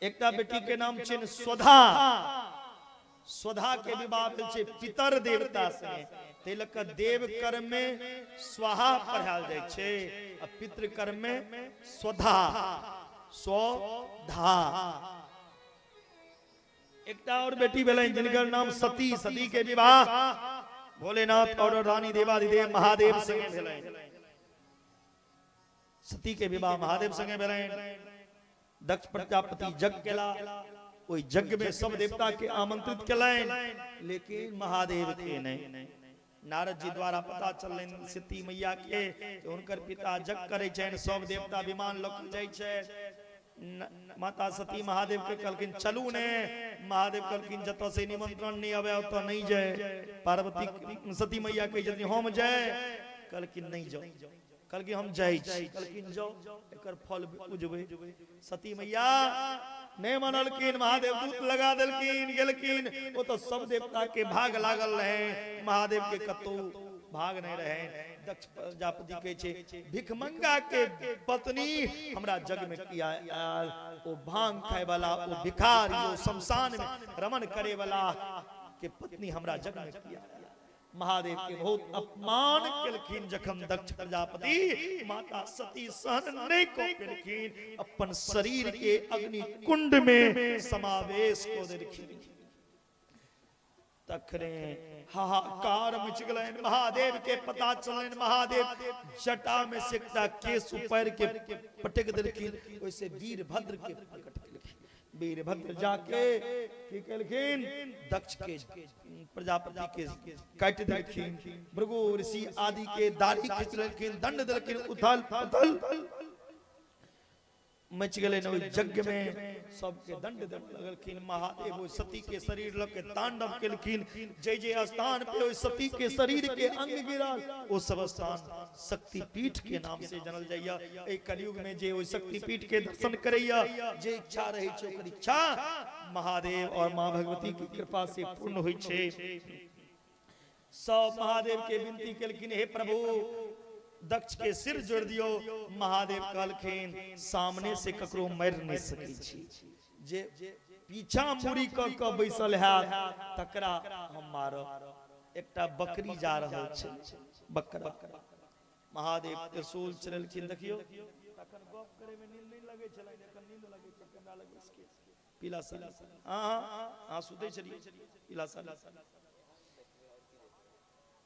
एकटा बेटी के नाम छै स्वधा। स्वधा के विवाह भेल छै पितर देवता से। ताहि लऽ कऽ देव कर्म में स्वाहा पढ़ायल जाइ छै आ पितृ कर्म में स्वधा, स्वधा। एकटा और बेटी भेलनि जिनकर नाम सती। सती के विवाह भोलेनाथ और रानी देवाधिदेव महादेव संगे भेलनि। सती के विवाह महादेव संगे भेलनि। दक्ष प्रजापति यज्ञ केला, ओहि यज्ञ में सब देवता के आमंत्रित केलनि, लेकिन महादेव के नहीं। नारद जी द्वारा पता चललनि सती मैया के कि हुनकर पिता यज्ञ करै छनि, सब देवता विमान लऽ कऽ जाइ छै। माता सती महादेव के कहलखिन चलू ने। महादेव कहलखिन जतऽ से निमंत्रण नहीं आवे ओतऽ नहीं जाए। पार्वती सती मैया कहै छथिन हम जाए, कहलखिन नहीं जाओ। कहलखिन हम जाइ छी, कहलखिन जाओ, एकर फल बुझबै। सती मैया नहीं मानलखिन, महादेव दूत लगा देलखिन, गेलखिन। ओ तो सब देवता के भाग लागल रहे, महादेव के कतौ भाग नहीं रहे। दक्ष प्रजापति कहै छै भिखमंगा के पत्नी हमरा जग में किया आयल, ओ भांग खाए वाला, ओ भिखारी, ओ शमशान में रमन करे वाला के पत्नी हमरा जग में किया आयल। महादेव के बहुत अपमान केलखिन जखन दक्ष प्रजापति, माता सती सहन नहीं कऽ पेलखिन, अपन शरीर के अग्नि कुंड में समावेश कऽ देलखिन। तखने हाहाकार मच गेलनि। महादेव के पता चललनि, महादेव जटा में से एकटा केश उपारि के पटक देलखिन, ओहिसे वीरभद्र के प्रकट केलखिन। वीरभद्र जाके की केलखिन, दक्ष के प्रजापति के काटि देलखिन, भृगु ऋषि आदि के दाढ़ी खींच लेलखिन, दंड देलखिन, उथल पुथल। मचि गेलै ने ओहि यज्ञ में सबके दंड देबऽ लगलखिन। महादेव ओहि सती के शरीर लऽ के तांडव केलखिन। जे जे स्थान पे ओहि सती के शरीर के अंग गिरल ओ सब स्थान शक्तिपीठ के नाम से जानल जाइया। एहि कलयुग में जे ओहि शक्तिपीठ के दर्शन करैया, जे इच्छा रहै छै ओकर इच्छा महादेव और माँ भगवती की कृपा से पूर्ण होइ छै। सब महादेव के विनती केलखिन, हे प्रभु दक्ष के सिर जोड़ दियो। महादेव कहलखिन सामने से ककरो मरि नहीं सकै छी, जे पीछा मुड़ी क क बैसल हैत तकरा हम मारब। एकटा बकरी जा रहल छै, बकरा। महादेव त्रिशूल चलेलखिन। देखियो तखन गप करे में नींद नहीं लगे छलै, एखन नींद लगे छै कैमरा लग बैस के। पीला साड़ी, हाँ हाँ हाँ सुतै छलियै पीला साड़ी।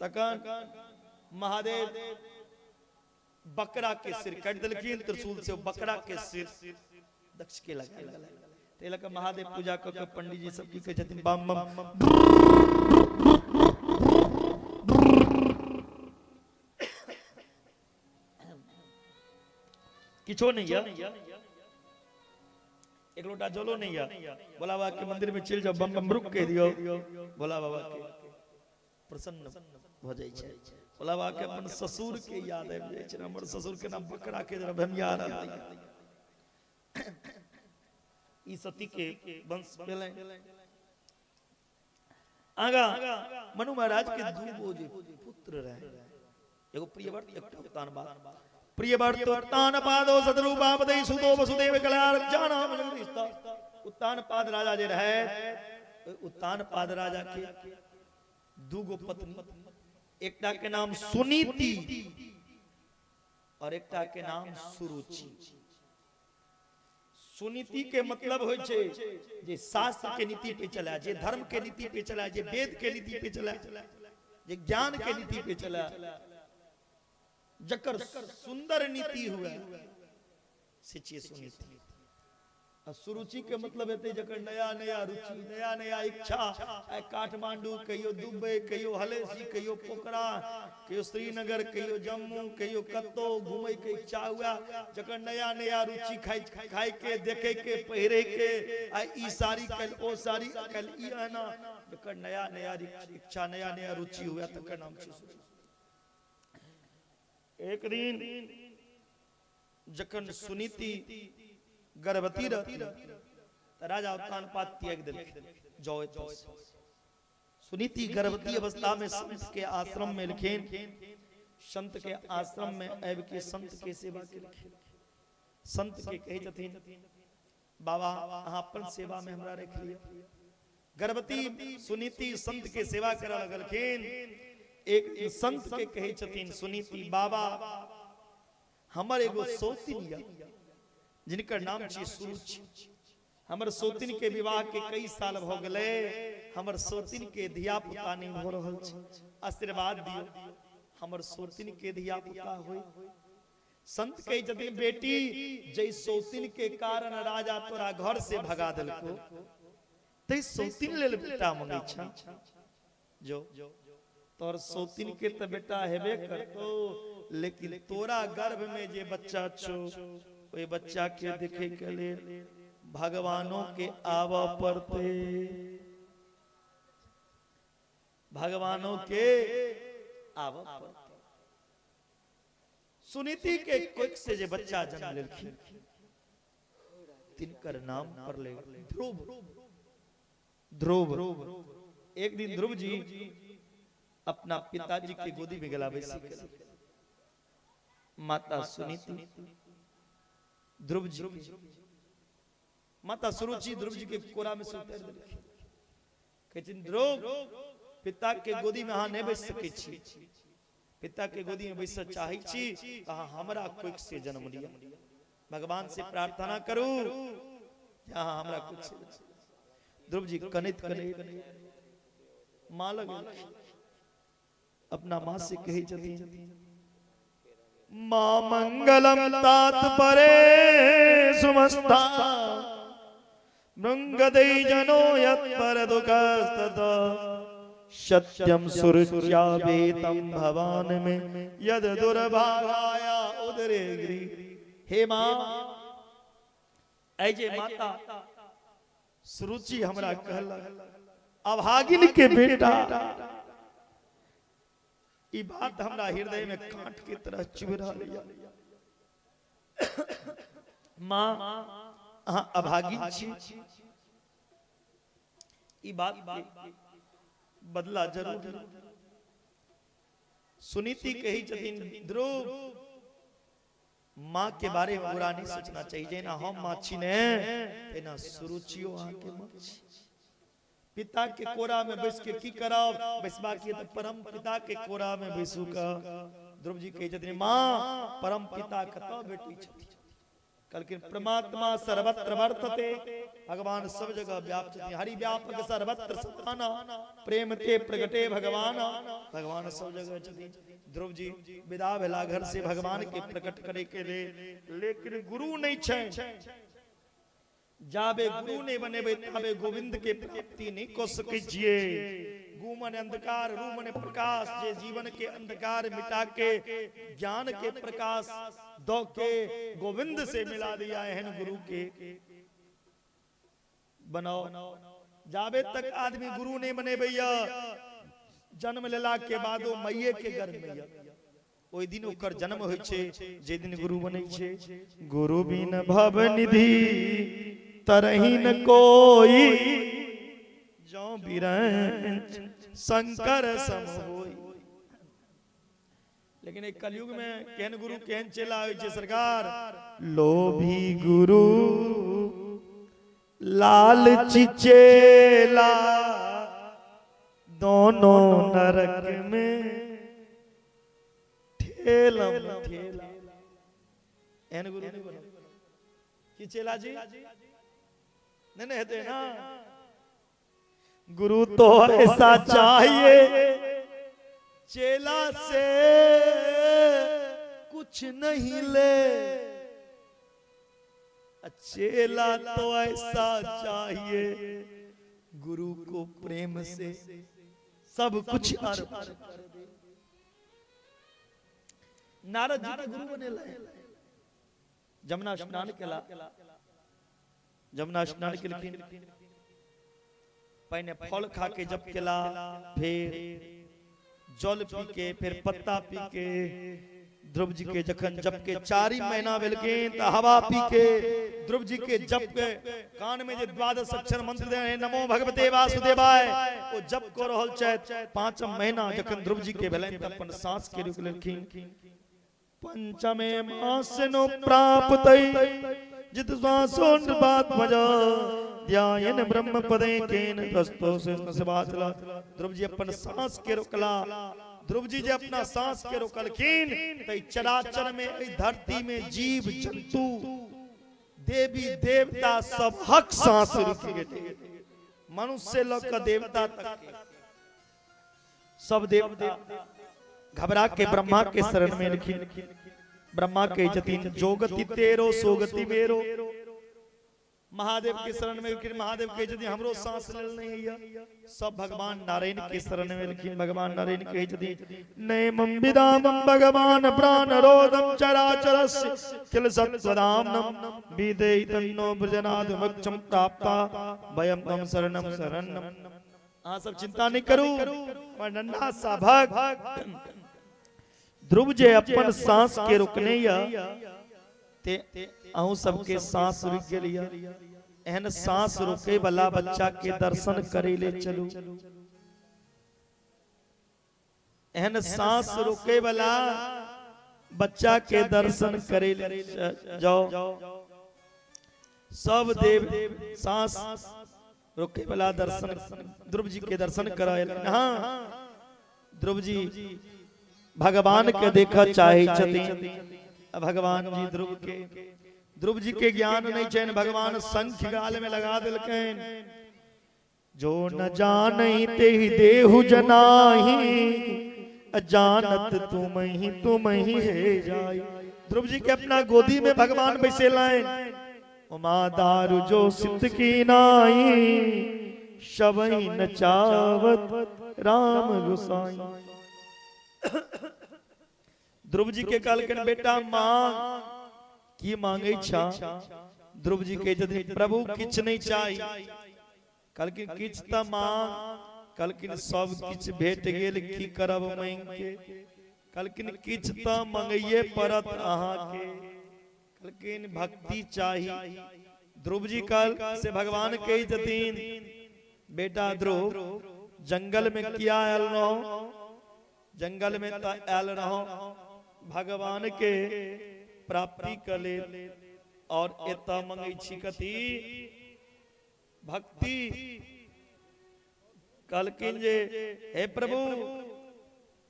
तखन महादेव बकरा के सिर काटि देलखिन त्रिशूल से, बकरा के सिर दक्ष के लगा गेलै। ताहि लऽ कऽ महादेव पूजा कऽ के पंडीजी सब की कहै छथिन, बम बम। किछो नहीं है, एक लोटा जलो नहीं है। भोला बाबा के मंदिर में चलि जाओ, बम बम रुक कहि दियौ, भोला बाबा के प्रसन्न भऽ जाइ छै। भोला बाबा के अपन ससुर के याद आबि जाइ छै, हमर ससुर के नाम बकरा के जरा भमिया रहल। ई सती के वंश भेलै। आगा मनु महाराज के दू गो जे पुत्र रहे, एगो प्रियव्रत एकटा उत्तानपाद। प्रियव्रत उत्तानपादो सदरूपापदै सुतो वसुदेव कल्याण जानाम जगदीश। उत्तानपाद राजा जे रहे, उत्तानपाद राजा के दू गो पत्नी, एकटा के नाम सुनीति और एकटा के नाम सुरुचि। सुनीति के मतलब होइ छै जे शास्त्र के नीति पे चला, जे धर्म के नीति पे चला, जे वेद के नीति पे चला, जे ज्ञान के नीति पे चला, जकर सुंदर नीति हुए से छियै सुनीति। आ सुरुचि के मतलब हेतै जकर नया नया रुचि, नया नया इच्छा। आइ काठमांडू, कहियो दुबई, कहियो हलेसी, कहियो पोखरा, कहियो श्रीनगर, कहियो जम्मू, कहियो कतौ घूमे के इच्छा हुआ, जकर नया नया रुचि खाइ खाइ के, देखे के, पहिरे के, आ ई साड़ी कल ओ साड़ी कल ई आना, जकर नया नया इच्छा नया नया रुचि हुआ तकर नाम छै सुरुचि। एक दिन जखन सुनीति गर्भवती रहती त राजा उत्तानपाद त्याग देलखिन, जाओ एतऽ से। सुनीति गर्भवती अवस्था में संत के आश्रम में एलखिन। संत के आश्रम में आबि के संत के सेवा केलखिन। संत के कहै छथिन, बाबा अहाँ अपन सेवा में हमरा राखि लिअ। गर्भवती सुनीति संत के सेवा करऽ लगलखिन। एक दिन संत के कहै छथिन सुनीति, बाबा हमर एगो सौतिन यऽ जिनकर नाम छी सुरुचि। हमर सौतिन के विवाह के कई साल भऽ गेलै, हमर सौतिन के धिया पुता नहि भऽ रहल छै, आशीर्वाद दियौ हमर सौतिन के धिया पुता होय। संत कहै छथिन, बेटी जै सौतिन के कारण राजा तोरा घर से भगा देलको तै सौतिन लेल बेटा मंगै छह, जो तोहर सौतिन के तऽ बेटा हेबे करतो, लेकिन तोरा गर्भ में जे बच्चा छौ ओहि बच्चा के देखे के लेल भगवानों के आबऽ पड़ते, भगवानों के आबऽ पड़ते। सुनीति के कोख से जे बच्चा जन्म लेलखिन तिनकर नाम पड़लै ध्रुव। ध्रुव एक दिन ध्रुव जी अपना पिताजी के गोदी में गेला बैसी के। माता सुनीति ध्रुव जी, माता सुरुचि ध्रुव जी के कोरा में से उतारि देलखिन। कहै छथिन, ध्रुव पिता के गोदी में अहाँ नहि बैस सकै छी, पिता के गोदी में बैसऽ चाहै छी तऽ अहाँ हमरा कोख से जन्म लिअ, भगवान से प्रार्थना करू जे अहाँ हमरा कोख से। ध्रुव जी कनैत कनैत माँ लग एलखिन। अपना माँ से कहै छथिन, माँ मंगलम तात परे सुमस्ता मृंगदै जनो यत् पर दुःखस्तत सत्यम सुरुच्या वेतम भवान में यद दुर्भागाया उदरे गिरी। हे माँ, एहि जे माता सुरुचि हमरा कहलक अभागिन के बेटा, ई बात हमरा हृदय में कांट के तरह चुभ रहल यऽ। माँ, अहाँ अभागिन छी, ई बात के बदला जरूर लेब। सुनीति कहै छथिन, ध्रुव, माँ के बारे में बुरा नहीं सोचना चाहिए। जेना हम माँ छी ने, तेना सुरुचियो अहाँ के माँ छी। पिता के कोरा में बैस के की करब? बैसबा के तऽ परम पिता के कोरा में बैसू का। ध्रुव जी कहै छथिन, माँ, परम पिता कतऽ भेटै छथिन? कहलखिन, परमात्मा सर्वत्र वर्तते, भगवान सब जगह व्याप्त छथिन। हरि व्यापक सर्वत्र समाना, प्रेम ते प्रगटे भगवान। भगवान सब जगह छथिन। ध्रुव जी विदा भेला घर से भगवान के प्रकट करे के लिए, लेकिन गुरु नहीं छै। जाबे गुरु नहीं बनेबै ताबे गोविंद के प्राप्ति नहीं कऽ सकै छियै। गु मने अंधकार, रू मने प्रकाश। जे जीवन के अंधकार मिटा के ज्ञान के प्रकाश दऽ के गोविंद से मिला दिया, एहन गुरु के बनाओ। जाबे तक आदमी गुरु नहीं बनेबैया, जन्म लेला के बादो मैये के गर्भ में यऽ। ओहि दिन ओकर जन्म होइ छै जे दिन गुरु बनै छै। गुरु बिन भव निधि तरही न कोई, जौ बिरंच शंकर सम होई। लेकिन एक कलयुग में केहन गुरु केहन चेला होइ छै सरकार? लोभी गुरु लालची चेला, दोनों नरक में ठेलम ठेला। एहन गुरु नहि बनल की चेला जी? नहीं नहीं हेतै ना। गुरु तो ऐसा चाहिए, चेला से कुछ नहीं ले, चेला तो ऐसा चाहिए, गुरु को प्रेम से सब कुछ अर्पण कर दे। नारद जी के गुरु बनेला। जमुना स्नान केला, जमुना स्नान केलखिन, पहिने फल खा के जप केला, फिर जल पी के, फिर पत्ता पी के। ध्रुव जी के जखन जप के 4 महीना भेलखिन तऽ हवा पी के ध्रुव जी के जप के कान में जे द्वादश अक्षर मंत्र दे नमो भगवते वासुदेवाय, ओ जप कऽ रहल छथि। 5 महीना जखन ध्रुव जी के भेलनि तऽ अपन सांस के रोकि लेलखिन। पंचमे मास नो प्राप्त जित श्वासो नृपात्मज, ध्यायन ब्रह्म पदे केन प्रस्तो सेवाचला। ध्रुव जी अपन सांस के रोकला। ध्रुव जी जे अपना सांस के रोकलखिन तऽ चराचर में, एहि धरती में जीव जंतु देवी देवता सबहक सांस रुकि गेलै। मनुष्य से लऽ कऽ देवता तक के सब देवता घबरा के ब्रह्मा के शरण में एलखिन। ब्रह्मा के छथिन, जोगति तेरो सोगति मेरो। महादेव के शरण में एलखिन। महादेव कहै छथिन, हमरो सांस लेल नहि होइया। सब भगवान नारायण के शरण में एलखिन। भगवान नारायण कहै छथिन, नेमं विदामं भगवान प्राण रोदम चराचरस्य किल सत्वदामनं विदेतन्नो ब्रजनाद मोक्षं प्राप्ता वयं तम शरणं शरणं। अहाँ सब चिंता नहीं करू। हमर नन्हा सा भक्त ध्रुव जे अपन सांस के रोकने या, ते अहूँ सबके सांस रुकि गेल या। एहन सांस रोके वाला बच्चा के दर्शन करे ले चलू। एहन सांस रोके वाला बच्चा के दर्शन करे ले जाओ। सब देव सांस रोके वाला दर्शन ध्रुव जी के दर्शन करायल। हाँ, ध्रुव जी भगवान के देखऽ चाहे छथिन, भगवान जी ध्रुव के। ध्रुव जी के ज्ञान नहीं छनि, भगवान शंख गाल में लगा देलकनि। जो न जानहि तेहि देहु जनाहि, जानत तुम ही तुम ही हे जाई। ध्रुव जी के अपना गोदी में भगवान बैसेलनि। उमा दारु जो सित की नाई, सबहि नचावत राम गोसाई। ध्रुव जी के कहलखिन, बेटा मांग, की मांगे छा? ध्रुव जी कहै छथिन प्रभु किछु नहि चाही। कहलखिन किछु तऽ मांग। कहलखिन सब किछु भेट गेल, की करब मांगि के? कहलखिन किछु तऽ मंगैये पड़त अहाँके। कहलखिन भक्ति चाही। ध्रुव जी कहल से भगवान कहै छथिन बेटा ध्रुव, जंगल में किया आयल रहो? जंगल में तऽ आयल रहो भगवान के प्राप्ति के लेल, और एतऽ मंगै छी कथी? भक्ति। कहलखिन जे हे प्रभु,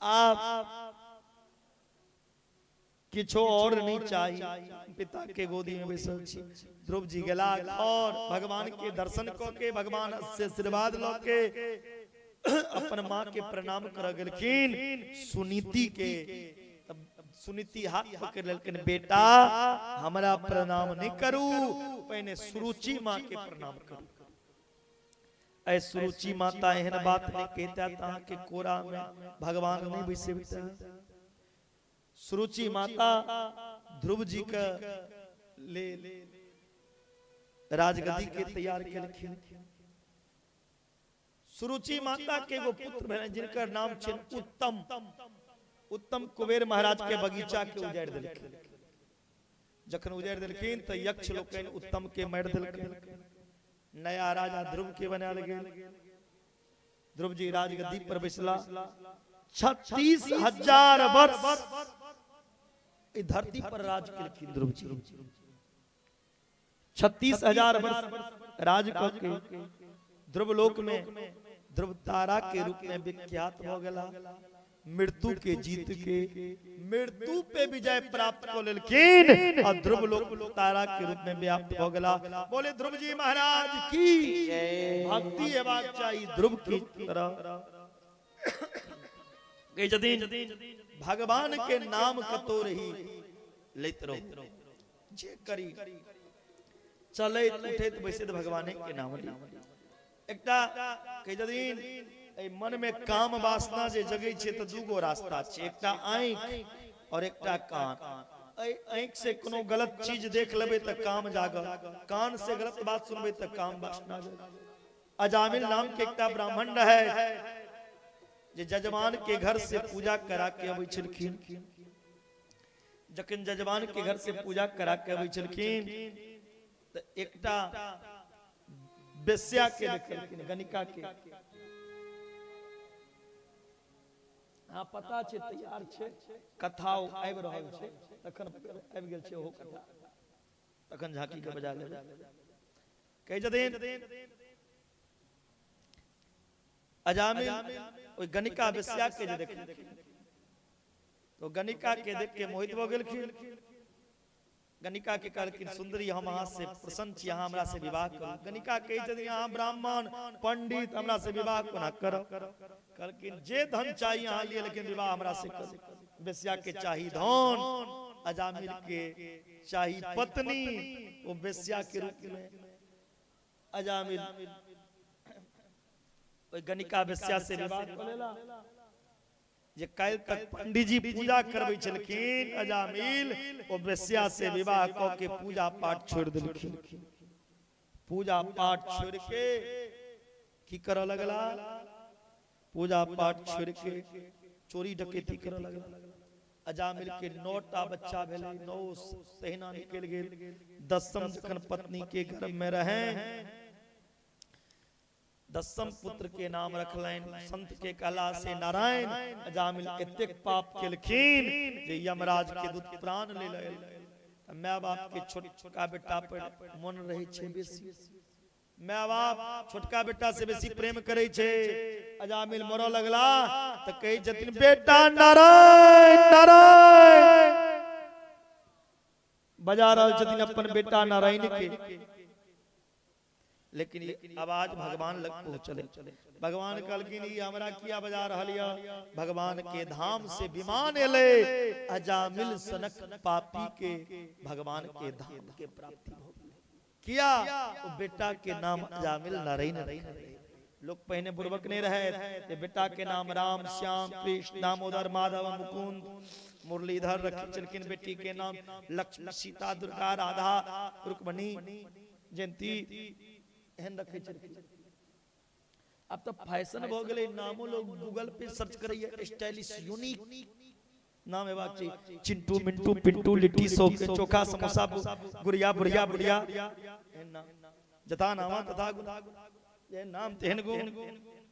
आप किछो और नहीं चाही, पिता के गोदी में बैसल छी। ध्रुव जी गेला और भगवान के दर्शन क के, भगवान से आशीर्वाद ल के अपन माँ के प्रणाम कर गेलखिन सुनीति के। तब सुनीति हाथ पकड़ लेलखिन, बेटा हमरा प्रणाम नहीं करू, पहिने सुरुचि माँ के प्रणाम करू। ऐ सुरुचि माता एहन बात नहीं कहता त अहाँ के कोरा में भगवान नहीं बैसेबता। सुरुचि माता ध्रुव जी के ले राजगद्दी के तैयार केलखिन। सुरुचि माता के एगो पुत्र भेलनि जिनकर नाम छनि उत्तम। उत्तम कुबेर महाराज के बगीचा के उजाड़ि देलखिन। जखन उजाड़ि देलखिन तऽ यक्ष लोकनि उत्तम के मारि देलखिन। नया राजा ध्रुव के बनायल गेल। ध्रुव जी राजगद्दी पर बैसला। 36,000 वर्ष ई धरती पर राज केलखिन ध्रुव जी। 36,000 वर्ष राज कऽ के ध्रुवलोक में ध्रुव तारा के रूप में विख्यात भऽ गेला। मृत्यु के जीत के मृत्यु पे विजय प्राप्त कऽ लेलखिन आ ध्रुवलोक तारा के रूप में व्याप्त भऽ गेला। बोले ध्रुव जी महाराज की भक्ति हेबाक चाही ध्रुव की तरह। कहै छथिन भगवान के नाम कतौ रही लैत रहू, जे करी चलैत उठैत बैसैत भगवाने के नाम ली। एकटा कहै छथिन एहि मन में काम वासना जे जगै छै तऽ दूगो रास्ता छै, एकटा आँखि और एकटा कान। एहि आँखि से कोनो गलत चीज देख लेबै तऽ काम जागत, कान से गलत बात सुनबै तऽ काम वासना जागत। अजामिल नाम के एकटा ब्राह्मण रहे जे जजमान के घर से पूजा करा के अबै छलखिन। जखन जजमान के घर से पूजा करा के अबै छलखिन तऽ एकटा बेस्या के देखलखिन, गणिका के। हाँ पता छै, तैयार छै, कथा आबि रहल छै, तखन आबि गेल छै ओहो कथा, तखन झांकी के बजा लेबै। कहै छथिन अजामिल ओहि गणिका बेस्या के जे देखलखिन तो गणिका के देख के मोहित भऽ गेलखिन। गणिका के कहलखिन सुंदरी हम अहाँ से प्रसन्न छी, अहाँ हमरा से विवाह करू। गणिका कहै छथिन अहाँ ब्राह्मण पंडित हमरा से विवाह कोना करब? कहलखिन जे धन चाही अहाँ लिए, लेकिन विवाह हमरा से करू। बेस्या के चाही धन, अजामिल के चाही पत्नी, वो बेस्या के रूप में अजामिल ओहि गणिका बेस्या से विवाह कऽ लेला। जे काल्हि तक पंडीजी पूजा करबै छलखिन अजामिल, ओ बेस्या से विवाह कऽ के पूजा पाठ छोड़ि देलखिन। पूजा पाठ छोड़ि के की करऽ लगला? पूजा पाठ छोड़ि के चोरी डकैती करऽ लगला। अजामिल के 9टा बच्चा भेलै, 9 तहिना निकलि गेल। 10म जखन पत्नी के गर्भ में रहै, 10म पुत्र के नाम रखलनि संत के कहला से नारायण। अजामिल एतेक पाप केलखिन जे यमराज के दूत प्राण ले लेल। My बाप के छोटका बेटा पर मन रहै छै बेसी, my बाप छोटका बेटा से बेसी प्रेम करै छै। अजामिल मरऽ लगला तऽ कहै छथिन बेटा नारायण नारायण, बजा रहल छथिन अपन बेटा नारायण के। लेकिन ई आवाज भगवान लग पहुंचले। भगवान कहलखिन ई हमरा किया बजा रहल यऽ? भगवान के धाम से विमान एलै, अजामिल सनक पापी के भगवान के धाम के प्राप्ति भऽ गेलै। किया? ओ बेटा के नाम अजामिल नारायण रखने। लोक पहिने बुड़बक नहीं रहे जे बेटा के नाम राम श्याम कृष्ण दामोदर माधव मुकुंद मुरलीधर रखै छलखिन बेटी के नाम, लक्ष्मी, सीता, दुर्गा, राधा, रुक्मणी, जयंती, एहन रखै छलखिन। आब तऽ फैशन भऽ गेलै, नामो लोग गूगल पे सर्च करैया, स्टाइलिश यूनिक नाम हेबाक चाही। चिंटू, मिंटू, पिंटू, लिट्टी, चोखा, समोसा, गुड़िया, बुढ़िया, बुढ़िया, एहन नाम। जथा नामा तथा गुण, जेहन नाम तेहन गुण।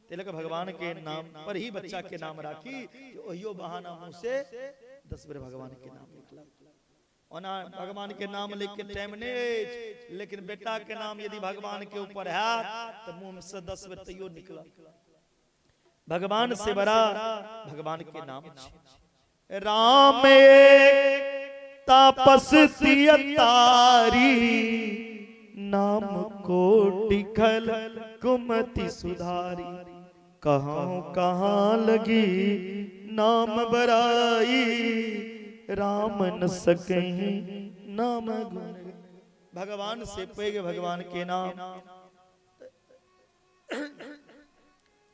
तिलक भगवान के नाम पर ही बच्चा के नाम राखी, ओहियो बहाना मुंह से 10 बेर भगवान के नाम निकला। ओना भगवान के नाम लेके टाइम नहीं अछि, लेकिन बेटा के नाम यदि भगवान के ऊपर है तो मुंह से 10 बेर तैयो निकला। भगवान से बड़ा भगवान के नाम छै। राम तापस तारी, नाम कोटि खल कुमति सुधारी, कहाँ कहाँ लगी नाम बराई, राम न सकही नाम गुण। भगवान से पैघ भगवान के नाम,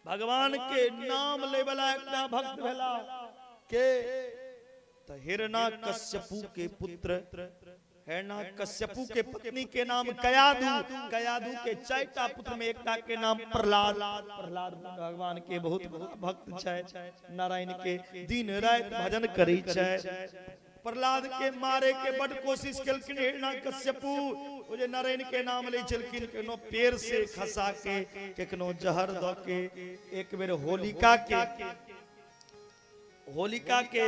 भगवान के नाम ले वाला एकटा भक्त भेला के त हिरणा कश्यपु के पुत्र, हिरणा कश्यपु के पत्नी के नाम कयाधु, कयाधु के 4टा पुत्र में एकटा के नाम प्रहलाद। प्रहलाद भगवान के बहुत भक्त छै, नारायण के दिन रात भजन करै छै। प्रहलाद के मारे के बड कोशिश केलखिन हिरणा कश्यपु, ओ जे नारायण के नाम लै छलखिन, केनो पेड़ से खसा के, केकनो जहर द के। एक बेर होलिका के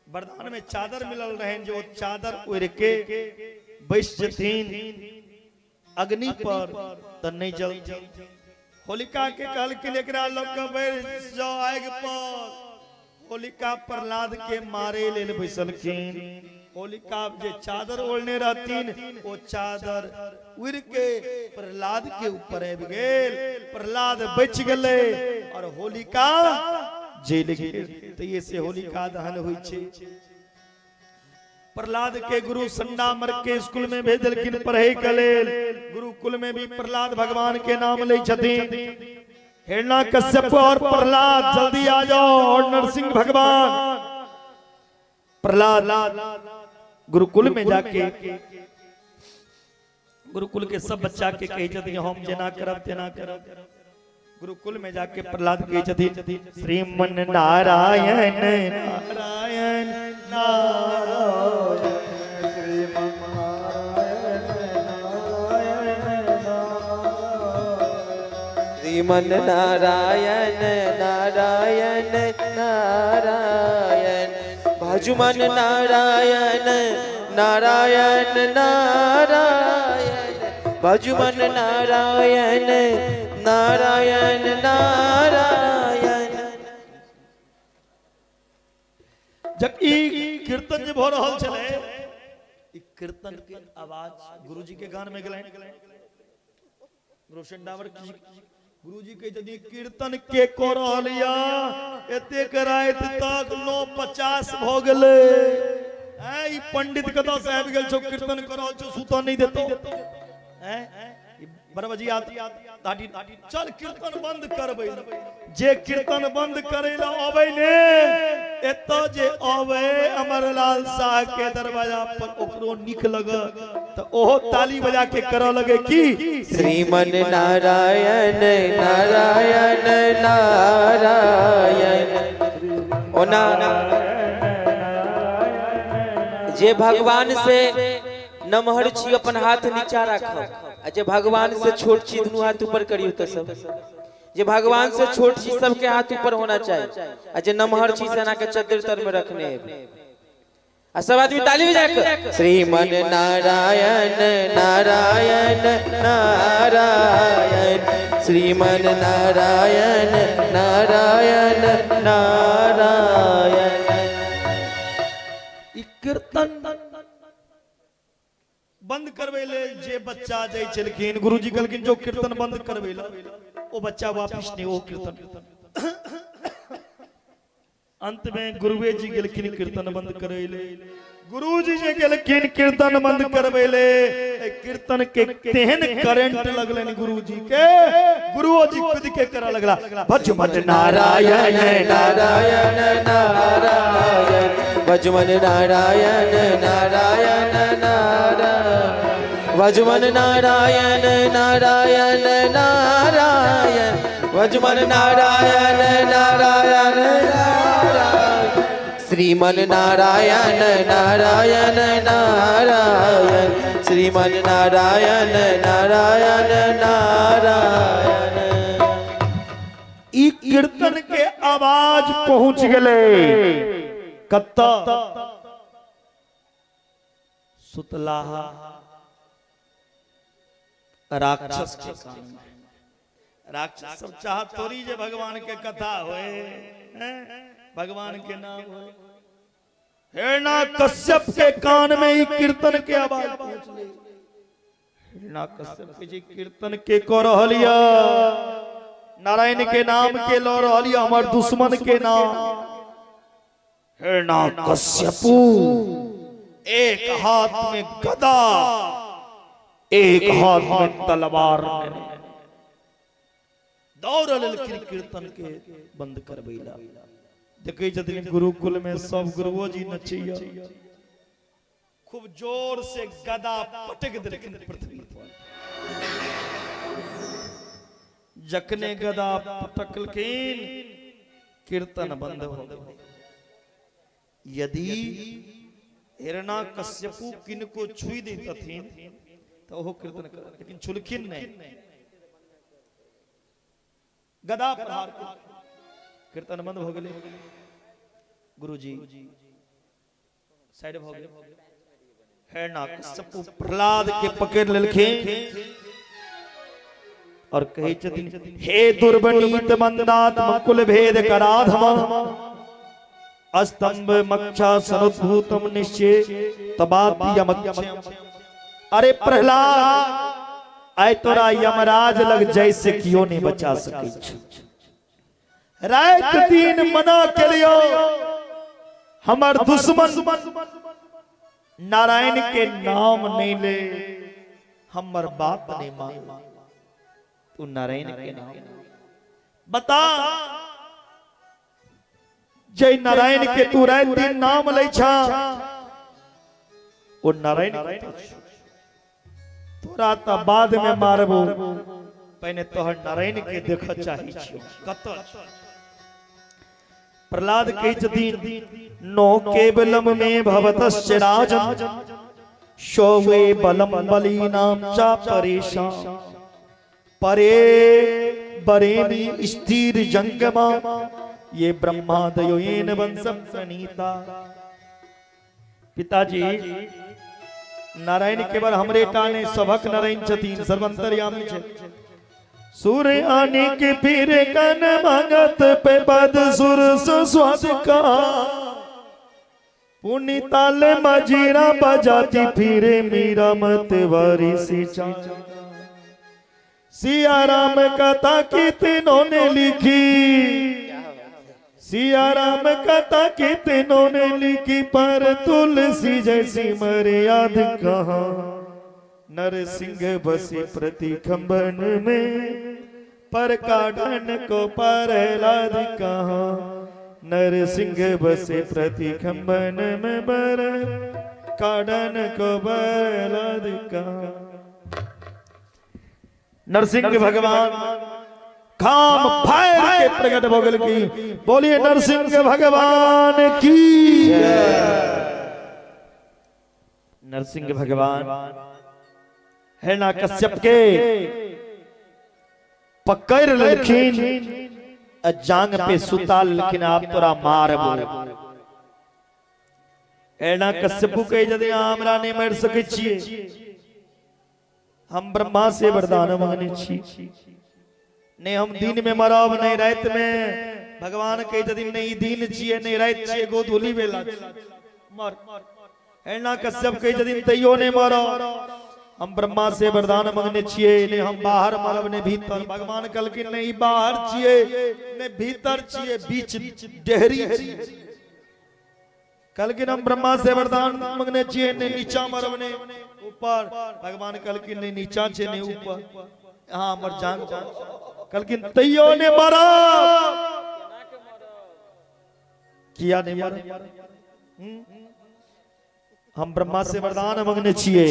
वरदान में चादर मिलल रहनि, जे ओ चादर ओढ़ के बैस जेथिन अग्नि पर त नहीं जलथिन। होलिका के कहलखिन एकरा लऽ के बैस जाओ आगि पर। होलिका प्रहलाद के मारे लेल बैसलखिन। होलिका जे चादर ओढ़ने रहथिन ओ चादर उड़ के प्रहलाद के ऊपर आबि गेल। प्रहलाद बचि गेलै और होलिका जलि गेल। तऽ ये से होलिका दहन होइ छै। प्रहलाद के गुरु संडामर के स्कूल में भेजलखिन पढ़े के लेल। गुरुकुल में भी प्रहलाद भगवान के नाम लै छथिन। हिरणा कश्यप और प्रहलाद जल्दी आ जाओ, और नरसिंह भगवान। प्रहलाद गुरुकुल में जाके गुरुकुल के सब बच्चा के कहै छथिन हम जेना करब तेना करब। गुरुकुल में जाके प्रहलाद कहै छथिन श्रीमन नारायण नारायण नारायण, श्रीमन नारायण नारायण नारायण, श्रीमन नारायण नारायण नारायण, भजुमन नारायण नारायण नारायण, भजुमन नारायण नारायण नारायण। जब ई कीर्तन जे भऽ रहल छलै, ई कीर्तन के आवाज गुरुजी के गान में गेलनि। रोशन डावर गुरुजी कहै छथिन कीर्तन के कऽ रहल या एतेक राति तक 9:50 भऽ गेलै। ऐं ई पंडित कतऽ से आबि गेल छौ, कीर्तन कऽ रहल छौ, सुतऽ नहि देतौ। ऐं ई बरबजिया दाढ़ी, चल कीर्तन बंद करबै। जे कीर्तन बंद करै लए अबै ने, एतऽ जे अबै अमरलाल शाह के दरवाजा पर, ओकरो नीक लग तऽ ओहो ताली बजा के करऽ लगे की श्रीमन नारायण नारायण नारायण। ओना जे भगवान से नमहर छी अपन हाथ नीचा राखब, आ जे भगवान से छोट छी दुनू हाथ ऊपर करियौ। तऽ सब जे भगवान से छोट छी सबके हाथ ऊपर होना चाहिए, आ जे नमहर छी से एना के चद्दर तर में रखने हेबै, आ सब आदमी ताली बजा के श्रीमन नारायण नारायण नारायण, श्रीमन नारायण नारायण नारायण। ई कीर्तन बंद करबै लेल जे बच्चा जाइ छलखिन, गुरुजी कहलखिन जो कीर्तन बंद करबै लेल, ओ बच्चा वापिस नहि, ओ कीर्तन अंत में गुरुए जी गेलखिन कीर्तन बंद करै लेल। गुरुजी जे गेलखिन कीर्तन बंद करबै ले, कीर्तन के तेहन करंट लगलनि गुरुजी के, गुरुओ जी खुद के करऽ लगला भज मन नारायण नारायण नारायण, भजमन नारायण नारायण नारायण, भजमन नारायण नारायण नारायण, भजमन नारायण नारायण नारायण, श्रीमन नारायण नारायण नारायण, श्रीमन नारायण नारायण नारायण। ई कीर्तन के आवाज पहुंच गेलै कतऽ? सुतलाहा राक्षस के कान में। राक्षस सब चाहत थोड़ी जे भगवान के कथा होए, हैं? भगवान के नाम होए। हिरणा कश्यप के कान में ई कीर्तन के आवाज पहुंचले। हिरणा कश्यप के जे कीर्तन के कऽ रहल यऽ, नारायण के नाम के लऽ रहल यऽ, हमर दुश्मन के नाम। हिरणा कश्यपु एक हाथ में गदा, एक हाथ में तलवार लेने दौड़ लेलखिन कीर्तन के बंद करबै ला। देखै छथिन गुरुकुल में सब गुरुओ जी नचैया, खूब जोर से गदा पटक देलखिन पृथ्वी पर। जखने गदा पटकलखिन कीर्तन बंद हो गेल। यदि हिरणा कश्यपु किनको छुई दैतथिन तऽ ओहो कीर्तन कर, लेकिन छुलखिन नहि, गदा प्रहार केलखिन, कीर्तन बंद भऽ गेलै। गुरुजी साइड भऽ गेल। हिरणा कश्यपु प्रहलाद के पकड़ लेलखिन और कहै छथिन, हे दुर्वनीत मंदात्म कुल भेद कराधम स्तंभ मक्षा सनुद्भूतम निश्चय तबाद्यमक्षयम। अरे प्रहलाद, आइ तोरा यमराज लग जैसे कियो नहीं बचा सकै छै। राति दिन मना के लियो हमर दुश्मन नारायण के नाम नहीं ले, हमर बात नहीं मान, तू नारायण के नाम बता। जय नारायण के तू राति दिन नाम लै छा, ओ नारायण तोरा त बाद में मारबो, पहिने तोहर नारायण के देख चाही छियो कत। प्रहलाद कहै छथिन, नो केवलम में भवतश्च राजन शोवे बलम बलीनाम चा परेशान परे बरेमी स्थिर जंगमा ये ब्रह्मादयो येन वंश प्रणीता। पिताजी नारायण केवल हमरे टा नहि, सभक नारायण छथिन, सर्वंतर्यामी छै। सुर अनेक फिर कन भगत पे पद सुर सुस्वाद का पुनि ताल मजीरा बजाती फिरे मीरा मत वारी सी सिया राम कथा कितनों ने लिखी, सिया राम कथा कितनों ने लिखी, पर तुलसी जैसी मर्याद कहाँ। नरसिंह बसी प्रति खंबन में, पर काढ़न को प्रहलाद कहाँ। नरसिंह बसे प्रति खंबन में, बर काढ़न को प्रहलाद कहाँ। नरसिंह भगवान खाम फायर के प्रकट भऽ गेल की। बोलिए नरसिंह भगवान की। नरसिंह भगवान हिरणा कश्यप के पकड़ लेलखिन आ जांग पे सुता लेलखिन, आब तोरा मारबो। हिरणा कश्यपु कहै छथिन, अहाँ हमरा नहि मारि सकै छियै, हम ब्रह्मा से वरदान मांगने छी, नहि हम दिन में मरब नहि राति में। भगवान कहै छथिन, नहि दिन छियै नहि राति छियै, गोधूली बेला मर। हिरणा कश्यप कहै छथिन, तैयो नहि मरब, हम ब्रह्मा से वरदान मांगने छियै, नहि हम बाहर मरब नहि भीतर। भगवान कहलखिन, नहि बाहर छियै नहि भीतर छियै, बीच डेहरी छियै। कहलखिन, हम ब्रह्मा से वरदान मंगने छियै, नहि नीचा मरब नहि ऊपर। भगवान कहलखिन, नहि नीचा छै नहि ऊपर, अहाँ हमर जान। कहलखिन, तैयो नहि मरब। किया नहि मरब? हम ब्रह्मा से वरदान मंगने छियै,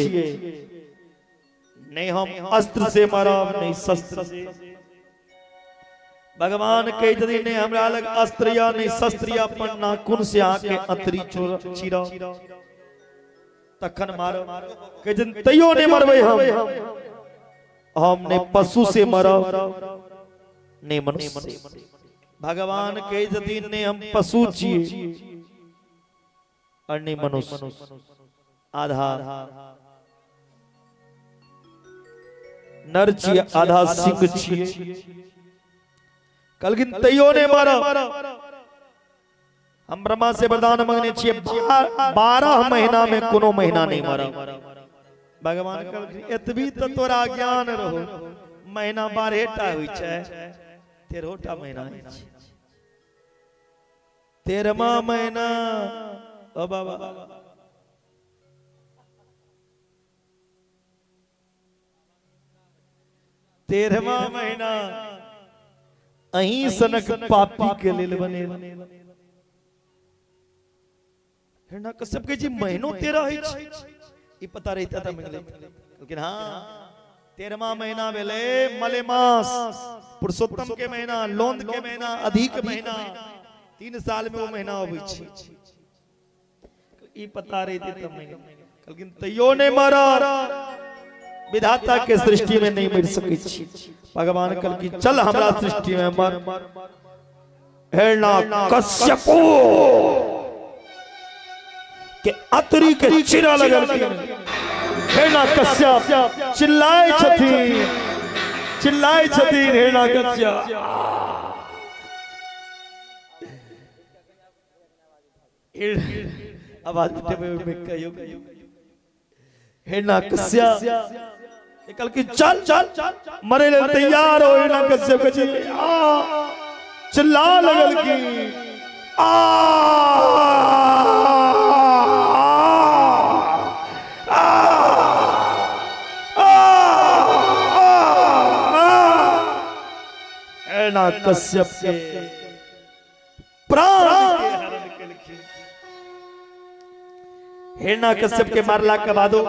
नहीं हम अस्त्र से मरब, नहीं शस्त्र से। भगवान कहै छथिन, नहि हमरा लग अस्त्र या नहि शस्त्र या, अपन नाखून से अहाँके अतरी चीरब तखन मारब। कहै छथिन, तैयो नहि मरबै हम, हम नहि पशु से मरब नहि मनुष्य से। भगवान कहै छथिन, नहि हम पशु छियै और नहि मनुष्य, आधा नर छियै आधा सिंह छियै। कहलखिन, तैयो नहि मरब, हम ब्रह्मा से वरदान मंगने छियै, 12 महीना में कोनो महीना नहीं मरब। भगवान कहलखिन, एतबी तऽ तोरा ज्ञान रहो, महीना 12 टा होइ छै, 13 टा महीना होइ छै। 13वां महीना ओ बाबा 13वां महीना अहीं सनक पापी के लेल बनेल। हिरण्यकश्यप कहै छै, महीनो 13 होइ छै, ई पता रहिता तऽ मिल लेकिन। हाँ, 13वां महीना भेलै मलेमास, पुरुषोत्तम के महीना, लोंद के महीना, अधिक महीना, 3 साल में ओ महीना अबै छै। ई पता रहितै तऽ मानि। कहलखिन, तैयो नहि मरब, विधाता के सृष्टि में नहीं मरि सकै छी। भगवान कहलखिन, चल हमरा सृष्टि में मर। हिरण्यकश्यपु के अतरी के चिरा लगलखिन। हिरण्यकश्यप चिल्लाय छथिन, चिल्लाय छथिन हिरण्यकश्यप। आवाज उठेबै ओहिमे कहियो। हिरण्यकश्यप कहलखिन, चल चल, मरे लेल तैयार हो। हिरण्यकश्यप कहै छै, आ चिल्ला लगलखिन, आ आ आ आ। हिरण्यकश्यप के प्राण के हरण केलखिन। हिरण्यकश्यप के मारला के बादो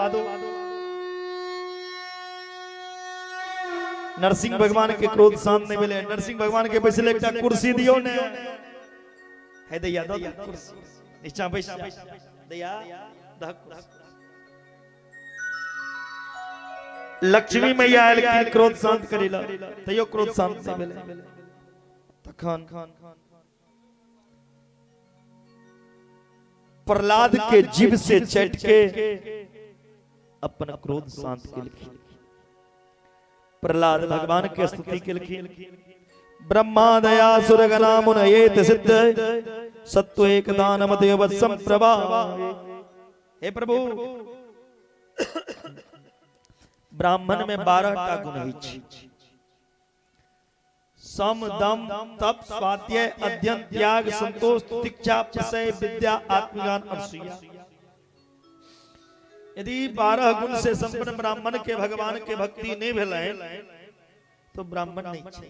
नरसिंह भगवान के क्रोध शांत नहीं भेलै। नरसिंह भगवान के बैसले एकटा कुर्सी दियौ ने। हे दैया, दऽ दऽ कुर्सी, नीचा बैस जा। दैया, दह कुर्सी। लक्ष्मी मैया एलखिन क्रोध शांत करै लए, तैयो क्रोध शांत नहि भेलै। तखन प्रहलाद के जीभ से चट के अपन क्रोध शांत केलखिन। प्रहलाद भगवान के स्तुति केलखिन, ब्रह्मा दया सुरगना मुनयेत सिद्ध सत्व एक दान मत प्रभा। हे प्रभु, ब्राह्मण में 12 टा गुण होइ छै, सम, दम, तप, स्वाध्याय, अध्ययन, त्याग, संतोष, तितिक्षा, प्रसय, विद्या, आत्मज्ञान, अनसूया। यदि 12 गुण से संपन्न ब्राह्मण के भगवान के भक्ति नहीं भेलै तो ब्राह्मण नहीं छै।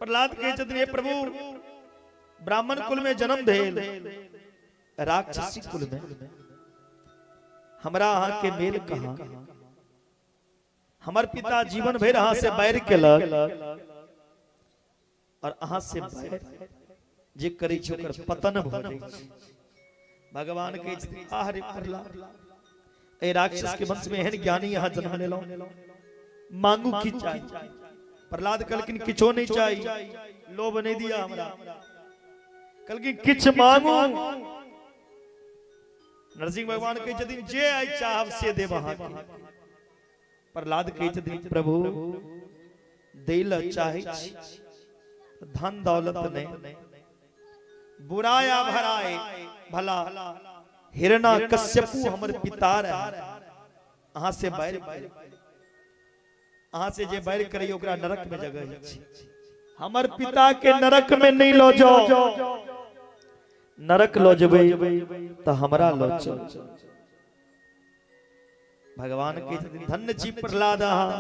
प्रहलाद कहै छथिन, हे प्रभु, ब्राह्मण कुल में जन्म भेल, राक्षसी कुल में हमरा अहाँ के मेल कहाँ? हमर पिता जीवन भरि अहाँ से बैर केलक और अहाँ से बैर जे करै छै ओकर पतन भऽ जाइ छै। भगवान कहै छथिन, आह रे प्रहलाद, एहि राक्षस के वंश में एहन ज्ञानी अहाँ जन्म लेलहुँ, मांगू की चाही? प्रहलाद कहलखिन, किछो नहीं चाही, लोभ नहीं दिया हमरा। कहलखिन, किछ मांगू। नरसिंह भगवान कहै छथिन, जे आइ चाहब से देब अहाँके। प्रहलाद कहै छथिन, प्रभु, दै लए चाहै छी धन दौलत नहि, बुरा या भराए भला हिरणा कश्यपु हमर पिता रहे, अहाँ से बैर, अहाँ से जे बैर करै ओकरा नरक में जगह छै, हमर पिता के नरक में नहीं लऽ जाओ, नरक लऽ जेबै तऽ हमरा लऽ चल। भगवान कहै छथिन, धन्य छी प्रहलाद अहाँ,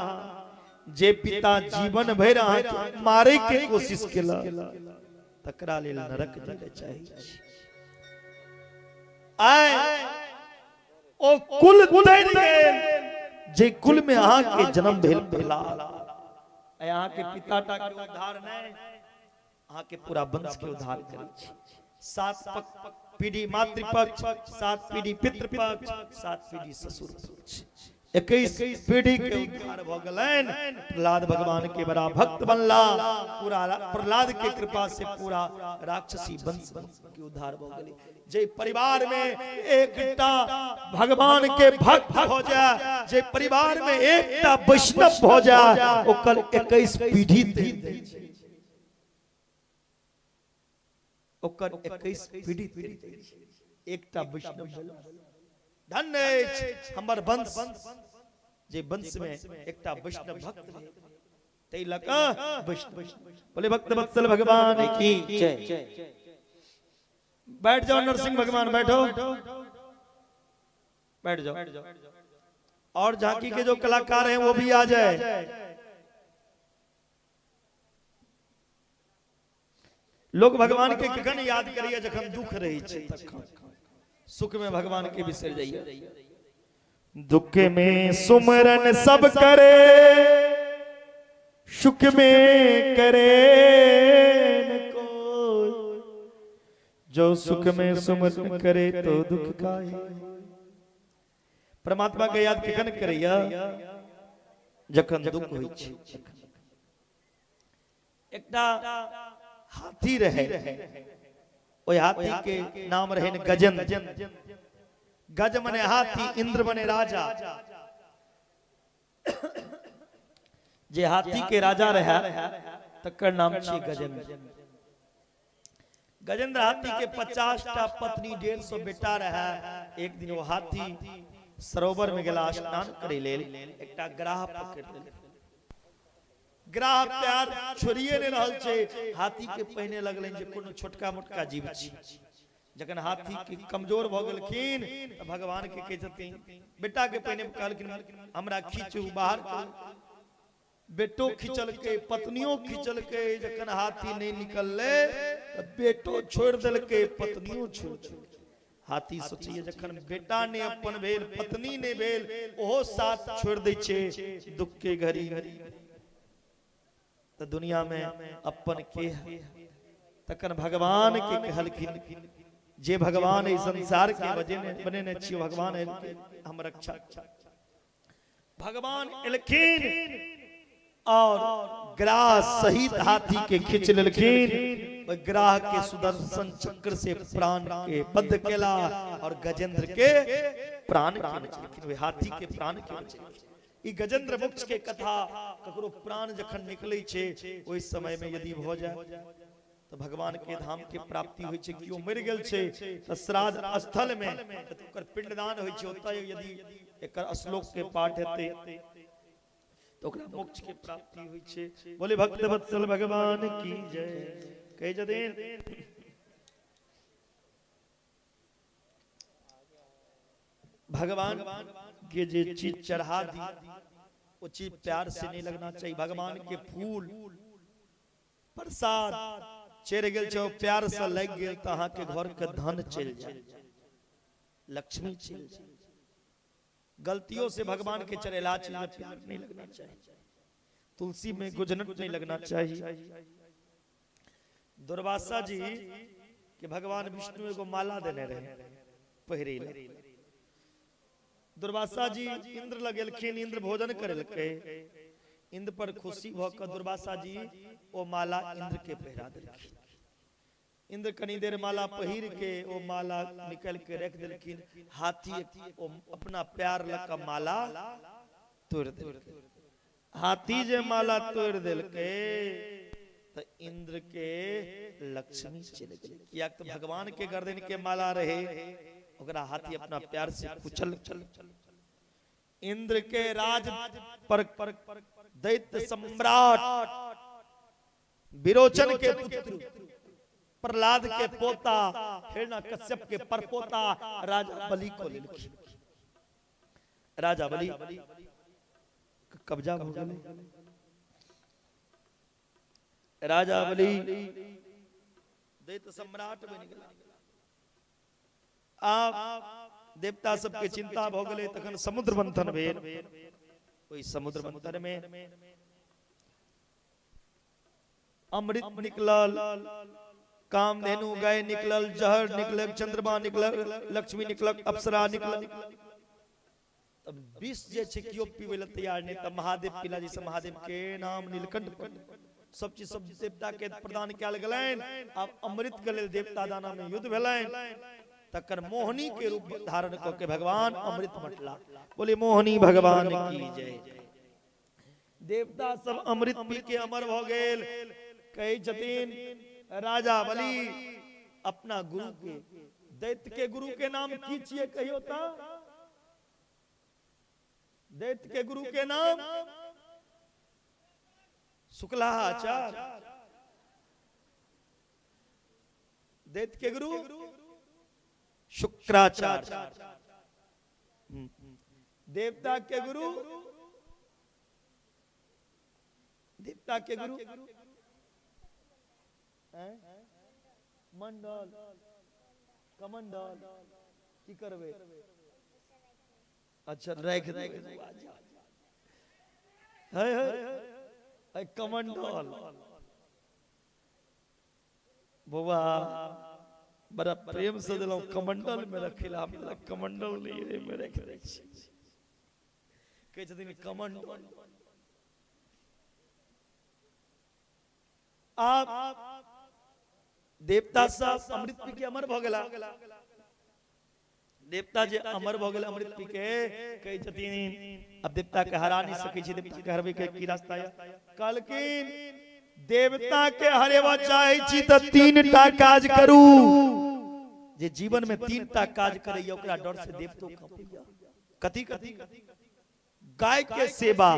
जे पिता जीवन भरि अहाँके मारे के कोशिश केलक। तकरा लेल नरक जाय लए चाहै छी। आइ ओ कुल तरि गेल जे कुल में अहाँ के जन्म भेल प्रहलाद। आइ अहाँ के पिता टा के उद्धार नहि, अहाँ के पूरा वंश के उद्धार करै छी। 7 पीढ़ी मातृपक्ष, 7 पीढ़ी पितृपक्ष, 7 पीढ़ी ससुर पक्ष, 21 पीढ़ी के उद्धार भ गेलनि। प्रहलाद भगवान के बड़ा भक्त बनला। पूरा प्रहलाद के कृपा से पूरा राक्षसी वंश के उद्धार भ गेलै। जे परिवार में एकटा भगवान के भक्त भ जाए, जे परिवार में एकटा वैष्णव भ जाए, ओकर 21 पीढ़ी तरि जाइ छै, ओकर 21 पीढ़ी तरि जाइ छै। एकटा वैष्णव भेल, धन्य अछि हमर वंश, जे वंश में एकटा वैष्णव भक्त भेल। ताहि लऽ कऽ वैष्णव बोले भक्त वत्सल भगवान की जय। बैठ जाओ नरसिंह भगवान, बैठो बैठ जाओ। और झांकी के जो कलाकार हैं वो भी आ जाए। लोग भगवान के कखन याद करिए? जखन दुख रहे छै तखन। सुख में भगवान के बिसर जाइए। दुख में सुमरन सब करे, सुख में करे न कोई। जो सुख में सुमरन करे तो दुख काहे। परमात्मा के याद कखन करैया? जखन दुख होइ छै। एकटा हाथी रहे, ओहि हाथी के नाम रहे गजेंद्र। गज मने हाथी, इंद्र मने राजा। जे हाथी के राजा रहे तकर नाम छी गजेंद्र। गजेंद्र हाथी के 50 टा पत्नी, 150 बेटा रहे। एक दिन वो हाथी सरोवर में गेला स्नान करे लेल, एकटा ग्राह पकड़ लेलक। ग्राह प्यार छोड़िए नहि रहल छै। हाथी के पहिने लगलनि जे कोनो छोटका मोटका जीव छी। जखन हाथी के कमजोर भऽ गेलखिन तऽ भगवान के कहै छथिन, बेटा के पहिने कहलखिन हमरा खींचू बाहर करू। बेटो खिंचलकै, पत्नियों खिंचलकै। जखन हाथी नहि निकललै तऽ बेटो छोड़ि देलकै, पत्नियों छोड़ि देलकै। हाथी सोचैए जखन बेटा नहि अपन भेल, पत्नी नहि भेल, ओहो साथ छोड़ि दै छै दुख के घड़ी, तऽ दुनिया में अपन के है? तखन भगवान के कहलखिन, जे भगवान एहि संसार के बनेने छियै, भगवान हम रक्षा। भगवान एलखिन और ग्राह सहित हाथी के खींच लेलखिन। ओहि ग्राह के सुदर्शन चक्र से प्राण के बद्ध केला और गजेंद्र के प्राण के बचेलखिन, ओहि हाथी के प्राण के बचेलखिन। ई गजेंद्र मोक्ष के कथा, ककरो प्राण जखन निकलै छै ओहि समय में यदि भऽ जाय तऽ भगवान के धाम के प्राप्ति होइ छै। केओ मरि गेल छै तऽ श्राद्ध स्थल में तऽ ओकर पिंडदान होइ छै, ओतय यदि एकर श्लोक के पाठ हेतै तऽ ओकरा मोक्ष के प्राप्ति होइ छै। बोले भक्त वत्सल भगवान की जय। कहै छथिन भगवान के जे चीज चढ़ा दी वो चीज प्यार से नहीं लगना चाहिए। भगवान के फूल प्रसाद चढ़ि गेल छै, प्यार से लागि गेल तऽ अहाँके घर के धन चलि जाय, लक्ष्मी चलि जाय। गलतियों से भगवान के चढ़ेला चीज में प्यार नहीं लगना चाहिए। तुलसी में गुजनट नहीं लगना चाहिए। दुर्वासा जी के भगवान विष्णु एगो माला देने रहे पहिरे ला। दुर्वासा जी इंद्र लग गेलखिन, इंद्र भोजन करेलकै, इंद्र पर खुशी भऽ कऽ दुर्वासा जी ओ माला इंद्र के पहिरा देलखिन। इंद्र कनी देर माला पहिर के ओ माला निकल के रख देलखिन। हाथी ओ अपना प्यार लऽ कऽ माला तोड़ि देलकै। हाथी जे माला तोड़ि देलकै तऽ इंद्र के लक्ष्मी चलि गेलै, कियाक तऽ भगवान के गर्दन के माला रहे, ओकरा हाथी अपना प्यार से कुचल। इंद्र के राज पर दैत्य सम्राट विरोचन के पुत्र, प्रहलाद के पोता, हिरण्यकश्यप के परपोता राजा बलि को लेलखिन। राजा बलि कब्जा भऽ गेलै। राजा बलि दैत्य सम्राट बनि गेला। आब देवता सबके चिंता भऽ गेलै। तखन समुद्र मंथन भेल। ओहि समुद्र मंथन में अमृत निकलल, कामधेनु गाय निकलल, जहर निकलल, चंद्रमा निकलल, लक्ष्मी निकलल, अप्सरा निकलल। तब विष जे छै केओ पीबै लए तैयार नहि, तब महादेव पीला, जैसे महादेव के नाम नीलकंठ। सब चीज सब देवता के प्रदान कयल गेलनि। आब अमृत के लेल देवता दाना में युद्ध भेलनि। तकर मोहनी के रूप धारण कऽ के भगवान अमृत बंटला। बोले मोहनी भगवान की जय। देवता सब अमृत पी के अमर भऽ गेल। कहै छथिन राजा बलि अपना गुरु के, दैत्य के गुरु के नाम की छियै कहियो तऽ? दैत्य के गुरु के नाम शुक्लाचार्य। दैत्य के गुरु शुक्राचार्य। देवता के गुरु, देवता के गुरु मंडल, कमंडल की करबै? अच्छा, राखि देबै। है है कमंडल बौआ, बड़ा प्रेम से दिलौं कमंडल में रखै ला। हमरा कमंडल नहीं रे, में राखि दै छी। कहै छथिन कमंडल। आप देवता सब अमृत पी के अमर भऽ गेला। देवता जे अमर भऽ गेल अमृत पी के, कहै छथिन अब देवता के हरा नहीं सकै छी, देवता के हरबै के की रास्ता या? कहलखिन देवता के हरेबा चाहै छी तऽ तीन टा काज करू। जे जीवन में तीन टा काज करैया ओकरा डर से देवतो कांपैया। कथी कथी? गाय के सेवा,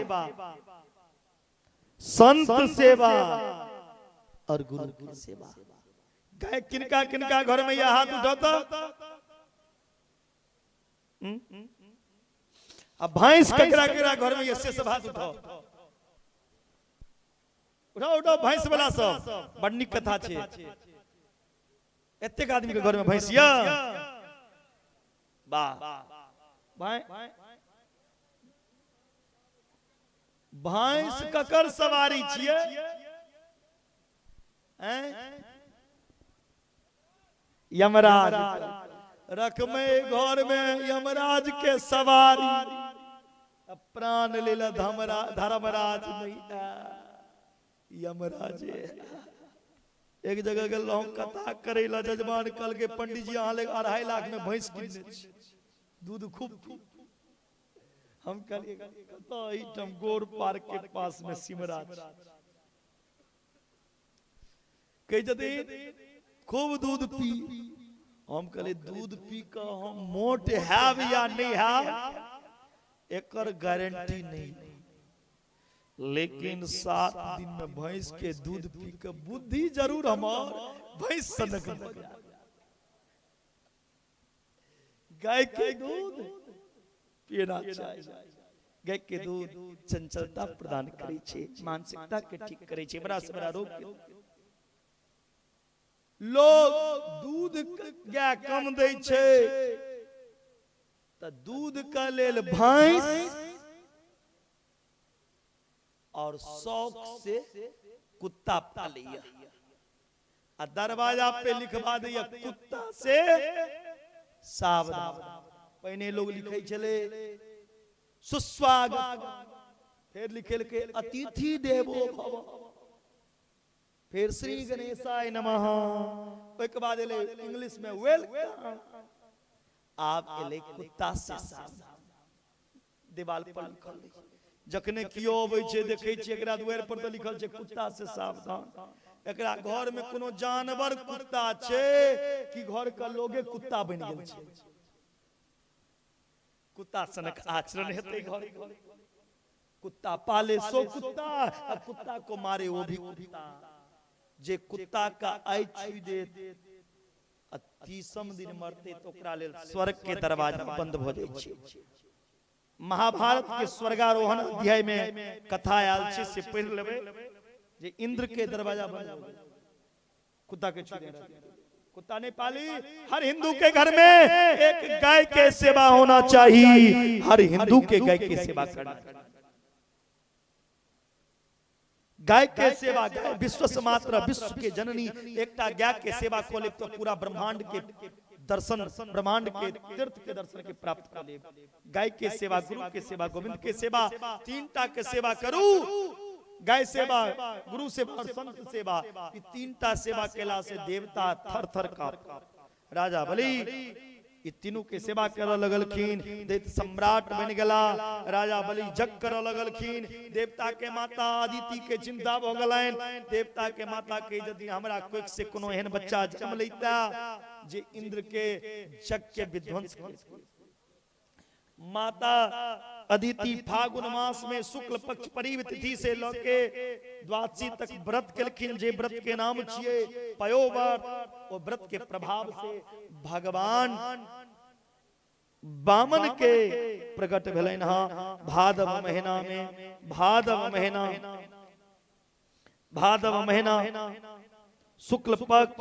संत सेवा और गुरु की सेवा। गाय किनका किनका घर में यह हाथ उठाता? अब भैंस ककरा ककरा घर में ये से सब हाथ उठाओ, उठाओ, उठाओ। भैंस वाला सब, बड़ नीक कथा छै। एतेक आदमी के घर में भैंस या? वाह भाई। भैंस ककर सवारी छियै? यमराज। रखमे घर में यमराज के सवारी, प्राण लेल धर्मराज नहीं, यमराजे। एक जगह गेल रहूं कथा करे ला, जजमान कल के पंडित जी अहाँ लग 2.5 लाख में भैंस किनने छी, दूध खूब। हम कहलिए कतऽ? एहिठाम गोर पार्क के पास में सिमरा। कहै छथिन खूब दूध पी। हम कहलिए दूध पी कऽ हम मोट हैब या नहीं हैब एकर गारंटी नहीं, लेकिन 7 दिन में भैंस के दूध पी के बुद्धि जरूर हमार भैंस सनक भऽ जायत। गाय के दूध पीना चाहिए। गाय के दूध चंचलता प्रदान करै छै, मानसिकता के ठीक करै छै, बड़ा से बड़ा रोग के। लोग दूध गाय कम दै छै तऽ दूध के लेल भैंस और शौक से कुत्ता पालैया आ दरवाजा पे लिखवा दैया कुत्ता से सावधान। पहिने लोग लिखै छलै सुस्वागत, फेर लिखेलकै अतिथि देवो भव, फेर श्री गणेशाय नमः, ओहिके बाद एलै इंग्लिश में welcome, आब एलै कुत्ता से सावधान। दीवाल पर लिखल रहै छै। जखने कियो अबै छै देखै छियै एकरा दुआरि पर तऽ लिखल छै कुत्ता से सावधान। एकरा घर में कोनो जानवर कुत्ता छै कि घर के लोगे कुत्ता बनि गेल छै? कुत्ता सनक आचरण हेतै घर। कुत्ता पाले सो कुत्ता आ कुत्ता को मारे वो भी कुत्ता। जे कुत्ता का आइ छुई देत आ 30म दिन मरते तऽ ओकरा लेल स्वर्ग के दरवाजा बंद भऽ जाइ छै। महाभारत के स्वर्गारोहण अध्याय में कथा आयल छै, से पढ़ि लेबै जे इंद्र के दरवाजा बंद भऽ गेल। कुत्ता के छू कुत्ता नहीं पाली। हर हिंदू के घर में एक गाय के सेवा होना चाहिए, हर हिंदू के गाय की सेवा करना। गाय के सेवा, गाय विश्व मात्र विश्व के जननी। एकटा गाय के सेवा कऽ लेब तो पूरा ब्रह्मांड के दर्शन, ब्रह्मांड के तीर्थ के दर्शन के प्राप्त कऽ लेब। गाय के सेवा, गुरु के सेवा, गोविंद के सेवा, तीनटा के सेवा करू। गाय सेवा, गुरु सेवा और संत सेवा, ई तीनटा सेवा केला से देवता थर थर कांप। राजा बलि ई तीनू के सेवा करऽ लगलखिन, दैत्य सम्राट बनि गेला। राजा बलि जग करऽ लगलखिन। देवता के माता अदिति के चिंता भऽ गेलनि। देवता के माता के यदि हमरा कोख से कोनो एहन बच्चा जन्म लैता जे इंद्र के जग के विध्वंस कर। माता अदिति फागुन मास में शुक्ल पक्ष परीव तिथि से ल के द्वादशी तक व्रत केलखिन, जे व्रत के नाम छियै पयोव्रत। ओ व्रत के प्रभाव से भगवान वामन के प्रकट भेलनि हँ भादव महीना में। भादव महीना, भादव महीना शुक्ल पक्ष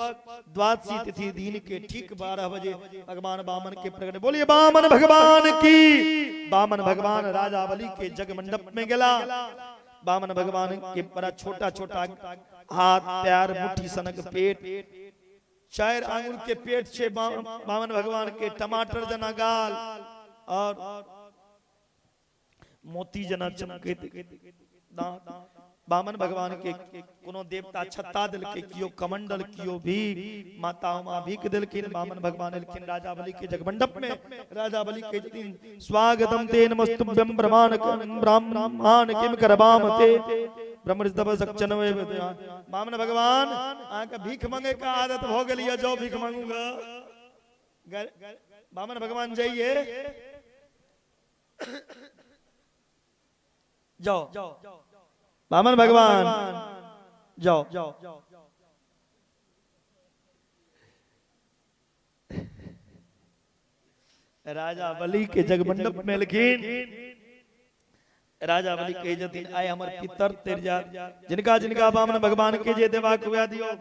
द्वादशी तिथि दिन के ठीक 12 बजे भगवान वामन के प्रकट। बोलिए वामन भगवान की। वामन भगवान राजा बलि के जग मंडप में गेला। वामन भगवान के बड़ा छोटा छोटा हाथ पैर, मुट्ठी सनक पेट, 4 आंगुर के पेट छे वामन भगवान के, टमाटर जना गाल और मोती जना चमकैत दांत। वामन भगवान के कोनो देवता छत्ता देलकै, कियो कमंडल, कियो भी माता उमा भीख देलखिन। वामन भगवान एलखिन राजा बलि के जगमंडप में। राजा बलि के छथिन स्वागतम ते नमस्तुभ्यं ब्रह्माण ब्राह्मण किम करवाम ते ब्रह्मऋषभ सक्षण। वामन भगवान अहाँके भीख मंगे के आदत भऽ गेल यऽ, जाउ भीख मांगू। वामन भगवान जाइए, जाओ वामन भगवान जाओ। राजा बलि के जगमंडप में एलखिन। राजा बलि कहै छथिन आइ हमर पितर तर जा, जिनका जिनका वामन भगवान के जे देबाक हुए दियौ।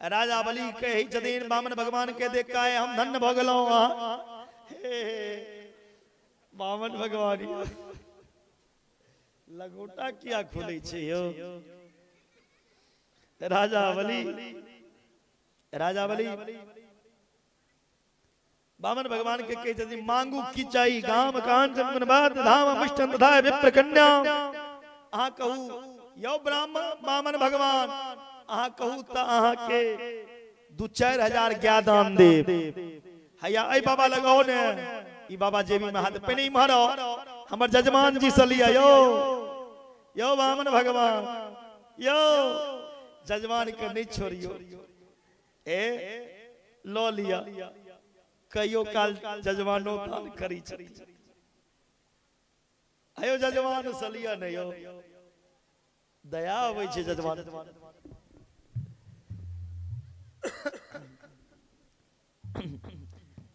राजा बलि कहै छथिन वामन भगवान के देख के आइ हम धन्य भऽ गेलहुँ। हे वामन भगवान लगोटा किया खोलै छै यौ? राजा बलि, राजा बलि वामन भगवान के कहै छथिन मांगू की चाही, गाम कांचन गुणबात धाम मिष्टन तथा विप्र कन्या। अहाँ कहू यौ ब्राह्मण वामन भगवान, अहाँ कहू तऽ अहाँ के 2-4 हजार ज्ञान दान देब। हैया ऐ बाबा लगाओ ने, ई बाबा जेबी में हाथ पहिने इम्हर आओ, हमर जजमान जी से लिया। यौ यौ वामन भगवान यौ, जजमान के नहीं छोड़ियो, ए ल लिया। कहियो काल जजमानो दान करी छथिन। आयो जजमान से लिया ने यौ, दया अबै छै जजमान।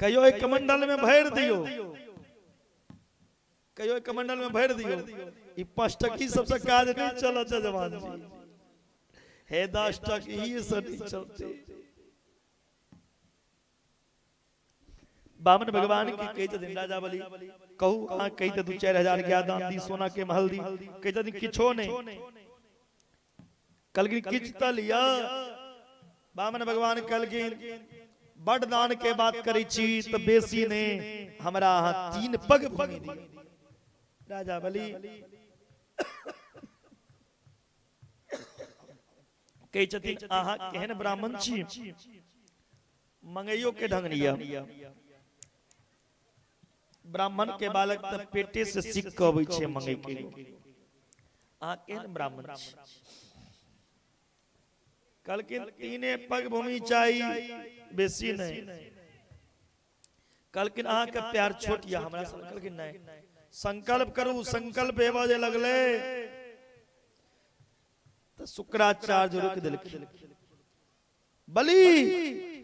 कहियो एक कमंडल में भरि दियो, कहियो एक कमंडल में भरि दियो। ई 5 टकी सबसे काज नहीं चलत जजमान जी, हे 10 टकी से नहीं चलते। बामन भगवान की कहै छथिन राजा बलि कहू अहाँ कही तऽ 2-4 हजार ज्ञान दान दी, सोना के महल दी। कहै छथिन किछो नहीं। कहलखिन किछु तऽ लिअ। बामन भगवान कहलखिन बड दान के बात करै छी तऽ बेसी नहि, हमरा अहाँ 3 पग भूमि दिअ। राजा बलि कहै छथिन अहाँ केहन ब्राह्मण छी, मंगैयो के ढंग नहीं। ब्राह्मण के बालक तऽ पेटे से सीख के अबै छै मंगै के। अहाँ केहन ब्राह्मण छी? कहलखिन 3 पग भूमि चाही, बेसी नहीं। कहलखिन अहाँके प्यार छोट यऽ हमरा से? कहलखिन नहीं, संकल्प करू। संकल्प हेबऽ जे लगलै तऽ शुक्राचार्य रोकि देलखिन। बलि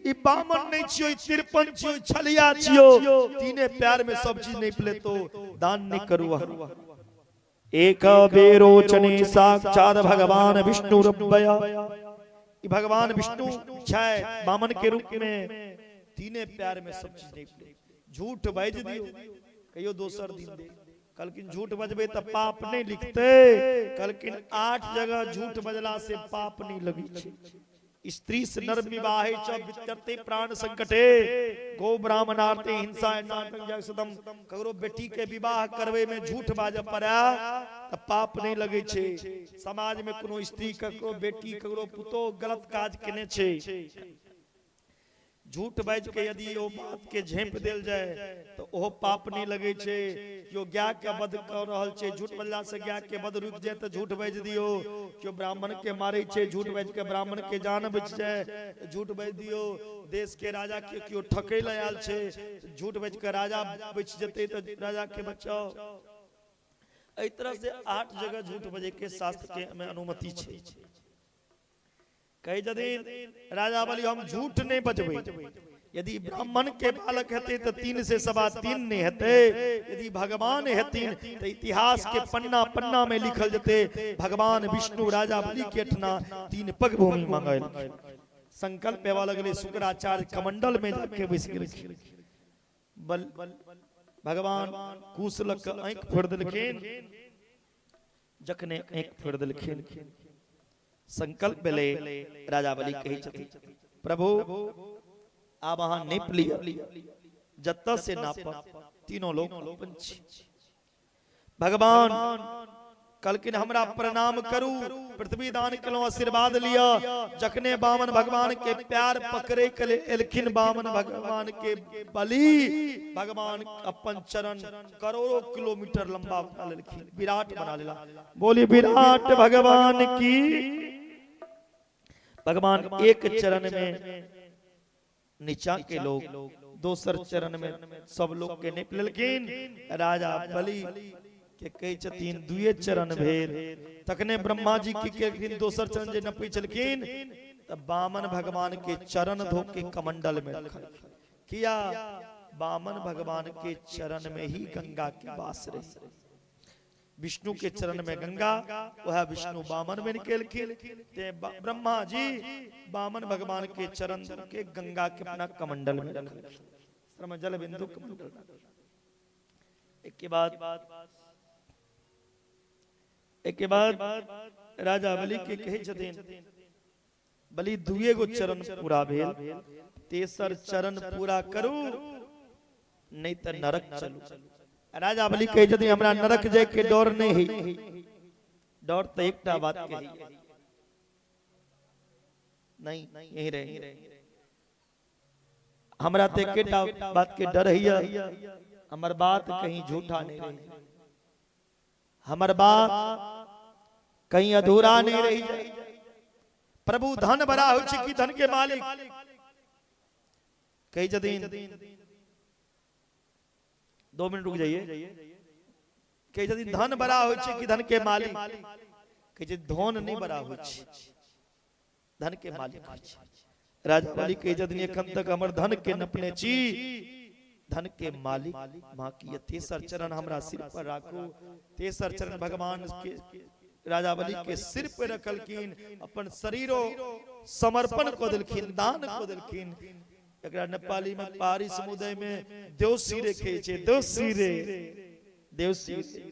ई बामन नहीं छियो, ई तिरपन छियो, ई छलिया छियो, तीने प्यार में सब चीज नहीं लेतो, दान नहीं करू। एक बेरोचने साक्षात भगवान विष्णु रब्बया। ई भगवान विष्णु छै बामन के रूप में, तीने प्यार में सब चीज नहीं पड़े। झूठ बाजि दियौ, कहियो दोसर दिन दे। कहलखिन झूठ बजबे तऽ पाप नहीं लिखते। कहलखिन 8 जगह झूठ बजला से पाप नहीं लगी छै। स्त्री से नर विवाहे च वित्यर्थे प्राण संकटे गो ब्राह्मणार्थे हिंसा नाटक जगसदम। ककरो बेटी के विवाह करवे में झूठ बाजऽ पड़े तऽ पाप नहीं लगे छै। समाज में कोनो स्त्री ककरो बेटी ककरो पुतोह गलत काज केने छै, झूठ बाजि के यदि ओ बात के झाँपि देल जाय तऽ ओहो पाप नहीं लगे छै। केओ गाय के वध कऽ रहल छै, झूठ बजला से गाय के वध रुकि जाय तऽ झूठ बाजि दियौ। केओ ब्राह्मण के मारै छै, झूठ बाजि के ब्राह्मण के जान बचि जाय तऽ झूठ बाजि दियौ। देश के राजा के केओ ठकै लए आयल छै, झूठ बाजि के राजा बचि जेतै तऽ राजा के बचाउ। एहि तरह से 8 जगह झूठ बजै के शास्त्र के में अनुमति छै। कहै छथिन राजा बलि हम झूठ नहीं बजबै, यदि ब्राह्मण के बालक हेतै तऽ 3 से 3.25 नहीं हेतै, यदि भगवान हेथिन तऽ इतिहास के पन्ना पन्ना में लिखल जेतै भगवान विष्णु राजा बलि के एठना 3 पग भूमि मंगल। संकल्प हेवा लगलै, शुक्राचार्य कमंडल में जाके बैस गेलखिन। बल भगवान कुश लग के आँखि फोड़ि देलखिन। जखने आँखि फोड़ि देलखिन संकल्प भेलै, राजा बलि कहै छथिन प्रभु आब अहाँ नापि लिअ, जतऽ से नापब तीनों लोक अपन छी। भगवान कहलखिन हमरा प्रणाम करू, पृथ्वी दान केलहुँ, आशीर्वाद लिअ। जखने बामन भगवान के प्यार पकड़े के लेल एलखिन बामन भगवान के बलि, भगवान अपन चरण करोड़ों किलोमीटर लंबा बना लेलखिन, विराट बना लेला। बोली विराट भगवान की। भगवान एक चरण में नीचा के लोग, दोसर चरण में सब लोग के निप लेलखिन। राजा बलि के कहै छथिन दुए चरण भेल। तखने ब्रह्मा जी की केलखिन, दोसर चरण जे नपै छलखिन तऽ बामन भगवान के चरण धो के कमंडल में रखलखिन। किया? बामन भगवान के चरण में ही गंगा के वास रहे। विष्णु के चरण में गंगा, वह विष्णु बामन बन केलखिन। ते ब्रह्मा जी बामन भगवान के चरण के गंगा के अपना कमंडल में रखलखिन। श्रम जल बिंदु कमंडल। एक के बाद राजा बलि के कहै छथिन बलि दुए गो चरण पूरा भेल, तेसर चरण पूरा करू नहीं तऽ नरक चलू। राजा बलि कहै छथिन हमरा नरक जाय के डर नहीं है, डर तऽ एकटा बात के है, नहीं यही रहे। हमरा तऽ एकेटा बात के डर है, हमर बात कहीं झूठा नहीं रही, हमर बात कहीं अधूरा नहीं रही जाए। प्रभु धन बड़ा होइ छै कि धन के मालिक? कहै छथिन 2 मिनट रुक जाइए। कहै छथिन धन बड़ा होइ छै कि धन के मालिक? कहै छै धन नहीं बड़ा होइ छै, धन के मालिक होइ छै। राजा बलि कहै छथिन एखन तक हमर धन के नपने छी, धन के मालिक माँ की तेसर चरण हमरा सिर पर राखू। तेसर चरण भगवान के राजा बलि के सिर पर रखलखिन, अपन शरीरो समर्पण कऽ देलखिन, दान कऽ देलखिन। एकरा नेपाली में पहाड़ी समुदाय में देवसी रे कहै छै, देवसी रे, देवसी रे।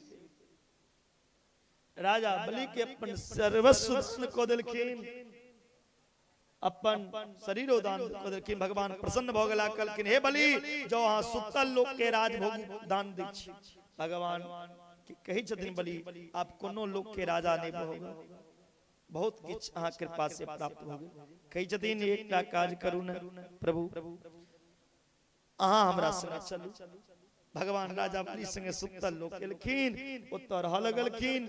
राजा बलि के अपन सर्वस्व दान कऽ देलखिन, अपन शरीरो दान कऽ देलखिन। भगवान प्रसन्न भऽ गेला, कहलखिन हे बलि, जो अहाँ सुतल लोक के राजभोग दान दै छी। भगवान कहै छथिन बलि, आप कोनो लोक के राजा नहीं भऽ गेल, बहुत किछु अहाँ कृपा से प्राप्त भऽ गेल। कहै छथिन एकटा काज करू ने प्रभु, अहाँ हमरा संगे चलू। भगवान राजा बलि संगे सुतल लोक एलखिन, ओतऽ रहऽ लगलखिन।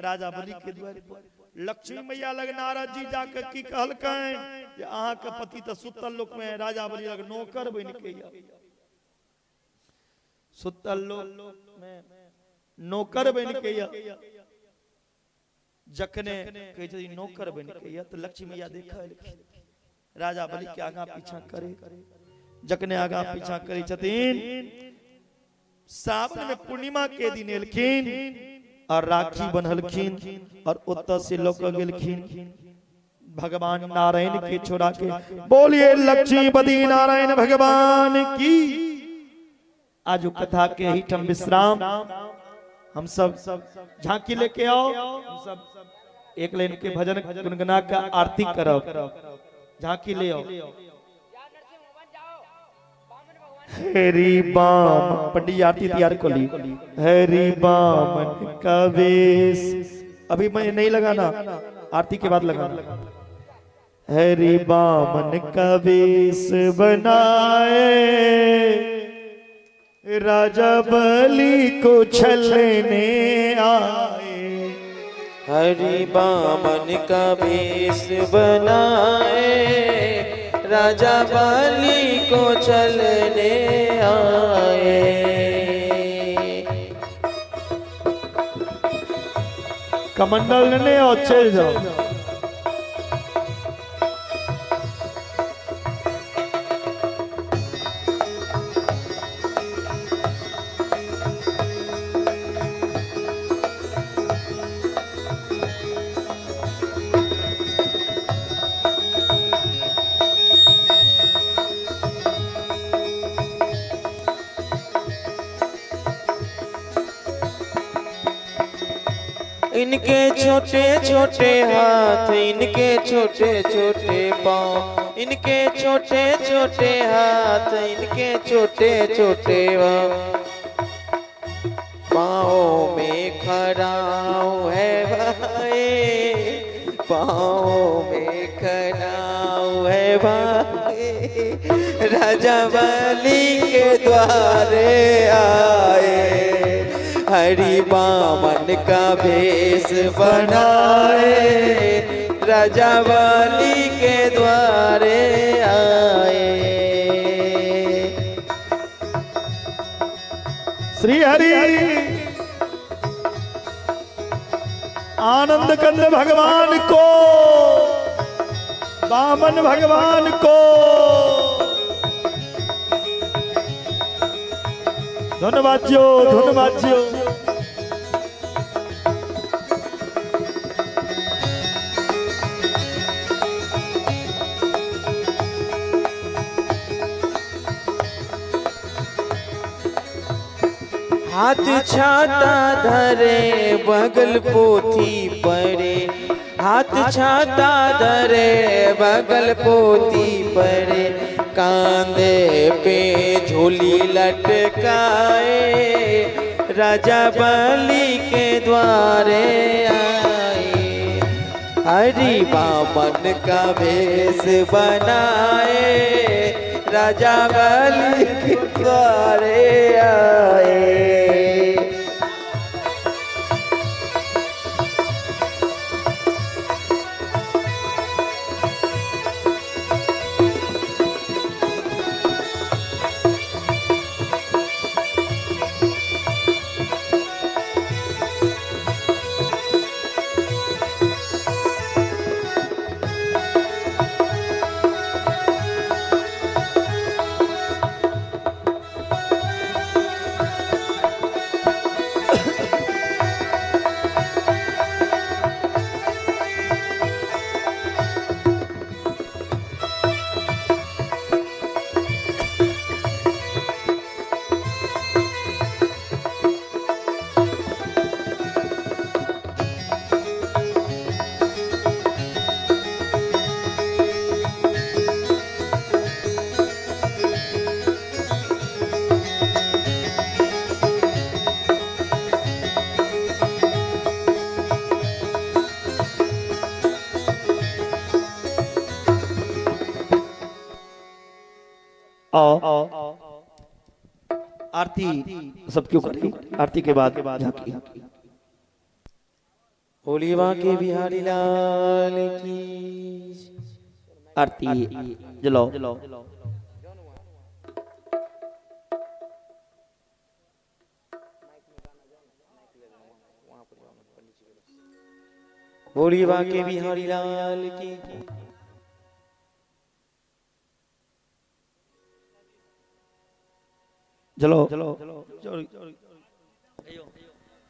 राजा बलि के द्वार पर लक्ष्मी मैया लग नारद जी जाके की कहलकनि जे अहाँके पति तऽ सुतल लोक में राजा बलि लग नौकर बनि के यऽ, सुतल लोक में नौकर बनि के यऽ। जखने कहै छथिन नौकर बनि के यऽ तऽ लक्ष्मी मैया देखऽ एलखिन, राजा बलि के आगाँ पीछा करे। जखने आगाँ पीछा करै छथिन, सावन में पूर्णिमा के दिन एलखिन और राखी बन्हलखिन और ओतऽ से लऽ कऽ गेलखिन। भगवान नारायण के छोड़ा के। बोलिए लक्ष्मीपति नारायण भगवान की। आज कथा के ही ठम विश्राम। हम सब झांकी लेके आओ, हम सब एक लाइन के भजन गुनगुना का आरती करब। झांकी ले आओ। हरि बाम पंडित जी आरती तैयार कर ली। हरि बामन का वेश अभी मैं नहीं लगाना, आरती के बाद लगाना। हरि बामन का वेश बनाए, राजा बलि को छलने आए। हरि बामन का वेश बनाए, राजा बलि को छलने आए। कमंडल लेने और चल जाओ। इनके छोटे छोटे हाथ, इनके छोटे छोटे पाँव, इनके छोटे छोटे हाथ, इनके छोटे छोटे पाँव। पाँव में खड़ाऊं है भाई, पाँव में खड़ाऊं है भाई, राजा बलि के द्वारे आए। हरि बामन का भेष बनाए, राजा बलि के द्वारे आए। श्री हरि आनंद कंद भगवान को, बामन भगवान को धन्यवाद जो, धन्यवाद जो। हाथ छाता धरे बगल पोथी पड़े, हाथ छाता धरे बगल पोथी पड़े, कांधे पे झोली लटकाए, राजा बलि के द्वारे आए। हरि बामन का भेष बनाए, राजा बलि के द्वारे आए। आरती सब क्यों करें? आरती के बाद झांकी। होली के बिहारी लाल की आरती जलाओ। होली के बिहारी लाल की। चलो।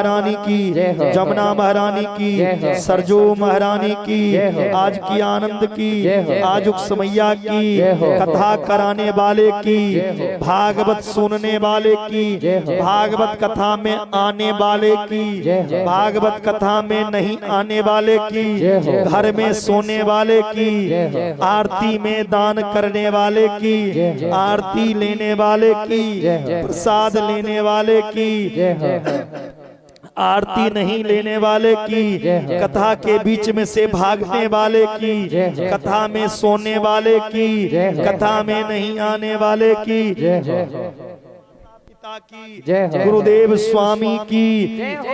महारानी की, जय हो। जमुना महारानी की, जय हो। सरजू महारानी की, जय हो। आज की आनंद की, जय हो। आज समैया की, जय हो। कथा कराने वाले की, जय हो। भागवत सुनने वाले की, जय हो। भागवत कथा में आने वाले की, जय हो। भागवत कथा में नहीं आने वाले की, जय हो। घर में सोने वाले की, जय हो। आरती में दान करने वाले की, जय हो। आरती लेने वाले की, जय हो। प्रसाद लेने वाले की, जय हो। आरती नहीं लेने वाले की, जय हो। कथा के बीच में से भागने वाले की, जय हो। कथा में सोने वाले की, जय हो। कथा में नहीं आने वाले की, जय हो। पिता की, जय हो। गुरुदेव स्वामी की,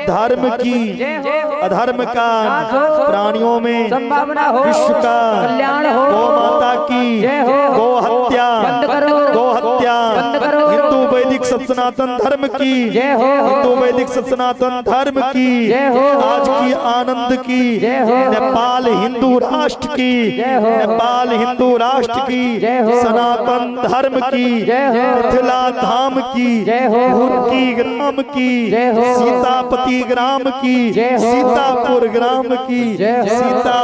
धर्म की, जय हो। अधर्म का, नाश हो। प्राणियों में संभावना हो। विश्व का, कल्याण हो। गौ माता की, जय हो। गौ हत्या, बंद करो। गौ हत्या, बंद करो। हिंदू वैदिक सनातन धर्म की, जय हो। हिंदू वैदिक सनातन धर्म की, जय हो। आज की आनंद की, जय हो। नेपाल हिंदू राष्ट्र की, जय हो। नेपाल हिंदू राष्ट्र की, जय हो। सनातन धर्म की, जय हो। मिथिला धाम की, जय हो। भूरकी ग्राम की, जय हो। सीतापति ग्राम की, जय हो। सीतापुर ग्राम की, जय हो। सीता